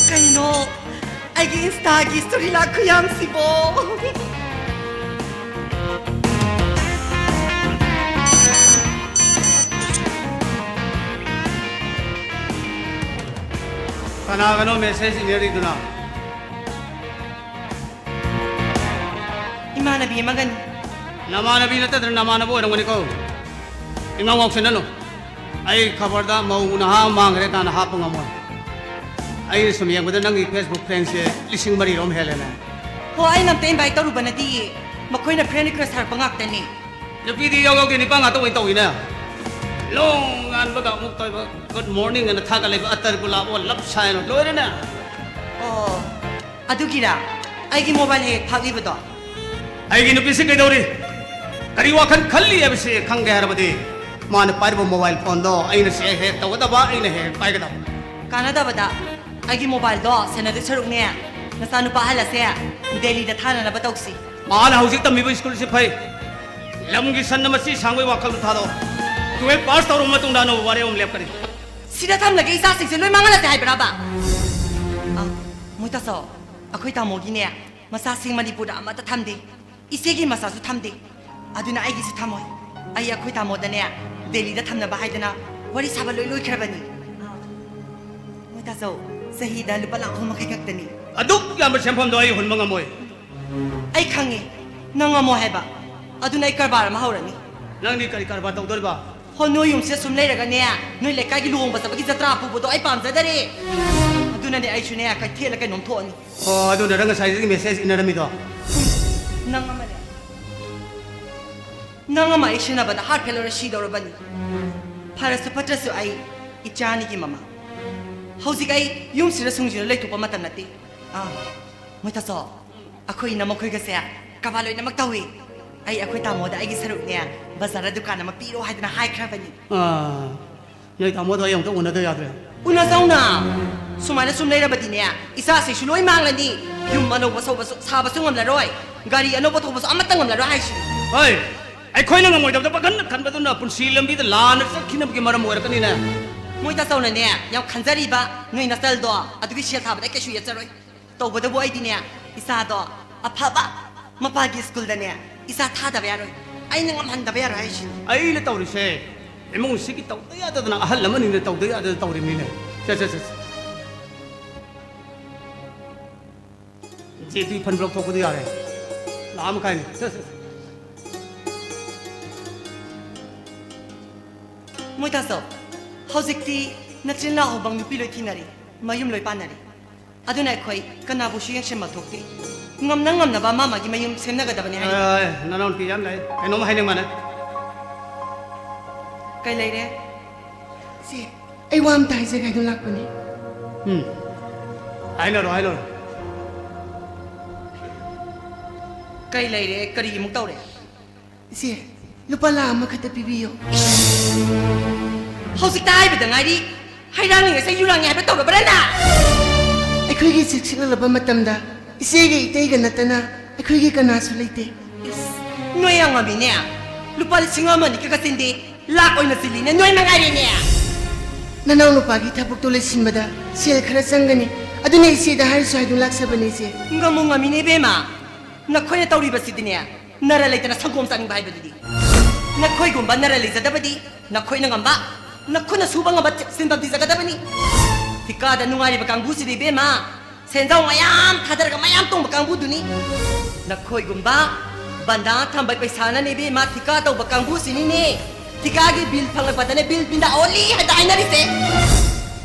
ꯀꯩꯅꯣ? ꯑꯩꯒꯤ ꯏꯟꯁꯇꯥꯒꯤ ꯁꯨꯔꯤꯂꯥ ꯈꯨꯌꯥꯝꯁꯤꯕꯣ꯫ ꯀꯅꯥꯒꯅꯣ ꯃꯦꯁꯦꯖ ꯏꯅꯔꯤꯗꯨꯅ? ꯏꯃꯥꯟꯅꯕꯤ ꯑꯃꯒꯅꯤ꯫ ꯅꯃꯥꯟꯅꯕꯤ ꯅꯠꯇꯗꯅ ꯅꯃꯥꯟꯅꯕ ꯑꯣꯏꯔꯝꯒꯅꯤꯀꯣ꯫ ꯏꯉꯥꯎ ꯉꯥꯎꯁꯟꯅꯅꯨ꯫ ꯑꯩ ꯈꯕꯔꯗ ꯃꯧ ꯅꯍꯥ ꯑꯃ ꯃꯥꯡꯈ꯭ꯔꯦ ꯀꯥꯏꯅ ꯍꯥꯞꯄ ꯉꯝꯃꯣꯏ꯫ ꯑꯩꯅ ꯁꯨꯝ ꯌꯦꯡꯕꯗ ꯅꯪꯒꯤ ꯐꯦꯁꯕꯨꯛ ꯐ꯭ꯔꯦꯟꯁꯦ ꯂꯤꯁꯤꯡ ꯃꯔꯤꯔꯣꯝ ꯍꯦꯜꯂꯦꯅꯦ꯫ ꯍꯣ, ꯑꯩꯅ ꯑꯝꯇ ꯏꯟꯚꯥꯏꯠ ꯇꯧꯔꯨꯕ ꯅꯠꯇꯤꯌꯦ꯫ ꯃꯈꯣꯏꯅ ꯐ꯭ꯔꯦꯟ ꯔꯤꯀ꯭ꯋꯦꯁ ꯊꯥꯔꯛꯄ ꯉꯥꯛꯇꯅꯤ꯫ ꯅꯨꯄꯤꯗꯤ ꯌꯥꯎ ꯌꯥꯎꯗꯦ, ꯅꯤꯄꯥ ꯉꯥꯛꯇ ꯑꯣꯏꯅ ꯇꯧꯏꯅꯦ꯫ ꯅꯣꯡꯉꯥꯟꯕꯒ ꯑꯃꯨꯛ ꯇꯧꯕ "ꯒꯨꯗ ꯃꯣꯔꯅꯤꯡ" ꯑꯅ ꯊꯥꯒꯠꯂꯛꯏꯕ ꯑꯇꯔ ꯒꯨꯂꯥꯞ ꯑꯣ ꯂꯞ ꯁꯥꯏꯅ ꯂꯣꯏꯔꯦꯅꯦ꯫ ꯑꯣ, ꯑꯗꯨꯒꯤꯔ ꯑꯩꯒꯤ ꯃꯣꯕꯥꯏꯜ ꯍꯦꯛ ꯍꯦꯛ ꯐꯥꯛꯂꯤꯕꯗꯣ? ꯑꯩꯒꯤ ꯅꯨꯄꯤꯁꯤ ꯀꯩꯗꯧꯔꯤ? ꯀꯔꯤ ꯋꯥꯈꯜ ꯈꯜꯂꯤ ꯍꯥꯏꯕꯁꯤ ꯈꯪꯒꯦ ꯍꯥꯏꯔꯕꯗꯤ ꯃꯥꯅ ꯄꯥꯏꯔꯤꯕ ꯃꯣꯕꯥꯏꯜ ꯐꯣꯟꯗꯣ ꯑꯩꯅ ꯁꯤ ꯍꯦꯛ ꯍꯦꯛ ꯇꯧꯒꯗꯕ, ꯑꯩꯅ ꯍꯦꯛ ꯍꯦꯛ ꯄꯥꯏꯒꯗꯕ꯫ ꯀꯥꯟꯅꯗꯕꯗ ꯑꯩꯒꯤ ꯃꯣꯕꯥꯏꯜꯗꯣ ꯁꯦꯟꯅꯗꯣꯏ ꯁꯔꯨꯛꯅꯦ, ꯅꯆꯥꯅꯨꯄꯥ ꯑꯍꯜ ꯑꯁꯦ ꯗꯦꯜꯂꯤꯗ ꯊꯥꯅꯅꯕ ꯇꯧꯁꯤ꯫ ꯃꯥꯅ ꯍꯧꯖꯤꯛ ꯇꯝꯃꯤꯕ ꯁ꯭ꯀꯨꯜꯁꯤ ꯐꯩ꯫ ꯂꯝꯒꯤ ꯁꯟꯅ ꯃꯁꯤ ꯁꯥꯡꯕꯒꯤ ꯋꯥꯈꯜꯗꯣ ꯊꯥꯗꯣꯛꯑꯣ꯫ ꯇꯨꯋꯦꯜꯐ ꯄꯥꯁ ꯇꯧꯔꯕ ꯃꯇꯨꯡꯗ ꯑꯅꯧꯕ ꯋꯥꯔꯦꯞ ꯑꯃ ꯂꯦꯞꯀꯅꯤ꯫ ꯁꯤꯗ ꯊꯝꯂꯒ ꯏꯆꯥꯁꯤꯡꯁꯦ ꯂꯣꯏ ꯃꯥꯡꯍꯜꯂꯁꯦ ꯍꯥꯏꯕ꯭ꯔꯕ? ꯑ, ꯃꯣꯏ ꯇꯥꯆꯧ, ꯑꯩꯈꯣꯏ ꯇꯥꯃꯣꯒꯤꯅꯦ ꯃꯆꯥꯁꯤꯡ ꯃꯅꯤꯄꯨꯔꯗ ꯑꯃꯠꯇ ꯊꯝꯗꯦ꯫ ꯏꯆꯦꯒꯤ ꯃꯆꯥꯁꯨ ꯊꯝꯗꯦ꯫ ꯑꯗꯨꯅ ꯑꯩꯒꯤꯁꯨ ꯊꯝꯃꯣꯏ꯫ ꯑꯩ ꯑꯩꯈꯣꯏ ꯇꯥꯃꯣꯗꯅꯦ ꯗꯦꯜꯂꯤꯗ ꯊꯝꯅꯕ ꯍꯥꯏꯗꯅ ꯋꯥꯔꯤ ꯁꯥꯕ ꯂꯣꯏ ꯂꯣꯏꯈ꯭ꯔꯕꯅꯤ꯫ ꯃꯣꯏ ꯇꯥꯆꯧ, ꯆꯍꯤꯗ ꯂꯨꯄꯥ ꯂꯥꯈ ꯑꯍꯨꯝ ꯃꯈꯥꯏ ꯈꯛꯇꯅꯤ꯫ ꯑꯗꯨꯛ ꯌꯥꯝꯕ ꯁꯦꯟꯐꯝꯗꯣ ꯑꯩ ꯍꯨꯟꯕ ꯉꯝꯃꯣꯏ꯫ ꯑꯩ ꯈꯪꯉꯤ, ꯅꯪ ꯉꯝꯃꯣ ꯍꯥꯏꯕ꯫ ꯑꯗꯨꯅ ꯑꯩ ꯀꯔꯕꯥꯔ ꯑꯃ ꯍꯧꯔꯅꯤ꯫ ꯅꯪꯗꯤ ꯀꯔꯤ ꯀꯔꯕꯥꯔ ꯇꯧꯗꯣꯔꯤꯕ? ꯍꯣ, ꯅꯣꯏ ꯌꯨꯝꯁꯤꯗ ꯁꯨꯝ ꯂꯩꯔꯒꯅꯦ, ꯅꯣꯏ ꯂꯩꯀꯥꯏꯒꯤ ꯂꯨꯍꯣꯡꯕ ꯆꯠꯄꯒꯤ ꯖꯇ꯭ꯔꯥ ꯄꯨꯕꯗꯣ ꯑꯩ ꯄꯥꯝꯖꯗꯔꯦ꯫ ꯑꯗꯨꯅꯅꯦ ꯑꯩꯁꯨꯅꯦ ꯀꯩꯊꯦꯜꯗ ꯀꯩꯅꯣꯝ ꯊꯣꯛꯑꯅꯤ꯫ ꯑꯣ, ꯑꯗꯨꯅꯔ ꯉꯁꯥꯏꯗꯒꯤ ꯃꯦꯁꯦꯖ ꯏꯟꯅꯔꯝꯃꯤꯗꯣ? ꯅꯪ ꯑꯃꯅꯦ꯫ ꯅꯪ ꯑꯃ ꯑꯩ ꯁꯦꯟꯅꯕꯗ ꯍꯥꯔꯠ ꯐꯦꯂꯔ ꯁꯤꯗꯧꯔꯕꯅꯤ꯫ ꯐꯔꯁꯨ ꯐꯠꯇ꯭ꯔꯁꯨ ꯑꯩ ꯏꯆꯥ ꯑꯅꯤꯒꯤ ꯃꯃꯥ꯫ ꯍꯧꯖꯤꯛ ꯑꯩ ꯌꯨꯝꯁꯤꯗ ꯁꯨꯡꯁꯤꯗ ꯂꯩꯊꯣꯛꯄ ꯃꯇꯝ ꯅꯠꯇꯦ꯫ ꯑꯥ, ꯃꯣꯏ ꯇꯥꯆꯧ, ꯑꯩꯈꯣꯏ ꯏꯅꯝꯃꯈꯣꯏꯒꯁꯦ ꯀꯕꯥ ꯂꯣꯏꯅꯃꯛ ꯇꯧꯏ꯫ ꯑꯩ ꯑꯩꯈꯣꯏ ꯇꯥꯃꯣꯗ ꯑꯩꯒꯤ ꯁꯔꯨꯛꯅꯦ ꯕꯖꯥꯔꯗ ꯗꯨꯀꯥꯟ ꯑꯃ ꯄꯤꯔꯣ ꯍꯥꯏꯗꯅ ꯍꯥꯏꯈ꯭ꯔꯕꯅꯤ꯫ ꯑꯥ, ꯅꯣꯏ ꯇꯥꯃꯣꯗꯣ ꯑꯩ ꯑꯃꯨꯛꯇ ꯎꯅꯗ ꯌꯥꯗ꯭ꯔꯦ꯫ ꯎꯅꯖꯧꯅ꯫ ꯁꯨꯃꯥꯏꯅ ꯁꯨꯝ ꯂꯩꯔꯕꯗꯤꯅꯦ, ꯏꯆꯥꯁꯤꯡꯁꯨ ꯂꯣꯏ ꯃꯥꯡꯂꯅꯤ꯫ ꯌꯨꯝ ꯑꯅꯧꯕ ꯁꯧꯕꯁꯨ, ꯁꯥꯕꯁꯨ ꯉꯝꯂꯔꯣꯏ꯫ ꯒꯥꯔꯤ ꯑꯅꯧꯕ ꯊꯧꯕꯁꯨ ꯑꯃꯠꯇ ꯉꯝꯂꯔꯣꯏ ꯍꯥꯏꯁꯤꯅꯤ꯫ ꯍꯣꯏ, ꯑꯩꯈꯣꯏꯅ ꯉꯝꯃꯣꯏꯗꯕꯗ ꯄꯥꯈꯟꯗ ꯈꯟꯕꯗꯨꯅ ꯄꯨꯟꯁꯤ ꯂꯝꯕꯤꯗ ꯂꯥꯟꯅ ꯆꯠꯈꯤꯅꯕꯒꯤ ꯃꯔꯝ ꯑꯣꯏꯔꯛꯀꯅꯤꯅꯦ꯫ ꯃꯣꯏ ꯇꯥꯆꯧꯅꯅꯦ ꯌꯥꯝ ꯈꯟꯖꯔꯤꯕ ꯅꯣꯏ ꯅꯆꯜꯗꯣ ꯑꯗꯨꯒꯤ ꯁꯦꯜ ꯊꯥꯕꯗ ꯑꯩ ꯀꯩꯁꯨ ꯌꯦꯠꯆꯔꯣꯏ꯫ ꯇꯧꯕꯗꯕꯨ ꯑꯩꯗꯤꯅꯦ, ꯏꯆꯥꯗꯣ ꯑꯐꯕ ꯃꯄꯥꯒꯤ ꯁ꯭ꯀꯨꯜꯗꯅꯦ ꯏꯆꯥ ꯊꯥꯗꯕ ꯌꯥꯔꯣꯏ꯫ ꯑꯩꯅ ꯉꯝꯍꯟꯗꯕ ꯌꯥꯔꯣꯏ ꯍꯥꯏꯁꯤꯅꯤ꯫ ꯑꯩꯅ ꯇꯧꯔꯤꯁꯦ ꯏꯃꯨꯡꯁꯤꯒꯤ ꯇꯧꯗ ꯌꯥꯗꯗꯅ, ꯑꯍꯜ ꯑꯃꯅꯤꯅ ꯇꯧꯗ ꯌꯥꯗꯗꯅ ꯇꯧꯔꯤꯕꯅꯤꯅꯦ꯫ ꯁꯦ, ꯁꯦ, ꯁꯦ, ꯁꯦ꯫ ꯖꯦ ꯇꯨ ꯐꯟ ꯕ꯭ꯂꯣꯛ ꯊꯣꯛꯄꯗꯨ ꯌꯥꯔꯦ꯫ ꯂꯥꯛꯑ ꯃꯈꯥꯏꯅꯤ꯫ ꯁꯦ, ꯁꯦ, ꯁꯦ꯫ ꯃꯣꯏ ꯇꯥꯆꯧ, ꯍꯧꯖꯤꯛꯇꯤ ꯅꯆꯤꯟ ꯅꯅꯥꯎ ꯍꯧꯕꯪ ꯅꯨꯄꯤ ꯂꯣꯏ ꯊꯤꯅꯔꯤ, ꯃꯌꯨꯝ ꯂꯣꯏ ꯄꯥꯟꯅꯔꯤ꯫ ꯑꯗꯨꯅ ꯑꯩꯈꯣꯏ ꯀꯅꯥꯕꯨꯁꯨ ꯌꯦꯡꯁꯤꯟꯕ ꯊꯣꯛꯇꯦ꯫ ꯉꯝꯅ ꯉꯝꯅꯕ ꯃꯥ ꯃꯥꯒꯤ ꯃꯌꯨꯝ ꯁꯦꯝꯅꯒꯗꯕꯅꯤ ꯍꯥꯏ꯫ ꯑꯦ, ꯅꯅꯥꯎꯅꯨꯄꯤ ꯌꯥꯝ ꯂꯩ꯫ ꯀꯩꯅꯣꯝ ꯍꯥꯏꯅꯤꯡꯕꯅꯦ꯫ ꯀꯩ ꯂꯩꯔꯦ? ꯁꯤ, ꯑꯩ ꯋꯥ ꯑꯝꯇ ꯍꯥꯏꯖꯒꯦ ꯍꯥꯏꯗꯨꯅ ꯂꯥꯛꯄꯅꯦ꯫ ꯎꯝ꯫ ꯍꯥꯏꯅꯔꯣ, ꯍꯥꯏꯅꯔꯣ꯫ ꯀꯩ ꯂꯩꯔꯦ? ꯀꯔꯤ ꯑꯃꯨꯛ ꯇꯧꯔꯦ? ꯏꯆꯦ, ꯂꯨꯄꯥ ꯂꯥꯈ ꯑꯃꯈꯛꯇ ꯄꯤꯕꯤꯌꯨ꯫ ꯍꯧꯖꯤꯛꯇ ꯍꯥꯏꯕꯗ ꯉꯥꯏꯔꯤ, ꯍꯩꯔꯥꯡꯉꯤꯉꯩꯁꯦ ꯌꯨꯔꯥꯡꯉꯤ ꯍꯥꯏꯕ ꯇꯧꯔꯕ꯭ꯔꯥ ꯅꯪ? ꯑꯩꯈꯣꯏꯒꯤ ꯆꯦꯛꯁꯤꯜꯂꯕ ꯃꯇꯝꯗ ꯏꯆꯦꯒ ꯏꯇꯩꯒ ꯅꯠꯇꯅ ꯑꯩꯈꯣꯏꯒꯤ ꯀꯅꯥꯁꯨ ꯂꯩꯇꯦ꯫ ꯏꯁ, ꯅꯣꯏ ꯌꯥꯝ ꯉꯝꯃꯤꯅꯦ꯫ ꯂꯨꯄꯥ ꯂꯤꯁꯤꯡ ꯑꯃ ꯑꯅꯤ ꯈꯛꯇ ꯆꯤꯟꯗꯤ, ꯂꯥꯈ ꯑꯣꯏꯅ ꯆꯤꯜꯂꯤꯅꯦ, ꯅꯣꯏ ꯃꯉꯥꯏꯔꯦꯅꯦ꯫ ꯅꯅꯥꯎ ꯅꯨꯄꯥꯒꯤ ꯊꯕꯛꯇꯣ ꯂꯣꯏꯁꯤꯟꯕꯗ ꯁꯦꯜ ꯈꯔ ꯆꯪꯒꯅꯤ, ꯑꯗꯨꯅ ꯏꯆꯦꯗ ꯍꯥꯏꯔꯁꯨ ꯍꯥꯏꯗꯨꯅ ꯂꯥꯛꯆꯕꯅꯤ, ꯏꯆꯦ꯫ ꯉꯝꯃꯨ ꯉꯝꯃꯤꯅꯦ, ꯏꯕꯦꯝꯃ꯫ ꯅꯈꯣꯏꯅ ꯇꯧꯔꯤꯕꯁꯤꯗꯤꯅꯦ, ꯅꯔ ꯂꯩꯇꯅ ꯁꯪꯒꯣꯝ ꯆꯥꯅꯤꯡꯕ ꯍꯥꯏꯕꯗꯨꯗꯤ꯫ ꯅꯈꯣꯏꯒꯨꯝꯕ ꯅꯔ ꯂꯩꯖꯗꯕꯗꯤ ꯅꯈꯣꯏꯅ ꯉꯝꯕ, ꯅꯈꯨꯠꯅ ꯁꯨꯕ ꯉꯝꯕ ꯁꯤꯟꯐꯝ ꯊꯤꯖꯒꯗꯕꯅꯤ꯫ ꯊꯤꯀꯥꯗ ꯅꯨꯡꯉꯥꯏꯔꯤꯕ ꯀꯥꯡꯕꯨꯁꯤꯗꯤ, ꯏꯕꯦꯝꯃ, ꯁꯦꯟꯖꯥꯎ ꯃꯌꯥꯝ ꯊꯥꯗꯔꯒ ꯃꯌꯥꯝ ꯇꯣꯡꯕ ꯀꯥꯡꯕꯨꯗꯨꯅꯤ꯫ ꯅꯈꯣꯏꯒꯨꯝꯕ ꯕꯟꯗꯥ ꯊꯝꯕ ꯄꯩꯁꯥꯅꯅꯦ, ꯏꯕꯦꯝꯃ, ꯊꯤꯀꯥ ꯇꯧꯕ ꯀꯥꯡꯕꯨꯁꯤꯅꯤꯅꯦ꯫ ꯊꯤꯀꯥꯒꯤ ꯕꯤꯜ ꯐꯪꯂꯛꯄꯗꯅꯦ, ꯕꯤꯜ ꯕꯤꯟꯗꯥ ꯑꯣꯜꯂꯤ ꯍꯥꯏꯗ ꯍꯥꯏꯅꯔꯤꯁꯦ꯫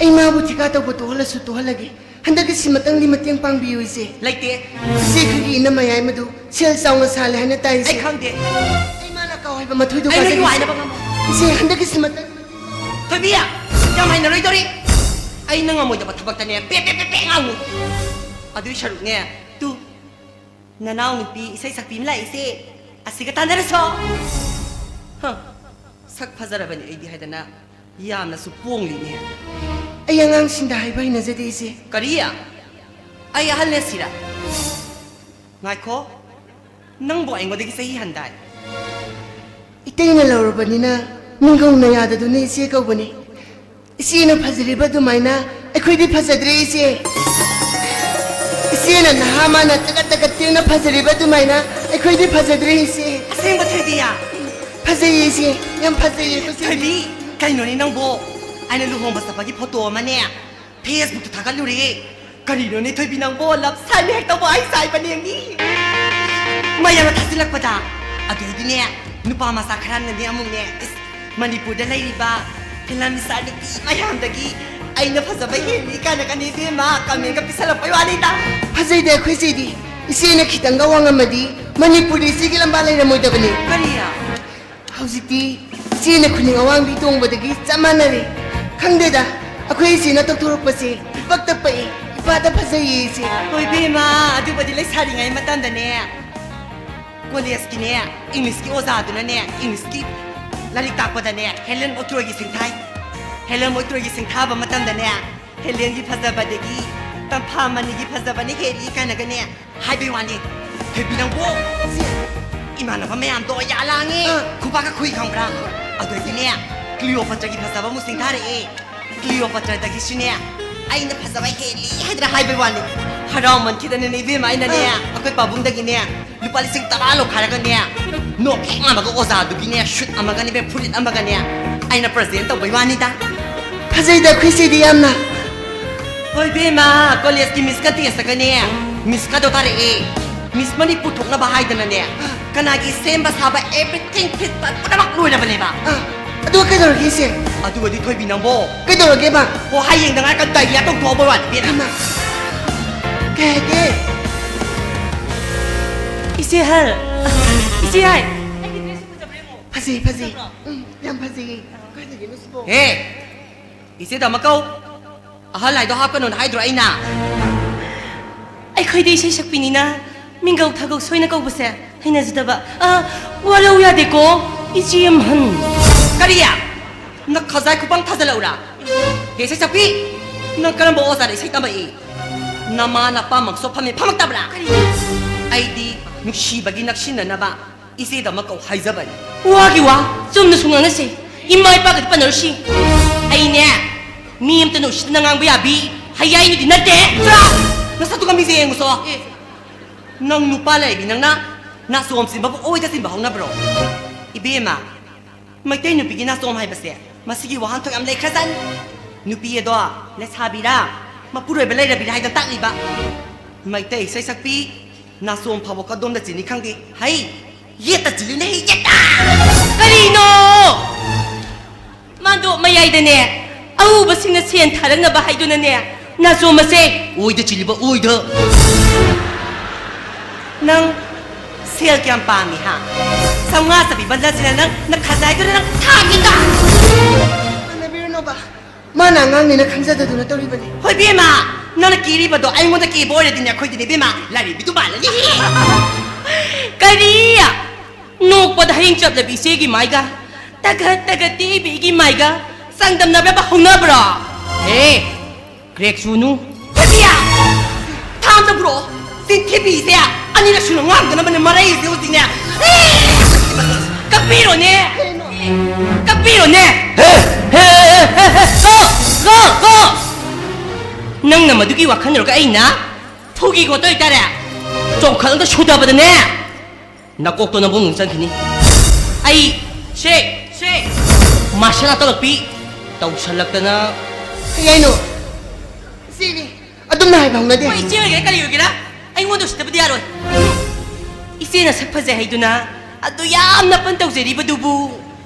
ꯑꯩ ꯃꯥꯕꯨ ꯊꯤꯀꯥ ꯇꯧꯕ ꯇꯣꯛꯍꯜꯂꯁꯨ ꯇꯣꯛꯍꯜꯂꯒꯦ꯫ ꯍꯟꯗꯛꯀꯤꯁꯤꯃꯇꯪꯗꯤ ꯃꯇꯦꯡ ꯄꯥꯡꯕꯤꯌꯨ, ꯏꯆꯦ꯫ ꯂꯩꯇꯦ꯫ ꯏꯆꯦ, ꯑꯩꯈꯣꯏꯒꯤ ꯏꯅꯝꯃ ꯌꯥꯏꯃꯗꯨ ꯁꯦꯜ ꯆꯥꯎꯅ ꯁꯥꯜꯂꯦ ꯍꯥꯏꯅ ꯇꯥꯏ, ꯏꯆꯦ꯫ ꯑꯩ ꯈꯪꯗꯦ꯫ ꯑꯩ ꯃꯥꯅ ꯀꯥꯎ ꯍꯥꯏꯕ ꯃꯊꯣꯏꯗꯣ ꯑꯩ ꯀꯥꯖꯒꯦ, ꯅꯨꯡꯉꯥꯏꯅꯕ ꯏꯆꯦ꯫ ꯉꯝꯃꯣꯏ꯫ ꯏꯆꯦ, ꯍꯟꯗꯛꯀꯤꯁꯤꯃꯇꯪ꯫ ꯊꯣꯏꯕꯤ, ꯌꯥꯝ ꯍꯩꯅꯔꯣꯏꯗꯧꯔꯤ꯫ ꯑꯩꯅ ꯉꯝꯃꯣꯏꯗꯕ ꯊꯕꯛꯇꯅꯦ ꯄꯦ ꯄꯦ ꯄꯦ ꯄꯦ ꯉꯥꯡꯉꯨ꯫ ꯑꯗꯨꯏ ꯁꯔꯨꯛꯅꯦ, ꯇꯨ꯫ ꯅꯅꯥꯎꯅꯨꯄꯤ ꯏꯁꯩ ꯁꯛꯄꯤ ꯑꯃ ꯂꯥꯛꯏꯁꯦ, ꯑꯁꯤꯒ ꯇꯥꯟꯅꯔꯁꯣ꯫ ꯍ, ꯁꯛ ꯐꯖꯔꯕꯅꯤ ꯑꯩꯗꯤ ꯍꯥꯏꯗꯅ ꯌꯥꯝꯅꯁꯨ ꯄꯣꯡꯂꯤꯅꯦ꯫ ꯑꯩ ꯑꯉꯥꯡꯁꯤꯡꯗ ꯍꯥꯏꯕ ꯍꯩꯅꯖꯗꯦ, ꯏꯆꯦ꯫ ꯀꯔꯤ? ꯑꯩ ꯑꯍꯜꯅꯦ ꯁꯤꯔ? ꯉꯥꯏꯈꯣ, ꯅꯪꯕꯨ ꯑꯩꯉꯣꯟꯗꯒꯤ ꯆꯍꯤ ꯍꯟꯗꯥꯏ? ꯏꯇꯩꯅ ꯂꯧꯔꯕꯅꯤꯅ ꯃꯤꯡꯒꯧꯅ ꯌꯥꯗꯗꯨꯅ ꯏꯆꯦ ꯀꯧꯕꯅꯤ꯫ ꯏꯆꯦꯅ ꯐꯖꯔꯤꯕ ꯑꯗꯨꯃꯥꯏꯅ ꯑꯩꯈꯣꯏꯗꯤ ꯐꯖꯗ꯭ꯔꯦ, ꯏꯆꯦ꯫ ꯏꯆꯦꯅ ꯅꯍꯥ, ꯃꯥꯅ ꯇꯒꯠ ꯇꯒꯠ ꯇꯦꯛꯅ ꯐꯖꯔꯤꯕ ꯑꯗꯨꯃꯥꯏꯅ ꯑꯩꯈꯣꯏꯗꯤ ꯐꯖꯗ꯭ꯔꯦ, ꯏꯆꯦ꯫ ꯑꯁꯦꯡꯕ ꯊꯣꯏꯕꯤ? ꯐꯖꯩꯌꯦ, ꯏꯆꯦ, ꯌꯥꯝ ꯐꯖꯩꯌꯦ, ꯐꯖꯩꯌꯦ꯫ ꯊꯣꯏꯕꯤ, ꯀꯩꯅꯣꯅꯦ ꯅꯪꯕꯣ? ꯑꯩꯅ ꯂꯨꯍꯣꯡꯕ ꯆꯠꯄꯒꯤ ꯐꯣꯇꯣ ꯑꯃꯅꯦ ꯐꯦꯁꯕꯨꯛꯇ ꯊꯥꯒꯠꯂꯨꯔꯦ꯫ ꯀꯔꯤꯅꯣꯅꯦ ꯊꯣꯏꯕꯤ ꯅꯪꯕꯣ? ꯂꯞ ꯁꯥꯏꯟ ꯍꯦꯛ ꯇꯧꯕ ꯑꯩ ꯆꯥꯏꯕꯅꯦ ꯃꯤ꯫ ꯃꯌꯥꯝꯅ ꯊꯥꯖꯤꯜꯂꯛꯄꯗ꯫ ꯑꯗꯨꯗꯤꯅꯦ, ꯅꯨꯄꯥ ꯃꯆꯥ ꯈꯔꯅꯅꯦ ꯑꯃꯨꯛꯅꯦ, ꯏꯁ, ꯃꯅꯤꯄꯨꯔꯗ ꯂꯩꯔꯤꯕ ꯐꯤꯂꯝ ꯏꯁꯇꯥꯔ ꯅꯨꯄꯤ ꯃꯌꯥꯝꯗꯒꯤ ꯑꯩꯅ ꯐꯖꯕ ꯍꯦꯜꯂꯤ ꯀꯥꯏꯅꯒꯅꯦ ꯏꯕꯦꯝꯃ ꯀꯃꯦꯟꯒ ꯄꯤꯁꯜꯂꯛꯄꯩ ꯋꯥꯅꯤꯗ꯫ ꯐꯖꯩꯗ ꯑꯩꯈꯣꯏ ꯆꯦꯗꯤ꯫ ꯏꯆꯦꯅ ꯈꯤꯇꯪꯒ ꯋꯥꯡꯉꯝꯃꯗꯤ ꯃꯅꯤꯄꯨꯔꯗ ꯏꯆꯦꯒꯤ ꯂꯝꯕꯥ ꯂꯩꯔꯝꯃꯣꯏꯗꯕꯅꯤ꯫ ꯀꯔꯤ? ꯍꯧꯖꯤꯛꯇꯤ ꯏꯆꯦꯅ ꯈꯨꯅꯤꯡ ꯑꯋꯥꯡꯕꯤ ꯇꯣꯡꯕꯗꯒꯤ ꯆꯞ ꯃꯥꯟꯅꯔꯦ꯫ ꯈꯪꯗꯦꯗ, ꯑꯩꯈꯣꯏ ꯏꯆꯦꯅ ꯇꯧꯊꯣꯔꯛꯄꯁꯦ ꯏꯄꯛꯇ ꯄꯛꯏ, ꯏꯄꯥꯗ ꯐꯖꯩꯌꯦ ꯏꯆꯦ꯫ ꯍꯣꯏ ꯏꯕꯦꯝꯃ, ꯑꯗꯨꯕꯨꯗꯤ ꯂꯩꯁꯥꯔꯤꯉꯩ ꯃꯇꯝꯗꯅꯦ, ꯀꯣꯂꯦꯖꯀꯤꯅꯦ, ꯏꯪꯂꯤꯁꯀꯤ ꯑꯣꯖꯥꯗꯨꯅꯅꯦ, ꯏꯪꯂꯤꯁꯀꯤ ꯂꯥꯏꯔꯤꯛ ꯇꯥꯛꯄꯗꯅꯦ, ꯍꯦꯂꯦꯟ ꯑꯣꯇ꯭ꯔꯣꯏꯒꯤ ꯁꯤꯡꯊꯥꯏ꯫ ꯍꯦꯂꯦꯟ ꯑꯣꯇ꯭ꯔꯣꯏꯒꯤ ꯁꯤꯡꯊꯥꯕ ꯃꯇꯝꯗꯅꯦ, ꯍꯦꯂꯦꯟꯒꯤ ꯐꯖꯕꯗꯒꯤ ꯇꯝꯐꯥ ꯃꯅꯤꯒꯤ ꯐꯖꯕꯅ ꯍꯦꯜꯂꯤ ꯀꯥꯏꯅꯒꯅꯦ, ꯍꯥꯏꯕꯩ ꯋꯥꯅꯤ꯫ ꯊꯣꯏꯕꯤ ꯅꯪꯕꯨ ꯏꯃꯥꯟꯅꯕ ꯃꯌꯥꯝꯗꯣ ꯌꯥ ꯂꯥꯡꯉꯦ, ꯑꯥ꯫ ꯈꯨꯕꯥꯛꯀ ꯈꯨꯏ ꯈꯪꯕ꯭ꯔꯥ? ꯑꯗꯨꯗꯒꯤꯅꯦ ꯀ꯭ꯂꯤꯑꯣꯄꯥꯇ꯭ꯔꯒꯤ ꯐꯖꯕ ꯑꯃꯨꯛ ꯁꯤꯡꯊꯥꯔꯛꯑꯦ꯫ ꯀ꯭ꯂꯤꯑꯣꯄꯥꯇ꯭ꯔꯗꯒꯤꯁꯨꯅꯦ ꯑꯩꯅ ꯐꯖꯕ ꯍꯦꯜꯂꯤ ꯍꯥꯏꯗꯅ ꯍꯥꯏꯕꯩ ꯋꯥꯅꯤ꯫ ꯍꯔꯥꯎꯃꯟꯈꯤꯗꯅꯅꯦ ꯏꯕꯦꯝꯃ ꯑꯩꯅꯅꯦ ꯑꯥ꯫ ꯑꯩꯈꯣꯏ ꯄꯥꯕꯨꯡꯗꯒꯤꯅꯦ ꯂꯨꯄꯥ ꯂꯤꯁꯤꯡ ꯇꯔꯥ ꯂꯧꯈꯥꯏꯔꯒꯅꯦ ꯅꯣꯛ ꯍꯦꯛ ꯉꯥꯝꯃꯒ ꯑꯣꯖꯥꯗꯨꯒꯤꯅꯦ ꯁꯨꯠ ꯑꯃꯒꯅꯦ ꯐꯨꯔꯤꯠ ꯑꯃꯒꯅꯦ ꯑꯩꯅ ꯄ꯭ꯔꯖꯦꯟ ꯇꯧꯕꯩ ꯋꯥꯅꯤꯗ꯫ ꯐꯖꯩꯗ ꯑꯩꯈꯣꯏ ꯆꯦꯗꯤ ꯌꯥꯝꯅ꯫ ꯍꯣꯏ ꯏꯕꯦꯝꯃ, ꯀꯣꯂꯦꯖꯀꯤ ꯃꯤꯁꯀ ꯇꯦꯁꯇꯒꯅꯦ, ꯃꯤꯁꯀꯗꯣ ꯇꯥꯔꯛꯑꯦ꯫ ꯃꯤꯁ ꯃꯅꯤꯄꯨꯔ ꯊꯣꯛꯅꯕ ꯍꯥꯏꯗꯅꯅꯦ, ꯀꯅꯥꯒꯤ ꯁꯦꯝꯕ ꯁꯥꯕ everything fit ꯄꯨꯝꯅꯃꯛ ꯂꯣꯏꯔꯕꯅꯦꯕ꯫ ꯑꯥ, ꯑꯗꯨꯒ ꯀꯩꯗꯧꯔꯒꯦ ꯏꯆꯦ? ꯑꯗꯨꯒꯗꯤ ꯊꯣꯏꯕꯤ ꯅꯪꯕꯣ꯫ ꯀꯩꯗꯧꯔꯒꯦꯕ? ꯍꯣ, ꯍꯌꯦꯡꯗ ꯉꯥꯏ ꯀꯟ ꯗꯥꯏꯔꯤꯌꯥ ꯇꯧꯊꯣꯛꯑꯕ ꯋꯥꯅꯤ ꯏꯕꯦꯝꯃ꯫ ꯏꯃꯥ, ꯀꯩ ꯍꯥꯏꯒꯦ? ꯏꯆꯦ ꯍꯜ, ꯏꯆꯦ ꯍꯥꯏ꯫ ꯐꯖꯩ, ꯐꯖꯩ꯫ ꯎꯝ, ꯌꯥꯝ ꯐꯖꯩꯌꯦ꯫ ꯀꯥꯏꯗꯒꯤꯅꯣ ꯁꯤꯕꯣ? ꯍꯦ! ꯏꯆꯦꯗ ꯑꯃ ꯀꯧ꯫ ꯑꯍꯜ ꯍꯥꯏꯗꯣ ꯍꯥꯞꯀꯅꯣꯅ ꯍꯥꯏꯗ꯭ꯔꯣ ꯑꯩꯅ? ꯑꯩꯈꯣꯏꯗꯤ ꯏꯁꯩ ꯁꯛꯄꯤꯅꯤꯅ ꯃꯤꯡꯒꯧ ꯊꯥꯒꯧ ꯁꯣꯏꯅ ꯀꯧꯕꯁꯦ ꯍꯩꯅꯖꯗꯕ꯫ ꯑ, ꯋꯥꯔꯧ ꯌꯥꯗꯦꯀꯣ, ꯏꯆꯦ ꯑꯃꯍꯟ꯫ ꯀꯔꯤ? ꯅꯈꯖꯥꯏ ꯈꯨꯄꯥꯡ ꯊꯥꯖꯜꯂꯛꯎꯔꯥ? ꯍꯦ ꯁꯩꯁꯛꯄꯤ, ꯅꯪ ꯀꯔꯝꯕ ꯑꯣꯖꯥꯗ ꯏꯁꯩ ꯇꯝꯃꯛꯏ? ꯅꯃꯥ ꯅꯄꯥꯃꯛꯁꯨ ꯐꯝꯃꯦ ꯐꯝꯃꯛꯇꯕ꯭ꯔꯥ? ꯀꯔꯤ? ꯑꯩꯗꯤ ꯅꯨꯡꯁꯤꯕꯒꯤ ꯅꯛꯁꯤꯟꯅꯅꯕ ꯏꯆꯦꯗꯃꯛ ꯀꯧ ꯍꯥꯏꯖꯕꯅꯤ꯫ ꯋꯥꯒꯤ ꯋꯥ ꯆꯨꯝꯅꯁꯨ ꯉꯥꯡꯅꯁꯦ꯫ ꯏꯃꯥ ꯏꯄꯥꯒꯗꯤ ꯄꯟꯅꯔꯨꯁꯤ꯫ ꯑꯩꯅꯦ, ꯃꯤ ꯑꯝꯇꯅ ꯎꯁꯤꯠꯇꯅ ꯉꯥꯡꯕ ꯌꯥꯕꯤ ꯍꯌꯥꯏꯅꯨꯗꯤ ꯅꯠꯇꯦ꯫ ꯆꯠꯂꯣ! ꯅꯁꯛꯇꯨꯒ ꯃꯤꯁꯦ ꯌꯦꯡꯉꯨꯁꯣ꯫ ꯑꯦ꯫ ꯅꯪ ꯅꯨꯄꯥ ꯂꯩꯕꯤ ꯅꯪꯅ ꯅꯥꯆꯣꯝ ꯆꯤꯟꯕꯕꯨ ꯑꯣꯏꯗ ꯆꯤꯟꯕ ꯍꯧꯅꯕ꯭ꯔꯣ? ꯏꯕꯦꯝꯃ, ꯃꯩꯇꯩ ꯅꯨꯄꯤꯒꯤ ꯅꯥꯆꯣꯝ ꯍꯥꯏꯕꯁꯦ ꯃꯁꯤꯒꯤ ꯋꯥꯍꯟꯊꯣꯛ ꯌꯥꯝ ꯂꯩꯈ꯭ꯔꯖꯥꯠꯅꯤ꯫ ꯅꯨꯄꯤ ꯑꯗꯣ ꯂꯩꯁꯥꯕꯤꯔꯥ ꯃꯄꯨꯔꯣꯏꯕ ꯂꯩꯔꯕꯤꯔꯥ ꯍꯥꯏꯗꯅ ꯇꯥꯛꯂꯤꯕ꯫ ꯃꯩꯇꯩ ꯏꯁꯩ ꯁꯛꯄꯤ ꯅꯥꯆꯣꯝ ꯐꯥꯎꯕ ꯀꯗꯣꯝꯗ ꯆꯤꯟꯅꯤ ꯈꯪꯗꯦ꯫ ꯍꯩ, ꯌꯦꯠꯇ ꯆꯤꯜꯂꯤꯅꯦ, ꯍꯩ, ꯌꯦꯠꯇ! ꯀꯔꯤꯅꯣ? ꯃꯥꯗꯣ ꯃꯌꯥꯏꯗꯅꯦ, ꯑꯎꯕꯁꯤꯡꯅ ꯁꯦꯟ ꯊꯥꯔꯛꯅꯕ ꯍꯥꯏꯗꯨꯅꯅꯦ, ꯅꯥꯆꯣꯝ ꯑꯁꯦ ꯑꯣꯏꯗ ꯆꯤꯜꯂꯤꯕ ꯑꯣꯏꯗ꯫ ꯅꯪ ꯁꯦꯜ ꯀꯌꯥꯝ ꯄꯥꯝꯃꯤ, ꯍꯥ? ꯆꯥꯝꯃꯉꯥ ꯆꯄꯤ ꯕꯟꯗꯜꯁꯤꯅ ꯅꯪ ꯅꯈꯖꯥꯏꯗꯨꯗ ꯅꯪ ꯊꯥꯒꯦꯗ! ꯇꯥꯟꯅꯕꯤꯔꯨꯅꯣꯕ꯫ ꯃꯥꯅ ꯑꯉꯥꯡꯅꯦꯅ ꯈꯟꯖꯗꯗꯨꯅ ꯇꯧꯔꯤꯕꯅꯤ꯫ ꯍꯣꯏ, ꯕꯦꯝꯃ, ꯅꯪꯅ ꯀꯦꯔꯤꯕꯗꯣ ꯑꯩꯉꯣꯟꯗ ꯀꯦꯕ ꯑꯣꯏꯔꯗꯤꯅꯦ, ꯑꯩꯈꯣꯏꯗꯤꯅꯦ, ꯕꯦꯝꯃ, ꯂꯥꯏꯔꯦꯝꯕꯤꯗꯨ ꯃꯥꯜꯂꯅꯤ꯫ ꯀꯔꯤ? ꯅꯣꯛꯄꯗ ꯍꯌꯤꯡ ꯆꯞꯂꯕꯤ ꯏꯆꯦꯒꯤ ꯃꯥꯏꯒ, ꯇꯒꯠ ꯇꯒꯠ ꯇꯦꯛꯏꯕꯤꯒꯤ ꯃꯥꯏꯒ ꯆꯥꯡꯗꯝꯅꯕ ꯍꯧꯅꯕ꯭ꯔꯣ? ꯍꯦ, ꯀ꯭ꯔꯦꯛ ꯆꯨꯅꯨ꯫ ꯐꯕꯤꯌꯥ! ꯊꯥꯡꯗ ꯄꯨꯔꯛꯑꯣ꯫ ꯆꯤꯟꯊꯤꯕꯤꯁꯦ ꯑꯅꯤꯔꯛ ꯁꯨꯅ ꯉꯥꯡꯗꯅꯕꯅꯦ ꯃꯔꯩꯁꯦ ꯍꯧꯖꯤꯛꯅꯦ꯫ ꯀꯛꯄꯤꯔꯣꯅꯦ! ꯀꯛꯄꯤꯔꯣꯅꯦ! ꯍꯦ! ꯍꯦ! ꯍꯦ! ꯍꯦ! ꯍꯦ! ꯒꯣ! ꯒꯣ! ꯒꯣ! ꯅꯪꯅ ꯃꯗꯨꯒꯤ ꯋꯥꯈꯜꯗꯨꯔꯒ ꯑꯩꯅ ꯐꯨꯒꯤ ꯈꯣꯠꯇꯣꯏ ꯇꯥꯔꯦ꯫ ꯆꯣꯡꯈꯠꯂꯒ ꯁꯨꯗꯕꯗꯅꯦ, ꯅꯀꯣꯛꯇꯣ ꯅꯕꯨꯡ ꯆꯪꯈꯤꯅꯤ꯫ ꯑꯩ ꯁꯦ, ꯁꯦ, ꯃꯥꯔꯁꯦꯜ ꯑꯥꯔꯠ ꯇꯧꯔꯛꯄꯤ ꯇꯧꯁꯜꯂꯛꯇꯅ꯫ ꯀꯩ ꯍꯥꯏꯅꯣ? ꯏꯆꯦꯅꯦ꯫ ꯑꯗꯨꯝꯅ ꯍꯥꯏꯕ ꯍꯧꯅꯗꯦ꯫ ꯍꯣꯏ, ꯏꯆꯦ ꯑꯣꯏꯒꯦꯔꯥ ꯀꯔꯤ ꯑꯣꯏꯒꯦꯔꯥ, ꯑꯩꯉꯣꯟꯗ ꯎꯁꯤꯠꯇꯕꯗꯤ ꯌꯥꯔꯣꯏ꯫ ꯏꯆꯦꯅ ꯁꯛ ꯐꯖꯩ ꯍꯥꯏꯗꯨꯅ ꯑꯗꯨ ꯌꯥꯝꯅ ꯄꯟ ꯇꯧꯖꯔꯤꯕꯗꯨꯕꯨ,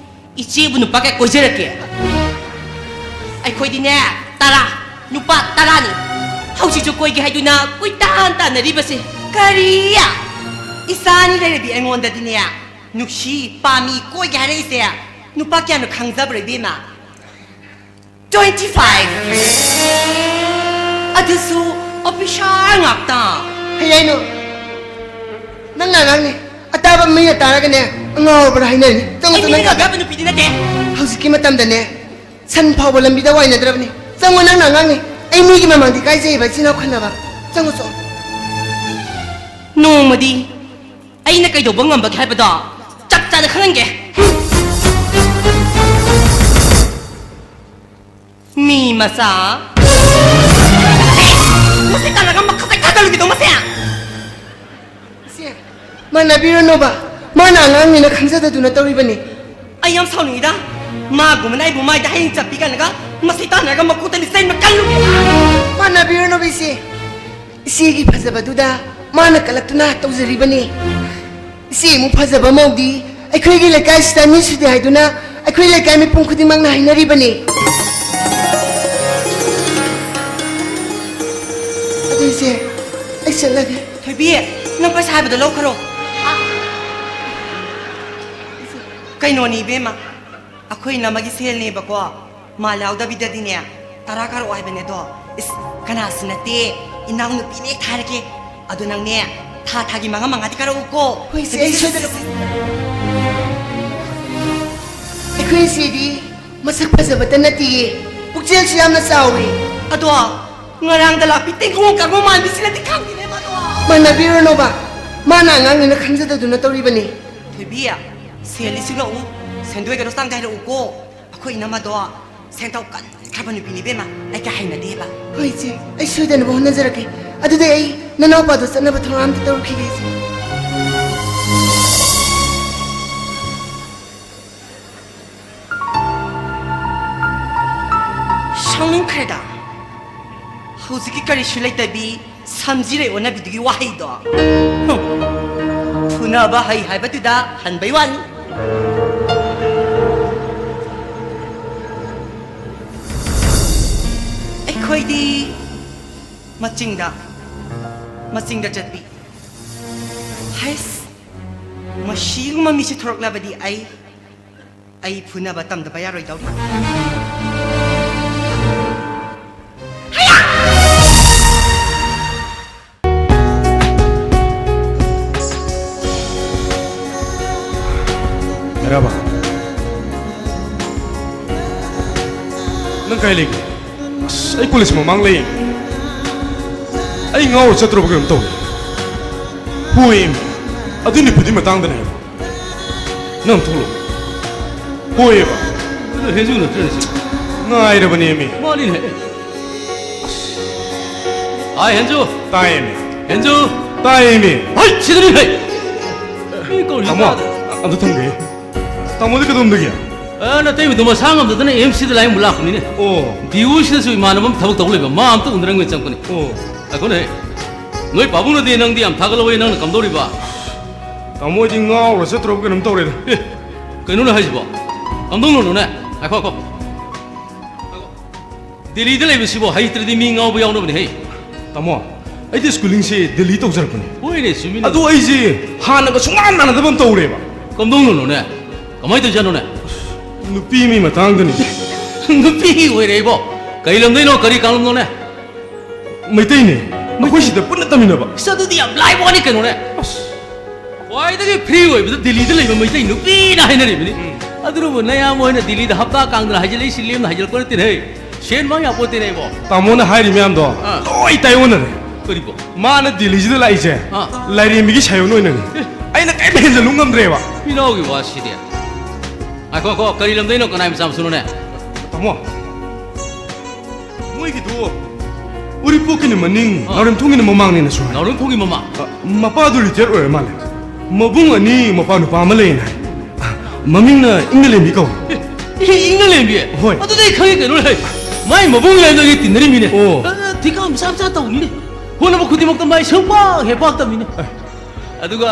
ꯏꯆꯦꯕꯨ ꯅꯨꯄꯥ ꯀꯌꯥ ꯀꯣꯏꯖꯔꯛꯀꯦ? ꯑꯩꯈꯣꯏꯗꯤꯅꯦ, ꯇꯔꯥ, ꯅꯨꯄꯥ ꯇꯔꯥꯅꯤ꯫ ꯍꯧꯖꯤꯛꯁꯨ ꯀꯣꯏꯒꯦ ꯍꯥꯏꯗꯨꯅ ꯀꯣꯏꯇꯥꯟ ꯇꯥꯟꯅꯔꯤꯕꯁꯦ꯫ ꯀꯔꯤ? ꯏꯆꯥꯅꯤ ꯂꯩꯔꯗꯤ ꯑꯩꯉꯣꯟꯗꯗꯤꯅꯦ, ꯅꯨꯡꯁꯤ, ꯄꯥꯝꯃꯤ, ꯀꯣꯏꯒꯦ ꯍꯥꯏꯔꯛꯏꯁꯦ ꯅꯨꯄꯥ ꯀꯌꯥꯅꯣ ꯈꯪꯖꯕ꯭ꯔꯣ, ꯏꯕꯦꯝꯃ? Twenty five꯫ ꯑꯗꯨꯁꯨ ꯑꯣꯐꯤꯁꯥꯔ ꯉꯥꯛꯇ꯫ ꯍꯌꯥꯏꯅꯨ꯫ ꯅꯪꯅ ꯑꯉꯥꯡꯅꯤ꯫ ꯑꯇꯥꯕ ꯃꯤꯅ ꯇꯥꯔꯒꯅꯦ, ꯑꯉꯥꯎꯕ꯭ꯔꯥ ꯍꯥꯏꯅꯔꯅꯤ꯫ ꯆꯪꯉꯣ, ꯑꯩ ꯆꯪꯉꯣ, ꯃꯤꯅ ꯅꯪ ꯉꯥꯡꯕ ꯌꯥꯕ ꯅꯨꯄꯤꯗꯤ ꯅꯠꯇꯦ꯫ ꯍꯧꯖꯤꯛꯀꯤ ꯃꯇꯝꯗꯅꯦ, ꯁꯟ ꯐꯥꯎꯕ ꯂꯝꯕꯤꯗ ꯋꯥꯏꯅꯗ꯭ꯔꯕꯅꯤ꯫ ꯆꯪꯉꯣ, ꯅꯪꯅ ꯑꯉꯥꯡꯅꯤ꯫ ꯑꯩ ꯃꯤꯒꯤ ꯃꯃꯥꯡꯗ ꯏꯀꯥꯏꯖꯩꯕ, ꯏꯆꯤꯟ ꯏꯅꯥꯎ ꯈꯟꯅꯕ꯫ ꯆꯪꯉꯣ, ꯆꯪꯉꯣ꯫ ꯅꯣꯡꯃꯗꯤ ꯑꯩꯅ ꯀꯩꯗꯧꯕ ꯉꯝꯕꯒꯦ ꯍꯥꯏꯕꯗꯣ ꯆꯞ ꯆꯥꯅ ꯈꯪꯍꯟꯒꯦ꯫ ꯃꯤ ꯃꯆꯥ꯫ ꯑꯦ! ꯃꯁꯤ ꯇꯥꯜꯂꯒ ꯃꯈꯥ ꯆꯠꯊꯗꯧꯔꯤꯕꯗꯣ ꯃꯁꯦ? ꯏꯆꯦ, ꯃꯥꯟꯅꯕꯤꯔꯅꯣꯕ꯫ ꯃꯥꯅ ꯑꯉꯥꯡꯅꯤꯅ ꯈꯪꯖꯗꯗꯨꯅ ꯇꯧꯔꯤꯕꯅꯤ꯫ ꯑꯩ ꯌꯥꯝ ꯁꯥꯎꯅꯤꯡꯉꯤꯗ꯫ ꯃꯥꯒꯨꯝꯕꯅ ꯑꯩꯕꯨ ꯃꯥꯏꯗ ꯍꯌꯦꯡ ꯆꯞꯄꯤ ꯀꯥꯏꯅꯒ ꯃꯁꯤ ꯇꯥꯟꯅꯔꯒ ꯃꯀꯣꯛꯇ ꯂꯤꯆꯩ ꯑꯃ ꯀꯜꯂꯨꯒꯦ꯫ ꯃꯥꯟꯅꯕꯤꯔꯅꯣꯕ ꯏꯆꯦ꯫ ꯏꯆꯦꯒꯤ ꯐꯖꯕꯗꯨꯗ ꯃꯥꯅ ꯀꯜꯂꯛꯇꯨꯅ ꯇꯧꯖꯔꯤꯕꯅꯤ꯫ ꯏꯆꯦꯃꯨꯛ ꯐꯖꯕ ꯃꯧꯗꯤ ꯑꯩꯈꯣꯏꯒꯤ ꯂꯩꯀꯥꯏꯁꯤꯗ ꯑꯅꯤ ꯁꯨꯗꯦ ꯍꯥꯏꯗꯨꯅ ꯑꯩꯈꯣꯏ ꯂꯩꯀꯥꯏ ꯃꯤꯄꯨꯝ ꯈꯨꯗꯤꯡꯃꯛꯅ ꯍꯥꯏꯅꯔꯤꯕꯅꯤ꯫ ꯑꯗꯨ ꯏꯆꯦ, ꯑꯩ ꯆꯠꯂꯒꯦ꯫ ꯊꯣꯏꯕꯤ, ꯅꯪ ꯄꯩꯁꯥ ꯍꯥꯏꯕꯗꯣ ꯂꯧꯈ꯭ꯔꯣ꯫ ꯀꯩꯅꯣꯅꯤ ꯏꯕꯦꯝꯃ, ꯑꯩꯈꯣꯏ ꯏꯅꯝꯃꯒꯤ ꯁꯦꯜꯅꯦꯕꯀꯣ, ꯃꯥ ꯌꯥꯎꯗꯕꯤꯗꯗꯤꯅꯦ, ꯇꯔꯥ ꯀꯥꯔꯛꯑꯣ ꯍꯥꯏꯕꯅꯦ ꯑꯗꯣ꯫ ꯏꯁ, ꯀꯅꯥꯁꯨ ꯅꯠꯇꯦ, ꯏꯅꯥꯎꯅꯨꯄꯤꯅꯦ ꯍꯦꯛ ꯊꯥꯔꯒꯦ꯫ ꯑꯗꯣ ꯅꯪꯅꯦ, ꯊꯥ ꯊꯥꯒꯤ ꯃꯉꯥ ꯃꯉꯥꯗꯤ ꯀꯥꯔꯛꯎꯀꯣ꯫ ꯍꯣꯏ, ꯏꯆꯦ, ꯑꯩ ꯁꯣꯏꯗꯅ꯫ ꯑꯩꯈꯣꯏ ꯏꯆꯦꯗꯤ ꯃꯁꯛ ꯐꯖꯕꯇ ꯅꯠꯇꯤꯌꯦ, ꯄꯨꯛꯆꯦꯜꯁꯨ ꯌꯥꯝꯅ ꯆꯥꯎꯏ꯫ ꯑꯗꯣ ꯉꯔꯥꯡꯗ ꯂꯥꯛꯄꯤ ꯇꯦꯡꯈꯣꯡ ꯀꯥꯡꯕꯨ ꯃꯥꯟꯕꯤꯁꯤꯅꯗꯤ ꯈꯪꯗꯦꯅꯦ ꯃꯗꯣ꯫ ꯃꯥꯟꯅꯕꯤꯔꯨꯅꯣꯕ, ꯃꯥꯅ ꯑꯉꯥꯡꯅꯤꯅ ꯈꯪꯖꯗꯗꯨꯅ ꯇꯧꯔꯤꯕꯅꯤ꯫ ꯊꯣꯏꯕꯤ, ꯁꯦꯜꯗꯤ ꯁꯤꯡꯂꯛꯎ, ꯁꯦꯟꯗꯣꯏꯒꯗꯣ ꯆꯥꯡ ꯅꯥꯏꯔꯛꯎꯀꯣ꯫ ꯑꯩꯈꯣꯏ ꯏꯅꯝꯃꯗꯣ ꯁꯦꯟꯊꯣꯛ ꯀꯟꯈ꯭ꯔꯕ ꯅꯨꯄꯤꯅꯤ ꯏꯕꯦꯝꯃ, ꯑꯩ ꯀꯌꯥ ꯍꯩꯅꯗꯦꯕ꯫ ꯍꯣꯏ ꯏꯆꯦ, ꯑꯩ ꯁꯣꯏꯗꯅꯕ ꯍꯣꯠꯅꯖꯔꯛꯀꯦ꯫ ꯑꯗꯨꯗꯤ ꯑꯩ ꯅꯅꯥꯎꯄꯥꯗꯣ ꯆꯠꯅꯕ ꯊꯧꯔꯥꯡ ꯑꯝꯇ ꯇꯧꯔꯨꯈꯤꯒꯦ ꯏꯆꯦ꯫ ꯁꯥꯎꯅꯤꯡꯈ꯭ꯔꯦꯗ꯫ ꯍꯧꯖꯤꯛꯀꯤ ꯀꯔꯤꯁꯨ ꯂꯩꯇꯕꯤ ꯁꯝꯖꯤꯔꯩ ꯑꯣꯟꯅꯕꯤꯗꯨꯒꯤ ꯋꯥꯍꯩꯗꯣ꯫ ꯍꯨꯝ꯫ ꯐꯨꯅꯕ ꯍꯩ ꯍꯥꯏꯕꯗꯨꯗ ꯍꯟꯕꯩ ꯋꯥꯅꯤ꯫ ꯑꯩꯈꯣꯏꯗꯤ ꯃꯆꯤꯡꯗ, ꯃꯆꯤꯡꯗ ꯆꯠꯄꯤ꯫ ꯍꯩꯁ, ꯃꯁꯤꯒꯨꯝꯕ ꯃꯤꯁꯦ ꯊꯣꯔꯛꯂꯕꯗꯤ ꯑꯩ ꯑꯩ ꯐꯨꯅꯕ ꯇꯝꯗꯕ ꯌꯥꯔꯣꯏꯗꯧꯔꯤ꯫ ꯅꯪ ꯀꯥꯏ ꯂꯩꯒꯦ? ꯑꯁ, ꯑꯩ ꯀꯣꯂꯦꯖ ꯃꯃꯥꯡ ꯂꯩ꯫ ꯑꯩ ꯉꯥꯎꯔ ꯆꯠꯇ꯭ꯔꯕ ꯀꯩꯅꯣꯝ ꯇꯧꯔꯦ꯫ ꯍꯣꯏ, ꯑꯗꯨ ꯅꯨꯄꯤꯗꯨꯒꯤ ꯃꯇꯥꯡꯗꯅꯦ꯫ ꯅꯪ ꯑꯝ ꯊꯣꯛꯂꯛꯑꯣ꯫ ꯍꯣꯏꯑꯕ꯫ ꯑꯗꯨ ꯍꯦꯟꯖꯨ ꯅꯠꯇ꯭ꯔꯅꯦ ꯁꯤ? ꯉꯥꯏꯔꯕꯅꯦꯃꯤ꯫ ꯃꯥꯅꯤꯅꯦ꯫ ꯑꯥꯏ, ꯍꯦꯟꯖꯨ꯫ ꯇꯥꯏꯌꯦꯃꯤ꯫ ꯍꯦꯟꯖꯨ꯫ ꯇꯥꯏꯌꯦꯃꯤ꯫ ꯍꯩ, ꯁꯤꯗꯅꯤ ꯍꯩ꯫ ꯃꯤ ꯀꯧꯔꯤ ꯇꯥꯃꯣ, ꯇꯥꯗ꯫ ꯑꯝꯇ ꯊꯝꯒꯦ꯫ ꯇꯥꯃꯣꯗꯤ ꯀꯩꯗꯧꯝꯗꯒꯤ? ꯑ, ꯅꯇꯩꯃꯗꯣ ꯃꯁꯥ ꯉꯝꯗꯗꯅ ꯑꯦꯝ ꯁꯤꯗ ꯂꯥꯌꯦꯡꯕ ꯂꯥꯛꯄꯅꯤꯅꯦ꯫ ꯑꯣ꯫ ꯗꯤ ꯑꯣ ꯁꯤꯗꯁꯨ ꯏꯃꯥꯟꯅꯕ ꯑꯃ ꯊꯕꯛ ꯇꯧ ꯂꯩꯕ, ꯃꯥ ꯑꯝꯇ ꯎꯅꯔꯝꯒꯦ ꯆꯪꯉꯛꯄꯅꯤ꯫ ꯑꯣ꯫ ꯉꯥꯏꯈꯣꯅꯦ꯫ ꯅꯣꯏ ꯄꯥꯕꯨꯡꯅꯗꯤ ꯅꯪꯗꯤ ꯌꯥꯝ ꯊꯥꯒꯠꯍꯧꯋꯦ, ꯅꯪꯅ ꯀꯝꯗꯧꯔꯤꯕ? ꯇꯥꯃꯣ, ꯑꯩꯗꯤ ꯉꯥꯎꯔ ꯆꯠꯇ꯭ꯔꯕ ꯀꯩꯅꯣꯝ ꯇꯧꯔꯦꯗ꯫ ꯑꯦ, ꯀꯩꯅꯣꯅꯦ ꯍꯥꯏꯁꯤꯕꯣ? ꯀꯝꯗꯧꯅꯣꯅꯦ? ꯉꯥꯏꯈꯣ, ꯉꯥꯏꯈꯣ꯫ ꯗꯤꯜꯂꯤꯗ ꯂꯩꯕꯁꯤꯕꯣ ꯍꯩꯇ꯭ꯔꯗꯤ ꯃꯤ ꯉꯥꯎꯕ ꯌꯥꯎꯅꯕꯅꯦ ꯍꯦ꯫ ꯇꯥꯃꯣ, ꯑꯩꯗꯤ schooling ꯁꯦ ꯗꯤꯜꯂꯤ ꯇꯧꯖꯔꯛꯄꯅꯦ꯫ ꯍꯣꯏꯅꯦ, ꯆꯨꯝꯃꯤꯅꯦ꯫ ꯑꯗꯣ ꯑꯩꯁꯦ ꯍꯥꯟꯅꯒ ꯁꯨꯡꯃꯥꯟ ꯃꯥꯟꯅꯗꯕ ꯑꯃ ꯇꯧꯔꯦꯕ꯫ ꯀꯝꯗꯧꯅꯣꯅꯦ? ꯀꯃꯥꯏꯅ ꯇꯧꯖꯥꯠꯅꯣꯅꯦ? ꯅꯨꯄꯤ ꯑꯃꯒꯤ ꯃꯇꯥꯡꯗꯅꯤ꯫ ꯅꯨꯄꯤ ꯑꯣꯏꯔꯦ ꯏꯕꯣ꯫ ꯀꯔꯤ ꯂꯝꯗꯩꯅꯣ? ꯀꯔꯤ ꯀꯥꯡꯂꯝꯅꯣꯅꯦ? ꯃꯩꯇꯩꯅꯦ꯫ ꯑꯩꯈꯣꯏ ꯁꯤꯗ ꯄꯨꯟꯅ ꯇꯝꯃꯤꯟꯅꯕ꯫ ꯑꯁ, ꯑꯗꯨꯗꯤ ꯌꯥꯝ ꯂꯥꯏꯕ ꯋꯥꯅꯤ ꯀꯩꯅꯣꯅꯦ꯫ ꯑꯁ꯫ ꯈ꯭ꯋꯥꯏꯗꯒꯤ free ꯑꯣꯏꯕꯗ ꯗꯤꯜꯂꯤꯗ ꯂꯩꯕ ꯃꯩꯇꯩ ꯅꯨꯄꯤꯅ ꯍꯥꯏꯅꯔꯤꯕꯅꯤ꯫ ꯎꯝ꯫ ꯑꯗꯨꯅꯕꯨ ꯅꯌꯥꯝꯕ ꯍꯣꯏꯅ ꯗꯤꯜꯂꯤꯗ ꯍꯞꯇꯥ ꯀꯥꯡꯗꯅ ꯍꯥꯏꯖꯤꯜꯂꯛꯏꯁꯤ ꯂꯦꯝꯅ ꯍꯥꯏꯖꯤꯜꯂꯛꯄ ꯅꯠꯇꯦꯅꯦ꯫ ꯁꯦꯟ ꯃꯥꯡ ꯌꯥꯄꯣꯠꯇꯦꯅꯦ ꯏꯕꯣ꯫ ꯇꯥꯃꯣꯅ ꯍꯥꯏꯔꯤ ꯃꯌꯥꯝꯗꯣ ꯑꯥ꯫ ꯂꯣꯏ ꯇꯥꯏꯑꯣꯟꯅꯔꯦ꯫ ꯀꯔꯤꯕꯣ? ꯃꯥꯅ ꯗꯤꯜꯂꯤꯁꯤꯗ ꯂꯥꯛꯏꯁꯦ ꯑꯥ꯫ ꯂꯥꯏꯔꯦꯝꯕꯤꯒꯤ ꯁꯥꯏꯑꯣꯟ ꯑꯣꯏꯅꯅꯤ꯫ ꯑꯦ꯫ ꯑꯩꯅ ꯀꯔꯤꯝ ꯍꯦꯟꯖꯜꯂꯨ ꯉꯝꯗ꯭ꯔꯦꯕ꯫ ꯏꯅꯥꯎꯒꯤ ꯋꯥꯁꯤꯗꯤ꯫ ꯉꯥꯏꯈꯣ, ꯉꯥꯏꯈꯣ, ꯀꯔꯤ ꯂꯝꯗꯩꯅꯣ, ꯀꯅꯥꯏ ꯃꯆꯥ ꯃꯁꯨꯅꯣꯅꯦ? ꯇꯥꯃꯣ, ꯃꯣꯏꯒꯤꯗꯨ ꯎꯔꯤꯄꯣꯛꯀꯤꯅ ꯃꯅꯤꯡ, ꯑꯥ꯫ ꯅꯥꯎꯔꯦꯝꯊꯣꯡꯒꯤꯅ ꯃꯃꯥꯡꯅꯦꯅꯁꯨ ꯍꯥꯏ꯫ ꯅꯥꯎꯔꯦꯝꯊꯣꯡꯒꯤ ꯃꯃꯥꯡ? ꯑ, ꯃꯄꯥꯗꯨ retired ꯑꯣꯏꯔ ꯃꯥꯜꯂꯦ꯫ ꯃꯕꯨꯡ ꯑꯅꯤ, ꯃꯄꯥ ꯅꯨꯄꯥ ꯑꯃ ꯂꯩꯌꯦꯅ ꯍꯥꯏ꯫ ꯃꯃꯤꯡꯅ ꯏꯪꯅꯂꯦꯝꯕꯤ ꯀꯧ꯫ ꯑꯦ, ꯏꯪꯅꯂꯦꯝꯕꯤ? ꯍꯣꯏ꯫ ꯑꯗꯨꯗꯤ ꯑꯩ ꯈꯪꯉꯦ ꯀꯩꯅꯣ, ꯍꯦ꯫ ꯃꯥꯏ ꯃꯕꯨꯡ ꯂꯩꯔꯝꯗꯥꯏꯒꯤ ꯇꯤꯟꯅꯔꯤꯃꯤꯅꯦ꯫ ꯑꯣ꯫ ꯑ, ꯊꯤꯀꯥ ꯃꯆꯥ ꯃꯆꯥ ꯇꯧꯅꯤꯅꯦ꯫ ꯍꯣꯠꯅꯕ ꯈꯨꯗꯤꯡꯃꯛꯇ ꯃꯥꯏ ꯁꯨꯡꯄꯥꯛ ꯍꯦꯛ ꯄꯥꯛꯇꯕꯅꯤꯅꯦ꯫ ꯑꯦ꯫ ꯑꯗꯨꯒ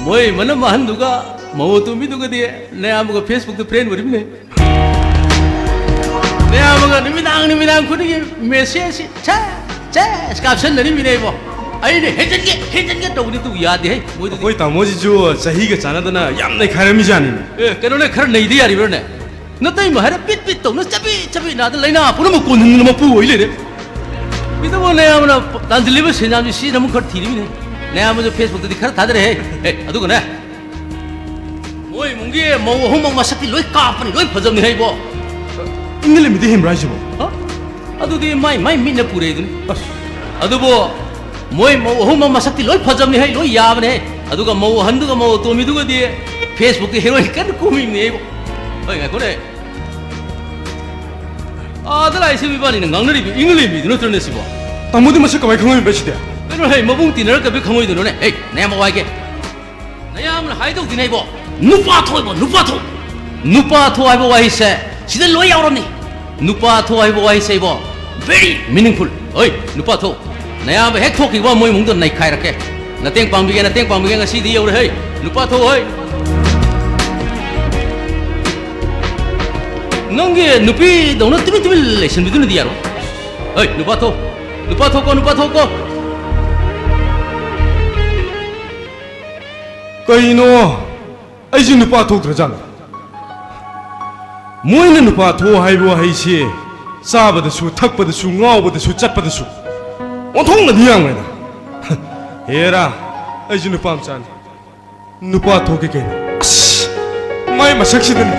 ꯃꯣꯏ ꯃꯅꯝ ꯑꯍꯟꯗꯨꯒ ꯃꯧ ꯑꯇꯣꯝꯕꯤꯗꯨꯒꯗꯤ ꯅꯌꯥꯝꯕꯒ Facebook ꯇ friend ꯑꯣꯏꯔꯤꯃꯤꯅꯦ꯫ ꯅꯌꯥꯝꯕꯒ ꯅꯨꯃꯤꯗꯥꯡ ꯅꯨꯃꯤꯗꯥꯡ ꯈꯨꯗꯤꯡꯒꯤ message ꯁꯦ, ꯁꯦ, ꯁꯦ, ꯀꯥꯞꯁꯟꯅꯔꯤꯃꯤꯅꯦ ꯏꯕꯣ꯫ ꯑꯩꯅ ꯍꯦꯟꯖꯟꯒꯦ, ꯍꯦꯟꯖꯟꯒꯦ ꯇꯧꯕꯅꯤ, ꯑꯗꯨ ꯌꯥꯗꯦ ꯍꯦ, ꯃꯣꯏꯗꯨꯗꯤ꯫ ꯑꯩꯈꯣꯏ ꯇꯥꯃꯣꯁꯤꯁꯨ ꯆꯍꯤꯒ ꯆꯥꯟꯅꯗꯅ ꯌꯥꯝ ꯅꯩꯈꯥꯏꯔꯝꯃꯤꯖꯥꯠꯅꯤꯅꯦ꯫ ꯑꯦ, ꯀꯩꯅꯣꯅꯦ, ꯈꯔ ꯅꯩꯗ ꯌꯥꯔꯤꯕ꯭ꯔꯥꯅꯦ? ꯅꯇꯩꯃ ꯍꯥꯏꯔ ꯄꯤꯠ ꯄꯤꯠ ꯇꯧꯅ ꯆꯕꯤꯠ ꯆꯕꯤꯠ ꯅꯥꯗ ꯂꯥꯏꯅꯥ ꯄꯨꯝꯅꯃꯛ ꯀꯣꯟꯍꯟꯗꯅ ꯃꯄꯨ ꯑꯣꯏ ꯂꯩꯔꯦ꯫ ꯀꯩꯗꯧꯕ ꯅꯌꯥꯝꯕꯅ ꯇꯥꯟꯁꯤꯜꯂꯤꯕ ꯁꯦꯟꯌꯥꯝꯁꯤ ꯁꯤꯖꯤꯟꯅꯐꯝ ꯈꯔ ꯊꯤꯔꯤꯃꯤꯅꯦ꯫ ꯅꯌꯥꯝꯕꯁꯨ Facebook ꯇꯗꯤ ꯈꯔ ꯊꯥꯗꯔꯦ ꯍꯦ꯫ ꯑꯦ, ꯑꯗꯨꯒꯅꯦ, ꯃꯣꯏ ꯏꯃꯨꯡꯒꯤ ꯃꯧ ꯑꯍꯨꯝꯃꯛ ꯃꯁꯛꯇꯤ ꯂꯣꯏ ꯀꯥꯞꯄꯅꯤ, ꯂꯣꯏ ꯐꯖꯕꯅꯤ ꯍꯥꯏꯕꯣ꯫ ꯏꯪꯂꯦꯟ ꯃꯤꯗꯤ ꯍꯦꯟꯕ꯭ꯔꯥ ꯍꯥꯏꯁꯤꯕꯣ? ꯍ? ꯑꯗꯨꯗꯤ ꯃꯥꯏ ꯃꯥꯏ ꯃꯤꯠꯅ ꯄꯨꯔꯦꯗꯨꯅꯤ꯫ ꯑꯁ꯫ ꯑꯗꯨꯕꯨ ꯃꯣꯏ ꯃꯧ ꯑꯍꯨꯝꯃꯛ ꯃꯁꯛꯇꯤ ꯂꯣꯏ ꯐꯖꯕꯅꯤ ꯍꯩ, ꯂꯣꯏ ꯌꯥꯕꯅꯦ ꯍꯩ꯫ ꯑꯗꯨꯒ ꯃꯧ ꯑꯍꯟꯗꯨꯒ ꯃꯧ ꯑꯇꯣꯝꯕꯤꯗꯨꯒꯗꯤ Facebook ꯇ ꯍꯦꯔꯣꯏꯟ ꯀꯟꯅ ꯀꯨꯝꯃꯤꯕꯅꯦ ꯑꯩꯕꯨ꯫ ꯍꯣꯏ, ꯉꯥꯏꯈꯣꯅꯦ꯫ ꯑꯥꯗ ꯂꯥꯛꯏꯁꯤ ꯏꯕꯥꯅꯤꯅ ꯉꯥꯡꯅꯔꯤꯕ ꯏꯪꯂꯦꯟ ꯃꯤꯗꯨ ꯅꯠꯇ꯭ꯔꯅꯦ ꯁꯤꯕꯣ? ꯇꯥꯃꯣꯗꯤ ꯃꯁꯛ ꯀꯃꯥꯏ ꯈꯪꯉꯝꯃꯤꯕ ꯁꯤꯗꯤ? ꯀꯩꯅꯣ ꯍꯩ, ꯃꯕꯨꯡ ꯇꯤꯟꯅꯔꯒ ꯀꯃꯥꯏ ꯈꯪꯉꯣꯏꯗꯣꯏꯅꯣꯅꯦ? ꯍꯩ, ꯅꯌꯥꯝꯕ ꯋꯥꯏꯒꯦ꯫ ꯅꯌꯥꯝꯕꯅ ꯍꯥꯏꯗꯧꯗꯤꯅꯦ ꯏꯕꯣ꯫ ꯅꯨꯄꯥ ꯊꯣꯛꯏꯕꯣ, ꯅꯨꯄꯥ ꯊꯣꯛ꯫ ꯅꯨꯄꯥ ꯊꯣꯛ ꯍꯥꯏꯕ ꯋꯥꯍꯩꯁꯦ ꯁꯤꯗ ꯂꯣꯏ ꯌꯥꯎꯔꯝꯅꯤ꯫ ꯅꯨꯄꯥ ꯊꯣꯛ ꯍꯥꯏꯕ ꯋꯥꯍꯩꯁꯦ ꯏꯕꯣ, very meaningful꯫ ꯍꯣꯏ, ꯅꯨꯄꯥ ꯊꯣꯛ꯫ ꯅꯌꯥꯝꯕ ꯍꯦꯛ ꯊꯣꯛꯈꯤꯕ ꯃꯣꯏ ꯏꯃꯨꯡꯗꯣ ꯅꯩꯈꯥꯏꯔꯛꯀꯦ꯫ ꯅꯇꯦꯡ ꯄꯥꯡꯕꯤꯒꯦ, ꯅꯇꯦꯡ ꯄꯥꯡꯕꯤꯒꯦ, ꯉꯁꯤꯗꯤ ꯌꯧꯔꯦ ꯍꯩ꯫ ꯅꯨꯄꯥ ꯊꯣꯛ ꯍꯩ꯫ ꯅꯪꯒꯤ ꯅꯨꯄꯤꯗꯧꯅ ꯇꯨꯃꯤꯟ ꯇꯨꯃꯤꯟ ꯂꯩꯁꯟꯕꯤꯗꯨꯅꯗꯤ ꯌꯥꯔꯣꯏ꯫ ꯍꯩ, ꯅꯨꯄꯥ ꯊꯣꯛ꯫ ꯅꯨꯄꯥ ꯊꯣꯛꯀꯣ, ꯅꯨꯄꯥ ꯊꯣꯛꯀꯣ꯫ ꯀꯩꯅꯣ? ꯑꯩꯁꯦ ꯅꯨꯄꯥ ꯊꯣꯛꯇ꯭ꯔꯖꯥꯠꯂꯣ? ꯃꯣꯏꯅ ꯅꯨꯄꯥ ꯊꯣꯛ ꯍꯥꯏꯕ ꯋꯥꯍꯩꯁꯤ ꯆꯥꯕꯗꯁꯨ, ꯊꯛꯄꯗꯁꯨ, ꯉꯥꯎꯕꯗꯁꯨ, ꯆꯠꯄꯗꯁꯨ ꯑꯣꯟꯊꯣꯛꯅꯗꯤ ꯌꯥꯝꯈ꯭ꯔꯦꯗ꯫ ꯍꯦꯔꯥ, ꯑꯩꯁꯨ ꯅꯨꯄꯥ ꯃꯆꯥꯅꯤ꯫ ꯅꯨꯄꯥ ꯊꯣꯛꯀꯦ ꯀꯩꯅꯣ? ꯑꯁ! ꯃꯥꯏ ꯃꯁꯛꯁꯤꯗꯅꯦ꯫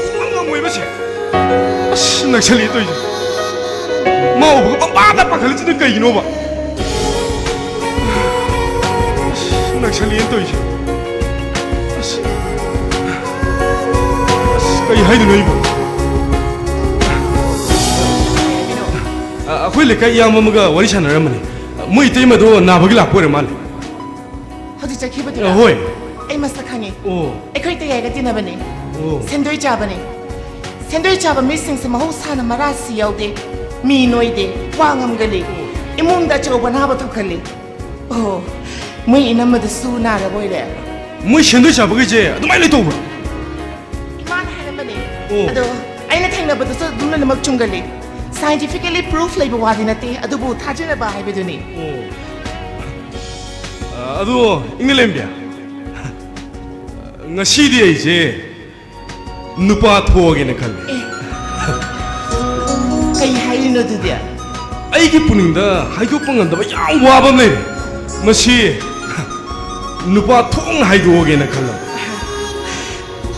ꯁꯨꯡꯉꯝ ꯉꯝꯃꯣꯏꯕ ꯁꯦ꯫ ꯑꯁ! ꯅꯛꯁꯜꯂꯛꯑꯦ ꯇꯧꯔꯤꯁꯦ꯫ ꯃꯥ ꯎꯕꯒ ꯄꯪꯄꯥꯗ ꯄꯥꯈꯠꯂꯤꯁꯤꯅ ꯀꯩꯒꯤꯅꯣꯕ? ꯑꯁ! ꯅꯛꯁꯜꯂꯛꯑꯦ ꯇꯧꯔꯤꯁꯦ꯫ ꯑꯁ! ꯑꯁ! ꯀꯩ ꯍꯥꯏꯗꯣꯏꯅꯣ ꯑꯩꯕꯨ? ꯑ, ꯑꯩꯈꯣꯏ ꯂꯩꯀꯥꯏ ꯏꯌꯥꯝꯕ ꯑꯃꯒ ꯋꯥꯔꯤ ꯁꯥꯟꯅꯔꯝꯕꯅꯤ꯫ ꯃꯣꯏ ꯏꯇꯩꯃꯗꯣ ꯅꯥꯕꯒꯤ ꯂꯥꯛꯄ ꯑꯣꯏꯔ ꯃꯥꯜꯂꯦ꯫ ꯍꯧꯖꯤꯛ ꯆꯠꯈꯤꯕꯗꯨꯔꯣ? ꯍꯣꯏ꯫ ꯑꯩ ꯃꯁꯛ ꯈꯪꯉꯦ꯫ ꯑꯣ꯫ ꯑꯩꯈꯣꯏ ꯇꯌꯥꯏꯒ ꯇꯤꯟꯅꯕꯅꯦ꯫ ꯑꯣ꯫ ꯁꯦꯟꯗꯣꯏ ꯆꯥꯕꯅꯦ꯫ ꯁꯦꯟꯗꯣꯏ ꯆꯥꯕ ꯃꯤꯁꯤꯡꯁꯦ ꯃꯍꯧꯁꯥꯅ ꯃꯔꯥꯁꯤ ꯌꯥꯎꯗꯦ, ꯃꯤ ꯅꯣꯏꯗꯦ, ꯋꯥ ꯉꯝꯒꯜꯂꯤ, ꯏꯃꯨꯡꯗ ꯑꯆꯧꯕ ꯑꯅꯥꯕ ꯊꯣꯛꯍꯜꯂꯤ꯫ ꯑꯣ, ꯃꯣꯏ ꯏꯅꯝꯃꯗꯨꯁꯨ ꯅꯥꯔꯕ ꯑꯣꯏꯔꯦ꯫ ꯃꯣꯏ ꯁꯦꯟꯗꯣꯏ ꯆꯥꯕꯈꯩꯁꯦ ꯑꯗꯨꯃꯥꯏꯅ ꯂꯣꯏ ꯇꯧꯕ꯭ꯔꯣ? ꯏꯃꯥꯅ ꯍꯥꯏꯔꯝꯕꯅꯦ꯫ ꯑꯣ꯫ ꯑꯗꯣ ꯑꯩꯅ ꯊꯦꯡꯅꯕꯗꯁꯨ ꯑꯗꯨꯝ ꯂꯣꯏꯅꯃꯛ ꯆꯨꯝꯒꯜꯂꯤ꯫ Scientifically proof ꯂꯩꯕ ꯋꯥꯗꯤ ꯅꯠꯇꯦ, ꯑꯗꯨꯕꯨ ꯊꯥꯖꯅꯕ ꯍꯥꯏꯕꯗꯨꯅꯤ꯫ ꯑꯣ꯫ ꯑ, ꯑꯗꯣ ꯏꯪꯂꯦꯟꯕꯤ, ꯉꯁꯤꯗꯤ ꯑꯩꯁꯦ ꯅꯨꯄꯥ ꯊꯣꯛꯑꯒꯦꯅ ꯈꯜꯂꯦ꯫ ꯑꯦ꯫ ꯀꯩ ꯍꯥꯏꯔꯤꯅꯣ ꯑꯗꯨꯗꯤ? ꯑꯩꯒꯤ ꯄꯨꯛꯅꯤꯡꯗ ꯍꯥꯏꯗꯣꯛꯄ ꯉꯝꯗꯕ ꯌꯥꯝ ꯋꯥꯕ ꯑꯃ ꯂꯩꯔꯦ꯫ ꯃꯁꯤ ꯅꯨꯄꯥ ꯊꯣꯛꯅ ꯍꯥꯏꯗꯣꯛꯑꯒꯦꯅ ꯈꯜꯂꯕ꯫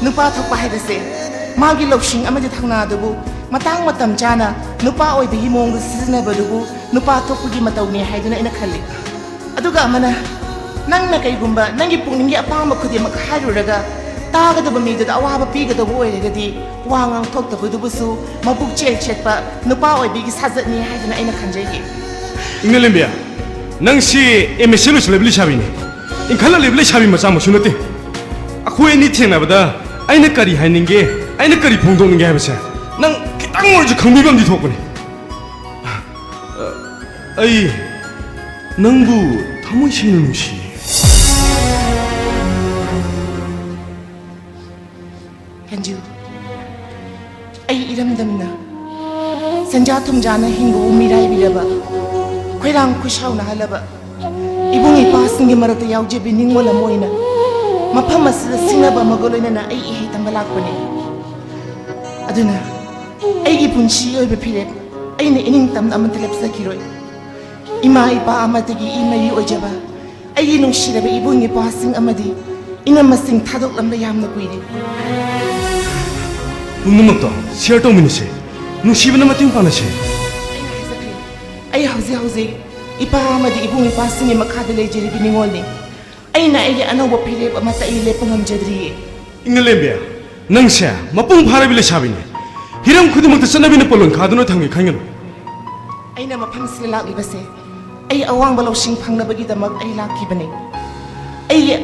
ꯅꯨꯄꯥ ꯊꯣꯛꯄ ꯍꯥꯏꯕꯁꯦ ꯃꯥꯒꯤ ꯂꯧꯁꯤꯡ ꯑꯃꯗꯤ ꯊꯧꯅꯥꯗꯨꯕꯨ ꯃꯇꯥꯡ ꯃꯇꯝ ꯆꯥꯅ ꯅꯨꯄꯥ ꯑꯣꯏꯕꯒꯤ ꯃꯑꯣꯡꯗ ꯁꯤꯖꯤꯟꯅꯕꯗꯨꯕꯨ ꯅꯨꯄꯥ ꯊꯣꯛꯄꯒꯤ ꯃꯇꯧꯅꯤ ꯍꯥꯏꯗꯨꯅ ꯑꯩꯅ ꯈꯜꯂꯤ꯫ ꯑꯗꯨꯒ ꯑꯃꯅ, ꯅꯪꯅ ꯀꯩꯒꯨꯝꯕ ꯅꯪꯒꯤ ꯄꯨꯛꯅꯤꯡꯒꯤ ꯑꯄꯥꯝꯕ ꯈꯨꯗꯤꯡꯃꯛ ꯍꯥꯏꯔꯨꯔꯒ ꯇꯥꯒꯗꯕ ꯃꯤꯗꯨꯗ ꯑꯋꯥꯕ ꯄꯤꯒꯗꯕ ꯑꯣꯏꯔꯒꯗꯤ, ꯋꯥ ꯉꯥꯡꯊꯣꯛꯇꯕꯗꯨꯕꯨꯁꯨ ꯃꯕꯨꯛ ꯆꯦꯠ ꯆꯦꯠꯄ ꯅꯨꯄꯥ ꯑꯣꯏꯕꯤꯒꯤ ꯁꯥꯖꯠꯅꯤ ꯍꯥꯏꯗꯨꯅ ꯑꯩꯅ ꯈꯟꯖꯩꯌꯦ꯫ ꯏꯪꯅꯂꯦꯝꯕꯤ, ꯅꯪꯁꯤ ꯑꯦꯝ ꯑꯦꯁ ꯂꯣꯏꯁꯤꯜꯂꯕ ꯂꯩꯁꯥꯕꯤꯅꯤ꯫ ꯏꯟꯈꯠꯂꯛꯂꯤꯕ ꯂꯩꯁꯥꯕꯤ ꯃꯆꯥꯃꯛꯁꯨ ꯅꯠꯇꯦ꯫ ꯑꯩꯈꯣꯏ ꯑꯅꯤ ꯊꯦꯡꯅꯕꯗ ꯑꯩꯅ ꯀꯔꯤ ꯍꯥꯏꯅꯤꯡꯒꯦ, ꯑꯩꯅ ꯀꯔꯤ ꯐꯣꯡꯗꯣꯛꯅꯤꯡꯒꯦ ꯍꯥꯏꯕꯁꯦ ꯅꯪ ꯈꯤꯇꯪ ꯑꯣꯏꯔꯁꯨ ꯈꯪꯕꯤꯕ ꯑꯃꯗꯤ ꯊꯣꯛꯄꯅꯤ꯫ ꯑꯩ ꯅꯪꯕꯨ ꯊꯃꯣꯏ ꯁꯦꯡꯅ ꯅꯨꯡꯁꯤꯌꯦ꯫ ꯀꯟꯖꯨ, ꯑꯩ ꯏꯔꯝꯗꯝꯅ ꯁꯦꯟꯖꯥ ꯊꯨꯝꯖꯥꯅ ꯍꯤꯡꯕꯕꯨ ꯃꯤꯔꯥꯏꯕꯤꯔꯕ, ꯈꯣꯏꯔꯥꯡ ꯈꯣꯏꯁꯥꯎꯅꯍꯜꯂꯕ ꯏꯕꯨꯡ ꯏꯄꯥꯁꯤꯡꯒꯤ ꯃꯔꯛꯇ ꯌꯥꯎꯖꯕꯤ ꯅꯤꯡꯉꯣꯜ ꯑꯃ ꯑꯣꯏꯅ ꯃꯐꯝ ꯑꯁꯤꯗ ꯁꯤꯡꯅꯕ ꯑꯃꯒ ꯂꯣꯏꯅꯅ ꯑꯩ ꯏꯍꯩ ꯇꯝꯕ ꯂꯥꯛꯄꯅꯤ꯫ ꯑꯗꯨꯅ ꯑꯩꯒꯤ ꯄꯨꯟꯁꯤꯒꯤ ꯑꯣꯏꯕ ꯐꯤꯔꯦꯞ ꯑꯩꯅ ꯏꯅꯤꯡꯇꯝꯅ ꯑꯃꯠꯇ ꯂꯦꯞꯆꯈꯤꯔꯣꯏ꯫ ꯏꯃꯥ ꯏꯄꯥ ꯑꯃꯠꯇꯒꯤ ꯏ ꯃꯔꯤ ꯑꯣꯏꯖꯕ ꯑꯩꯒꯤ ꯅꯨꯡꯁꯤꯔꯕ ꯏꯕꯨꯡ ꯏꯄ꯭ꯋꯥꯁꯤꯡ ꯑꯃꯗꯤ ꯏꯅꯝꯃꯁꯤꯡ ꯊꯥꯗꯣꯛꯂꯝꯕ ꯌꯥꯝꯅ ꯀꯨꯏꯔꯦ꯫ ꯄꯨꯝꯅꯃꯛꯇꯣ ꯁꯤꯌꯔ ꯇꯧꯃꯤꯟꯅꯁꯦ, ꯅꯨꯡꯁꯤꯕꯅ ꯃꯇꯦꯡ ꯄꯥꯡꯅꯁꯦ꯫ ꯑꯩꯅ ꯍꯥꯏꯖꯈ꯭ꯔꯦ, ꯑꯩ ꯍꯧꯖꯤꯛ ꯍꯧꯖꯤꯛ ꯏꯄꯥ ꯑꯃꯗꯤ ꯏꯕꯨꯡ ꯏꯄ꯭ꯋꯥꯁꯤꯡꯒꯤ ꯃꯈꯥꯗ ꯂꯩꯖꯔꯤꯕ ꯅꯤꯉꯣꯜꯅꯤ꯫ ꯑꯩꯅ ꯑꯩꯒꯤ ꯑꯅꯧꯕ ꯐꯤꯔꯦꯞ ꯑꯃꯠꯇ ꯑꯩ ꯂꯦꯞꯄ ꯉꯝꯖꯗ꯭ꯔꯤꯌꯦ꯫ ꯏꯪꯅꯂꯦꯝꯕꯤ, ꯅꯪꯁꯦ ꯃꯄꯨꯡ ꯐꯥꯔꯕꯤ ꯂꯩꯁꯥꯕꯤꯅꯤ꯫ ꯍꯤꯔꯝ ꯈꯨꯗꯤꯡꯃꯛꯇ ꯆꯠꯅꯕꯤꯅ ꯄꯣꯂꯣꯟ ꯈꯥꯗꯨꯅ ꯊꯝꯒꯦ ꯈꯟꯒꯅꯨ꯫ ꯑꯩꯅ ꯃꯐꯝꯁꯤꯗ ꯂꯥꯛꯂꯤꯕꯁꯦ ꯑꯩ ꯑꯋꯥꯡꯕ ꯂꯧꯁꯤꯡ ꯐꯪꯅꯕꯒꯤꯗꯃꯛ ꯑꯩ ꯂꯥꯛꯈꯤꯕꯅꯤ꯫ ꯑꯩꯒꯤ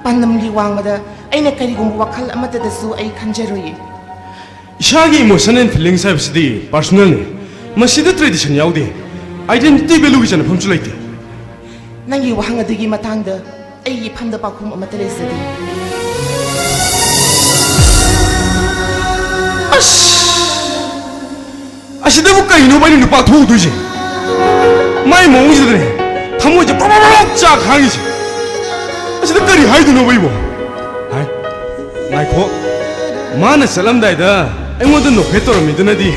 ꯄꯥꯟꯗꯝꯒꯤ ꯋꯥꯡꯃꯗ ꯑꯩꯅ ꯀꯔꯤꯒꯨꯝꯕ ꯋꯥꯈꯜ ꯑꯃꯠꯇꯗꯁꯨ ꯑꯩ ꯈꯟꯖꯔꯣꯏꯌꯦ꯫ ꯏꯁꯥꯒꯤ emotion and feelings ꯍꯥꯏꯕꯁꯤꯗꯤ personal ꯅꯤ꯫ ꯃꯁꯤꯗ tradition ꯌꯥꯎꯗꯦ꯫ Identity value ꯒꯤ ꯆꯟꯅꯐꯝꯁꯨ ꯂꯩꯇꯦ꯫ ꯅꯪꯒꯤ ꯋꯥꯍꯪ ꯑꯗꯨꯒꯤ ꯃꯇꯥꯡꯗ ꯑꯩꯒꯤ ꯏꯐꯝꯗ ꯄꯥꯎꯈꯨꯝ ꯑꯃꯠꯇ ꯂꯩꯖꯗꯦ꯫ ꯑꯁ! ꯑꯁꯤꯗꯕꯨ ꯀꯩꯅꯣꯕ ꯑꯩꯅ ꯅꯨꯄꯥ ꯊꯣꯛꯎꯗꯣꯏꯁꯦ? ꯃꯥꯏ ꯃꯑꯣꯡꯁꯤꯗꯅꯦ ꯊꯃꯣꯏꯁꯦ ꯄ꯭ꯔꯣꯛ ꯄ꯭ꯔꯣꯛ ꯄ꯭ꯔꯣꯛ ꯆꯥꯛ ꯈꯥꯡꯉꯤꯁꯦ꯫ ꯑꯁꯤꯗ ꯀꯔꯤ ꯍꯥꯏꯗꯣꯏꯅꯣꯕ ꯑꯩꯕꯣ? ꯍꯥꯏ, ꯉꯥꯏꯈꯣ꯫ ꯃꯥꯅ ꯆꯠꯂꯝꯗꯥꯏꯗ ꯑꯩꯉꯣꯟꯗ ꯅꯣꯛꯐꯦꯠ ꯇꯧꯔꯝꯃꯤꯗꯨꯅꯗꯤ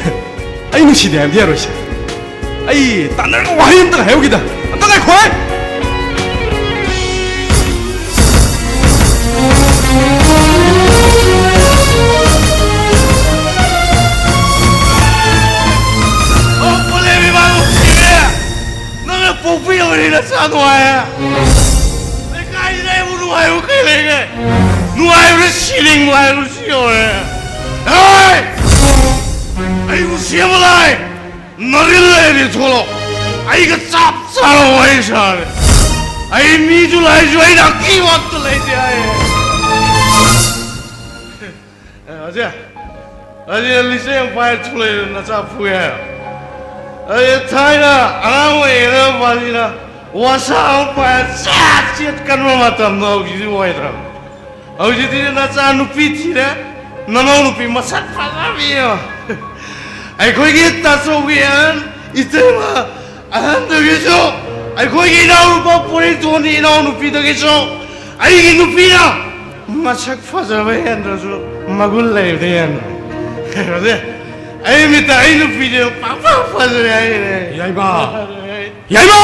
ꯑꯩ ꯅꯨꯡꯁꯤꯗꯦ ꯍꯥꯏꯕꯗꯤ ꯌꯥꯔꯣꯏꯁꯦ꯫ ꯑꯩ ꯇꯥꯟꯅꯔꯒ ꯋꯥꯍꯩ ꯑꯝꯇ ꯍꯥꯏꯍꯧꯈꯤꯗ꯫ ꯑꯝꯇ ꯉꯥꯏꯈꯣ ꯍꯦ! ꯅꯆꯥ ꯅꯨꯡꯉꯥꯏ꯫ ꯂꯩꯀꯥꯏꯁꯤꯗ ꯑꯩꯕꯨ ꯅꯨꯡꯉꯥꯏꯕ ꯀꯩ ꯂꯩꯒꯦ? ꯅꯨꯡꯉꯥꯏꯕꯗ ꯁꯤꯅꯤꯡꯕ ꯍꯥꯏꯕ ꯁꯤ ꯌꯧꯔꯦ꯫ ꯍꯦ! ꯑꯩꯕꯨ ꯁꯦꯝꯕ ꯂꯥꯏ ꯅꯔꯤꯜ ꯂꯩꯔꯗꯤ ꯊꯣꯛꯂꯛꯑꯣ꯫ ꯑꯩꯒ ꯆꯞ ꯆꯥꯅ ꯋꯥꯔꯤ ꯁꯥꯔꯦ꯫ ꯑꯩ ꯃꯤꯁꯨ ꯂꯥꯏꯁꯨ ꯑꯩꯅ ꯑꯀꯤꯕ ꯑꯝꯇ ꯂꯩꯇꯦ ꯍꯥꯏꯌꯦ꯫ ꯑꯦ, ꯑꯖꯦ, ꯑꯖꯦ, ꯂꯤꯆꯩ ꯑꯃ ꯄꯥꯏꯔ ꯊꯣꯛꯂꯛꯑꯦ, ꯅꯆꯥ ꯐꯨꯒꯦ ꯍꯥꯏꯔꯣ? ꯑꯩ ꯊꯥꯏꯅ ꯑꯉꯥꯡ ꯑꯣꯏꯔꯤꯉꯩꯗ ꯃꯥꯁꯤꯅ ꯋꯥꯁꯥ ꯑꯃ ꯄꯥꯏꯔ ꯆꯦꯠ ꯆꯦꯠ ꯀꯟꯕ ꯃꯇꯝꯗꯣ ꯍꯧꯖꯤꯛꯇꯤ ꯑꯣꯏꯗ꯭ꯔꯕ꯫ ꯍꯧꯖꯤꯛꯇꯤ ꯅꯆꯥ ꯅꯨꯄꯤ ꯊꯤꯔꯦ, ꯅꯅꯥꯎ ꯅꯨꯄꯤ ꯃꯁꯛ ꯐꯖꯕꯤ ꯑꯃ꯫ ꯑꯩꯈꯣꯏꯒꯤ ꯇꯥꯆꯧꯒꯤ ꯑꯍꯟ ꯏꯇꯩꯃ ꯑꯍꯟꯗꯒꯤꯁꯨ, ꯑꯩꯈꯣꯏꯒꯤ ꯏꯅꯥꯎꯅꯨꯄꯥ ꯄꯣꯏꯔꯩꯇꯣꯟꯒꯤ ꯏꯅꯥꯎꯅꯨꯄꯤꯗꯒꯤꯁꯨ ꯑꯩꯒꯤ ꯅꯨꯄꯤꯅ ꯃꯁꯛ ꯐꯖꯕ ꯍꯦꯟꯗ꯭ꯔꯁꯨ ꯃꯒꯨꯟ ꯂꯩꯕꯗ ꯍꯦꯟꯕ꯫ ꯑꯗꯨ ꯑꯩ ꯃꯤꯠꯇ ꯑꯩ ꯅꯨꯄꯤꯁꯦ ꯄꯥꯛ ꯄꯥꯛ ꯐꯖꯔꯦ ꯍꯥꯏꯔꯦ꯫ ꯌꯥꯏꯃ! ꯌꯥꯏꯃ!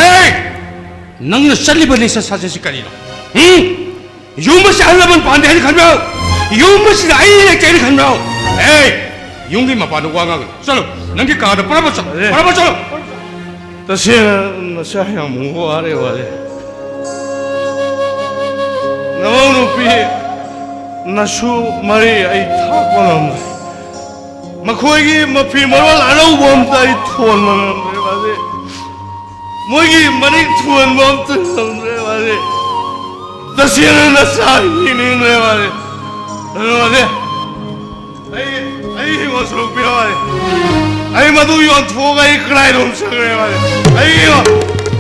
ꯑꯦ! ꯅꯪꯅ ꯆꯠꯂꯤꯕ ꯂꯤꯆꯠ ꯁꯥꯖꯠꯁꯤ ꯀꯔꯤꯅꯣ? ꯎꯝ? ꯌꯨꯝ ꯑꯁꯤ ꯑꯍꯜ ꯂꯃꯟ ꯄꯥꯟꯗꯦ ꯍꯥꯏꯅ ꯈꯟꯕ꯭ꯔꯣ? ꯌꯨꯝ ꯑꯁꯤꯗ ꯑꯩ ꯂꯩꯇꯦ ꯍꯥꯏꯅ ꯈꯟꯕ꯭ꯔꯣ? ꯑꯦ! ꯌꯨꯝꯒꯤ ꯃꯄꯥꯟꯗ ꯋꯥ ꯉꯥꯡꯒꯅꯨ꯫ ꯆꯠꯂꯣ, ꯅꯪꯒꯤ ꯀꯥꯗ ꯄꯔꯞ ꯆꯠꯂꯣ, ꯑꯦ! ꯄꯔꯞ ꯆꯠꯂꯣ꯫ ꯇꯁꯦꯡꯅ ꯅꯁꯥ ꯌꯥꯝ ꯋꯥꯔꯦ, ꯋꯥꯔꯦ꯫ ꯅꯃꯧ ꯅꯨꯄꯤ ꯅꯁꯨ ꯃꯔꯤ ꯑꯩ ꯊꯥꯛꯄ ꯉꯝꯗ꯭ꯔꯦ꯫ ꯃꯈꯣꯏꯒꯤ ꯃꯐꯤ ꯃꯔꯣꯜ ꯑꯅꯧꯕ ꯑꯝꯇ ꯑꯩ ꯊꯣꯟꯕ ꯉꯝꯗ꯭ꯔꯦ, ꯋꯥꯔꯦ꯫ ꯃꯣꯏꯒꯤ ꯃꯔꯤꯛ ꯊꯨꯍꯟꯕ ꯑꯝꯇ ꯉꯝꯗ꯭ꯔꯦ ꯃꯥꯗꯤ꯫ ꯇꯁꯦꯡꯅ ꯅꯆꯥ ꯌꯦꯡꯅꯤꯡꯗ꯭ꯔꯦ ꯃꯥꯗꯤ꯫ ꯑꯗꯨ ꯃꯥꯗꯤ ꯑꯩ, ꯑꯩ ꯍꯤꯡꯒꯣꯜ ꯁꯔꯨꯛ ꯄꯤꯔꯣ ꯃꯥꯗꯤ꯫ ꯑꯩ ꯃꯗꯨ ꯌꯣꯟꯊꯣꯛꯑꯒ ꯑꯩ ꯀꯗꯥꯏꯗ ꯑꯃꯨꯛ ꯆꯠꯈ꯭ꯔꯦ ꯃꯥꯗꯤ꯫ ꯑꯩ ꯍꯤꯡꯒꯣꯜ,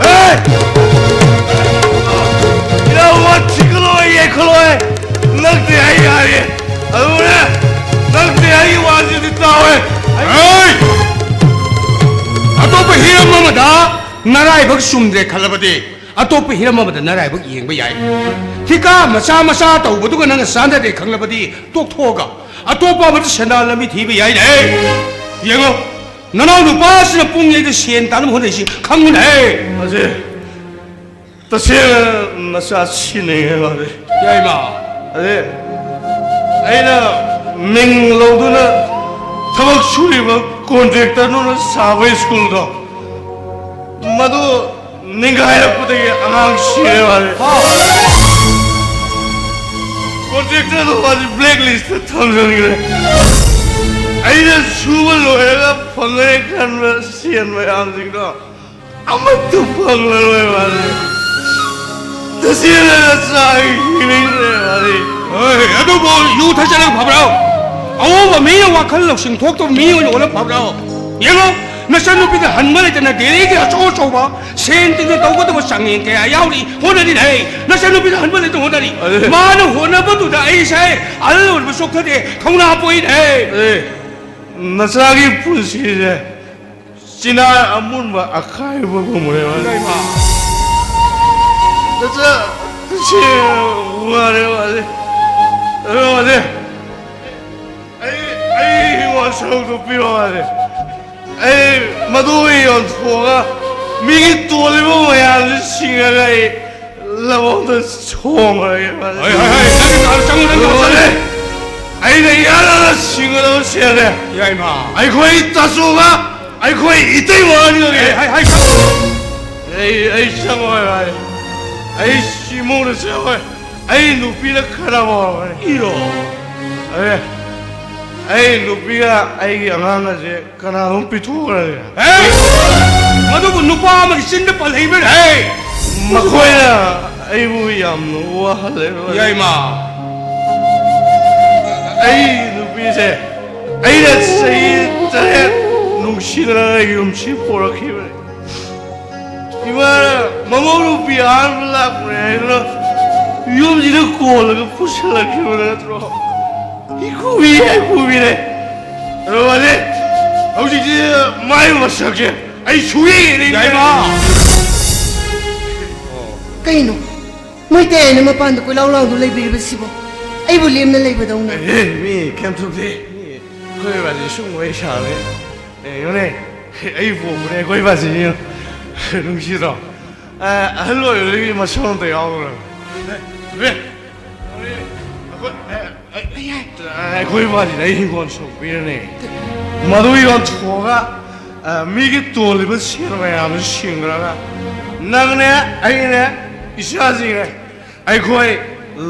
ꯍꯦ! ꯏꯅꯥꯎ ꯋꯥ ꯊꯤꯒꯠꯂꯣ, ꯌꯦꯡꯈꯠꯂꯣ, ꯑꯩ ꯅꯪꯗꯤ ꯑꯩ ꯌꯥꯔꯦ꯫ ꯑꯗꯨꯅꯦ, ꯅꯪꯗꯤ ꯑꯩꯒꯤ ꯋꯥꯁꯤꯗꯤ ꯇꯥꯎꯋꯦ꯫ ꯑꯩ ꯑꯇꯣꯞꯄ ꯍꯤꯔꯝ ꯑꯃꯗ ꯅꯔꯥꯏꯕꯛ ꯆꯨꯝꯗ꯭ꯔꯦ ꯈꯜꯂꯕꯗꯤ, ꯑꯇꯣꯞꯄ ꯍꯤꯔꯝ ꯑꯃꯗ ꯅꯔꯥꯏꯕꯛ ꯌꯦꯡꯕ ꯌꯥꯏ꯫ ꯊꯤꯀꯥ ꯃꯆꯥ ꯃꯆꯥ ꯇꯧꯕꯗꯨꯒ ꯅꯪꯒ ꯆꯥꯟꯅꯗꯦ ꯈꯪꯂꯕꯗꯤ, ꯇꯣꯛꯊꯣꯛꯑꯒ ꯑꯇꯣꯞꯄ ꯑꯃꯗ ꯁꯦꯟꯗꯥꯟ ꯂꯝꯕꯤ ꯊꯤꯕ ꯌꯥꯏꯅꯦ꯫ ꯌꯦꯡꯉꯣ, ꯅꯅꯥꯎ ꯅꯨꯄꯥꯁꯤꯅ ꯄꯨꯡ ꯌꯩꯗ ꯁꯦꯟ ꯇꯥꯅꯕ ꯍꯣꯠꯅꯔꯤꯁꯤ ꯈꯪꯉꯨꯅꯦ꯫ ꯑꯁꯦ, ꯇꯁꯦꯡꯅ ꯅꯆꯥ ꯁꯤꯟꯅꯤꯡꯉꯦ ꯃꯥꯗꯤ꯫ ꯌꯥꯏꯃ꯫ ꯑꯗꯩ ꯑꯩꯅ ꯃꯤꯡ ꯂꯧꯗꯨꯅ ꯊꯕꯛ ꯁꯨꯔꯤꯕ ꯀꯣꯟꯇ꯭ꯔꯦꯛꯇꯔꯗꯨꯅ ꯁꯥꯕ ꯁ꯭ꯀꯨꯜꯗꯣ, ꯃꯗꯨ ꯅꯤꯡꯒꯥꯏꯔꯛꯄꯗꯒꯤ ꯑꯉꯥꯡ ꯁꯤꯔꯦ ꯃꯥꯁꯦ꯫ ꯀꯣꯟꯇ꯭ꯔꯦꯛꯇꯔꯗꯣ ꯃꯥꯁꯦ ꯕ꯭ꯂꯦꯛ ꯂꯤꯁꯇ ꯊꯝꯖꯤꯟꯈ꯭ꯔꯦ꯫ ꯑꯩꯅ ꯁꯨꯕ ꯂꯣꯏꯔꯒ ꯐꯪꯒꯅꯤ ꯈꯟꯕ ꯁꯦꯟ ꯃꯌꯥꯝꯁꯤꯡꯗꯣ ꯑꯃꯠꯇ ꯐꯪꯂꯔꯣꯏ ꯃꯥꯁꯦ꯫ ꯇꯁꯦꯡꯅ ꯅꯆꯥꯒꯤ ꯍꯤꯡꯅꯤꯡꯗ꯭ꯔꯦ ꯃꯥꯁꯦ꯫ ꯍꯣꯏ, ꯑꯗꯨꯕꯨ ꯌꯨ ꯊꯛꯆꯜꯂꯒ ꯐꯕ꯭ꯔꯣ? ꯑꯑꯣꯟꯕ ꯃꯤꯅ ꯋꯥꯈꯜ ꯂꯧꯁꯤꯡ ꯊꯣꯛꯇꯕ ꯃꯤ ꯑꯣꯏꯅ ꯑꯣꯜꯂ ꯐꯕ꯭ꯔꯣ? ꯌꯦꯡꯉꯣ, ꯅꯆꯟꯅꯨꯄꯤꯗ ꯍꯟꯕ ꯂꯩꯇꯅ ꯗꯦꯜꯂꯤꯒꯤ ꯑꯆꯧ ꯑꯆꯧꯕ ꯁꯦꯟ ꯇꯤꯡꯅ ꯇꯧꯒꯗꯕ ꯆꯥꯡꯌꯦꯡ ꯀꯌꯥ ꯌꯥꯎꯔꯤ, ꯍꯣꯠꯅꯔꯤꯅꯦ꯫ ꯅꯆꯟꯅꯨꯄꯤꯗ ꯍꯟꯕ ꯂꯩꯇꯅ ꯍꯣꯠꯅꯔꯤ꯫ ꯑꯗꯨ ꯃꯥꯅ ꯍꯣꯠꯅꯕꯗꯨꯗ ꯑꯩꯁꯦ ꯑꯍꯜ ꯑꯣꯏꯔꯕ ꯆꯣꯛꯊꯗꯦ, ꯊꯧꯅꯥ ꯄꯣꯛꯏꯅꯦ꯫ ꯑꯦ, ꯅꯆꯥꯒꯤ ꯄꯨꯟꯁꯤꯁꯦ ꯆꯤꯅꯥ ꯑꯃꯨꯟꯕ ꯑꯈꯥꯏꯕꯒꯨꯝꯕꯅꯦ ꯃꯥꯁꯦ꯫ ꯏꯃꯥ꯫ ꯅꯆꯥ, ꯅꯆꯦ ꯋꯥꯔꯦ ꯃꯥꯁꯦ꯫ ꯑꯗꯣ ꯃꯥꯁꯦ, ꯑꯩ, ꯑꯩ ꯍꯤꯡꯒꯣꯜ ꯁꯔꯨꯛꯇꯣ ꯄꯤꯔꯣ ꯃꯥꯁꯦ꯫ ꯑꯩ ꯃꯗꯨ ꯌꯣꯟꯊꯣꯛꯑꯒ ꯃꯤꯒꯤ ꯇꯣꯜꯂꯤꯕ ꯃꯌꯥꯝꯁꯦ ꯁꯤꯡꯉꯒ ꯑꯩ ꯂꯧꯕꯨꯛꯇ ꯁꯣꯡꯉꯒꯦ ꯃꯥꯁꯦ꯫ ꯍꯣꯏ, ꯍꯣꯏ, ꯍꯣꯏ, ꯅꯪꯒꯤ ꯀꯥꯗ ꯆꯪꯉꯨ, ꯅꯪꯒꯤ ꯀꯥꯗ ꯆꯪꯉꯨ꯫ ꯑꯗꯨꯒꯅꯦ, ꯑꯩꯅ ꯏꯍꯥꯟ ꯍꯥꯟꯅ ꯁꯤꯡꯒꯗꯕ ꯁꯦꯜꯁꯦ ꯌꯥꯏꯃ꯫ ꯑꯩꯈꯣꯏ ꯇꯥꯆꯧꯒ ꯑꯩꯈꯣꯏ ꯏꯇꯩꯃ ꯑꯅꯤꯃꯛꯀꯤ꯫ ꯍꯥꯏ, ꯍꯥꯏ, ꯍꯥꯏ, ꯆꯪꯉꯨ꯫ ꯑꯩ, ꯑꯩ ꯆꯪꯉꯣꯏ ꯚꯥꯏ꯫ ꯑꯩ ꯁꯤ ꯏꯃꯨꯡꯗ ꯆꯪꯉꯣꯏ꯫ ꯑꯩ ꯅꯨꯄꯤꯗ ꯈꯠꯅꯕ ꯍꯧꯔꯕꯅꯤ꯫ ꯏꯔꯣ꯫ ꯑꯦ, ꯑꯩ ꯅꯨꯄꯤꯒ ꯑꯩꯒꯤ ꯑꯉꯥꯡꯒꯁꯦ ꯀꯅꯥꯅꯣꯝ ꯄꯤꯊꯣꯛꯈ꯭ꯔꯒꯦ꯫ ꯑꯦ! ꯃꯗꯨꯕꯨ ꯅꯨꯄꯥ ꯑꯃꯒꯤ ꯆꯤꯟꯗ ꯄꯜꯍꯩꯕ꯭ꯔꯥ? ꯍꯦ! ꯃꯈꯣꯏꯅ ꯑꯩꯕꯨ ꯌꯥꯝꯅ ꯋꯥꯍꯜꯂꯦ꯫ ꯌꯥꯏꯃ꯫ ꯑꯩ ꯅꯨꯄꯤꯁꯦ ꯑꯩꯅ ꯆꯍꯤ ꯇꯔꯦꯠ ꯅꯨꯡꯁꯤꯗꯅ ꯑꯩꯒꯤ ꯌꯨꯝꯁꯤ ꯄꯣꯔꯛꯈꯤꯕꯅꯤ꯫ ꯏꯃꯥꯅ ꯃꯃꯧ ꯅꯨꯄꯤ ꯑꯍꯥꯟꯕ ꯂꯥꯛꯄꯅꯦ ꯍꯥꯏꯗꯨꯅ ꯌꯨꯝꯁꯤꯗ ꯀꯣꯜꯂꯒ ꯄꯨꯁꯤꯜꯂꯛꯈꯤꯕ ꯅꯠꯇ꯭ꯔꯣ? ꯏꯀꯨꯕꯤ, ꯏꯀꯨꯕꯤꯅꯦ꯫ ꯑꯗꯣ ꯃꯥꯅꯦ, ꯍꯧꯖꯤꯛꯇꯤ ꯃꯥꯏ ꯃꯁꯛꯁꯦ ꯑꯩ ꯁꯨꯌꯦꯡ ꯌꯦꯡꯅꯤꯡꯗ꯭ꯔꯦ꯫ ꯌꯥꯏꯃ! ꯀꯩꯅꯣ? ꯃꯣꯏ ꯀꯌꯥꯅ ꯃꯄꯥꯟꯗ ꯀꯣꯏꯂꯥꯎ ꯂꯥꯎꯗꯨ ꯂꯩꯕꯤꯔꯤꯕꯁꯤꯕꯣ? ꯑꯩꯕꯨ ꯂꯦꯝꯅ ꯂꯩꯕꯗꯧꯅ꯫ ꯑꯦ, ꯃꯤ ꯀꯩꯝ ꯇꯧꯗꯦ꯫ ꯃꯤ ꯑꯩꯈꯣꯏ ꯕꯥꯖꯤ ꯁꯨꯝ ꯋꯥꯔꯤ ꯁꯥꯕꯅꯦ꯫ ꯑꯦ, ꯌꯦꯡꯉꯨꯅꯦ, ꯑꯩ ꯄꯣꯛꯄꯅꯦ ꯑꯩꯈꯣꯏ ꯕꯥꯖꯤꯅꯤ꯫ ꯅꯨꯡꯁꯤꯗ꯭ꯔꯣ? ꯑꯦ, ꯑꯍꯜ ꯑꯣꯏꯕꯗꯒꯤ ꯃꯁꯛ ꯑꯝꯇ ꯌꯥꯎꯗ꯭ꯔꯕ꯫ ꯑꯦ, ꯑꯩꯈꯣꯏ, ꯑꯦ, ꯑꯩ, ꯑꯩ, ꯑꯩꯈꯣꯏ ꯕꯥꯖꯤꯅ ꯑꯩ ꯍꯤꯡꯒꯣꯜ ꯁꯔꯨꯛ ꯄꯤꯔꯅꯤ꯫ ꯃꯗꯨ ꯌꯣꯟꯊꯣꯛꯑꯒ ꯑ, ꯃꯤꯒꯤ ꯇꯣꯜꯂꯤꯕ ꯁꯦꯜ ꯃꯌꯥꯝꯗꯨ ꯁꯤꯡꯈ꯭ꯔꯒ ꯅꯪꯅꯦ, ꯑꯩꯅꯦ, ꯏꯆꯥꯁꯤꯡꯅꯦ, ꯑꯩꯈꯣꯏ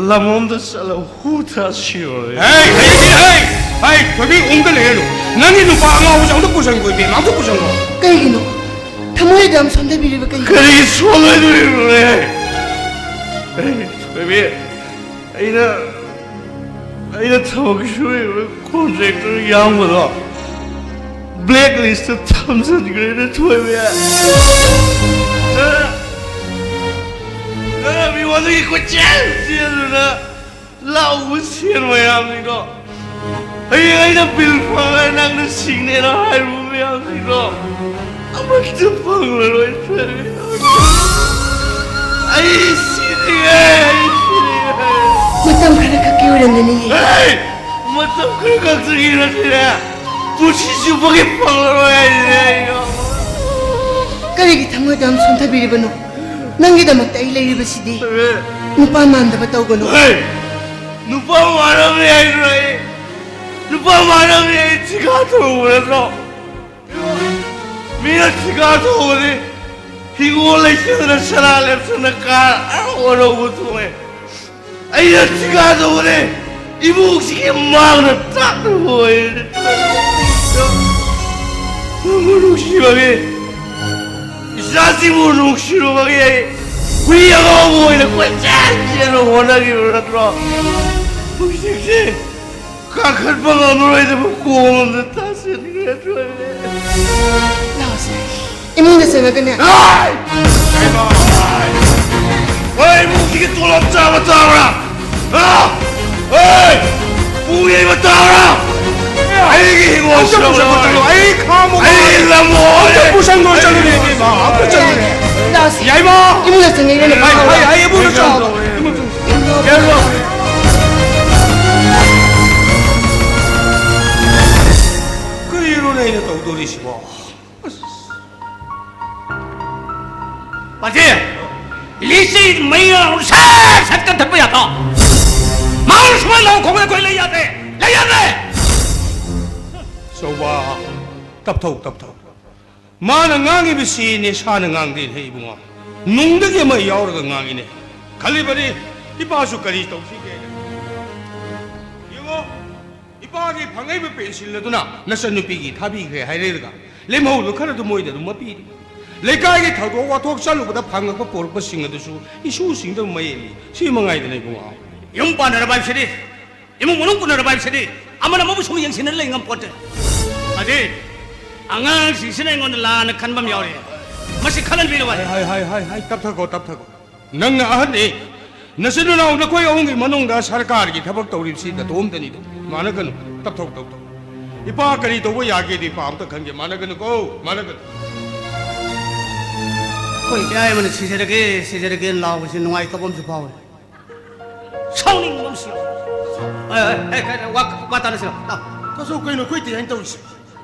ꯂꯝꯂꯣꯝꯗ ꯆꯠꯂꯒ ꯍꯨ ꯊꯛꯑ ꯁꯤꯔꯨꯔꯦ꯫ ꯍꯩ, ꯍꯩ, ꯍꯩ, ꯍꯩ, ꯊꯣꯏꯕꯤ, ꯑꯃꯨꯛꯇ ꯂꯩꯔꯅꯨ꯫ ꯅꯪꯒꯤ ꯅꯨꯄꯥ ꯑꯉꯥꯎꯕꯁꯦ ꯑꯃꯨꯛꯇ ꯄꯨꯁꯟꯈꯣ, ꯏꯕꯦꯝꯃ, ꯑꯃꯨꯛꯇ ꯄꯨꯁꯟꯈꯣ꯫ ꯀꯩꯒꯤꯅꯣ? ꯊꯃꯣꯏꯗ ꯌꯥꯝ ꯁꯣꯟꯊꯕꯤꯔꯤꯕ ꯀꯩꯒꯤꯅꯣ? ꯀꯔꯤ ꯁꯣꯟꯊꯗꯣꯔꯤꯕꯅꯣ? ꯍꯩ, ꯊꯣꯏꯕꯤ, ꯑꯩꯅ, ꯑꯩꯅ ꯊꯕꯛ ꯁꯨꯔꯤꯕ ꯀꯣꯟꯇ꯭ꯔꯦꯛꯇꯔ ꯌꯥꯝꯕꯗꯣ ꯕ꯭ꯂꯦꯛ ꯂꯤꯁꯇ ꯊꯝꯖꯤꯟꯈ꯭ꯔꯦꯅ, ꯊꯣꯏꯕꯤ꯫ ꯅꯪ, ꯅꯪ ꯃꯤꯉꯣꯟꯗꯒꯤ ꯀꯣꯏꯆꯦꯟ ꯆꯦꯟꯗꯨꯅ ꯂꯥꯛꯎꯕ ꯁꯦꯜ ꯃꯌꯥꯝꯁꯤꯡꯗꯣ, ꯍꯌꯦꯡ ꯑꯩꯅ ꯕꯤꯜ ꯐꯪꯉꯒ ꯅꯪꯅ ꯁꯤꯡꯅꯦꯅ ꯍꯥꯏꯔꯨꯕ ꯃꯌꯥꯝꯁꯤꯡꯗꯣ ꯑꯃꯠꯇ ꯐꯪꯂꯔꯣꯏ꯫ ꯑꯩ ꯁꯤꯔꯦ, ꯑꯩ ꯁꯤꯔꯦ꯫ ꯃꯇꯝ ꯈꯔ ꯈꯛꯀꯤ ꯑꯣꯏꯔꯝꯒꯅꯤꯌꯦ꯫ ꯑꯩ ꯃꯇꯝ ꯈꯔ ꯈꯛꯇꯒꯤ ꯅꯠꯇꯦꯅꯦ, ꯄꯨꯟꯁꯤ ꯆꯨꯞꯄꯒꯤ ꯐꯪꯂꯔꯣꯏ ꯍꯥꯏꯁꯤꯅꯦ ꯑꯩ꯫ ꯀꯔꯤꯒꯤ ꯊꯃꯣꯏꯗ ꯌꯥꯝ ꯁꯣꯟꯊꯕꯤꯔꯤꯕꯅꯣ? ꯅꯪꯒꯤꯗꯃꯛꯇ ꯑꯩ ꯂꯩꯔꯤꯕꯁꯤꯗꯤ꯫ ꯅꯨꯄꯥ ꯃꯥꯟꯗꯕ ꯇꯧꯒꯅꯨ꯫ ꯍꯦ! ꯅꯨꯄꯥ ꯃꯥꯟꯅꯕꯅꯤ ꯍꯥꯏꯗ꯭ꯔꯣ ꯑꯩ? ꯅꯨꯄꯥ ꯃꯥꯟꯅꯕꯅꯤ ꯑꯩ ꯊꯤꯀꯥ ꯇꯧꯕ ꯅꯠꯇ꯭ꯔꯣ? ꯃꯤꯅ ꯊꯤꯀꯥ ꯇꯧꯕꯗꯤ ꯍꯤꯡꯒꯣꯜ ꯂꯩꯆꯠꯅ ꯁꯅꯥ ꯂꯦꯞꯆꯠꯅ ꯀꯥꯔ ꯑꯅꯧ ꯑꯅꯧꯕ ꯊꯣꯡꯉꯦ꯫ ꯑꯩꯅ ꯊꯤꯀꯥ ꯇꯧꯕꯗꯤ ꯏꯃꯨꯡꯁꯤꯒꯤ ꯃꯥꯡꯅ ꯇꯥꯛꯅꯕ ꯑꯣꯏꯔꯦ꯫ ꯅꯪꯕꯨ ꯅꯨꯡꯁꯤꯕꯒꯤ, ꯏꯆꯥꯁꯤꯡꯕꯨ ꯅꯨꯡꯁꯤꯔꯨꯕꯒꯤ ꯑꯩ ꯍꯨꯏ ꯑꯉꯥꯎꯕ ꯑꯣꯏꯅ ꯀꯣꯏꯆꯦꯟ ꯆꯦꯟꯕ ꯍꯣꯠꯅꯈꯤꯕ ꯅꯠꯇ꯭ꯔꯣ? ꯍꯧꯖꯤꯛꯁꯦ ꯀꯥꯈꯠꯄ ꯉꯝꯃꯔꯣꯏꯗꯕ ꯀꯣꯝ ꯑꯃꯗ ꯇꯥꯁꯤꯟꯈ꯭ꯔꯦ꯫ ꯂꯥꯛꯑꯣꯁꯦ꯫ ꯏꯃꯨꯡꯗ ꯆꯪꯉꯒꯅꯦ꯫ ꯍꯣꯏ, ꯏꯃꯨꯡꯁꯤꯒꯤ ꯇꯣꯂꯣꯞ ꯆꯥꯕ ꯇꯥꯕ꯭ꯔꯥ? ꯍꯥ? ꯍꯣꯏ! ꯄꯨ ꯌꯩꯕ ꯇꯥꯕ꯭ꯔꯥ? ꯑꯩꯒꯤ ꯍꯤꯡꯒꯣꯜ ꯁꯤꯔꯧ ꯂꯧꯔꯦ꯫ ꯑꯩ ꯈꯥꯝꯃꯨ꯫ ꯑꯩꯒꯤ ꯂꯝ ꯍꯣꯏ꯫ ꯄꯨꯁꯟꯈꯣ, ꯆꯠꯂꯨꯅꯦ, ꯏꯕꯦꯝꯃ, ꯑꯝꯇ ꯆꯠꯂꯨꯅꯦ꯫ ꯂꯥꯛꯑꯣꯁꯦ꯫ ꯌꯥꯏꯃ! ꯏꯃꯨꯡꯗ ꯆꯪꯉꯛꯏꯔꯅꯦ꯫ ꯍꯥꯏ, ꯍꯥꯏ, ꯍꯥꯏ, ꯏꯃꯨꯡꯗ ꯆꯪꯉꯣ꯫ ꯏꯃꯨꯡꯗ ꯆꯪꯉꯣ꯫ ꯌꯥꯏꯃ! ꯀꯔꯤꯅꯣꯅꯦ ꯑꯩꯅ ꯇꯧꯗꯣꯔꯤꯁꯤꯕꯣ? ꯑꯁ꯫ ꯄꯥꯟꯊꯦ! ꯏꯂꯤꯁꯁꯤ ꯃꯩ ꯁꯠ ꯁꯠ ꯀꯟꯊꯠꯄ ꯌꯥꯗ꯭ꯔꯣ? ꯃꯥꯡ ꯁꯨꯃꯥꯏꯅ ꯂꯥꯎ ꯈꯣꯡꯕꯗ ꯑꯩꯈꯣꯏ ꯂꯩ ꯌꯥꯗꯦ! ꯂꯩ ꯌꯥꯗꯦ! ꯆꯧꯕ, ꯇꯞꯊꯧ, ꯇꯞꯊꯧ꯫ ꯃꯥꯅ ꯉꯥꯡꯉꯤꯕꯁꯤ ꯅꯦꯁꯥꯅ ꯉꯥꯡꯗꯦꯅꯦ ꯏꯕꯨꯡꯉꯣ꯫ ꯅꯨꯡꯗꯒꯤ ꯑꯃ ꯌꯥꯎꯔꯒ ꯉꯥꯡꯉꯤꯅꯦ꯫ ꯈꯜꯂꯤꯕꯅꯤ, ꯏꯄꯥꯁꯨ ꯀꯔꯤ ꯇꯧꯁꯤꯒꯦꯅ꯫ ꯌꯦꯡꯉꯣ, ꯏꯄꯥꯒꯤ ꯐꯪꯉꯛꯏꯕ ꯄꯦꯟꯁꯤꯜ ꯑꯗꯨꯅ ꯅꯆꯟꯅꯨꯄꯤꯒꯤ ꯊꯥꯕꯤꯈ꯭ꯔꯦ ꯍꯥꯏꯔꯦꯔꯒ, ꯂꯦꯝꯍꯧꯕ ꯈꯔꯗꯨ ꯃꯣꯏꯗ ꯑꯗꯨꯝ ꯃꯄꯤꯔꯤ꯫ ꯂꯩꯀꯥꯏꯒꯤ ꯊꯧꯗꯣꯛ ꯋꯥꯊꯣꯛ ꯆꯠꯂꯨꯕꯗ ꯐꯪꯉꯛꯄ ꯄꯣꯔꯛꯄꯁꯤꯡ ꯑꯗꯨꯁꯨ ꯏꯁꯨꯁꯤꯡꯗ ꯃꯌꯦꯜꯂꯤ꯫ ꯁꯤ ꯃꯉꯥꯏꯗꯅ ꯏꯕꯨꯡꯉꯣ꯫ ꯌꯨꯝ ꯄꯥꯟꯅꯔꯕ ꯍꯥꯏꯕꯁꯤꯗꯤ, ꯏꯃꯨꯡ ꯃꯅꯨꯡ ꯄꯨꯅꯔꯕ ꯍꯥꯏꯕꯁꯤꯗꯤ ꯑꯃꯅ ꯑꯃꯕꯨ ꯁꯨꯝ ꯌꯦꯡꯁꯤꯟꯅ ꯂꯩ ꯉꯝꯄꯣꯠꯇꯦ꯫ ꯑꯗꯤ ꯑꯉꯥꯡꯁꯤꯡꯁꯤꯅ ꯑꯩꯉꯣꯟꯗ ꯂꯥꯟꯅ ꯈꯟꯕ ꯑꯃ ꯌꯥꯎꯔꯤ꯫ ꯃꯁꯤ ꯈꯜꯍꯟꯕꯤꯔꯕ? ꯍꯥꯏ, ꯍꯥꯏ, ꯍꯥꯏ, ꯍꯥꯏ, ꯍꯥꯏ, ꯇꯞꯊꯈꯣ, ꯇꯞꯊꯈꯣ꯫ ꯅꯪꯅ ꯑꯍꯟꯅꯤ꯫ ꯅꯆꯤꯟ ꯅꯅꯥꯎ ꯅꯈꯣꯏ ꯑꯍꯨꯝꯒꯤ ꯃꯅꯨꯡꯗ ꯁꯔꯀꯥꯔꯒꯤ ꯊꯕꯛ ꯇꯧꯔꯤꯕꯁꯤ ꯅꯇꯣꯝꯇꯅꯤꯗꯣ꯫ ꯃꯥꯟꯅꯒꯅꯨ꯫ ꯇꯞꯊꯧ, ꯇꯞꯊꯧ꯫ ꯏꯄꯥ ꯀꯔꯤ ꯇꯧꯕ ꯌꯥꯒꯦꯗꯤ ꯏꯄꯥ ꯑꯝꯇ ꯈꯟꯒꯦ꯫ ꯃꯥꯟꯅꯒꯅꯨꯀꯣ, ꯃꯥꯟꯅꯒꯅꯨ꯫ ꯑꯩꯈꯣꯏ ꯏꯆꯥ ꯑꯃꯅ "ꯁꯤꯖꯔꯒꯦ, ꯁꯤꯖꯔꯒꯦꯅ" ꯂꯥꯎꯕꯁꯤ ꯅꯨꯡꯉꯥꯏꯇꯕ ꯑꯃꯁꯨ ꯐꯥꯎꯏ꯫ ꯁꯥꯎꯅꯤꯡꯕ ꯑꯃꯁꯨ ꯌꯥꯎꯏ꯫ ꯑꯦ, ꯑꯦ, ꯑꯦ, ꯀꯩꯅꯣ, ꯋꯥ, ꯋꯥ ꯇꯥꯅꯁꯤꯔꯣ? ꯂꯥꯎ꯫ ꯇꯥꯆꯧ, ꯀꯩꯅꯣ ꯑꯩꯈꯣꯏ ꯇꯦ ꯍꯥꯏꯅ ꯇꯧꯔꯤꯁꯦ?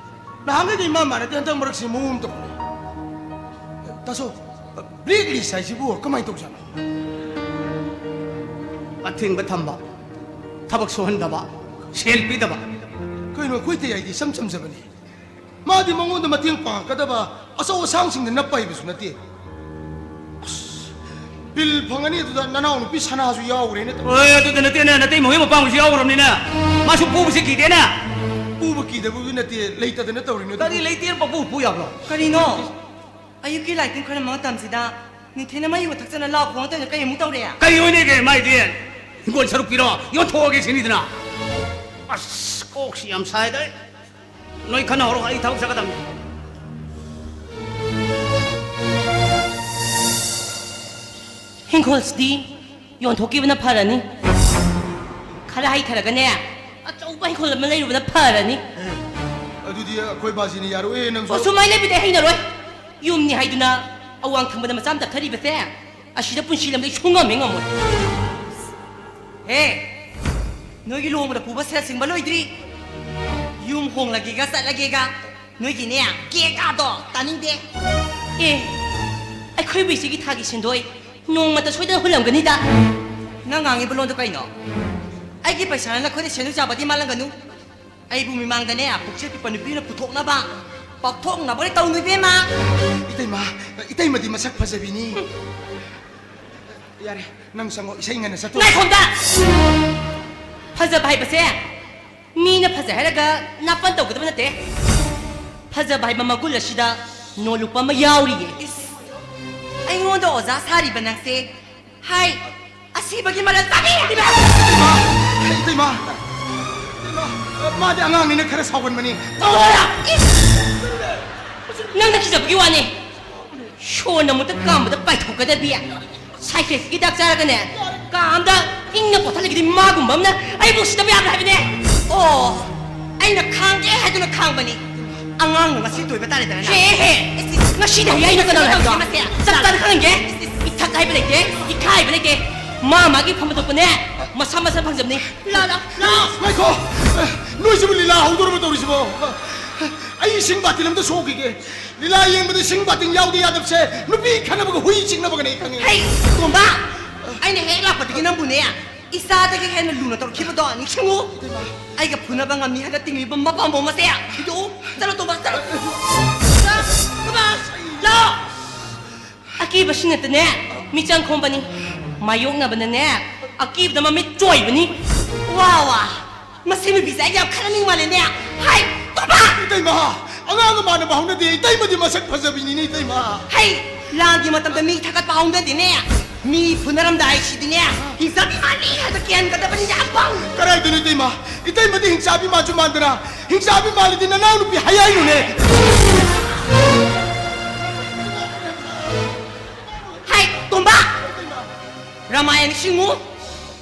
ꯅꯍꯥꯟꯈꯩꯒ ꯏꯃꯥꯟ ꯃꯥꯟꯅꯗꯦ, ꯍꯟꯗꯛ ꯃꯔꯛꯁꯤ ꯃꯑꯣꯡ ꯑꯃ ꯇꯧꯔꯦ꯫ ꯇꯥꯆꯧ, blacklist ꯍꯥꯏꯁꯤꯕꯨ ꯀꯃꯥꯏꯅ ꯇꯧꯖꯥꯠꯅꯣ? ꯑꯊꯤꯡꯕ ꯊꯝꯕ, ꯊꯕꯛ ꯁꯨꯍꯟꯗꯕ, ꯁꯦꯜ ꯄꯤꯗꯕ꯫ ꯀꯩꯅꯣ ꯑꯩꯈꯣꯏ ꯇꯦ ꯍꯥꯏꯗꯤ ꯏꯆꯝ ꯆꯝꯖꯕꯅꯤ꯫ ꯃꯥꯗꯤ ꯃꯉꯣꯟꯗ ꯃꯇꯦꯡ ꯄꯥꯡꯉꯛꯀꯗꯕ ꯑꯆꯧ ꯑꯁꯥꯡꯁꯤꯡꯗ ꯅꯞꯄ ꯍꯩꯕꯁꯨ ꯅꯠꯇꯦ꯫ ꯑꯁ, ꯕꯤꯜ ꯐꯪꯉꯅꯤ ꯑꯗꯨꯗ ꯅꯅꯥꯎꯅꯨꯄꯤ ꯁꯅꯥꯁꯨ ꯌꯥꯎꯈ꯭ꯔꯦꯅꯦ꯫ ꯍꯣꯏ, ꯑꯗꯨꯗ ꯅꯠꯇꯦꯅꯦ, ꯅꯇꯩ ꯃꯍꯣꯏ ꯃꯄꯥꯡꯒꯁꯨ ꯌꯥꯎꯈ꯭ꯔꯕꯅꯤꯅ ꯃꯥꯁꯨ ꯄꯨꯕꯁꯦ ꯀꯤꯗꯦꯅꯦ꯫ ꯄꯨꯕ ꯀꯤꯗꯕꯕꯨꯗꯤ ꯅꯠꯇꯦ, ꯂꯩꯇꯗꯅ ꯇꯧꯔꯤꯅꯦ ꯑꯗꯨꯕꯨ꯫ ꯀꯔꯤ ꯂꯩꯇꯦ? ꯄꯪꯄꯨ ꯄꯨ ꯌꯥꯕ꯭ꯔꯣ? ꯀꯔꯤꯅꯣ? ꯑꯌꯨꯛꯀꯤ ꯂꯥꯏꯇꯤꯟ ꯈꯣꯏꯔꯝꯕ ꯃꯇꯝꯁꯤꯗ ꯅꯨꯡꯊꯤꯜꯅ ꯃꯩ ꯌꯨ ꯊꯛꯆꯅ ꯂꯥꯎ ꯈꯣꯡ ꯇꯧꯔꯤꯗꯣ ꯀꯩ ꯑꯃꯨꯛ ꯇꯧꯔꯦ? ꯀꯔꯤ ꯑꯣꯏꯅꯤꯒꯦ ꯃꯥꯏꯗꯤ? ꯍꯤꯡꯒꯣꯜ ꯁꯔꯨꯛ ꯄꯤꯔꯣ, ꯌꯣꯟꯊꯣꯛꯑꯒꯦ ꯁꯤꯅꯤꯗꯅ꯫ ꯑꯁ, ꯀꯣꯛꯁꯤ ꯌꯥꯝ ꯁꯥꯏꯗ꯫ ꯅꯣꯏ ꯈꯟꯅꯍꯧꯔꯣ, ꯑꯩ ꯊꯕꯛ ꯆꯠꯀꯗꯕꯅꯤ꯫ ꯍꯤꯡꯈꯣꯜꯁꯤꯗꯤ ꯌꯣꯟꯊꯣꯛꯈꯤꯕꯅ ꯐꯔꯅꯤ꯫ ꯈꯔ ꯍꯩꯊꯔꯒꯅꯦ, ꯑꯆꯧꯕ ꯍꯤꯡꯈꯣꯜ ꯑꯃ ꯂꯩꯔꯨꯕꯅ ꯐꯔꯅꯤ꯫ ꯑꯦ, ꯑꯗꯨꯗꯤ ꯑꯩꯈꯣꯏ ꯕꯥꯖꯤꯅ ꯌꯥꯔꯣꯏꯌꯦ, ꯅꯪꯁꯨ꯫ ꯑꯣ, ꯁꯨꯃꯥꯏꯅ ꯂꯩꯕꯗꯤ ꯍꯩꯅꯔꯣꯏ꯫ ꯌꯨꯝꯅꯤ ꯍꯥꯏꯗꯨꯅ ꯑꯋꯥꯡ ꯊꯪꯕꯗ ꯃꯆꯥ ꯑꯃ ꯇꯞꯊꯔꯤꯕꯁꯦ ꯑꯁꯤꯗ ꯄꯨꯟꯁꯤ ꯂꯝꯗꯩ ꯁꯨꯡꯉꯝ ꯍꯦꯛ ꯉꯝꯃꯣꯏ꯫ ꯍꯦ, ꯅꯣꯏꯒꯤ ꯂꯨꯍꯣꯡꯕꯗ ꯄꯨꯕ ꯁꯦꯜ ꯁꯤꯡꯕ ꯂꯣꯏꯗ꯭ꯔꯤ꯫ ꯌꯨꯝ ꯍꯣꯡꯂꯒꯦꯒ ꯆꯠꯂꯒꯦꯒ ꯅꯣꯏꯒꯤꯅꯦ ꯀꯦꯀꯥꯗꯣ ꯇꯥꯅꯤꯡꯗꯦ꯫ ꯑꯦ, ꯑꯩꯈꯣꯏꯕꯨ ꯏꯆꯦꯒꯤ ꯊꯥꯒꯤ ꯁꯦꯟꯗꯣꯏ ꯅꯣꯡꯃꯇ ꯁꯣꯏꯗꯅ ꯍꯨꯜꯂꯝꯒꯅꯤꯗ꯫ ꯅꯪ ꯉꯥꯡꯉꯤꯕ ꯂꯣꯟꯗꯣ ꯀꯩꯅꯣ? ꯑꯩꯒꯤ ꯄꯩꯁꯥꯅ ꯅꯈꯣꯏꯗ ꯁꯦꯟꯗꯣꯏ ꯆꯥꯕꯗꯤ ꯃꯥꯜꯂꯝꯒꯅꯨ꯫ ꯑꯩꯕꯨ ꯃꯤꯃꯥꯡꯗꯅꯦ ꯄꯨꯛꯆꯦꯜ ꯄꯤꯛꯄ ꯅꯨꯄꯤ ꯑꯃ ꯄꯨꯊꯣꯛꯅꯕ ꯄꯥꯛꯊꯣꯛꯅꯕ ꯇꯧꯅꯨ, ꯏꯕꯦꯝꯃ꯫ ꯏꯇꯩꯃ, ꯏꯇꯩꯃꯗꯤ ꯃꯁꯛ ꯐꯖꯕꯤꯅꯤ꯫ ꯌꯥꯔꯦ, ꯅꯪ ꯆꯪꯉꯣ, ꯏꯁꯩ ꯉꯟꯅ ꯆꯠꯇꯣꯔꯦ꯫ ꯉꯥꯏꯈꯣꯝꯗ! ꯐꯖꯕ ꯍꯥꯏꯕꯁꯦ ꯃꯤꯅ ꯐꯖꯩ ꯍꯥꯏꯔꯒ ꯅꯥꯄꯟ ꯇꯧꯒꯗꯕ ꯅꯠꯇꯦ꯫ ꯐꯖꯕ ꯍꯥꯏꯕ ꯃꯒꯨꯟ ꯑꯁꯤꯗ ꯅꯣꯂꯨꯛꯄ ꯑꯃ ꯌꯥꯎꯔꯤꯌꯦ꯫ ꯏꯁ, ꯑꯩꯉꯣꯟꯗ ꯑꯣꯖꯥ ꯁꯥꯔꯤꯕ ꯅꯪꯁꯦ, ꯍꯥꯏ, ꯑꯁꯤꯕꯒꯤ ꯃꯔꯜ ꯆꯥꯕꯤ! ꯏꯇꯩꯃ! ꯏꯇꯩꯃ! ꯏꯇꯩꯃ! ꯃꯥꯗꯤ ꯑꯉꯥꯡꯅꯤꯅ ꯈꯔ ꯁꯥꯎꯒꯟꯕꯅꯤ꯫ ꯇꯧꯔꯣꯏ! ꯏꯁ! ꯅꯪꯅ ꯀꯤꯖꯕꯒꯤ ꯋꯥꯅꯤ꯫ ꯁꯣꯔꯅ ꯑꯃꯨꯛꯇ ꯀꯥꯝꯕꯗ ꯄꯥꯏꯊꯣꯛꯀꯗꯕꯤ꯫ ꯁꯥꯏꯀ꯭ꯔꯦꯠꯀꯤ ꯍꯤꯗꯥꯛ ꯆꯥꯔꯒꯅꯦ, ꯀꯥ ꯑꯝꯗ ꯏꯪꯅ ꯄꯣꯊꯥꯂꯒꯗꯤ ꯃꯥꯒꯨꯝꯕ ꯑꯃꯅ ꯑꯩꯕꯨ ꯎꯁꯤꯠꯇꯕ ꯌꯥꯕ꯭ꯔꯥ ꯍꯥꯏꯕꯅꯦ꯫ ꯑꯣ, ꯑꯩꯅ ꯈꯥꯡꯒꯦ ꯍꯥꯏꯗꯨꯅ ꯈꯥꯡꯕꯅꯤ꯫ ꯑꯉꯥꯡꯅ ꯉꯁꯤ ꯇꯣꯏꯕ ꯇꯥꯔꯦꯗꯅ ꯅꯪ꯫ ꯍꯦ, ꯍꯦ꯫ ꯏꯁ, ꯏꯁ꯫ ꯉꯁꯤꯗꯤ ꯍꯌꯦꯡ ꯑꯩꯅ ꯀꯅꯥꯅꯣ ꯍꯥꯏꯕꯗꯣ? ꯃꯁꯦ꯫ ꯆꯞ ꯆꯥꯅ ꯈꯪꯍꯟꯒꯦ꯫ ꯏꯁ, ꯏꯁ꯫ ꯏꯊꯛ ꯍꯥꯏꯕ ꯂꯩꯇꯦ, ꯏꯈꯥ ꯍꯥꯏꯕ ꯂꯩꯇꯦ꯫ ꯃꯥ ꯃꯥꯒꯤ ꯐꯝꯕ ꯊꯣꯛꯄꯅꯦ, ꯃꯁꯥ ꯃꯁꯥ ꯐꯪꯖꯕꯅꯤ꯫ ꯂꯥ, ꯂꯥ, ꯂꯥ꯫ ꯉꯥꯏꯈꯣ꯫ ꯅꯣꯏꯁꯤꯕꯨ ꯂꯤꯂꯥ ꯍꯧꯗꯣꯔꯕ ꯇꯧꯔꯤꯁꯤꯕꯣ? ꯑꯩ ꯏꯁꯤꯡ ꯕꯥꯇꯤꯜ ꯑꯝꯇ ꯁꯣꯛꯈꯤꯒꯦ꯫ ꯂꯤꯂꯥ ꯌꯦꯡꯕꯗ ꯏꯁꯤꯡ ꯕꯥꯇꯤꯜ ꯌꯥꯎꯗ ꯌꯥꯗꯕꯁꯦ ꯅꯨꯄꯤ ꯈꯠꯅꯕꯒ ꯍꯨꯏ ꯆꯤꯛꯅꯕꯒꯅꯦ ꯑꯩ ꯈꯪꯉꯦ꯫ ꯍꯩ, ꯇꯣꯝꯕ! ꯑꯩꯅ ꯍꯦꯛ ꯂꯥꯛꯄꯗꯒꯤ ꯅꯪꯕꯨꯅꯦ, ꯏꯆꯥꯗꯒꯤ ꯍꯦꯟꯅ ꯂꯨꯅ ꯇꯧꯔꯛꯈꯤꯕꯗꯣ ꯅꯤꯡꯁꯤꯡꯉꯨ꯫ ꯏꯕꯦꯝꯃ꯫ ꯑꯩꯒ ꯐꯨꯅꯕ ꯉꯝꯃꯤ ꯍꯥꯏꯅ ꯇꯤꯡꯂꯤꯕ ꯃꯄꯥꯝꯕꯣꯝ ꯑꯁꯦ ꯊꯤꯗꯣꯛꯎ꯫ ꯆꯠꯂꯣ, ꯇꯣꯝꯕ, ꯆꯠꯂꯣ꯫ ꯆꯠꯂꯣ, ꯇꯣꯝꯕ, ꯂꯥꯛꯑꯣ꯫ ꯑꯀꯤꯕꯁꯤꯡ ꯅꯠꯇꯅꯦ, ꯃꯤꯆꯪ ꯈꯣꯝꯕꯅꯤ꯫ ꯃꯥꯌꯣꯛꯅꯕꯅꯅꯦ, ꯑꯀꯤꯕꯗ ꯃꯃꯤꯠ ꯆꯣꯏꯕꯅꯤ꯫ ꯋꯥ, ꯋꯥ꯫ ꯃꯁꯤ ꯅꯨꯄꯤꯁꯦ ꯑꯩ ꯌꯥꯝ ꯈꯠꯅꯅꯤꯡ ꯃꯥꯜꯂꯦꯅꯦ꯫ ꯍꯥꯏ, ꯇꯣꯝꯕ! ꯏꯇꯩꯃ, ꯑꯉꯥꯡꯒ ꯃꯥꯟꯅꯕ ꯍꯧꯅꯗꯦ꯫ ꯏꯇꯩꯃꯗꯤ ꯃꯁꯛ ꯐꯖꯕꯤꯅꯤꯅꯦ, ꯏꯇꯩꯃ꯫ ꯍꯩ, ꯂꯥꯟꯒꯤ ꯃꯇꯝꯗ ꯃꯤ ꯊꯥꯒꯠꯄ ꯍꯧꯅꯗꯦꯅꯦ꯫ ꯃꯤ ꯐꯨꯅꯔꯝꯗꯥꯏꯁꯤꯗꯤꯅꯦ, ꯍꯤꯡꯆꯥꯕꯤ ꯃꯥꯜꯂꯤ ꯍꯥꯏꯕ ꯀꯦꯟꯒꯗꯕꯅꯤꯅꯦ, ꯑꯄꯪ! ꯀꯗꯥꯏꯗꯅꯣ, ꯏꯇꯩꯃ? ꯏꯇꯩꯃꯗꯤ ꯍꯤꯡꯆꯥꯕꯤ ꯃꯥꯟꯁꯨ ꯃꯥꯟꯗꯅ, ꯍꯤꯡꯆꯥꯕꯤ ꯃꯥꯜꯂꯗꯤ ꯅꯅꯥꯎ ꯅꯨꯄꯤ ꯍꯥꯏ ꯍꯥꯏꯅꯨꯅꯦ꯫ ꯍꯥꯏ, ꯇꯣꯝꯕ! ꯔꯃꯥꯌꯟ ꯅꯤꯡꯁꯤꯡꯉꯨ꯫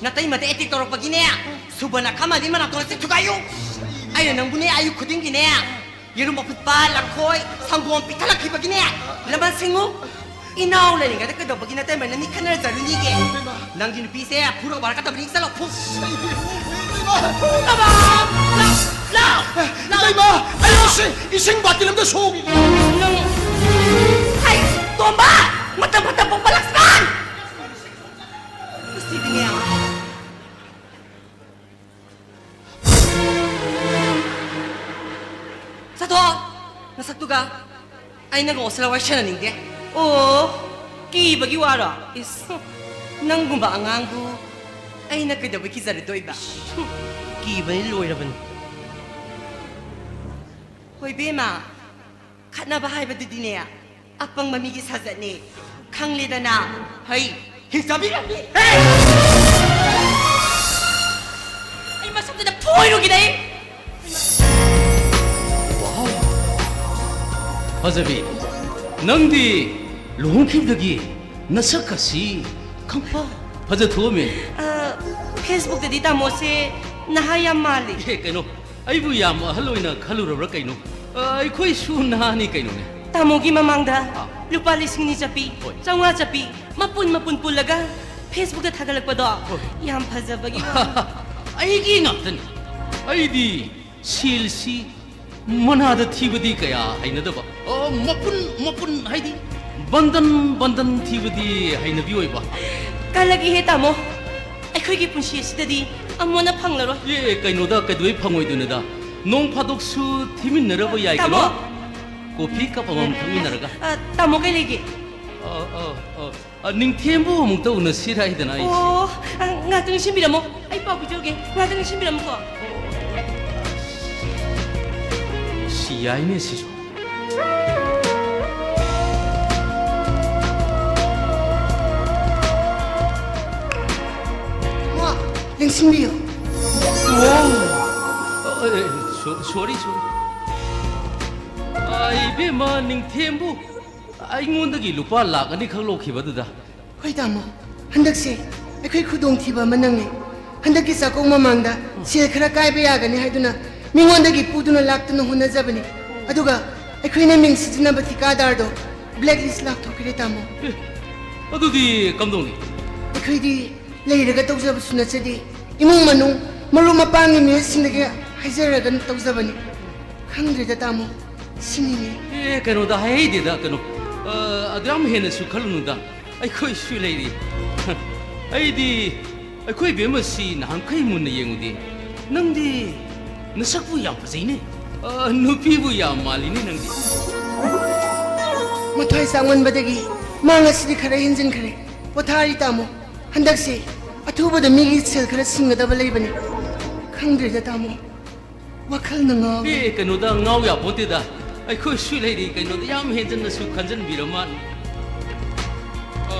ꯅꯇꯩꯃꯗ ꯑꯦꯇꯦꯛ ꯇꯧꯔꯛꯄꯒꯤꯅꯦ, ꯁꯨꯕꯔꯅꯈꯥꯃꯗꯤ ꯃꯅꯥꯇꯣꯟꯁꯦ ꯊꯨꯒꯥꯏꯌꯨ꯫ ꯑꯩꯅ ꯅꯪꯕꯨꯅꯦ, ꯑꯌꯨꯛ ꯈꯨꯗꯤꯡꯒꯤꯅꯦ, ꯌꯦꯔꯨꯝ ꯑꯐꯨꯠꯄ, ꯂꯐꯣꯏ, ꯁꯪꯒꯣꯝ ꯄꯤꯊꯛꯂꯛꯈꯤꯕꯒꯤꯅꯦ, ꯂꯃꯟ ꯁꯤꯡꯉꯨ꯫ ꯏꯅꯥꯎ ꯂꯩꯔꯤꯉꯩꯗ ꯀꯩꯗꯧꯕꯒꯤ ꯅꯇꯩꯃ ꯅꯪꯗꯤ ꯈꯠꯅꯖꯔꯨꯅꯤꯒꯦ? ꯅꯪꯒꯤ ꯅꯨꯄꯤꯁꯦ ꯐꯨꯔꯒ ꯋꯥꯔꯛꯀꯗꯕꯅꯤ꯫ ꯆꯠꯂꯣ, ꯐꯨ꯫ ꯐꯨꯅꯕ! ꯂꯥꯎ, ꯂꯥꯎ, ꯂꯥꯎ꯫ ꯏꯇꯩꯃ, ꯑꯩ ꯏꯁꯤꯡ, ꯏꯁꯤꯡ ꯕꯥꯇꯤꯜ ꯑꯝꯇ ꯁꯣꯛꯏ꯫ ꯅꯪ, ꯍꯩ, ꯇꯣꯝꯕ! ꯃꯇꯝ ꯐꯠꯇ ꯄꯣꯛꯄ ꯂꯛꯁꯃꯥꯟ! ꯃꯁꯤꯗꯤꯅꯦ꯫ ꯆꯠꯊꯣꯛ! ꯅꯁꯛꯇꯨꯒ ꯑꯩꯅꯒ ꯑꯣꯁꯂ ꯋꯥꯏꯁꯟꯅꯅꯤꯡꯗꯦ꯫ ꯑꯣ, ꯀꯤꯕꯒꯤ ꯋꯥꯔꯣ? ꯏꯁ, ꯅꯪꯒꯨꯝꯕ ꯑꯉꯥꯡꯕꯨ ꯑꯩꯅ ꯀꯩꯗꯧꯕꯩ ꯀꯤꯖꯔꯗꯣꯏꯕ? ꯀꯤꯕꯅ ꯂꯣꯏꯔꯕꯅꯤ꯫ ꯍꯣꯏ ꯕꯦꯝꯃ, ꯈꯠꯅꯕ ꯍꯥꯏꯕꯗꯨꯗꯤꯅꯦ, ꯑꯄꯪꯕ ꯃꯤꯒꯤ ꯁꯥꯖꯠꯅꯦ꯫ ꯈꯪꯂꯦꯗꯅ꯫ ꯍꯩ, ꯍꯤꯡꯆꯥꯕꯤ ꯔꯥꯕꯤ꯫ ꯑꯩ ꯃꯁꯛꯇꯨꯗ ꯐꯣꯏꯔꯨꯒꯤꯗ ꯑꯩ꯫ ꯐꯖꯕꯤ, ꯅꯪꯗꯤ ꯂꯨꯍꯣꯡꯈꯤꯕꯗꯒꯤ ꯅꯁꯛ ꯑꯁꯤ ꯈꯪꯐ ꯐꯖ ꯊꯣꯛꯑꯝꯃꯦ꯫ ꯑ, Facebookꯇꯗꯤ ꯇꯥꯃꯣꯁꯦ ꯅꯍꯥ ꯌꯥꯝ ꯃꯥꯜꯂꯤ꯫ ꯑꯦ, ꯀꯩꯅꯣ, ꯑꯩꯕꯨ ꯌꯥꯝ ꯑꯍꯜ ꯑꯣꯏꯅ ꯈꯜꯂꯨꯔꯕ꯭ꯔꯥ ꯀꯩꯅꯣ? ꯑ, ꯑꯩꯈꯣꯏꯁꯨ ꯅꯍꯥꯅꯤ ꯀꯩꯅꯣꯅꯦ꯫ ꯇꯥꯃꯣꯒꯤ ꯃꯃꯥꯡꯗ ꯑꯥ꯫ ꯂꯨꯄꯥ ꯂꯤꯁꯤꯡ ꯑꯅꯤ ꯆꯠꯄꯤ, ꯍꯣꯏ꯫ ꯆꯥꯝꯃꯉꯥ ꯆꯠꯄꯤ, ꯃꯄꯨꯟ ꯃꯄꯨꯟ ꯄꯨꯜꯂꯒ Facebookꯇ ꯊꯥꯒꯠꯂꯛꯄꯗꯣ ꯍꯣꯏ꯫ ꯌꯥꯝ ꯐꯖꯕꯒꯤ ꯋꯥ꯫ ꯑꯩꯒꯤ ꯉꯥꯛꯇꯅꯤ꯫ ꯑꯩꯗꯤ ꯁꯦꯜꯁꯤ ꯃꯅꯥꯗ ꯊꯤꯕꯗꯤ ꯀꯌꯥ ꯍꯩꯅꯗꯕ꯫ ꯑ, ꯃꯄꯨꯟ ꯃꯄꯨꯟ ꯍꯥꯏꯗꯤ ꯕꯟꯗꯟ ꯕꯟꯗꯟ ꯊꯤꯕꯗꯤ ꯍꯩꯅꯕꯤ ꯑꯣꯏꯕ꯫ ꯀꯜꯂꯒꯦꯍꯦ ꯇꯥꯃꯣ, ꯑꯩꯈꯣꯏꯒꯤ ꯄꯨꯟꯁꯤ ꯑꯁꯤꯗꯗꯤ ꯑꯃꯨꯛ ꯍꯟꯅ ꯐꯪꯂꯔꯣꯏ꯫ ꯑꯦ, ꯀꯩꯅꯣꯗ, ꯀꯩꯗꯧꯕꯩ ꯐꯪꯉꯣꯏꯗꯣꯏꯅꯣꯗ? ꯅꯣꯡ ꯐꯥꯗꯣꯛꯁꯨ ꯊꯤꯃꯤꯟꯅꯔꯕ ꯌꯥꯏ ꯇꯥꯃꯣ! ꯀꯩꯅꯣ? ꯀꯣꯐꯤ ꯀꯞ ꯑꯃꯃꯝ ꯊꯛꯃꯤꯟꯅꯔꯒ꯫ ꯑ, ꯇꯥꯃꯣ ꯀꯩ ꯂꯩꯒꯦ? ꯑ, ꯑ, ꯑ, ꯑ, ꯅꯤꯡꯊꯦꯝꯕꯨ ꯑꯃꯨꯛꯇ ꯎꯅꯁꯤꯔꯥ ꯍꯥꯏꯗꯅ ꯑꯩꯁꯦ꯫ ꯑꯣ, ꯑ, ꯉꯥꯛꯇꯪ ꯁꯤꯟꯕꯤꯔꯝꯃꯣ꯫ ꯑꯩ ꯄꯥꯎ ꯄꯤꯖꯔꯨꯒꯦ꯫ ꯉꯥꯛꯇꯪ ꯁꯤꯟꯕꯤꯔꯝꯃꯨꯀꯣ꯫ ꯁꯤ ꯌꯥꯏꯅꯦ ꯁꯤꯁꯨ꯫ ꯃꯥ, ꯂꯦꯡꯁꯤꯟꯕꯤꯌꯨ꯫ ꯑꯣ! ꯑ, ꯑ, ꯁꯣ-, ꯁꯣꯔꯤ, ꯁꯣꯔꯤ꯫ ꯑ, ꯏꯕꯦꯝꯃ ꯅꯤꯡꯊꯦꯝꯕꯨ ꯑꯩꯉꯣꯟꯗꯒꯤ ꯂꯨꯄꯥ ꯂꯥꯛ ꯑꯅꯤꯈꯛ ꯂꯧꯈꯤꯕꯗꯨꯗ꯫ ꯍꯣꯏ ꯇꯥꯃꯣ, ꯍꯟꯗꯛꯁꯦ ꯑꯩꯈꯣꯏ ꯈꯨꯗꯣꯡꯊꯤꯕ ꯑꯃ ꯅꯪꯉꯦ꯫ ꯍꯟꯗꯛꯀꯤ ꯆꯥꯛꯀꯧ ꯃꯃꯥꯡꯗ ꯁꯦꯜ ꯈꯔ ꯀꯥꯏꯕ ꯌꯥꯒꯅꯤ ꯍꯥꯏꯗꯨꯅ ꯃꯤꯉꯣꯟꯗꯒꯤ ꯄꯨꯗꯨꯅ ꯂꯥꯛꯇꯨꯅ ꯍꯣꯠꯅꯖꯕꯅꯤ꯫ ꯑꯗꯨꯒ ꯑꯩꯈꯣꯏꯅ ꯃꯤꯡ ꯁꯤꯖꯤꯟꯅꯕ ꯊꯤꯀꯥꯗꯥꯔꯗꯣ black list ꯂꯥꯛꯊꯣꯛꯈ꯭ꯔꯦ ꯇꯥꯃꯣ꯫ ꯑꯦ, ꯑꯗꯨꯗꯤ ꯀꯝꯗꯧꯅꯤ? ꯑꯩꯈꯣꯏꯗꯤ ꯂꯩꯔꯒ ꯇꯧꯖꯕꯁꯨ ꯅꯠꯆꯗꯦ, ꯏꯃꯨꯡ ꯃꯅꯨꯡ, ꯃꯔꯨꯞ ꯃꯄꯥꯡꯒꯤ ꯃꯤꯑꯣꯏꯁꯤꯡꯗꯒꯤ ꯍꯥꯏꯖꯔꯒ ꯇꯧꯖꯕꯅꯤ꯫ ꯈꯪꯗ꯭ꯔꯦꯗ ꯇꯥꯃꯣ, ꯁꯤꯅꯤꯅꯦ꯫ ꯑꯦ, ꯀꯩꯅꯣꯗ ꯍꯥꯏꯍꯩꯗꯦꯗ, ꯀꯩꯅꯣ, ꯑ, ꯑꯗꯨ ꯌꯥꯝ ꯍꯦꯟꯅꯁꯨ ꯈꯜꯂꯨꯅꯨꯗ, ꯑꯩꯈꯣꯏꯁꯨ ꯂꯩꯔꯤ꯫ ꯑꯩꯗꯤ ꯑꯩꯈꯣꯏ ꯕꯦꯝꯃꯁꯤ ꯅꯍꯥꯟꯈꯩ ꯃꯨꯟꯅ ꯌꯦꯡꯉꯨꯗꯦ꯫ ꯅꯪꯗꯤ ꯅꯁꯛꯄꯨ ꯌꯥꯝ ꯐꯖꯩꯅꯦ꯫ ꯑ, ꯅꯨꯄꯤꯕꯨ ꯌꯥꯝ ꯃꯥꯜꯂꯤꯅꯦ ꯅꯪꯗꯤ꯫ ꯃꯊ꯭ꯋꯥꯏ ꯆꯥꯛꯃꯟꯕꯗꯒꯤ ꯃꯥ ꯉꯁꯤꯗꯤ ꯈꯔ ꯍꯦꯟꯖꯤꯟꯈ꯭ꯔꯦ꯫ ꯄꯣꯊꯥꯔꯤ ꯇꯥꯃꯣ꯫ ꯍꯟꯗꯛꯁꯦ ꯑꯊꯨꯕꯗ ꯃꯤꯒꯤ ꯁꯦꯜ ꯈꯔ ꯁꯤꯡꯒꯗꯕ ꯂꯩꯕꯅꯤ꯫ ꯈꯪꯗ꯭ꯔꯦꯗ ꯇꯥꯃꯣ, ꯋꯥꯈꯜꯅ ꯉꯥꯎꯔꯦ꯫ ꯑꯦ, ꯀꯩꯅꯣꯗ ꯉꯥꯎ ꯌꯥꯄꯣꯟꯇꯦꯗ꯫ ꯑꯩꯈꯣꯏ ꯁꯨꯏ ꯂꯩꯔꯤ ꯀꯩꯅꯣꯗ ꯌꯥꯝ ꯍꯦꯟꯖꯟꯅꯁꯨ ꯈꯟꯖꯟꯕꯤꯔ ꯃꯥꯜꯂꯦ꯫ ꯑ꯫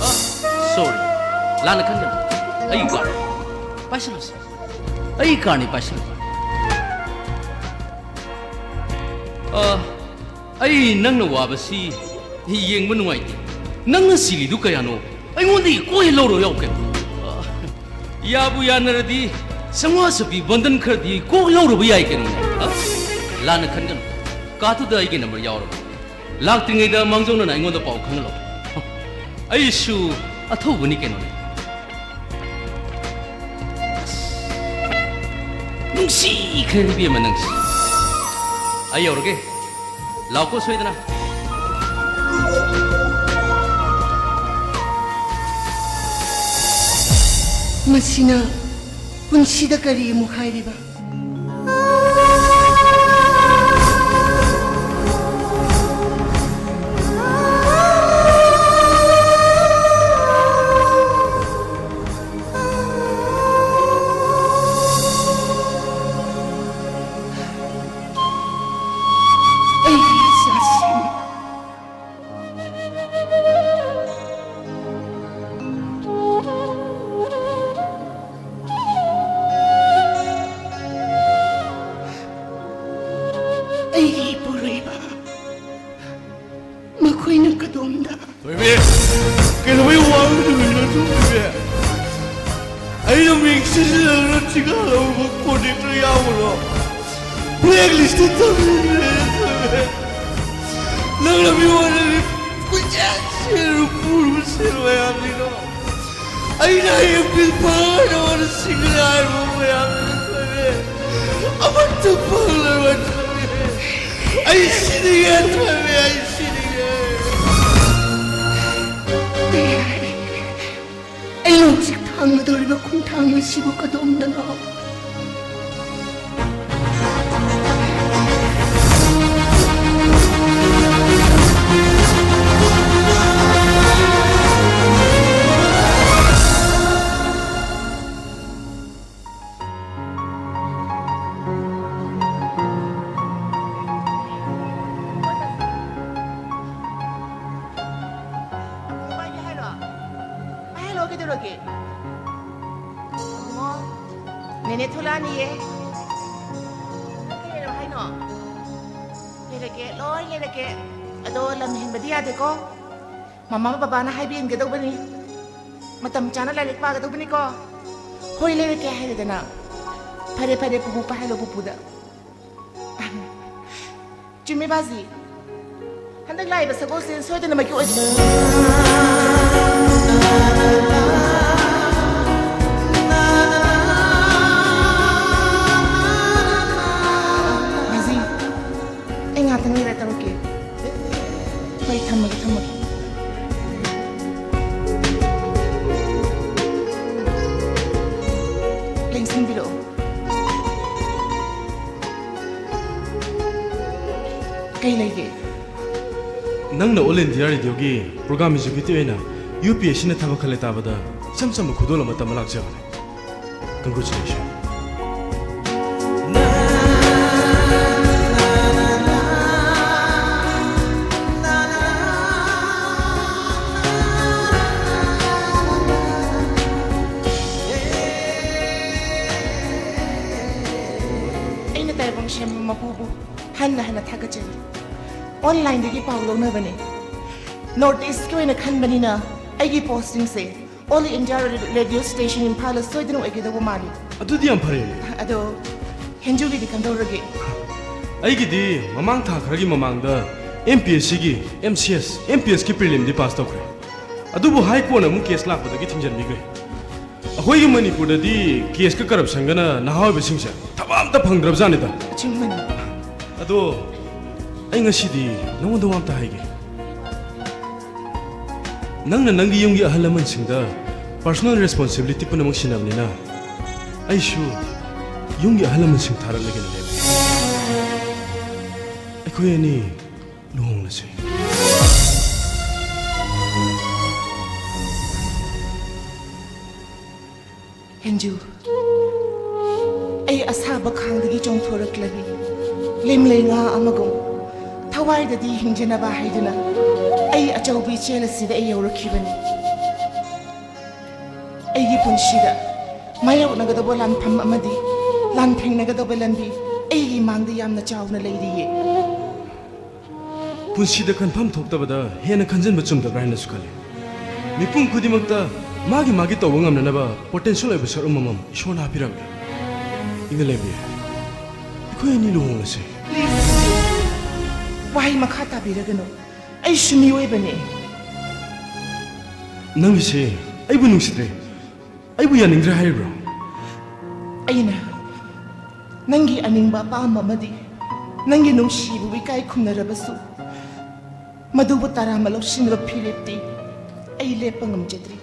ꯑ, sorry꯫ ꯂꯥꯟꯅ ꯈꯟꯒꯅꯨ꯫ ꯑꯩꯒꯤ ꯀꯥꯔꯅꯤ꯫ ꯄꯥꯏꯁꯜꯂꯨꯁꯤ꯫ ꯑꯩꯒꯤ ꯀꯥꯔꯅꯤ, ꯄꯥꯏꯁꯜꯂꯨ꯫ ꯑ, ꯑꯩ ꯅꯪꯅ ꯋꯥꯕꯁꯤ ꯌꯦꯡꯕ ꯅꯨꯡꯉꯥꯏꯇꯦ꯫ ꯅꯪꯅ ꯁꯤꯜꯂꯤꯗꯨ ꯀꯌꯥꯅꯣ? ꯑꯩꯉꯣꯟꯗꯒꯤ ꯀꯣꯛ ꯍꯦꯛ ꯂꯧꯔꯨ ꯌꯥꯎ ꯀꯩꯅꯣ꯫ ꯑ, ꯌꯥꯕꯨ ꯌꯥꯅꯔꯗꯤ ꯆꯥꯝꯃꯉꯥ ꯆꯞꯄꯤ ꯕꯟꯗꯟ ꯈꯔꯗꯤ ꯀꯣꯛ ꯂꯧꯔꯨꯕ ꯌꯥꯏ ꯀꯩꯅꯣꯅꯦ꯫ ꯑ? ꯂꯥꯟꯅ ꯈꯟꯒꯅꯨ꯫ ꯀꯥꯔꯠꯇꯨꯗ ꯑꯩꯒꯤ ꯅꯝꯕꯔ ꯌꯥꯎꯔꯕꯅꯤ꯫ ꯂꯥꯛꯇ꯭ꯔꯤꯉꯩꯗ ꯃꯥꯡꯖꯧꯅꯅ ꯑꯩꯉꯣꯟꯗ ꯄꯥꯎ ꯈꯪꯍꯜꯂꯣ꯫ ꯑꯩꯁꯨ ꯑꯊꯧꯕꯅꯤ ꯀꯩꯅꯣꯅꯦ꯫ ꯑꯁ, ꯅꯨꯡꯁꯤꯈ꯭ꯔꯦ ꯏꯕꯦꯝꯃ ꯅꯪꯁꯦ꯫ ꯑꯩ ꯌꯧꯔꯒꯦ꯫ ꯂꯥꯛꯀꯣ ꯁꯣꯏꯗꯅ꯫ ꯃꯁꯤꯅ ꯄꯨꯟꯁꯤꯗ ꯀꯔꯤ ꯑꯃꯨꯛ ꯍꯥꯏꯔꯤꯕ? ꯑꯩꯒꯤ ꯏꯆꯥꯁꯤꯡ꯫ ꯑꯩꯒꯤ ꯏꯄꯨꯔꯣꯏꯕ, ꯃꯈꯣꯏꯅ ꯀꯗꯣꯝꯗ? ꯊꯣꯏꯕꯤ, ꯀꯩꯗꯧꯕꯩ ꯋꯥꯔꯧꯔꯤꯅꯣ ꯊꯣꯏꯕꯤ? ꯑꯩꯅ ꯃꯤꯡ ꯁꯤꯖꯤꯟꯅꯗꯨꯅ ꯊꯤꯒꯠꯍꯧꯕ ꯀꯣꯟꯇ꯭ꯔꯦꯛꯇꯔ ꯌꯥꯎꯕꯗꯣ ꯕ꯭ꯂꯦꯛ ꯂꯤꯁꯇ ꯊꯝꯃꯤꯅꯦ ꯊꯣꯏꯕꯤ꯫ ꯅꯪꯅ ꯃꯤꯉꯣꯟꯗꯒꯤ ꯀꯣꯏꯆꯦꯟ ꯆꯦꯟꯗꯨꯅ ꯄꯨꯔꯨꯕ ꯁꯦꯜ ꯃꯌꯥꯝꯁꯤꯡꯗꯣ ꯑꯩꯅ ꯍꯌꯦꯡ ꯕꯤꯜ ꯐꯪꯉꯒ ꯅꯉꯣꯟꯗ ꯁꯤꯡꯒꯅꯤ ꯍꯥꯏꯕ ꯃꯌꯥꯝꯗꯨ ꯊꯣꯏꯕꯤ꯫ ꯑꯃꯠꯇ ꯐꯪꯂꯔꯣꯏ ꯊꯣꯏꯕꯤ꯫ ꯑꯩ ꯁꯤꯅꯤꯡꯉꯦ ꯊꯣꯏꯕꯤ, ꯑꯩ ꯁꯤꯅꯤꯡꯉꯦ꯫ ꯑꯩꯅ ꯍꯧꯖꯤꯛ ꯊꯥꯡꯒꯗꯧꯔꯤꯕ ꯈꯣꯡꯊꯥꯡ ꯅꯪꯅ ꯁꯤꯕꯨ ꯀꯗꯣꯝꯗꯅꯣ? ꯄꯥꯏꯍꯜꯂꯣ, ꯀꯩꯗꯧꯔꯒꯦ? ꯑꯣ, ꯅꯦꯅꯦ ꯊꯣꯛꯂꯛꯑꯅꯤꯌꯦ꯫ ꯅꯪ ꯀꯩ ꯂꯩꯔꯣ ꯍꯥꯏꯅꯣ? ꯂꯩꯔꯛꯀꯦ, ꯂꯣꯏ ꯂꯩꯔꯛꯀꯦ꯫ ꯑꯗꯣ ꯂꯝ ꯍꯦꯟꯕꯗꯤ ꯌꯥꯗꯦꯀꯣ꯫ ꯃꯃꯥ ꯕꯕꯥꯅ ꯍꯥꯏꯕ ꯏꯟꯒꯗꯧꯕꯅꯤ꯫ ꯃꯇꯝ ꯆꯥꯅ ꯂꯥꯏꯔꯤꯛ ꯄꯥꯒꯗꯧꯕꯅꯤꯀꯣ꯫ ꯍꯣꯏ, ꯂꯩꯔꯛꯀꯦ ꯍꯥꯏꯔꯦꯗꯅ꯫ ꯐꯔꯦ, ꯐꯔꯦ, ꯄꯨꯄꯨ ꯄꯥꯏꯍꯜꯂꯣ ꯄꯨꯄꯨꯗ꯫ ꯆꯨꯝꯃꯤ ꯕꯥꯖꯤ꯫ ꯍꯟꯗꯛ ꯂꯥꯛꯏꯕ ꯁꯒꯣꯜꯁꯦ ꯁꯣꯏꯗꯅꯃꯛꯀꯤ ꯑꯣꯏ-, ꯕꯥꯖꯤ, ꯑꯩ ꯉꯥꯛꯇꯪ ꯂꯩꯔ ꯇꯧꯔꯛꯀꯦ꯫ ꯍꯣꯏ, ꯊꯝꯃꯒꯦ, ꯊꯝꯃꯒꯦ꯫ ꯂꯦꯡꯁꯤꯟꯕꯤꯔꯛꯑꯣ꯫ ꯀꯩ ꯂꯩꯒꯦ? ꯅꯪꯅ All India Radioꯒꯤ program executive ꯑꯣꯏꯅ UPSCꯅ ꯊꯕꯛ ꯈꯜꯂꯦ ꯇꯥꯕꯗ ꯏꯆꯝ ꯆꯝꯕ ꯈꯨꯗꯣꯜ ꯑꯃ ꯇꯝꯕ ꯂꯥꯛꯆꯕꯅꯦ꯫ Congratulations. ꯑꯩꯅ ꯇꯥꯏꯕꯪ ꯁꯦꯝꯕ ꯃꯄꯨꯕꯨ ꯍꯟꯅ ꯍꯟꯅ ꯊꯥꯒꯠꯆꯔꯤ꯫ Onlineꯗꯒꯤ ꯄꯥꯎ ꯂꯧꯅꯕꯅꯤ꯫ North Eastꯀꯤ ꯑꯣꯏꯅ ꯈꯟꯕꯅꯤꯅ ꯑꯩꯒꯤ postingꯁꯦ All India Radio Station ꯏꯝꯐꯥꯜꯗ ꯁꯣꯏꯗꯅ ꯑꯣꯏꯒꯗꯧꯕ ꯃꯥꯜꯂꯤ꯫ ꯑꯗꯨꯗꯤ ꯌꯥꯝ ꯐꯔꯦꯅꯦ꯫ ꯑꯗꯣ ꯍꯦꯟꯖꯨꯒꯤꯗꯤ ꯀꯝꯗꯧꯔꯒꯦ? ꯑꯩꯒꯤꯗꯤ ꯃꯃꯥꯡ ꯊꯥ ꯈꯔꯒꯤ ꯃꯃꯥꯡꯗ MPSCꯒꯤ MCS, MPSCꯒꯤ prelims pass ꯇꯧꯈ꯭ꯔꯦ꯫ ꯑꯗꯨꯕꯨ High Courtꯅ ꯑꯃꯨꯛ case ꯂꯥꯛꯄꯗꯒꯤ ꯊꯤꯡꯖꯤꯟꯕꯤꯈ꯭ꯔꯦ꯫ ꯑꯩꯈꯣꯏꯒꯤ ꯃꯅꯤꯄꯨꯔꯗꯗꯤ caseꯀ corruptionꯒꯅ ꯅꯍꯥ ꯑꯣꯏꯕꯁꯤꯡꯁꯦ ꯊꯕꯛ ꯑꯝꯇ ꯐꯪꯗ꯭ꯔꯕꯖꯥꯠꯅꯤꯗ꯫ ꯑꯆꯨꯝꯕꯅꯤ꯫ ꯑꯗꯣ ꯑꯩ ꯉꯁꯤꯗꯤ ꯅꯉꯣꯟꯗ ꯋꯥ ꯑꯝꯇ ꯍꯥꯏꯒꯦ꯫ ꯅꯪꯅ ꯅꯪꯒꯤ ꯌꯨꯝꯒꯤ ꯑꯍꯜ ꯂꯃꯟꯁꯤꯡꯗ Personal responsibility ꯄꯨꯝꯅꯃꯛ ꯁꯤꯟꯅꯕꯅꯤꯅ ꯑꯩꯁꯨ ꯌꯨꯝꯒꯤ ꯑꯍꯜ ꯂꯃꯟꯁꯤꯡ ꯊꯥꯔꯛꯂꯒꯦꯅ ꯂꯩꯕꯅꯤ꯫ ꯑꯩꯈꯣꯏ ꯑꯅꯤ ꯂꯨꯍꯣꯡꯂꯁꯤ꯫ ꯍꯦꯟꯖꯨ, ꯑꯩ ꯑꯁꯥꯕ ꯈꯥꯡꯗꯒꯤ ꯆꯣꯡꯊꯣꯔꯛꯂꯕꯤ ꯂꯤꯝꯂꯩ ꯉꯥ ꯑꯃꯒꯨꯝ ꯊꯋꯥꯏꯗꯗꯤ ꯍꯤꯡꯖꯅꯕ ꯍꯥꯏꯗꯨꯅ ꯑꯩ ꯑꯆꯧꯕꯤ ꯏꯆꯦꯜ ꯑꯁꯤꯗ ꯑꯩ ꯌꯧꯔꯛꯈꯤꯕꯅꯤ꯫ ꯑꯩꯒꯤ ꯄꯨꯟꯁꯤꯗ ꯃꯥꯌꯣꯛꯅꯒꯗꯧꯕ ꯂꯥꯟꯐꯝ ꯑꯃꯗꯤ ꯂꯥꯟꯊꯦꯡꯅꯒꯗꯧꯕ ꯂꯝꯕꯤ ꯑꯩꯒꯤ ꯃꯥꯡꯗ ꯌꯥꯝꯅ ꯆꯥꯎꯅ ꯂꯩꯔꯤꯌꯦ꯫ ꯄꯨꯟꯁꯤꯗ ꯈꯟꯐꯝ ꯊꯣꯛꯇꯕꯗ ꯍꯦꯟꯅ ꯈꯟꯖꯤꯟꯕ ꯆꯨꯝꯗꯕ꯭ꯔꯥ ꯍꯥꯏꯅꯁꯨ ꯈꯜꯂꯤ꯫ ꯃꯤꯄꯨꯝ ꯈꯨꯗꯤꯡꯃꯛꯇ ꯃꯥꯒꯤ ꯃꯥꯒꯤ ꯇꯧꯕ ꯉꯝꯅꯅꯕ ꯄꯣꯇꯦꯟꯁꯤꯌꯦꯜ ꯑꯣꯏꯕ ꯁꯔꯨꯛ ꯑꯃꯃꯝ ꯏꯁꯣꯔꯅ ꯍꯥꯞꯄꯤꯔꯝꯃꯤ꯫ ꯏꯪꯅ ꯂꯩꯕꯤꯌꯨ꯫ ꯑꯩꯈꯣꯏ ꯑꯅꯤ ꯂꯨꯍꯣꯡꯂꯁꯤ꯫ ꯄ꯭ꯂꯤꯖ, ꯋꯥꯍꯩ ꯃꯈꯥ ꯇꯥꯕꯤꯔꯒꯅꯨ꯫ ꯑꯩꯁꯨ ꯃꯤꯑꯣꯏꯕꯅꯤ꯫ ꯅꯪꯒꯤꯁꯦ ꯑꯩꯕꯨ ꯅꯨꯡꯁꯤꯗ꯭ꯔꯦ, ꯑꯩꯕꯨ ꯌꯥꯅꯤꯡꯗ꯭ꯔꯦ ꯍꯥꯏꯔꯤꯕ꯭ꯔꯣ? ꯑꯩꯅ ꯅꯪꯒꯤ ꯑꯅꯤꯡꯕ ꯑꯄꯥꯝꯕ ꯑꯃꯗꯤ ꯅꯪꯒꯤ ꯅꯨꯡꯁꯤꯕꯕꯨ ꯏꯀꯥꯏ ꯈꯨꯝꯅꯔꯕꯁꯨ, ꯃꯗꯨꯕꯨ ꯇꯔꯥꯝꯅ ꯂꯧꯁꯤꯟꯕ ꯐꯤꯔꯦꯞꯇꯤ ꯑꯩ ꯂꯦꯞꯄ ꯉꯝꯖꯗ꯭ꯔꯤ꯫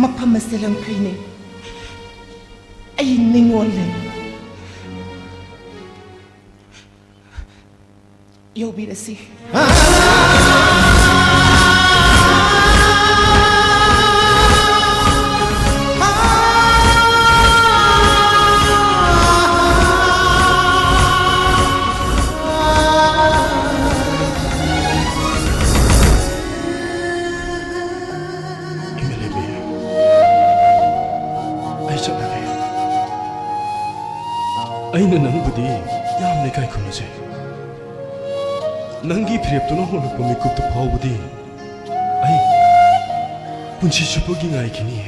ꯃꯐꯝ ꯑꯁꯤ ꯂꯪꯐꯩꯅꯤ, ꯑꯩ ꯅꯤꯡꯉꯣꯜꯅꯤ꯫ ꯌꯧꯕꯤꯔꯁꯤ꯫ ꯑꯦꯝ ꯑꯦꯜ ꯑꯦ ꯕꯤ, ꯑꯩ ꯆꯠꯂꯒꯦ꯫ ꯑꯩꯅ ꯅꯪꯕꯨꯗꯤ ꯌꯥꯝꯅ ꯏꯀꯥꯏ ꯈꯨꯝꯅꯖꯩ꯫ ꯅꯪꯒꯤ ꯐꯤꯔꯦꯞꯇꯨꯅ ꯍꯣꯡꯂꯛꯄ ꯃꯤꯀꯨꯞꯇꯨ ꯐꯥꯎꯕꯗꯤ ꯑꯩ ꯄꯨꯟꯁꯤ ꯆꯨꯞꯄꯒꯤ ꯉꯥꯏꯈꯤꯅꯤ꯫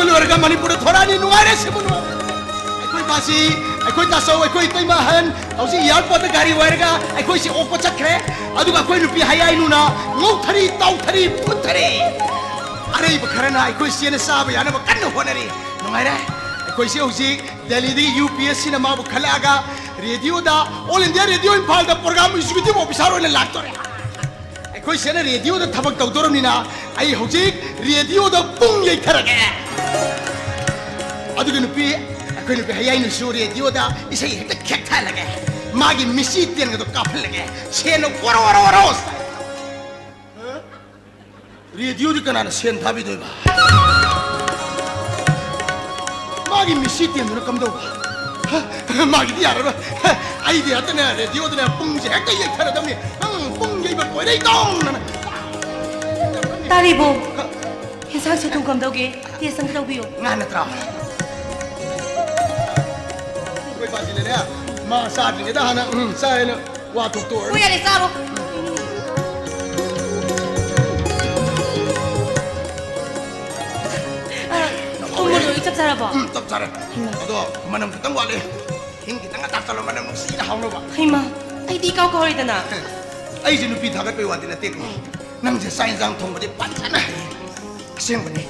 ꯂꯣꯏꯔꯒ ꯃꯅꯤꯄꯨꯔꯗ ꯊꯣꯔꯛꯑꯅꯤ꯫ ꯅꯨꯡꯉꯥꯏꯔꯦ, ꯁꯤꯕꯨ ꯅꯨꯡꯉꯥꯏꯔꯦ꯫ ꯑꯩꯈꯣꯏ ꯃꯥꯁꯤ, ꯑꯩꯈꯣꯏ ꯇꯥꯆꯧ, ꯑꯩꯈꯣꯏ ꯏꯇꯩꯃ ꯑꯍꯟ ꯍꯧꯖꯤꯛ ꯑꯦꯌꯥꯔꯄꯣꯔꯠꯇ ꯒꯥꯔꯤ ꯋꯥꯏꯔꯒ ꯑꯩꯈꯣꯏꯁꯤ ꯑꯣꯛꯄ ꯆꯠꯈ꯭ꯔꯦ꯫ ꯑꯗꯨꯒ ꯑꯩꯈꯣꯏ ꯅꯨꯄꯤ ꯍꯌꯥꯏꯅꯨꯅ ꯉꯧꯊꯔꯤ, ꯇꯥꯎꯊꯔꯤ, ꯐꯨꯠꯊꯔꯤ꯫ ꯑꯔꯩꯕ ꯈꯔꯅ ꯑꯩꯈꯣꯏ ꯆꯦꯅ ꯆꯥꯕ ꯌꯥꯅꯕ ꯀꯟꯅ ꯍꯣꯠꯅꯔꯤ꯫ ꯅꯨꯡꯉꯥꯏꯔꯦ꯫ ꯑꯩꯈꯣꯏꯁꯤ ꯍꯧꯖꯤꯛ ꯗꯦꯜꯂꯤꯗꯒꯤ ꯌꯨ ꯄꯤ ꯑꯦꯁ ꯁꯤꯅ ꯃꯥꯕꯨ ꯈꯜꯂꯛꯑꯒ ꯔꯦꯗꯤꯑꯣꯗ, ꯑꯣꯜ ꯏꯟꯗꯤꯌꯥ ꯔꯦꯗꯤꯑꯣ ꯏꯝꯐꯥꯜꯗ ꯄ꯭ꯔꯣꯒ꯭ꯔꯥꯝ ꯑꯦꯛꯖꯤꯀ꯭ꯌꯨꯇꯤꯚ ꯑꯣꯐꯤꯁꯥꯔ ꯑꯣꯏꯅ ꯂꯥꯛꯇꯣꯔꯦ꯫ ꯑꯩꯈꯣꯏ ꯁꯤꯅ ꯔꯦꯗꯤꯑꯣꯗ ꯊꯕꯛ ꯇꯧꯗꯣꯔꯕꯅꯤꯅ ꯑꯩ ꯍꯧꯖꯤꯛ ꯔꯦꯗꯤꯑꯣꯗ ꯄꯨꯡ ꯌꯩꯊꯔꯒꯦ꯫ ꯑꯗꯨꯒ ꯅꯨꯄꯤ, ꯑꯩꯈꯣꯏ ꯅꯨꯄꯤ ꯍꯌꯥꯏꯅꯨꯁꯨ ꯔꯦꯗꯤꯑꯣꯗ ꯏꯁꯩ ꯍꯦꯛꯇ ꯈꯦꯛꯊꯍꯜꯂꯒꯦ꯫ ꯃꯥꯒꯤ ꯃꯤꯠꯁꯤ ꯇꯦꯟꯒꯗꯣ ꯀꯥꯞꯍꯜꯂꯒꯦ꯫ ꯁꯦꯟꯅ ꯋꯥꯔꯣ ꯋꯥꯔꯣ ꯋꯥꯔꯣ꯫ ꯔꯦꯗꯤꯑꯣꯗꯤ ꯀꯅꯥꯅ ꯁꯦꯟ ꯊꯥꯕꯤꯗꯣꯏꯕ? ꯃꯥꯒꯤ ꯃꯤꯠꯁꯤ ꯇꯦꯟꯗꯨꯅ ꯀꯝꯗꯧꯕ? ꯍ? ꯃꯥꯒꯤꯗꯤ ꯌꯥꯔꯔꯣꯏ꯫ ꯍ, ꯑꯩꯗꯤ ꯍꯦꯛꯇꯅꯦ, ꯔꯦꯗꯤꯑꯣꯗꯅꯦ ꯄꯨꯡꯁꯦ ꯍꯦꯛꯇ ꯌꯩꯊꯔꯗꯕꯅꯤ꯫ ꯎꯝ, ꯄꯨꯡ ꯌꯩꯕ ꯀꯣꯏꯔꯩ ꯇꯧꯅꯅ꯫ ꯇꯥꯔꯤꯕꯣ? ꯍ? ꯌꯦꯟꯁꯥꯡꯁꯦ ꯑꯗꯨꯝ ꯀꯝꯗꯧꯒꯦ? ꯇꯦꯁ ꯑꯝꯇ ꯇꯧꯕꯤꯌꯨ꯫ ꯉꯥ ꯅꯠꯇ꯭ꯔꯣ? ꯑꯩꯈꯣꯏ ꯄꯥꯁꯤꯅꯅꯦ, ꯃꯥ ꯆꯥꯗ꯭ꯔꯤꯉꯩꯗ ꯍꯥꯟꯅ, ꯎꯝ, ꯆꯥꯏꯅ꯫ ꯋꯥ ꯊꯣꯛꯇꯣꯛꯑꯣ꯫ ꯍꯣꯏ, ꯌꯥꯔꯦ, ꯆꯥꯔꯣ꯫ ꯑ, ꯊꯨꯝ ꯃꯣꯔꯣꯛ ꯂꯣꯏ ꯆꯞ ꯆꯥꯔꯕꯣ? ꯎꯝ, ꯆꯞ ꯆꯥꯔꯦ꯫ ꯍꯩꯃꯥ꯫ ꯑꯗꯣ ꯃꯅꯝ ꯈꯤꯇꯪ ꯋꯥꯠꯂꯤ꯫ ꯍꯤꯡ ꯈꯤꯇꯪꯒ ꯊꯥꯛꯆꯜꯂꯣ, ꯃꯅꯝ ꯅꯨꯡꯁꯤꯅ ꯍꯥꯎꯅꯕ꯫ ꯍꯩꯃꯥ, ꯑꯩꯗꯤ ꯏꯀꯥꯎ ꯀꯥꯎꯔꯦꯗꯅ꯫ ꯑꯩꯁꯦ ꯅꯨꯄꯤ ꯊꯥꯒꯠꯄꯩ ꯋꯥꯗꯤ ꯅꯠꯇꯦꯀꯣ꯫ ꯅꯪꯁꯦ ꯆꯥꯛ ꯌꯦꯟꯁꯥꯡ ꯊꯣꯡꯕꯗꯤ ꯐꯖꯅ ꯍꯩ꯫ ꯑꯁꯦꯡꯕꯅꯤ꯫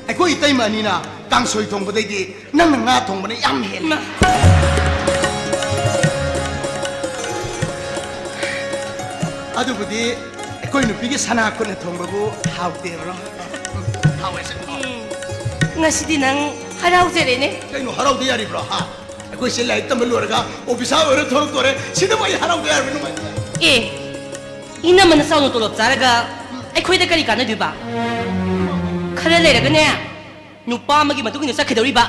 ꯑꯩꯈꯣꯏ ꯏꯇꯩꯃ ꯑꯅꯤꯅ ꯀꯥꯡꯁꯣꯏ ꯊꯣꯡꯕꯗꯩꯗꯤ ꯅꯪꯅ ꯉꯥ ꯊꯣꯡꯕꯅ ꯌꯥꯝ ꯍꯦꯜꯂꯤ꯫ ꯏꯃꯥ꯫ ꯑꯗꯨꯕꯨꯗꯤ ꯑꯩꯈꯣꯏ ꯅꯨꯄꯤꯒꯤ ꯁꯅꯥ ꯈꯨꯠꯅ ꯊꯣꯡꯕꯕꯨ ꯍꯥꯎꯇꯦꯕ꯭ꯔꯣ? ꯍꯥꯎꯋꯦ, ꯑꯁꯦꯡꯕ ꯍꯥꯎꯋꯦ꯫ ꯎꯝ, ꯉꯁꯤꯗꯤ ꯅꯪ ꯍꯔꯥꯎꯖꯔꯦꯅꯦ꯫ ꯀꯩꯅꯣ ꯍꯔꯥꯎꯗ ꯌꯥꯔꯤꯕ꯭ꯔꯣ? ꯍꯥ? ꯑꯩꯈꯣꯏ ꯁꯤ ꯂꯥꯏꯔꯤꯛ ꯇꯝꯕ ꯂꯣꯏꯔꯒ ꯑꯣꯐꯤꯁꯥꯔ ꯑꯣꯏꯔ ꯊꯣꯛꯂꯛꯇꯣꯔꯦ꯫ ꯁꯤꯗꯕꯨ ꯑꯩ ꯍꯔꯥꯎꯗ ꯌꯥꯔꯤꯕ꯭ꯔꯣ? ꯅꯨꯡꯉꯥꯏꯇꯦ꯫ ꯑꯦ, ꯏꯅꯝꯃꯅ ꯆꯥꯎꯅ ꯇꯣꯂꯣꯞ ꯆꯥꯔꯒ ꯑꯩꯈꯣꯏꯗ ꯀꯔꯤ ꯀꯥꯟꯅꯗꯣꯏꯕ? ꯈꯔ ꯂꯩꯔꯒꯅꯦ, ꯅꯨꯄꯥ ꯑꯃꯒꯤ ꯃꯇꯨꯡ ꯏꯟꯅ ꯆꯠꯈꯤꯗꯧꯔꯤꯕ꯫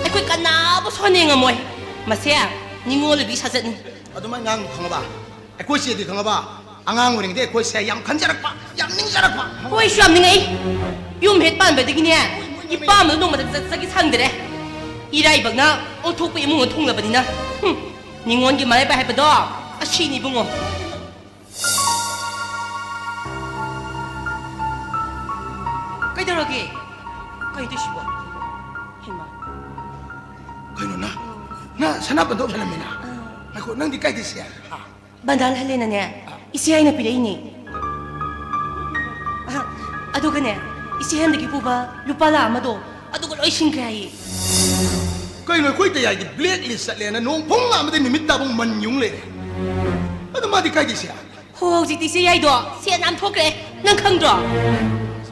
ꯑꯩꯈꯣꯏ ꯀꯅꯥꯕꯨ ꯁꯣꯟꯅ ꯌꯦꯡꯉꯝꯃꯣꯏ꯫ ꯃꯁꯦ ꯅꯤꯉꯣꯜ ꯑꯣꯏꯕꯤ ꯁꯥꯖꯠꯅꯤ꯫ ꯑꯗꯨꯃꯥꯏꯅ ꯉꯥꯡꯅꯨ, ꯈꯪꯉꯕ? ꯑꯩꯈꯣꯏ ꯆꯦꯗꯤ, ꯈꯪꯉꯕ? ꯑꯉꯥꯡ ꯑꯣꯏꯔꯤꯉꯩꯗ ꯑꯩꯈꯣꯏꯁꯦ ꯌꯥꯝ ꯈꯟꯖꯔꯛꯄ, ꯌꯥꯝ ꯅꯤꯡꯖꯔꯛꯄ꯫ ꯍꯣꯏ, ꯑꯩꯁꯨ ꯌꯥꯝ ꯅꯤꯡꯉꯛꯏ꯫ ꯌꯨꯝ ꯍꯦꯛ ꯄꯥꯟꯕꯗꯒꯤꯅꯦ, ꯏꯄꯥꯝꯗ ꯅꯣꯡꯃꯇ ꯆꯠꯆꯒꯦ ꯁꯪꯗ꯭ꯔꯦ꯫ ꯏꯔꯥꯏꯕꯛꯅ ꯑꯣꯟꯊꯣꯛꯄ ꯏꯃꯨꯡꯗ ꯊꯨꯡꯂꯕꯅꯤꯅ꯫ ꯍꯨꯝ, ꯅꯤꯉꯣꯜꯒꯤ ꯃꯔꯥꯏꯕꯛ ꯍꯥꯏꯕꯗꯣ ꯑꯁꯤꯅꯤ, ꯏꯕꯨꯡꯉꯣ꯫ ꯀꯩꯗꯧꯔꯒꯦ? ꯀꯩꯅꯣ ꯇꯧꯏꯁꯤꯕꯣ? ꯀꯩꯅꯣ ꯅ? ꯅ ꯁꯅꯥꯄꯟꯗꯣ ꯍꯜꯂꯝꯃꯤꯅ? ꯉꯥꯏꯈꯣ, ꯅꯪꯗꯤ ꯀꯥꯏꯗꯩ ꯁꯦ? ꯍꯥ? ꯕꯟꯗꯥꯟ ꯍꯜꯂꯦꯅꯅꯦ, ꯏꯆꯦ ꯑꯩꯅ ꯄꯤꯔꯛꯏꯅꯦ꯫ ꯑꯍ, ꯑꯗꯨꯒꯅꯦ, ꯏꯆꯦ ꯍꯟꯗꯛꯀꯤ ꯄꯨꯕ ꯂꯨꯄꯥ ꯂꯥꯛ ꯑꯃꯗꯣ, ꯑꯗꯨꯒ ꯂꯣꯏ ꯁꯤꯡꯈ꯭ꯔꯦ ꯍꯥꯏꯌꯦ꯫ ꯀꯩꯅꯣ, ꯑꯩꯈꯣꯏ ꯇꯌꯥꯏꯒꯤ ꯕ꯭ꯂꯦꯛ ꯂꯤꯁ ꯆꯠꯂꯦꯅ ꯅꯣꯡ ꯐꯨꯡ ꯂꯥꯛ ꯑꯃꯗꯩ ꯅꯨꯃꯤꯠ ꯇꯥꯕꯨ ꯃꯟ ꯌꯨꯡ ꯂꯩꯔꯦ꯫ ꯑꯗꯣ ꯃꯥꯗꯤ ꯀꯥꯏꯗꯩ ꯁꯦ? ꯍꯣ, ꯍꯧꯖꯤꯛꯇꯤ ꯏꯆꯦ ꯌꯥꯏꯗꯣ ꯁꯦꯟ ꯌꯥꯝ ꯊꯣꯛꯈ꯭ꯔꯦ, ꯅꯪ ꯈꯪꯗ꯭ꯔꯣ?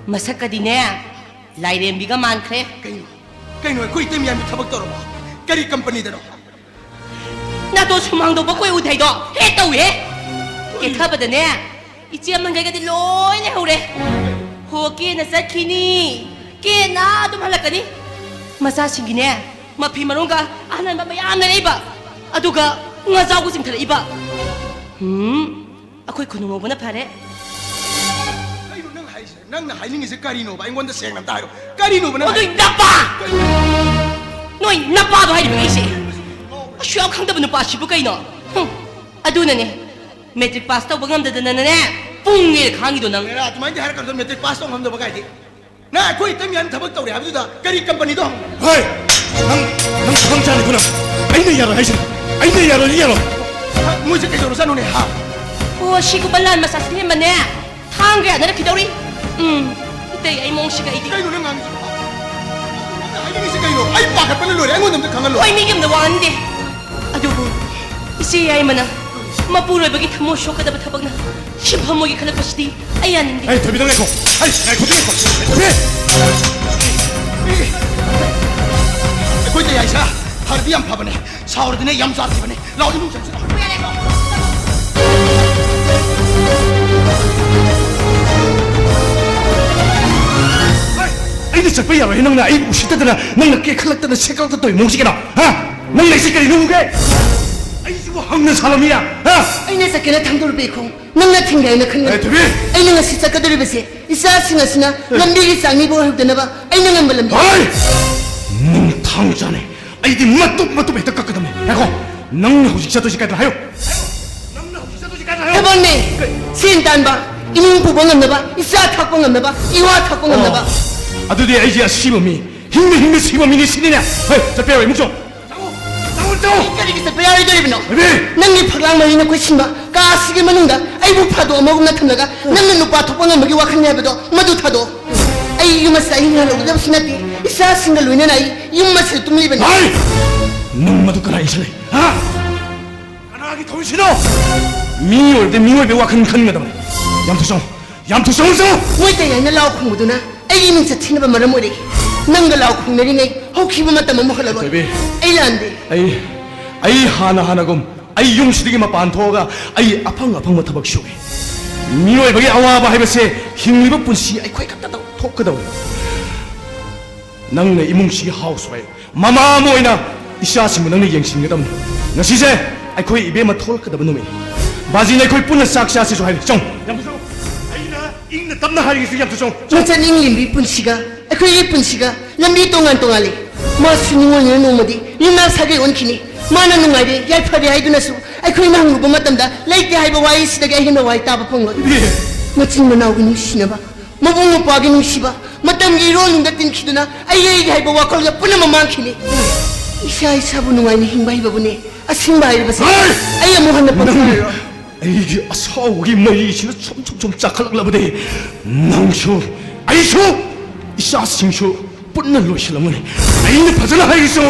ꯃꯁꯛꯀꯗꯤꯅꯦ, ꯂꯥꯏꯔꯦꯝꯕꯤꯒ ꯃꯥꯟꯈ꯭ꯔꯦ꯫ ꯀꯩꯅꯣ? ꯀꯩꯅꯣ, ꯑꯩꯈꯣꯏ ꯏꯇꯩ ꯃꯌꯥꯝꯒꯤ ꯊꯕꯛ ꯇꯧꯔꯕꯣ? ꯀꯔꯤ ꯀꯝꯄꯅꯤꯗꯅꯣ? ꯅꯥꯇꯣꯟ ꯁꯨꯃꯥꯡꯗꯧꯕ ꯀꯣꯏ ꯎꯗꯩꯗꯣ ꯍꯦꯛ ꯇꯧꯏꯍꯦ꯫ ꯀꯦꯊꯕꯗꯅꯦ, ꯏꯆꯦ ꯑꯃꯟꯈꯩꯒꯗꯤ ꯂꯣꯏ ꯂꯩꯍꯧꯔꯦ꯫ ꯍꯣ, ꯀꯦꯅ ꯆꯠꯈꯤꯅꯤ, ꯀꯦꯅ ꯑꯗꯨꯝ ꯍꯜꯂꯛꯀꯅꯤ꯫ ꯃꯆꯥꯁꯤꯡꯒꯤꯅꯦ, ꯃꯐꯤ ꯃꯔꯣꯟꯒ ꯑꯍꯟ ꯍꯟꯕ ꯃꯌꯥꯝ ꯂꯩꯔꯛꯏꯕ, ꯑꯗꯨꯒ ꯉꯥꯖꯥꯎꯒ ꯆꯤꯡꯊꯔꯛꯏꯕ꯫ ꯍꯨꯝ, ꯑꯩꯈꯣꯏ ꯈꯨꯅꯨ ꯉꯧꯕꯅ ꯐꯔꯦ꯫ ꯀꯩꯅꯣ ꯅꯪ ꯍꯥꯏꯁꯦ? ꯅꯪꯅ ꯍꯥꯏꯅꯤꯡꯉꯤꯁꯦ ꯀꯔꯤꯅꯣꯕ? ꯑꯩꯉꯣꯟꯗ ꯁꯦꯡꯅ ꯑꯝꯇ ꯍꯥꯏꯔꯣ꯫ ꯀꯔꯤꯅꯣꯕ ꯅꯪ ꯑꯣ, ꯅꯣꯏ ꯍꯥꯏ- ꯅꯄꯥ! ꯀꯩꯅꯣ? ꯅꯣꯏ ꯅꯄꯥꯗꯣ ꯍꯥꯏꯔꯤꯕ ꯑꯩꯁꯦ꯫ ꯑꯁꯨ ꯌꯥꯝ ꯈꯪꯗꯕ ꯅꯨꯄꯥꯁꯤꯕꯨ ꯀꯩꯅꯣ? ꯍꯨꯝ, ꯑꯗꯨꯅꯅꯦ, ꯃꯦꯇ꯭ꯔꯤꯛ ꯄꯥꯁ ꯇꯧꯕ ꯉꯝꯗꯗꯅꯅꯦ, ꯄꯨꯡꯉꯦ ꯈꯥꯡꯉꯤꯗꯣ ꯅꯪ꯫ ꯑꯦꯔꯥ, ꯑꯗꯨꯃꯥꯏꯅꯗꯤ ꯍꯥꯏꯔꯛꯀꯅꯨ, ꯃꯦꯇ꯭ꯔꯤꯛ ꯄꯥꯁ ꯇꯧ ꯉꯝꯗꯕ ꯀꯥꯏꯗꯤ꯫ ꯅꯪ ꯑꯩꯈꯣꯏ ꯏꯇꯩ ꯃꯌꯥꯝ ꯊꯕꯛ ꯇꯧꯔꯦ ꯍꯥꯏꯕꯗꯨꯗ ꯀꯔꯤ ꯀꯝꯄꯅꯤꯗꯣ ꯍꯪꯉꯨ꯫ ꯍꯣꯏ! ꯅꯪ, ꯅꯪ ꯈꯪ ꯆꯥꯅꯤꯀꯣ ꯅꯪ꯫ ꯑꯩꯅ ꯌꯥꯔꯣꯏ ꯍꯥꯏꯁꯤꯅꯤ꯫ ꯑꯩꯅ ꯌꯥꯔꯣꯏꯗꯤ ꯌꯥꯔꯣꯏ꯫ ꯃꯣꯏꯁꯦ ꯀꯩꯗꯧꯔꯖꯥꯠꯅꯣꯅꯦ, ꯍꯥ? ꯑꯣ, ꯁꯤꯒꯨꯝꯕ ꯂꯥꯟ ꯃꯆꯥꯁꯤꯅ ꯍꯦꯟꯕꯅꯦ꯫ ꯊꯥꯡꯒ ꯌꯥꯅꯔꯛꯈꯤꯗꯧꯔꯤ꯫ ꯎꯝ, ꯏꯇꯩ, ꯑꯩ ꯃꯑꯣꯡꯁꯤꯒ ꯑꯩꯗꯤ꯫ ꯀꯩꯅꯣ ꯅꯪ ꯉꯥꯡꯉꯤꯁꯤꯕꯣ? ꯅꯪꯅ ꯍꯥꯏꯅꯤꯡꯉꯤꯁꯦ ꯀꯩꯅꯣ? ꯑꯩ ꯄꯥꯈꯠꯄꯅ ꯂꯣꯏꯔꯦ, ꯑꯩꯉꯣꯟꯗ ꯑꯝꯇ ꯈꯪꯍꯜꯂꯣ꯫ ꯍꯣꯏ, ꯃꯤꯒꯤ ꯑꯝꯗ ꯋꯥꯍꯟꯗꯦ꯫ ꯑꯗꯨꯕꯨ ꯏꯆꯦ ꯌꯥꯏꯃꯅ ꯃꯄꯨꯔꯣꯏꯕꯒꯤ ꯊꯃꯣꯏ ꯁꯣꯛꯀꯗꯕ ꯊꯕꯛꯅ ꯁꯤꯟꯐꯝ ꯑꯣꯏꯒꯦ ꯈꯜꯂꯛꯄꯁꯤꯗꯤ ꯑꯩ ꯌꯥꯅꯤꯡꯗꯦ꯫ ꯑꯩ ꯊꯣꯏꯕꯤꯗ ꯉꯥꯏꯈꯣ꯫ ꯑꯩ ꯉꯥꯏꯈꯣ, ꯉꯥꯏꯈꯣ꯫ ꯊꯣꯏꯕꯤ! ꯑꯩꯈꯣꯏ ꯇꯌꯥꯏꯁꯥ ꯐꯔꯗꯤ ꯌꯥꯝ ꯐꯕꯅꯦ, ꯁꯥꯎꯔꯗꯤꯅꯦ ꯌꯥꯝ ꯁꯥꯊꯤꯕꯅꯦ꯫ ꯂꯥꯛꯑꯣ, ꯏꯃꯨꯡ ꯆꯪꯁꯤ ꯂꯥꯛꯑꯣ꯫ ꯍꯣꯏ, ꯑꯩꯅ ꯆꯠꯄ ꯌꯥꯔꯣꯏ꯫ ꯅꯪꯅ ꯑꯩꯕꯨ ꯎꯁꯤꯠꯇꯗꯅ, ꯅꯪꯅ ꯀꯦꯈꯠꯂꯛꯇꯅ ꯁꯦꯀꯠꯂꯛꯇ ꯇꯧꯔꯤ ꯃꯑꯣꯡꯁꯤ ꯀꯩꯅꯣ? ꯍꯥ? ꯅꯪ ꯂꯩꯁꯤ ꯀꯔꯤꯅꯣ ꯎꯒꯦ? ꯑꯩꯁꯤꯕꯨ ꯍꯪꯅ ꯁꯥꯂꯝꯃꯤꯔ? ꯍꯥ? ꯑꯩꯅ ꯆꯠꯀꯦꯅ ꯊꯥꯡꯗꯣꯔꯛꯄ ꯏꯈꯣꯡ ꯅꯪꯅ ꯊꯤꯡꯒꯦ ꯍꯥꯏꯅ ꯈꯟꯒꯅꯤ꯫ ꯑꯦ, ꯊꯣꯏꯕꯤ! ꯑꯩꯅ ꯉꯁꯤ ꯆꯠꯀꯗꯧꯔꯤꯕꯁꯦ ꯏꯆꯥꯁꯤꯡ ꯑꯁꯤꯅ ꯑꯦ꯫ ꯂꯝꯕꯤꯒꯤ ꯆꯥꯡꯅꯤꯕ ꯑꯣꯏꯍꯧꯗꯅꯕ ꯑꯩꯅ ꯉꯝꯕ ꯂꯝꯕꯤ꯫ ꯍꯣꯏ! ꯅꯪ ꯊꯥꯡ ꯆꯥꯅꯦ꯫ ꯑꯩꯗꯤ ꯃꯇꯨꯞ ꯃꯇꯨꯞ ꯍꯦꯛꯇ ꯀꯛꯀꯗꯕꯅꯦ꯫ ꯉꯥꯏꯈꯣ꯫ ꯅꯪꯅ ꯍꯧꯖꯤꯛ ꯆꯠꯇꯣꯏꯁꯤ ꯀꯥꯏꯗꯅꯣ ꯍꯥꯏꯌꯨ? ꯅꯪꯅ ꯍꯧꯖꯤꯛ ꯆꯠꯇꯣꯏꯁꯤ ꯀꯥꯏꯗꯅꯣ ꯍꯥꯏꯌꯨ? ꯊꯕꯛꯅꯦ꯫ ꯀꯩ? ꯁꯦꯟ ꯇꯥꯟꯕ, ꯏꯃꯨꯡ ꯄꯨꯕ ꯉꯝꯅꯕ, ꯏꯆꯥ ꯊꯥꯛꯄ ꯉꯝꯅꯕ, ꯏꯋꯥ ꯊꯥꯛꯄ ꯉꯝꯅꯕ꯫ ꯑꯣ꯫ ꯑꯗꯨꯗꯤ ꯑꯩꯁꯦ ꯑꯁꯤꯕ ꯃꯤ, ꯍꯤꯡꯅ ꯍꯤꯡꯅ ꯁꯤꯕ ꯃꯤꯅꯤ ꯁꯤꯅꯤꯅꯦ꯫ ꯍꯣꯏ, ꯆꯠꯄ ꯌꯥꯔꯣꯏ, ꯏꯃꯨꯡ ꯆꯪꯉꯣ꯫ ꯀꯔꯤꯒꯤ ꯆꯠꯄ ꯌꯥꯔꯣꯏꯗꯣꯔꯤꯕꯅꯣ? ꯏꯕꯦ! ꯅꯪꯒꯤ ꯐꯛꯂꯥꯡ ꯃꯔꯤꯅ ꯀꯣꯏꯁꯤꯟꯕ ꯀꯥ ꯑꯁꯤꯒꯤ ꯃꯅꯨꯡꯗ ꯑꯩꯕꯨ ꯐꯥꯗꯣꯛ ꯑꯃꯒꯨꯝꯅ ꯊꯝꯂꯒ ꯅꯪꯅ ꯅꯨꯄꯥ ꯊꯣꯛꯄ ꯉꯝꯕꯒꯤ ꯋꯥꯈꯜꯅꯤ ꯍꯥꯏꯕꯗꯣ ꯃꯗꯨ ꯊꯥꯗꯣꯛꯑꯣ꯫ ꯑꯩ ꯌꯨꯝ ꯑꯁꯤꯗ ꯑꯍꯤꯡ ꯍꯜꯂꯛꯀꯗꯕꯁꯨ ꯅꯠꯇꯦ꯫ ꯏꯆꯥꯁꯤꯡꯒ ꯂꯣꯏꯅꯅ ꯑꯩ ꯌꯨꯝ ꯑꯁꯤꯗ ꯇꯨꯝꯂꯤꯕꯅꯤ꯫ ꯍꯥꯏ! ꯅꯪ ꯃꯗꯨ ꯀꯅꯥ ꯏꯟꯁꯤꯜꯂꯦ? ꯍꯥ? ꯀꯅꯥꯒꯤ ꯊꯧꯔꯤꯁꯤꯅꯣ? ꯃꯤꯑꯣꯏꯕꯗꯤ ꯃꯤꯑꯣꯏꯕꯒꯤ ꯋꯥꯈꯜ ꯈꯟꯒꯗꯕꯅꯤ꯫ ꯌꯥꯝ ꯊꯨ ꯆꯪꯉꯨ꯫ ꯌꯥꯝ ꯊꯨ ꯆꯪꯉꯨ, ꯆꯪꯉꯨ! ꯃꯣꯏ ꯀꯩ ꯍꯥꯏꯅ ꯂꯥꯎ ꯈꯣꯡꯕꯗꯨꯅ ꯑꯩꯒꯤ ꯃꯤꯡꯆꯠ ꯊꯤꯅꯕ ꯃꯔꯝ ꯑꯣꯏꯔꯛꯏ꯫ ꯅꯪꯒ ꯂꯥꯎ ꯈꯣꯡꯅꯔꯤꯉꯩ ꯍꯧꯈꯤꯕ ꯃꯇꯝ ꯑꯃꯨꯛ ꯍꯜꯂꯔꯣꯏ꯫ ꯊꯣꯏꯕꯤ꯫ ꯑꯩ ꯂꯥꯟꯗꯦ꯫ ꯑꯩ, ꯑꯩ ꯍꯥꯟꯅ ꯍꯥꯟꯅꯒꯨꯝ ꯑꯩ ꯌꯨꯝꯁꯤꯗꯒꯤ ꯃꯄꯥꯟ ꯊꯣꯛꯑꯒ ꯑꯩ ꯑꯐꯪ ꯑꯐꯪꯕ ꯊꯕꯛ ꯁꯨꯏ꯫ ꯃꯤꯑꯣꯏꯕꯒꯤ ꯑꯋꯥꯕ ꯍꯥꯏꯕꯁꯦ ꯍꯤꯡꯂꯤꯕ ꯄꯨꯟꯁꯤ ꯑꯩꯈꯣꯏ ꯈꯛꯇꯗ ꯊꯣꯛꯀꯗꯧꯔꯤ꯫ ꯅꯪꯅ ꯏꯃꯨꯡꯁꯤꯒꯤ ꯍꯥꯎꯁ ꯋꯥꯏꯐ, ꯃꯃꯥ ꯑꯃ ꯑꯣꯏꯅ ꯏꯆꯥꯁꯤꯡꯕꯨ ꯅꯪꯅ ꯌꯦꯡꯁꯤꯟꯒꯗꯕꯅꯤ꯫ ꯉꯁꯤꯁꯦ ꯑꯩꯈꯣꯏ ꯏꯕꯦꯝꯃ ꯊꯣꯛꯂꯛꯀꯗꯕ ꯅꯨꯃꯤꯠꯅꯤ꯫ ꯕꯥꯖꯤꯅ ꯑꯩꯈꯣꯏ ꯄꯨꯟꯅ ꯆꯥꯛ ꯆꯥꯁꯤꯁꯨ ꯍꯥꯏꯔꯤ꯫ ꯆꯪꯉꯨ꯫ ꯌꯥꯝ ꯐꯖꯩ꯫ ꯑꯩꯅ ꯏꯪꯅ ꯇꯞꯅ ꯍꯥꯏꯔꯤꯁꯤ ꯌꯥꯝ ꯐꯖꯩ꯫ ꯆꯪꯉꯨ꯫ ꯃꯆꯟ ꯏꯪꯂꯤꯕꯤ ꯄꯨꯟꯁꯤꯒ ꯑꯩꯈꯣꯏꯒꯤ ꯄꯨꯟꯁꯤꯒ ꯂꯝꯕꯤ ꯇꯣꯉꯥꯟ ꯇꯣꯉꯥꯜꯂꯤ꯫ ꯃꯥꯁꯨ ꯅꯤꯡꯉꯣꯜꯅꯤꯅ ꯅꯣꯡꯃꯗꯤ ꯌꯨꯝꯅꯥꯛ ꯁꯥꯒꯩ ꯑꯣꯟꯈꯤꯅꯤ꯫ ꯃꯥꯅ ꯅꯨꯡꯉꯥꯏꯔꯦ, ꯌꯥꯏꯐꯔꯦ ꯍꯥꯏꯗꯨꯅꯁꯨ ꯑꯩꯈꯣꯏꯅ ꯍꯪꯂꯨꯕ ꯃꯇꯝꯗ ꯂꯩꯇꯦ ꯍꯥꯏꯕ ꯋꯥꯍꯩꯁꯤꯗꯒꯤ ꯑꯍꯦꯟꯕ ꯋꯥꯍꯩ ꯇꯥꯕ ꯐꯪꯂꯣꯏ꯫ ꯏꯕꯦ! ꯃꯆꯤꯟ ꯃꯅꯥꯎꯒꯤ ꯅꯨꯡꯁꯤꯅꯕ, ꯃꯕꯨꯡ ꯃꯧꯄ꯭ꯋꯥꯒꯤ ꯅꯨꯡꯁꯤꯕ, ꯃꯇꯝꯒꯤ ꯏꯔꯣꯜꯅꯨꯡꯗ ꯇꯤꯟꯈꯤꯗꯨꯅ ꯑꯩ ꯑꯩꯒꯤ ꯍꯥꯏꯕ ꯋꯥꯈꯜꯒ ꯄꯨꯝꯅꯃꯛ ꯃꯥꯡꯈꯤꯅꯤ꯫ ꯏꯁꯥ ꯏꯁꯥꯕꯨ ꯅꯨꯡꯉꯥꯏꯅ ꯍꯤꯡꯕ ꯍꯩꯕꯕꯨꯅꯦ ꯑꯁꯤꯡꯕ ꯍꯥꯏꯔꯤꯕꯁꯦ꯫ ꯍꯩ! ꯑꯩ ꯑꯃꯨꯛ ꯍꯟꯅ ꯅꯪ ꯄꯪꯊꯔꯔꯣꯏ꯫ ꯑꯩꯒꯤ ꯑꯁꯥꯎꯕꯒꯤ ꯃꯩꯁꯤꯅ ꯁꯨꯝ ꯁꯨꯝ ꯁꯨꯝ ꯆꯥꯈꯠꯂꯛꯂꯕꯗꯤ ꯅꯪꯁꯨ, ꯑꯩꯁꯨ, ꯏꯆꯥꯁꯤꯡꯁꯨ ꯄꯨꯟꯅ ꯂꯣꯏꯁꯤꯜꯂꯝꯒꯅꯤ꯫ ꯑꯩꯅ ꯐꯖꯅ ꯍꯥꯏꯔꯤꯁꯨ꯫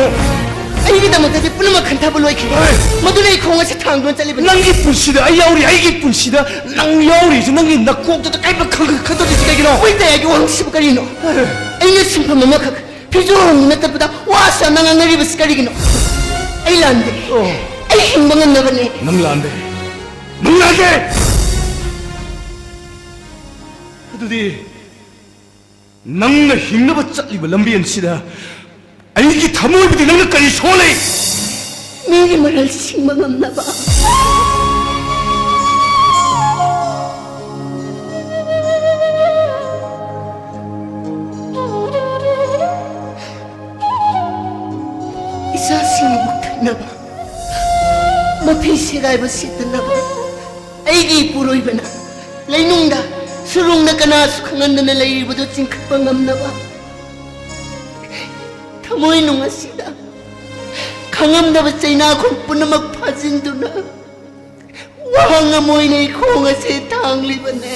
ꯑꯩꯒꯤꯗꯃꯛꯇꯗꯤ ꯄꯨꯝꯅꯃꯛ ꯈꯟꯊꯕ ꯂꯣꯏꯈ꯭ꯔꯦ꯫ ꯍꯣꯏ꯫ ꯃꯗꯨꯅ ꯑꯩ ꯈꯣꯡ ꯑꯁꯤ ꯊꯥꯡꯗꯨꯅ ꯆꯠꯂꯤꯕꯅꯤ꯫ ꯅꯪꯒꯤ ꯄꯨꯟꯁꯤꯗ ꯑꯩ ꯌꯥꯎꯔꯤ, ꯑꯩꯒꯤ ꯄꯨꯟꯁꯤꯗ ꯅꯪ ꯌꯥꯎꯔꯤꯁꯦ ꯅꯪꯒꯤ ꯅꯀꯣꯛꯇꯨꯗ ꯀꯔꯤꯝꯇ ꯈꯪ-, ꯈꯟꯊꯗ꯭ꯔꯤꯁꯦ ꯀꯩꯒꯤꯅꯣ? ꯍꯣꯏ, ꯇꯌꯥꯏꯒꯤ ꯋꯥꯍꯪꯁꯤꯕꯨ ꯀꯔꯤꯅꯣ? ꯑꯩꯅ ꯁꯤꯟꯐꯝ ꯑꯃꯈꯛ ꯐꯤꯖꯣꯜ ꯍꯣꯡꯗꯨꯅ ꯆꯠꯄꯗ ꯋꯥꯁꯨ ꯌꯥꯝꯅ ꯉꯥꯡꯅꯔꯤꯕꯁꯤ ꯀꯔꯤꯒꯤꯅꯣ? ꯑꯩ ꯂꯥꯟꯗꯦ꯫ ꯑꯣ꯫ ꯑꯩ ꯍꯤꯡꯕ ꯉꯝꯅꯕꯅꯦ꯫ ꯅꯪ ꯂꯥꯟꯗꯦ꯫ ꯅꯪ ꯂꯥꯟꯗꯦ! ꯑꯗꯨꯗꯤ ꯅꯪꯅ ꯍꯤꯡꯅꯕ ꯆꯠꯂꯤꯕ ꯂꯝꯕꯦꯟꯁꯤꯗ ꯑꯩꯒꯤ ꯊꯃꯣꯏꯕꯨꯗꯤ ꯅꯪꯅ ꯀꯔꯤ ꯁꯣꯛꯍꯜꯂꯤ? ꯃꯤꯒꯤ ꯃꯔꯜ ꯁꯤꯡꯕ ꯉꯝꯅꯕ꯫ ꯏꯆꯥꯁꯤꯡ ꯃꯨꯛꯊꯠꯅꯕ, ꯃꯐꯤ ꯁꯦꯒꯥꯏꯕ ꯁꯤꯠꯇꯅꯕ꯫ ꯑꯩꯒꯤ ꯏꯄꯨꯔꯣꯏꯕꯅ ꯂꯩꯅꯨꯡꯗ ꯁꯨꯔꯨꯡꯗ ꯀꯅꯥꯁꯨ ꯈꯪꯍꯟꯗꯅ ꯂꯩꯔꯤꯕꯗꯨ ꯆꯤꯡꯈꯠꯄ ꯉꯝꯅꯕ, ꯊꯃꯣꯏꯅꯨꯡ ꯑꯁꯤꯗ ꯈꯪꯉꯝꯗꯕ ꯆꯩꯅꯥꯈꯣꯡ ꯄꯨꯝꯅꯃꯛ ꯐꯥꯖꯤꯟꯗꯨꯅ ꯋꯥꯍꯪ ꯑꯃ ꯑꯣꯏꯅ ꯑꯩꯈꯣꯡ ꯑꯁꯦ ꯊꯥꯡꯂꯤꯕꯅꯦ꯫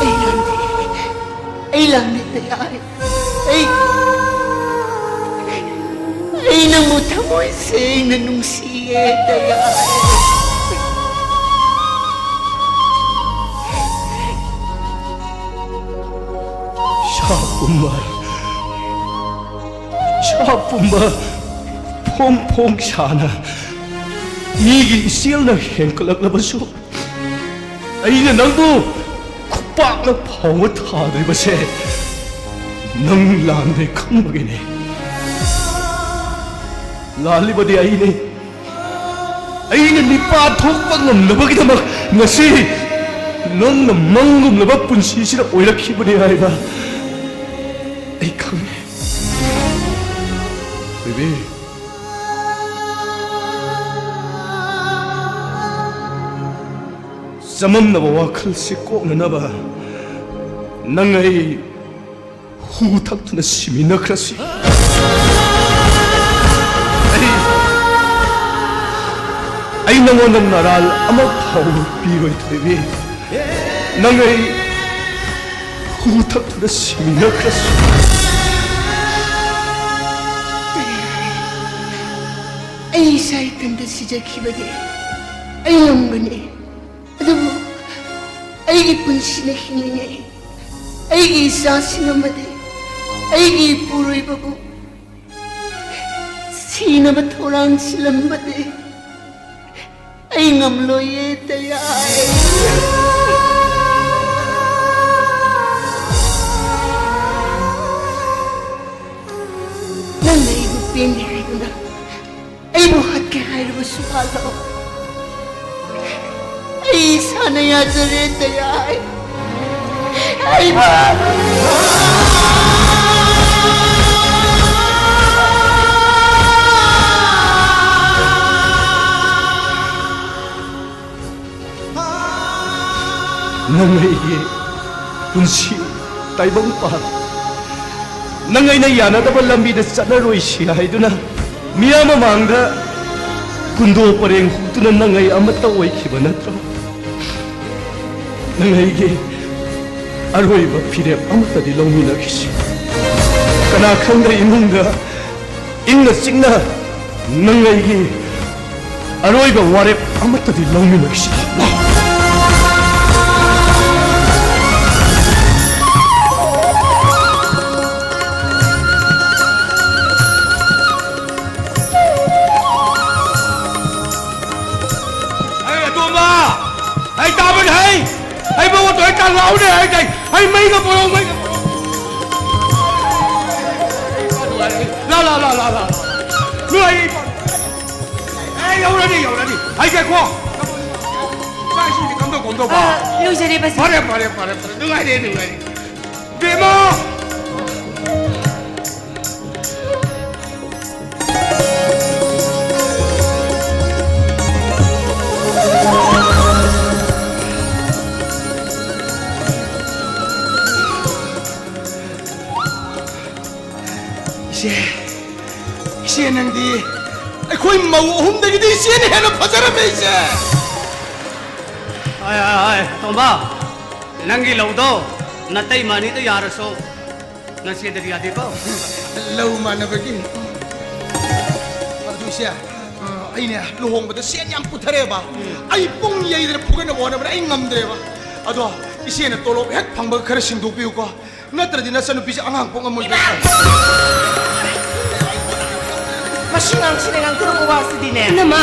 ꯑꯩ ꯂꯥꯟꯗꯦ, ꯑꯩ ꯂꯥꯟꯗꯦ, ꯇꯌꯥꯏ꯫ ꯑꯩ, ꯑꯩ ꯅꯪꯕꯨ ꯊꯃꯣꯏ ꯁꯦꯡꯅ ꯅꯨꯡꯁꯤꯌꯦ, ꯇꯌꯥꯏ꯫ ꯁꯥ ꯄꯨꯝꯕ, ꯁꯥ ꯄꯨꯝꯕ ꯐꯣꯡ ꯐꯣꯡ ꯁꯥꯅ ꯃꯤꯒꯤ ꯏꯆꯦꯜꯅ ꯍꯦꯟꯀꯠꯂꯛꯂꯕꯁꯨ, ꯑꯩꯅ ꯅꯪꯕꯨ ꯈꯨꯄꯥꯛꯅ ꯐꯥꯎꯕ ꯊꯥꯗ꯭ꯔꯤꯕꯁꯦ ꯅꯪ ꯂꯥꯟꯗꯦ ꯈꯪꯕꯒꯤꯅꯦ꯫ ꯂꯥꯜꯂꯤꯕꯗꯤ ꯑꯩꯅꯦ꯫ ꯑꯩꯅ ꯃꯤꯄꯥꯟ ꯊꯣꯛꯄ ꯉꯝꯅꯕꯒꯤꯗꯃꯛ ꯉꯁꯤ ꯅꯪꯅ ꯃꯪꯒꯨꯝꯂꯕ ꯄꯨꯟꯁꯤꯁꯤꯗ ꯑꯣꯏꯔꯛꯈꯤꯕꯅꯤ ꯍꯥꯏꯕ ꯑꯩ ꯈꯪꯉꯦ꯫ ꯊꯣꯏꯕꯤ, ꯆꯃꯝꯅꯕ ꯋꯥꯈꯜꯁꯤ ꯀꯣꯛꯅꯅꯕ ꯅꯪ ꯑꯩ ꯍꯨ ꯊꯛꯇꯨꯅ ꯁꯤꯃꯤꯟꯅꯈ꯭ꯔꯁꯤ꯫ ꯑꯩ, ꯑꯩ ꯅꯉꯣꯟꯗ ꯅꯔꯥꯜ ꯑꯃ ꯐꯥꯎꯕ ꯄꯤꯔꯣꯏ, ꯊꯣꯏꯕꯤ꯫ ꯅꯪ ꯑꯩ ꯍꯨ ꯊꯛꯇꯨꯅ ꯁꯤꯃꯤꯟꯅꯈ꯭ꯔꯁꯤ꯫ ꯑꯩ ꯏꯁꯥ ꯏꯊꯟꯇ ꯁꯤꯖꯈꯤꯕꯗꯤ ꯑꯩ ꯉꯝꯒꯅꯤ꯫ ꯑꯗꯨꯕꯨ ꯑꯩꯒꯤ ꯄꯨꯟꯁꯤꯅ ꯍꯤꯡꯂꯤꯉꯩ ꯑꯩꯒꯤ ꯏꯆꯥꯁꯤꯡ ꯑꯃꯗꯤ ꯑꯩꯒꯤ ꯏꯄꯨꯔꯣꯏꯕꯕꯨ ꯁꯤꯅꯕ ꯊꯧꯔꯥꯡ ꯁꯤꯜꯂꯝꯕꯗꯤ ꯑꯩ ꯉꯝꯂꯣꯏꯌꯦ, ꯇꯌꯥꯏ꯫ ꯅꯪꯅ ꯑꯩꯕꯨ ꯄꯦꯟꯗꯦ ꯍꯥꯏꯗꯨꯅ ꯑꯩꯕꯨ ꯍꯥꯠꯀꯦ ꯍꯥꯏꯔꯕꯁꯨ ꯍꯥꯠꯂꯣ꯫ ꯑꯩ ꯏꯁꯥꯅ ꯌꯥꯖꯔꯦ, ꯇꯌꯥꯏ꯫ ꯑꯩꯕꯨ ꯅꯪ ꯑꯩꯒꯤ ꯄꯨꯟꯁꯤ ꯇꯥꯏꯕꯪ ꯄꯥꯟ ꯅꯪ ꯑꯩꯅ ꯌꯥꯅꯗꯕ ꯂꯝꯕꯤꯗ ꯆꯠꯂꯔꯣꯏꯁꯤ ꯍꯥꯏꯗꯨꯅ ꯃꯤꯌꯥꯝ ꯃꯃꯥꯡꯗ ꯀꯨꯟꯗꯣ ꯄꯔꯦꯡ ꯍꯨꯛꯇꯨꯅ ꯅꯪ ꯑꯩ ꯑꯃꯠꯇ ꯑꯣꯏꯈꯤꯕ ꯅꯠꯇ꯭ꯔꯣ? ꯅꯪ ꯑꯩꯒꯤ ꯑꯔꯣꯏꯕ ꯐꯤꯔꯦꯞ ꯑꯃꯠꯇꯗꯤ ꯂꯧꯃꯤꯟꯅꯈꯤꯁꯤ꯫ ꯀꯅꯥ ꯈꯪꯗ ꯏꯃꯨꯡꯗ ꯏꯪꯅ ꯆꯤꯛꯅ ꯅꯪ ꯑꯩꯒꯤ ꯑꯔꯣꯏꯕ ꯋꯥꯔꯦꯞ ꯑꯃꯠꯇꯗꯤ ꯂꯧꯃꯤꯟꯅꯈꯤꯁꯤ꯫ ꯑꯩ ꯑꯇꯣꯝꯕ! ꯑꯩ ꯇꯥꯕꯅ ꯍꯩ! ꯑꯩ ꯃꯉꯣꯟꯗ ꯑꯩ ꯇꯥꯡ ꯉꯥꯎꯔꯦ ꯍꯥꯏ ꯇꯥꯏ! ꯑꯩ ꯃꯩꯒ ꯄꯣꯔꯛꯑꯣ, ꯃꯩꯒ ꯄꯣꯔꯛꯑꯣ! ꯂꯥ, ꯂꯥ, ꯂꯥ, ꯂꯥ, ꯂꯥ! ꯅꯣꯏ ꯑꯩ ꯄꯥꯎ-, ꯑꯩ ꯌꯧꯔꯅꯤ, ꯌꯧꯔꯅꯤ! ꯑꯩ ꯉꯥꯏꯈꯣ! ꯆꯥꯛ ꯏꯁꯤꯡꯗꯤ ꯀꯝꯗꯧ, ꯀꯝꯗꯧꯕ? ꯑ, ꯂꯣꯏꯖꯔꯦ, ꯕꯥꯖꯤ꯫ ꯐꯔꯦ, ꯐꯔꯦ, ꯐꯔꯦ, ꯐꯔꯦ꯫ ꯅꯨꯡꯉꯥꯏꯔꯦ, ꯅꯨꯡꯉꯥꯏꯔꯦ꯫ ꯕꯦꯝꯃ! ꯏꯆꯦ, ꯏꯆꯦ, ꯅꯪꯗꯤ ꯑꯩꯈꯣꯏ ꯃꯧ ꯑꯍꯨꯝꯗꯒꯤꯗꯤ ꯏꯆꯦꯅ ꯍꯦꯟꯅ ꯐꯖꯔꯝꯃꯦ, ꯏꯆꯦ꯫ ꯍꯥꯏ, ꯍꯥꯏ, ꯍꯥꯏ, ꯇꯣꯝꯕ, ꯅꯪꯒꯤ ꯂꯧꯗꯣ ꯅꯇꯩꯃ ꯑꯅꯤꯗ ꯌꯥꯔꯁꯨ ꯅꯆꯦꯗꯗꯤ ꯌꯥꯗꯦꯀꯣ꯫ ꯂꯧ ꯃꯥꯟꯅꯕꯒꯤ꯫ ꯑꯗꯨ ꯏꯆꯦ, ꯑꯩꯅꯦ ꯂꯨꯍꯣꯡꯕꯗ ꯁꯦꯟ ꯌꯥꯝ ꯄꯨꯊꯔꯦꯕ꯫ ꯑꯩ ꯄꯨꯡ ꯌꯩꯗꯅ ꯐꯨꯒꯠꯅꯕ ꯍꯣꯠꯅꯕꯗ ꯑꯩ ꯉꯝꯗ꯭ꯔꯦꯕ꯫ ꯑꯗꯣ ꯏꯆꯦꯅ ꯇꯣꯂꯣꯞ ꯍꯦꯛ ꯐꯪꯕꯒ ꯈꯔ ꯁꯤꯡꯗꯣꯛꯄꯤꯌꯨꯀꯣ꯫ ꯅꯠꯇ꯭ꯔꯗꯤ ꯅꯆꯟꯅꯨꯄꯤꯁꯦ ꯑꯉꯥꯡ ꯄꯣꯛꯉꯝꯃꯣꯏꯗ꯭ꯔꯥ? ꯃꯁꯤ ꯉꯥꯡꯁꯤꯅ ꯉꯥꯡꯊꯣꯔꯛꯄ ꯋꯥꯁꯤꯗꯤꯅꯦ꯫ ꯏꯅꯝꯃ,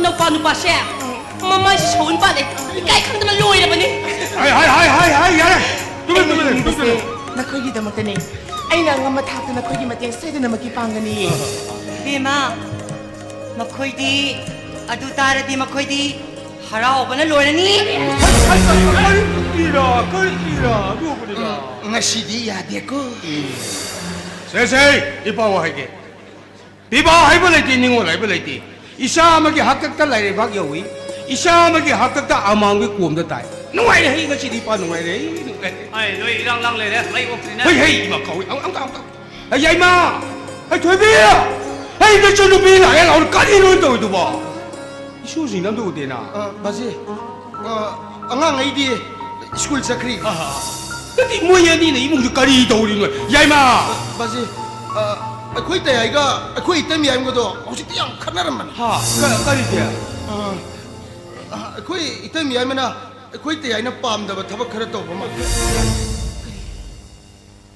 ꯅꯨꯄꯥ ꯅꯨꯄꯥꯁꯦ ꯃꯃꯥꯏꯁꯦ ꯁꯧꯍꯟ ꯄꯥꯜꯂꯦ꯫ ꯏꯀꯥꯏ ꯈꯪꯗꯅ ꯂꯣꯏꯔꯕꯅꯤ꯫ ꯍꯥꯏ, ꯍꯥꯏ, ꯍꯥꯏ, ꯍꯥꯏ, ꯍꯥꯏ, ꯌꯥꯔꯦ꯫ ꯇꯨꯃꯤꯟ, ꯑꯩꯅ ꯇꯨꯃꯤꯟ, ꯍꯤꯡꯂꯤꯕꯁꯦ ꯇꯨꯃꯤꯟ꯫ ꯅꯈꯣꯏꯒꯤꯗꯃꯛꯇꯅꯦ꯫ ꯑꯩꯅ ꯑꯉꯝꯕ ꯊꯥꯛꯇ ꯅꯈꯣꯏꯒꯤ ꯃꯇꯦꯡ ꯁꯣꯏꯗꯅꯃꯛꯀꯤ ꯄꯥꯡꯒꯅꯤ꯫ ꯏꯕꯦꯝꯃ, ꯃꯈꯣꯏꯗꯤ, ꯑꯗꯨ ꯇꯥꯔꯗꯤ ꯃꯈꯣꯏꯗꯤ ꯍꯔꯥꯎꯕꯅ ꯂꯣꯏꯔꯅꯤ꯫ ꯀꯔꯤꯒꯤꯔꯥ, ꯀꯔꯤꯒꯤꯔꯥ, ꯑꯗꯨꯕꯨꯅꯤꯗ꯫ ꯉꯁꯤꯗꯤ ꯌꯥꯗꯦꯀꯣ꯫ ꯁꯦ, ꯁꯦ, ꯏꯄꯥ ꯋꯥ ꯍꯥꯏꯒꯦ꯫ ꯄꯤꯕꯥ ꯍꯥꯏꯕ ꯂꯩꯇꯦ, ꯅꯤꯡꯉꯣꯜ ꯍꯥꯏꯕ ꯂꯩꯇꯦ꯫ ꯏꯆꯥ ꯑꯃꯒꯤ ꯍꯥꯛꯇꯛꯇ ꯂꯥꯏꯔꯩꯕꯥꯛ ꯌꯧꯏ, ꯏꯆꯥ ꯑꯃꯒꯤ ꯍꯥꯛꯇꯛꯇ ꯑꯃꯥꯡꯕꯒꯤ ꯀꯣꯝꯗ ꯇꯥꯏ꯫ ꯅꯨꯡꯉꯥꯏꯔꯦ ꯍꯩ, ꯉꯁꯤꯗꯤ ꯏꯄꯥ ꯅꯨꯡꯉꯥꯏꯔꯦ, ꯅꯨꯡꯉꯥꯏꯔꯦ꯫ ꯑꯩ ꯅꯣꯏ ꯏꯔꯥꯡ ꯂꯥꯡ ꯂꯩꯔꯦ, ꯃꯩ ꯑꯣꯛꯇ꯭ꯔꯤꯅꯦ꯫ ꯍꯩ ꯍꯩ, ꯏꯃꯥ ꯀꯧꯏ꯫ ꯑꯝ- ꯑꯝꯇ ꯑꯝꯇ꯫ ꯍꯩ, ꯌꯥꯏꯃ! ꯍꯩ, ꯊꯣꯏꯕꯤ! ꯍꯩ, ꯅꯆꯟꯅꯨꯄꯤ ꯂꯥꯛꯑꯦ ꯂꯥꯎꯔ ꯀꯔꯤꯅꯣ ꯇꯧꯔꯤꯗꯨꯕꯣ? ꯏꯁꯨꯁꯤꯡꯅ ꯑꯝꯇ ꯎꯗꯦꯅ꯫ ꯑ, ꯕꯥꯖꯤ, ꯑ, ꯑꯉꯥꯡꯉꯩꯗꯤ ꯁ꯭ꯀꯨꯜ ꯆꯠꯈ꯭ꯔꯤ꯫ ꯑꯍ꯫ ꯅꯠꯇꯦ, ꯃꯣꯏ ꯑꯅꯤꯅ ꯏꯃꯨꯡꯁꯨ ꯀꯔꯤ ꯇꯧꯔꯤꯅꯣ? ꯌꯥꯏꯃ! ꯕꯥꯖꯤ, ꯑ, ꯑꯩꯈꯣꯏ ꯇꯌꯥꯏꯒ ꯑꯩꯈꯣꯏ ꯏꯇꯩꯃ ꯌꯥꯏꯃꯒꯗꯣ ꯍꯧꯖꯤꯛꯇꯤ ꯌꯥꯝ ꯈꯠꯅꯔꯝꯕꯅꯤ꯫ ꯍꯥ, ꯀ- ꯀꯔꯤꯒꯤ? ꯑ, ꯑ, ꯑꯩꯈꯣꯏ ꯏꯇꯩꯃ ꯌꯥꯏꯃꯅ ꯑꯩꯈꯣꯏ ꯇꯌꯥꯏꯅ ꯄꯥꯝꯗꯕ ꯊꯕꯛ ꯈꯔ ꯇꯧꯕ ꯃꯥꯜꯂꯤ꯫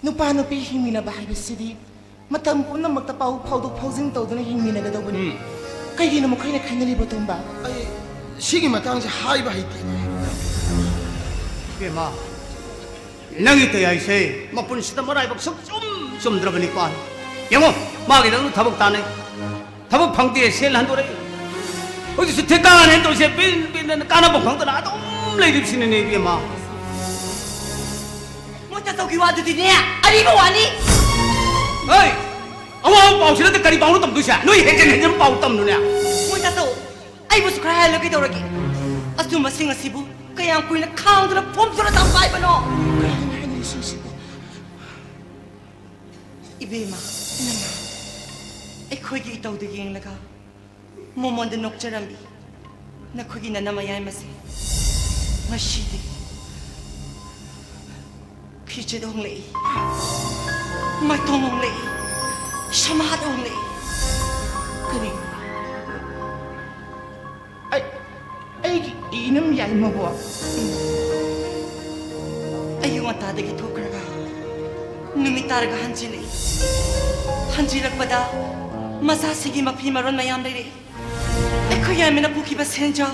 ꯅꯨꯄꯥ ꯅꯨꯄꯤ ꯍꯤꯡꯃꯤꯟꯅꯕ ꯍꯥꯏꯕꯁꯤꯗꯤ ꯃꯇꯝ ꯄꯨꯝꯅꯃꯛꯇ ꯄꯥꯎ ꯐꯥꯎꯗꯣꯛ ꯐꯥꯎꯖꯤꯟ ꯇꯧꯗꯨꯅ ꯍꯤꯡꯃꯤꯟꯅꯒꯗꯧꯕꯅꯤ꯫ ꯎꯝ꯫ ꯀꯩꯒꯤꯅꯣ ꯃꯈꯣꯏꯅ ꯈꯥꯏꯅꯔꯤꯕ, ꯇꯣꯝꯕ? ꯑꯩ ꯁꯤꯒꯤ ꯃꯇꯥꯡꯁꯦ ꯍꯥꯏꯕ ꯍꯩꯇꯦꯅꯦ꯫ ꯏꯕꯦꯝꯃ, ꯅꯪꯒꯤ ꯇꯌꯥꯏꯁꯦ ꯃꯄꯨꯟꯁꯤꯗ ꯃꯔꯥꯏꯕꯛ ꯁꯨꯡꯆꯨꯝ ꯆꯨꯝꯗ꯭ꯔꯕ ꯅꯤꯄꯥꯅꯤ꯫ ꯌꯦꯡꯉꯣ, ꯃꯥꯒꯤꯗꯪ ꯊꯕꯛ ꯇꯥꯟꯅꯩ, ꯊꯕꯛ ꯐꯪꯗꯦ, ꯁꯦꯜ ꯍꯟꯗꯣꯔꯛꯏ꯫ ꯍꯧꯖꯤꯛꯁꯨ ꯊꯤꯀꯥꯅꯦꯅ ꯇꯧꯔꯤꯁꯦ ꯕꯤꯟ ꯕꯤꯟ ꯀꯥꯟꯅꯕ ꯐꯪꯗꯅ ꯑꯗꯨꯝ ꯂꯩꯔꯤꯕꯁꯤꯅꯅꯦ ꯏꯕꯦꯝꯃ꯫ ꯃꯣꯏ ꯇꯥꯆꯧꯒꯤ ꯋꯥꯗꯨꯗꯤꯅꯦ, ꯑꯔꯤꯕ ꯋꯥꯅꯤ꯫ ꯍꯩ! ꯑꯋꯥꯕ ꯄꯥꯎꯁꯤ ꯅꯠꯇꯦ ꯀꯔꯤ ꯄꯥꯎꯅꯣ ꯇꯝꯗꯣꯏꯁꯦ? ꯅꯣꯏ ꯍꯦꯟꯖꯤꯟ ꯍꯦꯟꯖꯤꯟ ꯄꯥꯎ ꯇꯝꯅꯨꯅꯦ꯫ ꯃꯣꯏ ꯇꯥꯆꯧ, ꯑꯩꯕꯨꯁꯨ ꯈꯔ ꯍꯥꯏꯍꯜꯂꯣ ꯀꯩꯗꯧꯔꯒꯦ? ꯑꯆꯨꯝꯕꯁꯤꯡ ꯑꯁꯤꯕꯨ ꯀꯌꯥꯝ ꯀꯨꯏꯅ ꯈꯥꯡꯗꯨꯅ ꯐꯣꯝꯗꯨꯅ ꯇꯝꯕ ꯍꯥꯏꯕꯅꯣ? ꯏꯕꯦꯝꯃ, ꯏꯅꯝꯃ, ꯑꯩꯈꯣꯏꯒꯤ ꯏꯇꯧꯗ ꯌꯦꯡꯂꯒ ꯃꯃꯣꯟꯗ ꯅꯣꯛꯆꯔꯝꯃꯤ ꯅꯈꯣꯏꯒꯤ ꯅꯅꯝꯃ ꯌꯥꯏꯃꯁꯦ꯫ ꯉꯁꯤꯗꯤ ꯐꯤꯖꯦꯠ ꯍꯣꯡꯂꯛꯏ, ꯃꯥꯏꯊꯣꯡ ꯍꯣꯡꯂꯛꯏ, ꯁꯃꯥꯗ ꯍꯣꯡꯂꯛꯏ꯫ ꯀꯔꯤ? ꯑꯩ, ꯑꯩꯒꯤ ꯏꯅꯝ ꯌꯥꯏꯃꯕꯣ? ꯑꯌꯨꯛ ꯉꯟꯇꯥꯗꯒꯤ ꯊꯣꯛꯈ꯭ꯔꯒ ꯅꯨꯃꯤꯠ ꯇꯥꯔꯒ ꯍꯟꯖꯤꯜꯂꯛꯏ꯫ ꯍꯟꯖꯤꯜꯂꯛꯄꯗ ꯃꯆꯥꯁꯤꯒꯤ ꯃꯐꯤ ꯃꯔꯣꯟ ꯃꯌꯥꯝ ꯂꯩꯔꯛꯏ꯫ ꯑꯩꯈꯣꯏ ꯌꯥꯏꯃꯅ ꯄꯨꯈꯤꯕ ꯁꯦꯟꯖꯥꯎ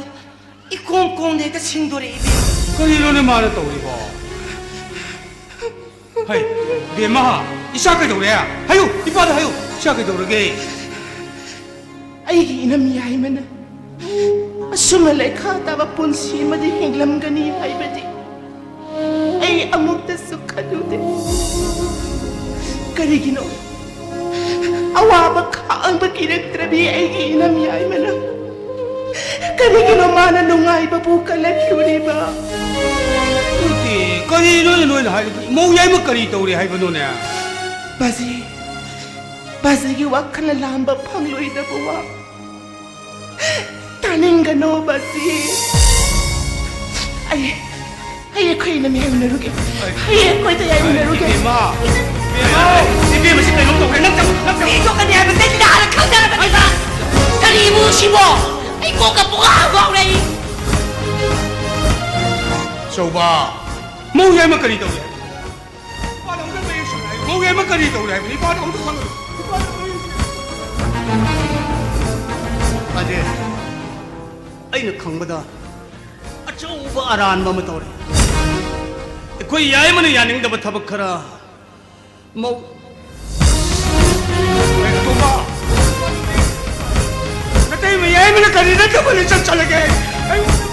ꯏꯀꯣꯝ ꯀꯣꯝꯗ ꯍꯦꯛꯇ ꯁꯤꯡꯗꯣꯔꯛꯏ ꯏꯕꯦꯝꯃ꯫ ꯀꯔꯤꯅꯣꯅꯦ ꯃꯥꯅ ꯇꯧꯔꯤꯕꯣ? ꯍꯩ, ꯕꯦꯝꯃ, ꯏꯆꯥ ꯀꯩꯗꯧꯔꯦ? ꯍꯥꯏꯌꯨ, ꯏꯄꯥꯗ ꯍꯥꯏꯌꯨ, ꯏꯆꯥ ꯀꯩꯗꯧꯔꯒꯦ? ꯑꯩꯒꯤ ꯏꯅꯝ ꯌꯥꯏꯃꯅ ꯑꯁꯨꯝꯅ ꯂꯩꯈꯥ ꯇꯥꯕ ꯄꯨꯟꯁꯤ ꯑꯃꯗ ꯍꯤꯡꯂꯝꯒꯅꯤ ꯍꯥꯏꯕꯗꯤ ꯑꯩ ꯑꯃꯨꯛꯇꯁꯨ ꯈꯜꯂꯨꯗꯦ꯫ ꯀꯔꯤꯒꯤꯅꯣ ꯑꯋꯥꯕ ꯈꯥꯡꯕ ꯀꯤꯔꯛꯇ꯭ꯔꯕꯤ ꯑꯩꯒꯤ ꯏꯅꯝ ꯌꯥꯏꯃꯅ ꯀꯔꯤꯒꯤꯅꯣ ꯃꯥꯅ ꯅꯨꯡꯉꯥꯏꯕꯕꯨ ꯀꯜꯂꯛꯂꯤꯕ? ꯅꯠꯇꯦ, ꯀꯔꯤꯅꯣꯅꯦ ꯅꯣꯏꯅ ꯍꯥꯏꯔꯤꯗꯨ? ꯃꯧ ꯌꯥꯏꯃ ꯀꯔꯤ ꯇꯧꯔꯦ ꯍꯥꯏꯕꯅꯣꯅꯦ? ꯕꯥꯖꯤ, ꯕꯥꯖꯤꯒꯤ ꯋꯥꯈꯜꯅ ꯂꯥꯝꯕ ꯐꯪꯂꯣꯏꯗꯕ ꯋꯥ ꯇꯥꯅꯤꯡꯒꯅꯣ, ꯕꯥꯖꯤ꯫ ꯑꯩ, ꯑꯩ ꯑꯩꯈꯣꯏ ꯏꯅꯝꯃ ꯌꯥꯏꯃꯤꯟꯅꯔꯨꯒꯦ꯫ ꯑꯩ ꯑꯩꯈꯣꯏꯗ ꯌꯥꯏꯃꯤꯟꯅꯔꯨꯒꯦ꯫ ꯏꯕꯦꯝꯃ, ꯏꯕꯦꯝꯃ, ꯏꯕꯦꯝꯃꯁꯤ ꯀꯩꯅꯣꯝ ꯇꯧꯔꯦ꯫ ꯅꯪ ꯆꯠꯂꯣ, ꯅꯪ ꯆꯠꯂꯣ꯫ ꯁꯤ ꯊꯣꯛꯀꯅꯤ ꯍꯥꯏꯕꯁꯦ ꯅꯍꯥꯟꯅ ꯈꯪꯖꯔꯕꯅꯤꯕ꯫ ꯀꯔꯤꯕꯨ ꯁꯤꯕꯣ? ꯑꯩ ꯀꯣꯛꯀ ꯄꯨꯡꯉꯥꯎ ꯉꯥꯎꯔꯦ ꯑꯩ꯫ ꯆꯧꯕ, ꯃꯧ ꯌꯥꯏꯃ ꯀꯔꯤ ꯇꯧꯔꯦ? ꯅꯨꯄꯥꯗ ꯑꯃꯨꯛꯇ ꯃꯌꯦꯛ ꯁꯦꯡꯅ ꯍꯥꯏꯌꯨ꯫ ꯃꯧ ꯌꯥꯏꯃ ꯀꯔꯤ ꯇꯧꯔꯦ ꯍꯥꯏꯕꯅꯤ? ꯅꯨꯄꯥꯗ ꯑꯃꯨꯛꯇ ꯈꯪꯍꯜꯂꯨ꯫ ꯅꯨꯄꯥꯗ ꯃꯌꯦꯛ ꯁꯦꯡꯅ꯫ ꯑꯖꯦ, ꯑꯩꯅ ꯈꯪꯕꯗ ꯑꯆꯧꯕ ꯑꯔꯥꯟꯕ ꯑꯃ ꯇꯧꯔꯦ꯫ ꯑꯩꯈꯣꯏ ꯌꯥꯏꯃꯅ ꯌꯥꯅꯤꯡꯗꯕ ꯊꯕꯛ ꯈꯔ ꯃꯧ ꯅꯇꯩꯃ ꯌꯥꯏꯃꯅ ꯀꯔꯤ ꯅꯠꯇꯕ ꯂꯤꯆꯠ ꯆꯠꯂꯒꯦ? ꯑꯩꯉꯣꯟꯗ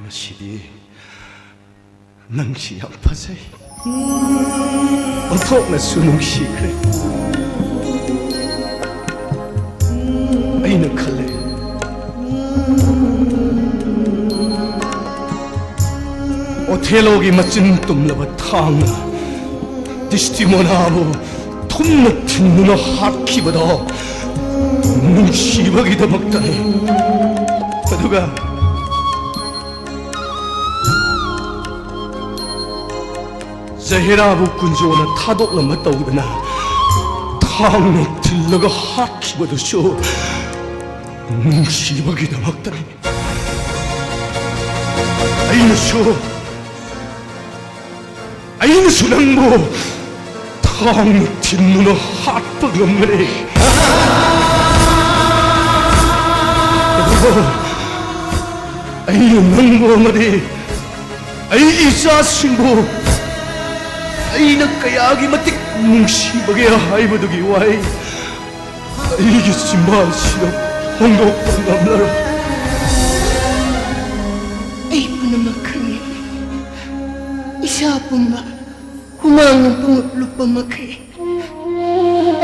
ꯉꯁꯤꯗꯤ ꯅꯪꯁꯤ ꯌꯥꯝ ꯐꯖꯩ꯫ ꯑꯣꯟꯊꯣꯛꯅꯁꯨ ꯅꯨꯡꯁꯤꯈ꯭ꯔꯦ꯫ ꯑꯩꯅ ꯈꯜꯂꯦ, ꯊꯦꯂꯣꯒꯤ ꯃꯆꯤꯟ ꯇꯨꯝꯂꯕ ꯊꯥꯡꯅ ꯗꯤꯁꯇꯤꯃꯣꯅꯥꯕꯨ ꯊꯨꯝꯅ ꯊꯤꯟꯗꯨꯅ ꯍꯥꯠꯈꯤꯕꯗꯣ ꯅꯨꯡꯁꯤꯕꯒꯤꯗꯃꯛꯇꯅꯤ꯫ ꯑꯗꯨꯒ ꯖꯍꯦꯔꯥꯕꯨ ꯀꯨꯟꯖꯣꯅ ꯊꯥꯗꯣꯛꯂꯝꯕ ꯇꯧꯗꯅ ꯊꯥꯡꯅ ꯊꯤꯜꯂꯒ ꯍꯥꯠꯈꯤꯕꯗꯨꯁꯨ ꯅꯨꯡꯁꯤꯕꯒꯤꯗꯃꯛꯇꯅꯤ꯫ ꯑꯩꯅꯁꯨ, ꯑꯩꯅꯁꯨ ꯅꯪꯕꯨ ꯊꯥꯡꯅ ꯊꯤꯟꯗꯨꯅ ꯍꯥꯠꯄ ꯉꯝꯒꯅꯤ꯫ ꯑꯗꯨꯕꯨ ꯑꯩꯅ ꯅꯪꯕꯨ ꯑꯃꯗꯤ ꯑꯩꯒꯤ ꯏꯆꯥꯁꯤꯡꯕꯨ ꯑꯩꯅ ꯀꯌꯥꯒꯤ ꯃꯇꯤꯛ ꯅꯨꯡꯁꯤꯕꯒꯦ ꯍꯥꯏꯕꯗꯨꯒꯤ ꯋꯥꯍꯩ ꯑꯩꯒꯤ ꯆꯤꯝꯕꯥꯜꯁꯤꯗ ꯐꯣꯡꯗꯣꯛꯄ ꯉꯝꯂꯔꯣꯏ꯫ ꯑꯩ ꯄꯨꯝꯅꯃꯛ ꯈꯪꯏ꯫ ꯏꯁꯥ ꯄꯨꯝꯕ ꯍꯨꯃꯥꯡꯅ ꯄꯨꯡꯂꯨꯞ ꯂꯨꯞꯄ ꯃꯈꯩ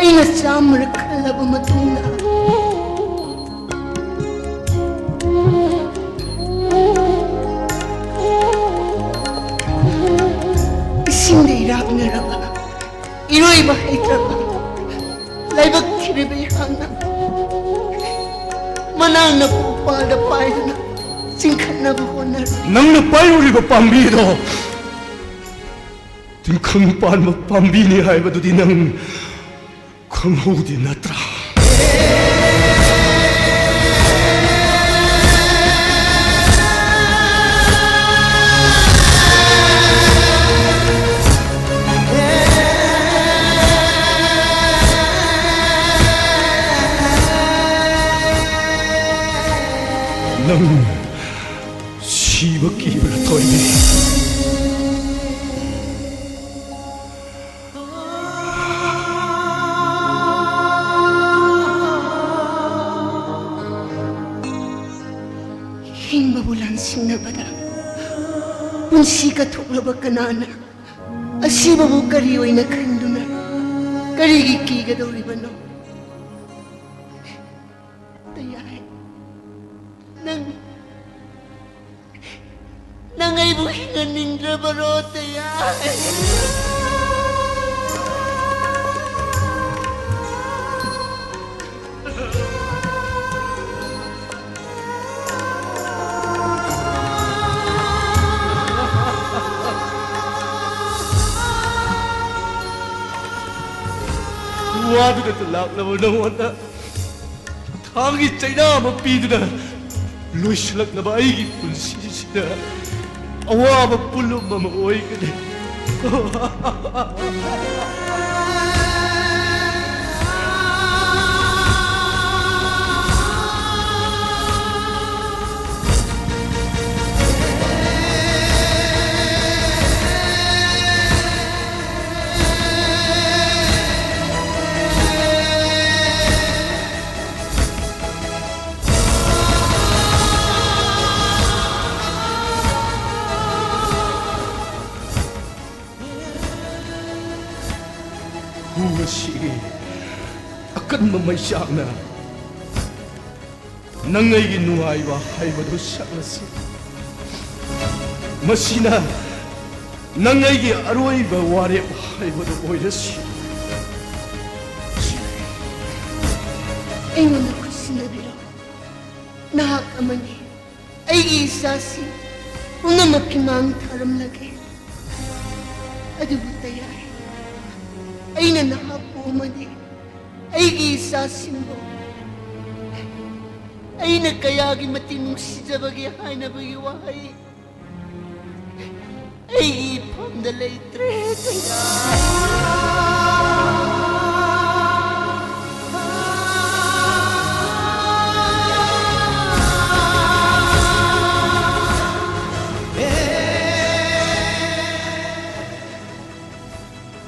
ꯑꯩꯅ ꯆꯥꯝꯃꯔꯛ ꯈꯜꯂꯕ ꯃꯇꯨꯡꯗ ꯏꯁꯤꯡꯗ ꯏꯔꯥꯛꯅꯔꯕ, ꯏꯔꯣꯏꯕ ꯍꯩꯇ꯭ꯔꯕ, ꯂꯥꯏꯕꯛ ꯊꯤꯔꯕ ꯏꯍꯥꯛꯅ ꯃꯅꯥꯅ ꯎꯄꯥꯜꯗ ꯄꯥꯏꯗꯨꯅ ꯆꯤꯡꯈꯠꯅꯕ ꯍꯣꯠꯅꯔꯤ꯫ ꯅꯪꯅ ꯄꯥꯏꯔꯨꯔꯤꯕ ꯄꯥꯝꯕꯤꯗꯣ ꯇꯤꯡꯈꯪ ꯄꯥꯟꯕ ꯄꯥꯝꯕꯤꯅꯤ ꯍꯥꯏꯕꯗꯨꯗꯤ ꯅꯪ ꯈꯪꯍꯧꯗꯦ ꯅꯠꯇ꯭ꯔꯥ? ꯅꯪ ꯁꯤꯕ ꯀꯤꯕ꯭ꯔꯥ, ꯊꯣꯏꯕꯤ? ꯍꯤꯡꯕꯕꯨ ꯂꯥꯟꯁꯤꯡꯅꯕꯗ ꯄꯨꯟꯁꯤ ꯀꯠꯊꯣꯛꯂꯕ ꯀꯅꯥꯅ ꯑꯁꯤꯕꯕꯨ ꯀꯔꯤ ꯑꯣꯏꯅ ꯈꯟꯗꯨꯅ ꯀꯔꯤꯒꯤ ꯀꯤꯒꯗꯧꯔꯤꯕꯅꯣ? ꯇꯌꯥꯏ, ꯅꯪ ꯅꯪ ꯑꯩꯕꯨ ꯍꯤꯡꯍꯟꯅꯤꯡꯗ꯭ꯔꯕꯔꯣ, ꯇꯌꯥꯏ? ꯋꯥꯗꯨꯅ ꯂꯥꯛꯂꯕ ꯅꯉꯣꯟꯗ ꯊꯥꯡꯒꯤ ꯆꯩꯅꯥ ꯑꯃ ꯄꯤꯗꯨꯅ ꯂꯣꯏꯁꯤꯜꯂꯛꯂꯕ ꯑꯩꯒꯤ ꯄꯨꯟꯁꯤꯁꯤꯗ ꯑꯋꯥꯕ ꯄꯨꯂꯨꯝ ꯑꯃ ꯑꯣꯏꯒꯅꯤ꯫ ꯍꯨ ꯑꯁꯤꯒꯤ ꯑꯀꯟꯕ ꯃꯩꯆꯥꯛꯅ ꯅꯪ ꯑꯩꯒꯤ ꯅꯨꯡꯉꯥꯏꯕ ꯍꯥꯏꯕꯗꯨ ꯁꯛꯂꯁꯤ꯫ ꯃꯁꯤꯅ ꯅꯪ ꯑꯩꯒꯤ ꯑꯔꯣꯏꯕ ꯋꯥꯔꯦꯞ ꯍꯥꯏꯕꯗꯨ ꯑꯣꯏꯔꯁꯤ꯫ ꯑꯩꯉꯣꯟꯗ ꯈꯨꯠꯁꯤꯟꯅꯕꯤꯔꯣ꯫ ꯅꯍꯥꯛ ꯑꯃꯅꯤ꯫ ꯑꯩꯒꯤ ꯏꯆꯥꯁꯤꯡ ꯄꯨꯝꯅꯃꯛꯀꯤ ꯃꯥꯡ ꯊꯥꯔꯝꯂꯒꯦ꯫ ꯑꯗꯨꯕꯨ ꯇꯌꯥꯏ, ꯑꯩꯅ ꯅꯍꯥꯛꯄꯨ ꯑꯃꯗꯤ ꯑꯩꯒꯤ ꯏꯆꯥꯁꯤꯡꯕꯨ ꯑꯩꯅ ꯀꯌꯥꯒꯤ ꯃꯇꯤꯛ ꯅꯨꯡꯁꯤꯖꯕꯒꯦ ꯍꯥꯏꯅꯕꯒꯤ ꯋꯥꯍꯩ ꯑꯩꯒꯤ ꯏꯐꯝꯗ ꯂꯩꯇ꯭ꯔꯦ, ꯇꯌꯥꯏ꯫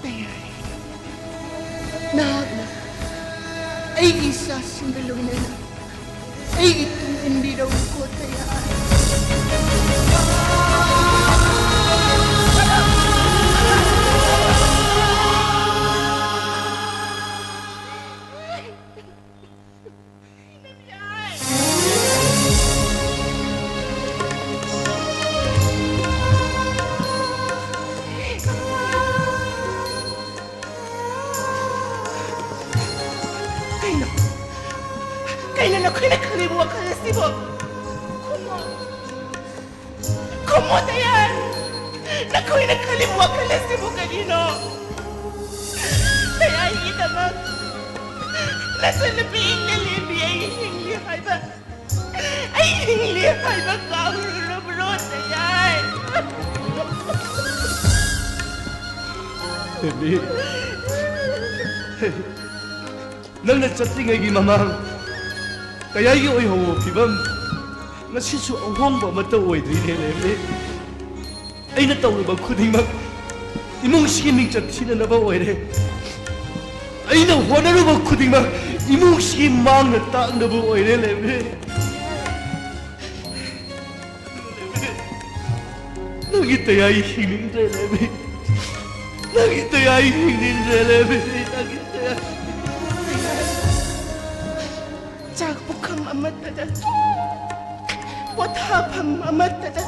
ꯇꯌꯥꯏ, ꯅꯍꯥꯛꯅ ꯑꯩꯒꯤ ꯏꯆꯥꯁꯤꯡꯒ ꯂꯣꯏꯅꯅ ꯑꯩꯒꯤ ꯇꯨꯡ ꯏꯟꯕꯤꯔꯛꯎꯀꯣ, ꯇꯌꯥꯏ꯫ ꯑꯩꯅ ꯅꯈꯣꯏꯅ ꯈꯜꯂꯤꯕ ꯋꯥꯈꯜ ꯑꯁꯤꯕꯨ ꯈꯨꯝꯃꯣ꯫ ꯈꯨꯝꯃꯣ ꯇꯌꯥꯏ꯫ ꯅꯈꯣꯏꯅ ꯈꯜꯂꯤꯕ ꯋꯥꯈꯜ ꯑꯁꯤꯕꯨ ꯀꯔꯤꯅꯣ? ꯇꯌꯥꯏꯒꯤꯗꯃꯛ ꯅꯆꯟꯅꯨꯄꯤ ꯏꯪꯅ ꯂꯦꯝꯕꯤ ꯑꯩ ꯍꯤꯡꯂꯤ ꯍꯥꯏꯕ, ꯑꯩ ꯍꯤꯡꯂꯤ ꯍꯥꯏꯕ ꯀꯥꯎꯔꯨꯔꯕ꯭ꯔꯣ ꯇꯌꯥꯏ? ꯂꯦꯝꯕꯤ, ꯅꯪꯅ ꯆꯠꯇ꯭ꯔꯤꯉꯩꯒꯤ ꯃꯃꯥꯡ ꯇꯌꯥꯏꯒꯤ ꯑꯣꯏꯍꯧꯕ ꯐꯤꯕꯝ ꯉꯁꯤꯁꯨ ꯑꯍꯣꯡꯕ ꯑꯃꯠꯇ ꯑꯣꯏꯗ꯭ꯔꯤꯅꯦ ꯂꯦꯝꯕꯤ꯫ ꯑꯩꯅ ꯇꯧꯔꯨꯕ ꯈꯨꯗꯤꯡꯃꯛ ꯏꯃꯨꯡꯁꯤꯒꯤ ꯃꯤꯡꯆꯠ ꯊꯤꯅꯅꯕ ꯑꯣꯏꯔꯦ꯫ ꯑꯩꯅ ꯍꯣꯠꯅꯔꯨꯕ ꯈꯨꯗꯤꯡꯃꯛ ꯏꯃꯨꯡꯁꯤꯒꯤ ꯃꯥꯡꯅ ꯇꯥꯛꯅꯕ ꯑꯣꯏꯔꯦ ꯂꯦꯝꯕꯤ꯫ ꯅꯪꯒꯤ ꯇꯌꯥꯏ ꯍꯤꯡꯅꯤꯡꯗ꯭ꯔꯦ ꯂꯦꯝꯕꯤ꯫ ꯅꯪꯒꯤ ꯇꯌꯥꯏ ꯍꯤꯡꯅꯤꯡꯗ꯭ꯔꯦ ꯂꯦꯝꯕꯤ꯫ ꯅꯪꯒꯤ ꯇꯌꯥꯏ꯫ ꯆꯥꯛ ꯄꯨꯈꯝ ꯑꯃꯠꯇꯗ, ꯄꯣꯊꯥꯐꯝ ꯑꯃꯠꯇꯗ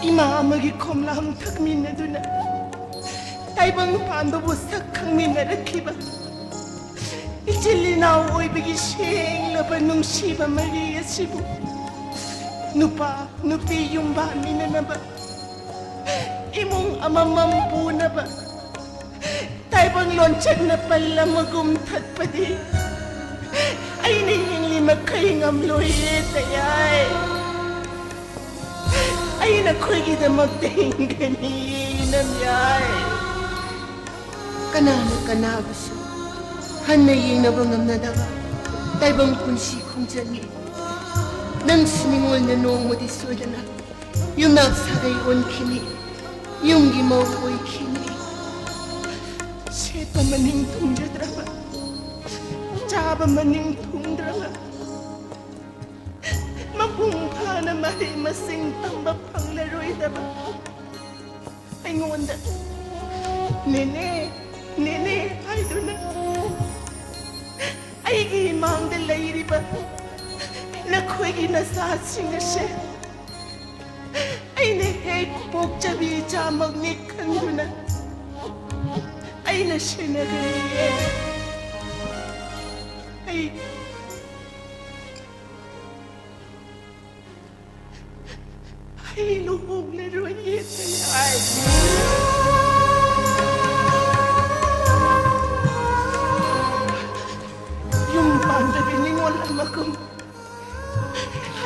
ꯏꯃꯥ ꯑꯃꯒꯤ ꯈꯣꯝꯂꯥꯡ ꯊꯛꯃꯤꯟꯅꯗꯨꯅ ꯇꯥꯏꯕꯪ ꯄꯥꯟꯕꯕꯨ ꯁꯛ ꯈꯪꯃꯤꯟꯅꯔꯛꯈꯤꯕ ꯏꯆꯤꯜ ꯏꯅꯥꯎ ꯑꯣꯏꯕꯒꯤ ꯁꯦꯡꯂꯕ ꯅꯨꯡꯁꯤꯕ ꯃꯔꯤ ꯑꯁꯤꯕꯨ ꯅꯨꯄꯥ ꯅꯨꯄꯤ ꯌꯨꯝꯕꯥꯟꯃꯤꯟꯅꯅꯕ, ꯏꯃꯨꯡ ꯑꯃꯃꯝ ꯄꯨꯅꯕ ꯇꯥꯏꯕꯪ ꯂꯣꯟꯆꯠꯅ ꯄꯜ ꯑꯃꯒꯨꯝ ꯊꯠꯄꯗꯤ ꯑꯩꯅ ꯍꯤꯡꯂꯤ ꯃꯈꯩ ꯉꯝꯂꯣꯏꯌꯦ ꯇꯌꯥꯏ꯫ ꯑꯩ ꯅꯈꯣꯏꯒꯤꯗꯃꯛꯇ ꯍꯤꯡꯒꯅꯤꯌꯦ ꯏꯅꯝꯌꯥꯏ꯫ ꯀꯅꯥꯅ ꯀꯅꯥꯕꯨꯁꯨ ꯍꯟꯅ ꯌꯦꯡꯅꯕ ꯉꯝꯅꯗꯕ ꯇꯥꯏꯕꯪ ꯄꯨꯟꯁꯤ ꯈꯣꯡꯆꯠꯅꯤ꯫ ꯅꯪꯁꯨ ꯅꯤꯉꯣꯜꯅ ꯅꯣꯡꯃꯗꯤ ꯁꯣꯏꯗꯅ ꯌꯨꯝꯅꯥꯛ ꯁꯥꯒꯩ ꯑꯣꯟꯈꯤꯅꯤ, ꯌꯨꯝꯒꯤ ꯃꯧ ꯑꯣꯏꯈꯤꯅꯤ꯫ ꯁꯦꯠꯄ ꯃꯅꯤꯡ ꯊꯨꯡꯖꯗ꯭ꯔꯕ, ꯆꯥꯕ ꯃꯅꯤꯡ ꯊꯨꯡꯗ꯭ꯔꯕ, ꯃꯄꯨꯡ ꯐꯥꯅ ꯃꯍꯩ ꯃꯁꯤꯡ ꯇꯝꯕ ꯐꯪꯂꯔꯣꯏꯗꯕ ꯑꯩꯉꯣꯟꯗ "ꯅꯦꯅꯦ, ꯅꯦꯅꯦ" ꯍꯥꯏꯗꯨꯅ ꯑꯩꯒꯤ ꯏꯃꯥꯡꯗ ꯂꯩꯔꯤꯕ ꯅꯈꯣꯏꯒꯤ ꯅꯆꯥꯁꯤꯡ ꯑꯁꯦ ꯑꯩꯅ ꯍꯦꯛ ꯄꯣꯛꯆꯕꯤ ꯏꯆꯥꯃꯛꯅꯤ ꯈꯟꯗꯨꯅ ꯑꯩꯅ ꯁꯦꯟꯅꯒꯅꯤꯌꯦ꯫ ꯑꯩ ꯑꯩ ꯂꯨꯍꯣꯡꯂꯔꯣꯏꯌꯦ, ꯇꯌꯥꯏ꯫ ꯌꯨꯝ ꯄꯥꯟꯗꯕꯤ ꯅꯤꯉꯣꯜ ꯑꯃꯒꯨꯝ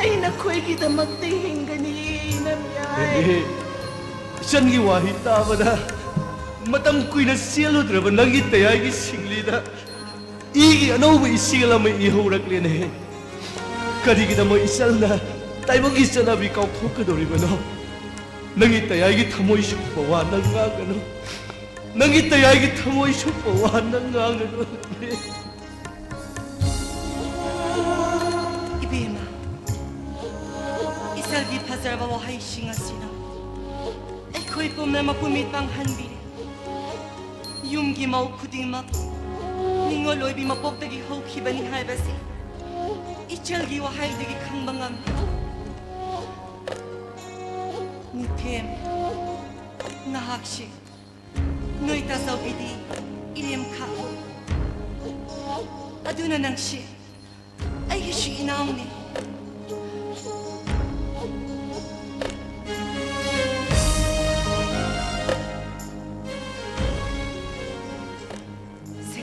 ꯑꯩ ꯅꯈꯣꯏꯒꯤꯗꯃꯛꯇ ꯍꯤꯡꯒꯅꯤ, ꯏꯅꯝꯌꯥꯏ꯫ ꯑꯦ, ꯏꯆꯟꯒꯤ ꯋꯥꯍꯩ ꯇꯥꯕꯗ ꯃꯇꯝ ꯀꯨꯏꯅ ꯆꯦꯜꯂꯨꯗ꯭ꯔꯕ ꯅꯪꯒꯤ ꯇꯌꯥꯏꯒꯤ ꯁꯤꯡꯂꯤꯗ ꯏꯒꯤ ꯑꯅꯧꯕ ꯏꯆꯦꯜ ꯑꯃ ꯏꯍꯧꯔꯛꯂꯦꯅꯦ꯫ ꯀꯔꯤꯒꯤꯗꯃꯛ ꯏꯆꯜꯅ ꯇꯥꯏꯕꯪꯒꯤ ꯆꯠꯅꯕꯤ ꯀꯥꯎꯊꯣꯛꯀꯗꯧꯔꯤꯕꯅꯣ? ꯅꯪꯒꯤ ꯇꯌꯥꯏꯒꯤ ꯊꯃꯣꯏ ꯁꯣꯛꯄ ꯋꯥ ꯅꯪ ꯉꯥꯡꯒꯅꯨ꯫ ꯅꯪꯒꯤ ꯇꯌꯥꯏꯒꯤ ꯊꯃꯣꯏ ꯁꯣꯛꯄ ꯋꯥ ꯅꯪ ꯉꯥꯡꯒꯅꯨ꯫ ꯏꯕꯦꯝꯃ, ꯏꯆꯜꯒꯤ ꯐꯖꯔꯕ ꯋꯥꯍꯩꯁꯤꯡ ꯑꯁꯤꯅ ꯑꯩꯈꯣꯏ ꯄꯨꯝꯅꯃꯛꯄꯨ ꯃꯤꯠ ꯄꯥꯡꯍꯟꯕꯤꯔꯦ꯫ ꯌꯨꯝꯒꯤ ꯃꯧ ꯈꯨꯗꯤꯡꯃꯛ ꯅꯤꯡꯉꯣꯜ ꯑꯣꯏꯕꯤ ꯃꯄꯣꯛꯇꯒꯤ ꯍꯧꯈꯤꯕꯅꯤ ꯍꯥꯏꯕꯁꯤ ꯏꯆꯜꯒꯤ ꯋꯥꯍꯩꯗꯒꯤ ꯈꯪꯕ ꯉꯝꯃꯤ꯫ ꯅꯤꯡꯊꯦꯝ, ꯅꯍꯥꯛꯁꯤ ꯅꯣꯏ ꯇꯥꯆꯧꯕꯤꯗꯤ ꯏꯔꯦꯝ ꯈꯥꯛꯎ꯫ ꯑꯗꯨꯅ ꯅꯪꯁꯤ ꯑꯩꯒꯤꯁꯨ ꯏꯅꯥꯎꯅꯤ꯫ ꯁꯦ,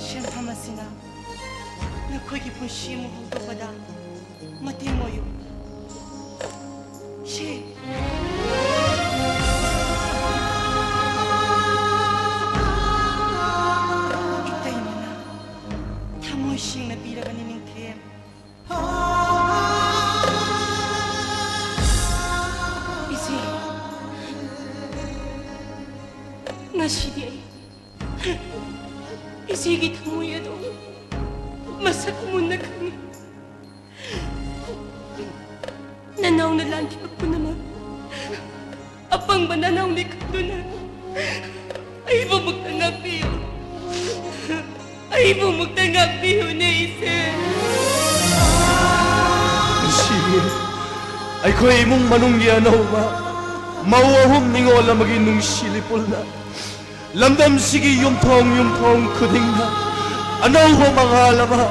ꯁꯦꯟꯐꯝ ꯑꯁꯤꯅ ꯅꯈꯣꯏꯒꯤ ꯄꯨꯟꯁꯤ ꯑꯃꯨꯛ ꯍꯧꯗꯣꯛꯄꯗ ꯃꯇꯦꯡ ꯑꯣꯏꯌꯨ꯫ ꯁꯦ꯫ ꯏꯇꯩꯃꯅ ꯊꯃꯣꯏ ꯁꯦꯡꯅ ꯄꯤꯔꯕꯅꯤ, ꯅꯤꯡꯊꯦꯝ꯫ ꯏꯆꯦ, ꯉꯁꯤꯗꯤ ꯑꯩ ꯏꯆꯦꯒꯤ ꯊꯃꯣꯏ ꯑꯗꯨ ꯃꯁꯛ ꯃꯨꯟꯅ ꯈꯪꯉꯤ꯫ ꯅꯅꯥꯎꯅ ꯂꯥꯟꯈꯤꯕ ꯄꯨꯝꯅꯃꯛ ꯑꯄꯪꯕ ꯅꯅꯥꯎꯅꯤ ꯈꯟꯗꯨꯅ ꯑꯩꯕꯨ ꯑꯃꯨꯛꯇ ꯉꯥꯛꯄꯤꯌꯨ꯫ ꯑꯩꯕꯨ ꯑꯃꯨꯛꯇ ꯉꯥꯛꯄꯤꯌꯨꯅꯦ, ꯏꯆꯦ꯫ ꯉꯁꯤꯒꯤ ꯑꯩꯈꯣꯏ ꯏꯃꯨꯡ ꯃꯅꯨꯡꯒꯤ ꯑꯅꯧꯕ ꯃꯧ ꯑꯍꯨꯝ ꯅꯤꯉꯣꯜ ꯑꯃꯒꯤ ꯅꯨꯡꯁꯤ ꯂꯤꯄꯨꯜꯅ ꯂꯝꯗꯝꯁꯤꯒꯤ ꯌꯨꯝꯊꯣꯡ ꯌꯨꯝꯊꯣꯡ ꯈꯨꯗꯤꯡꯗ ꯑꯅꯧꯕ ꯃꯉꯥꯜ ꯑꯃ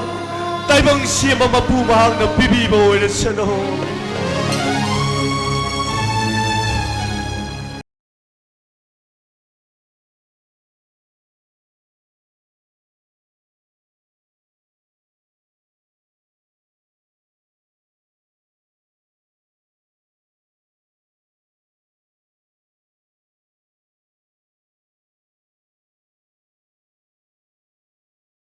ꯇꯥꯏꯕꯪ ꯁꯦꯝꯕ ꯃꯄꯨ ꯃꯍꯥꯛꯅ ꯄꯤꯕꯤꯕ ꯑꯣꯏꯔꯁꯅꯨ꯫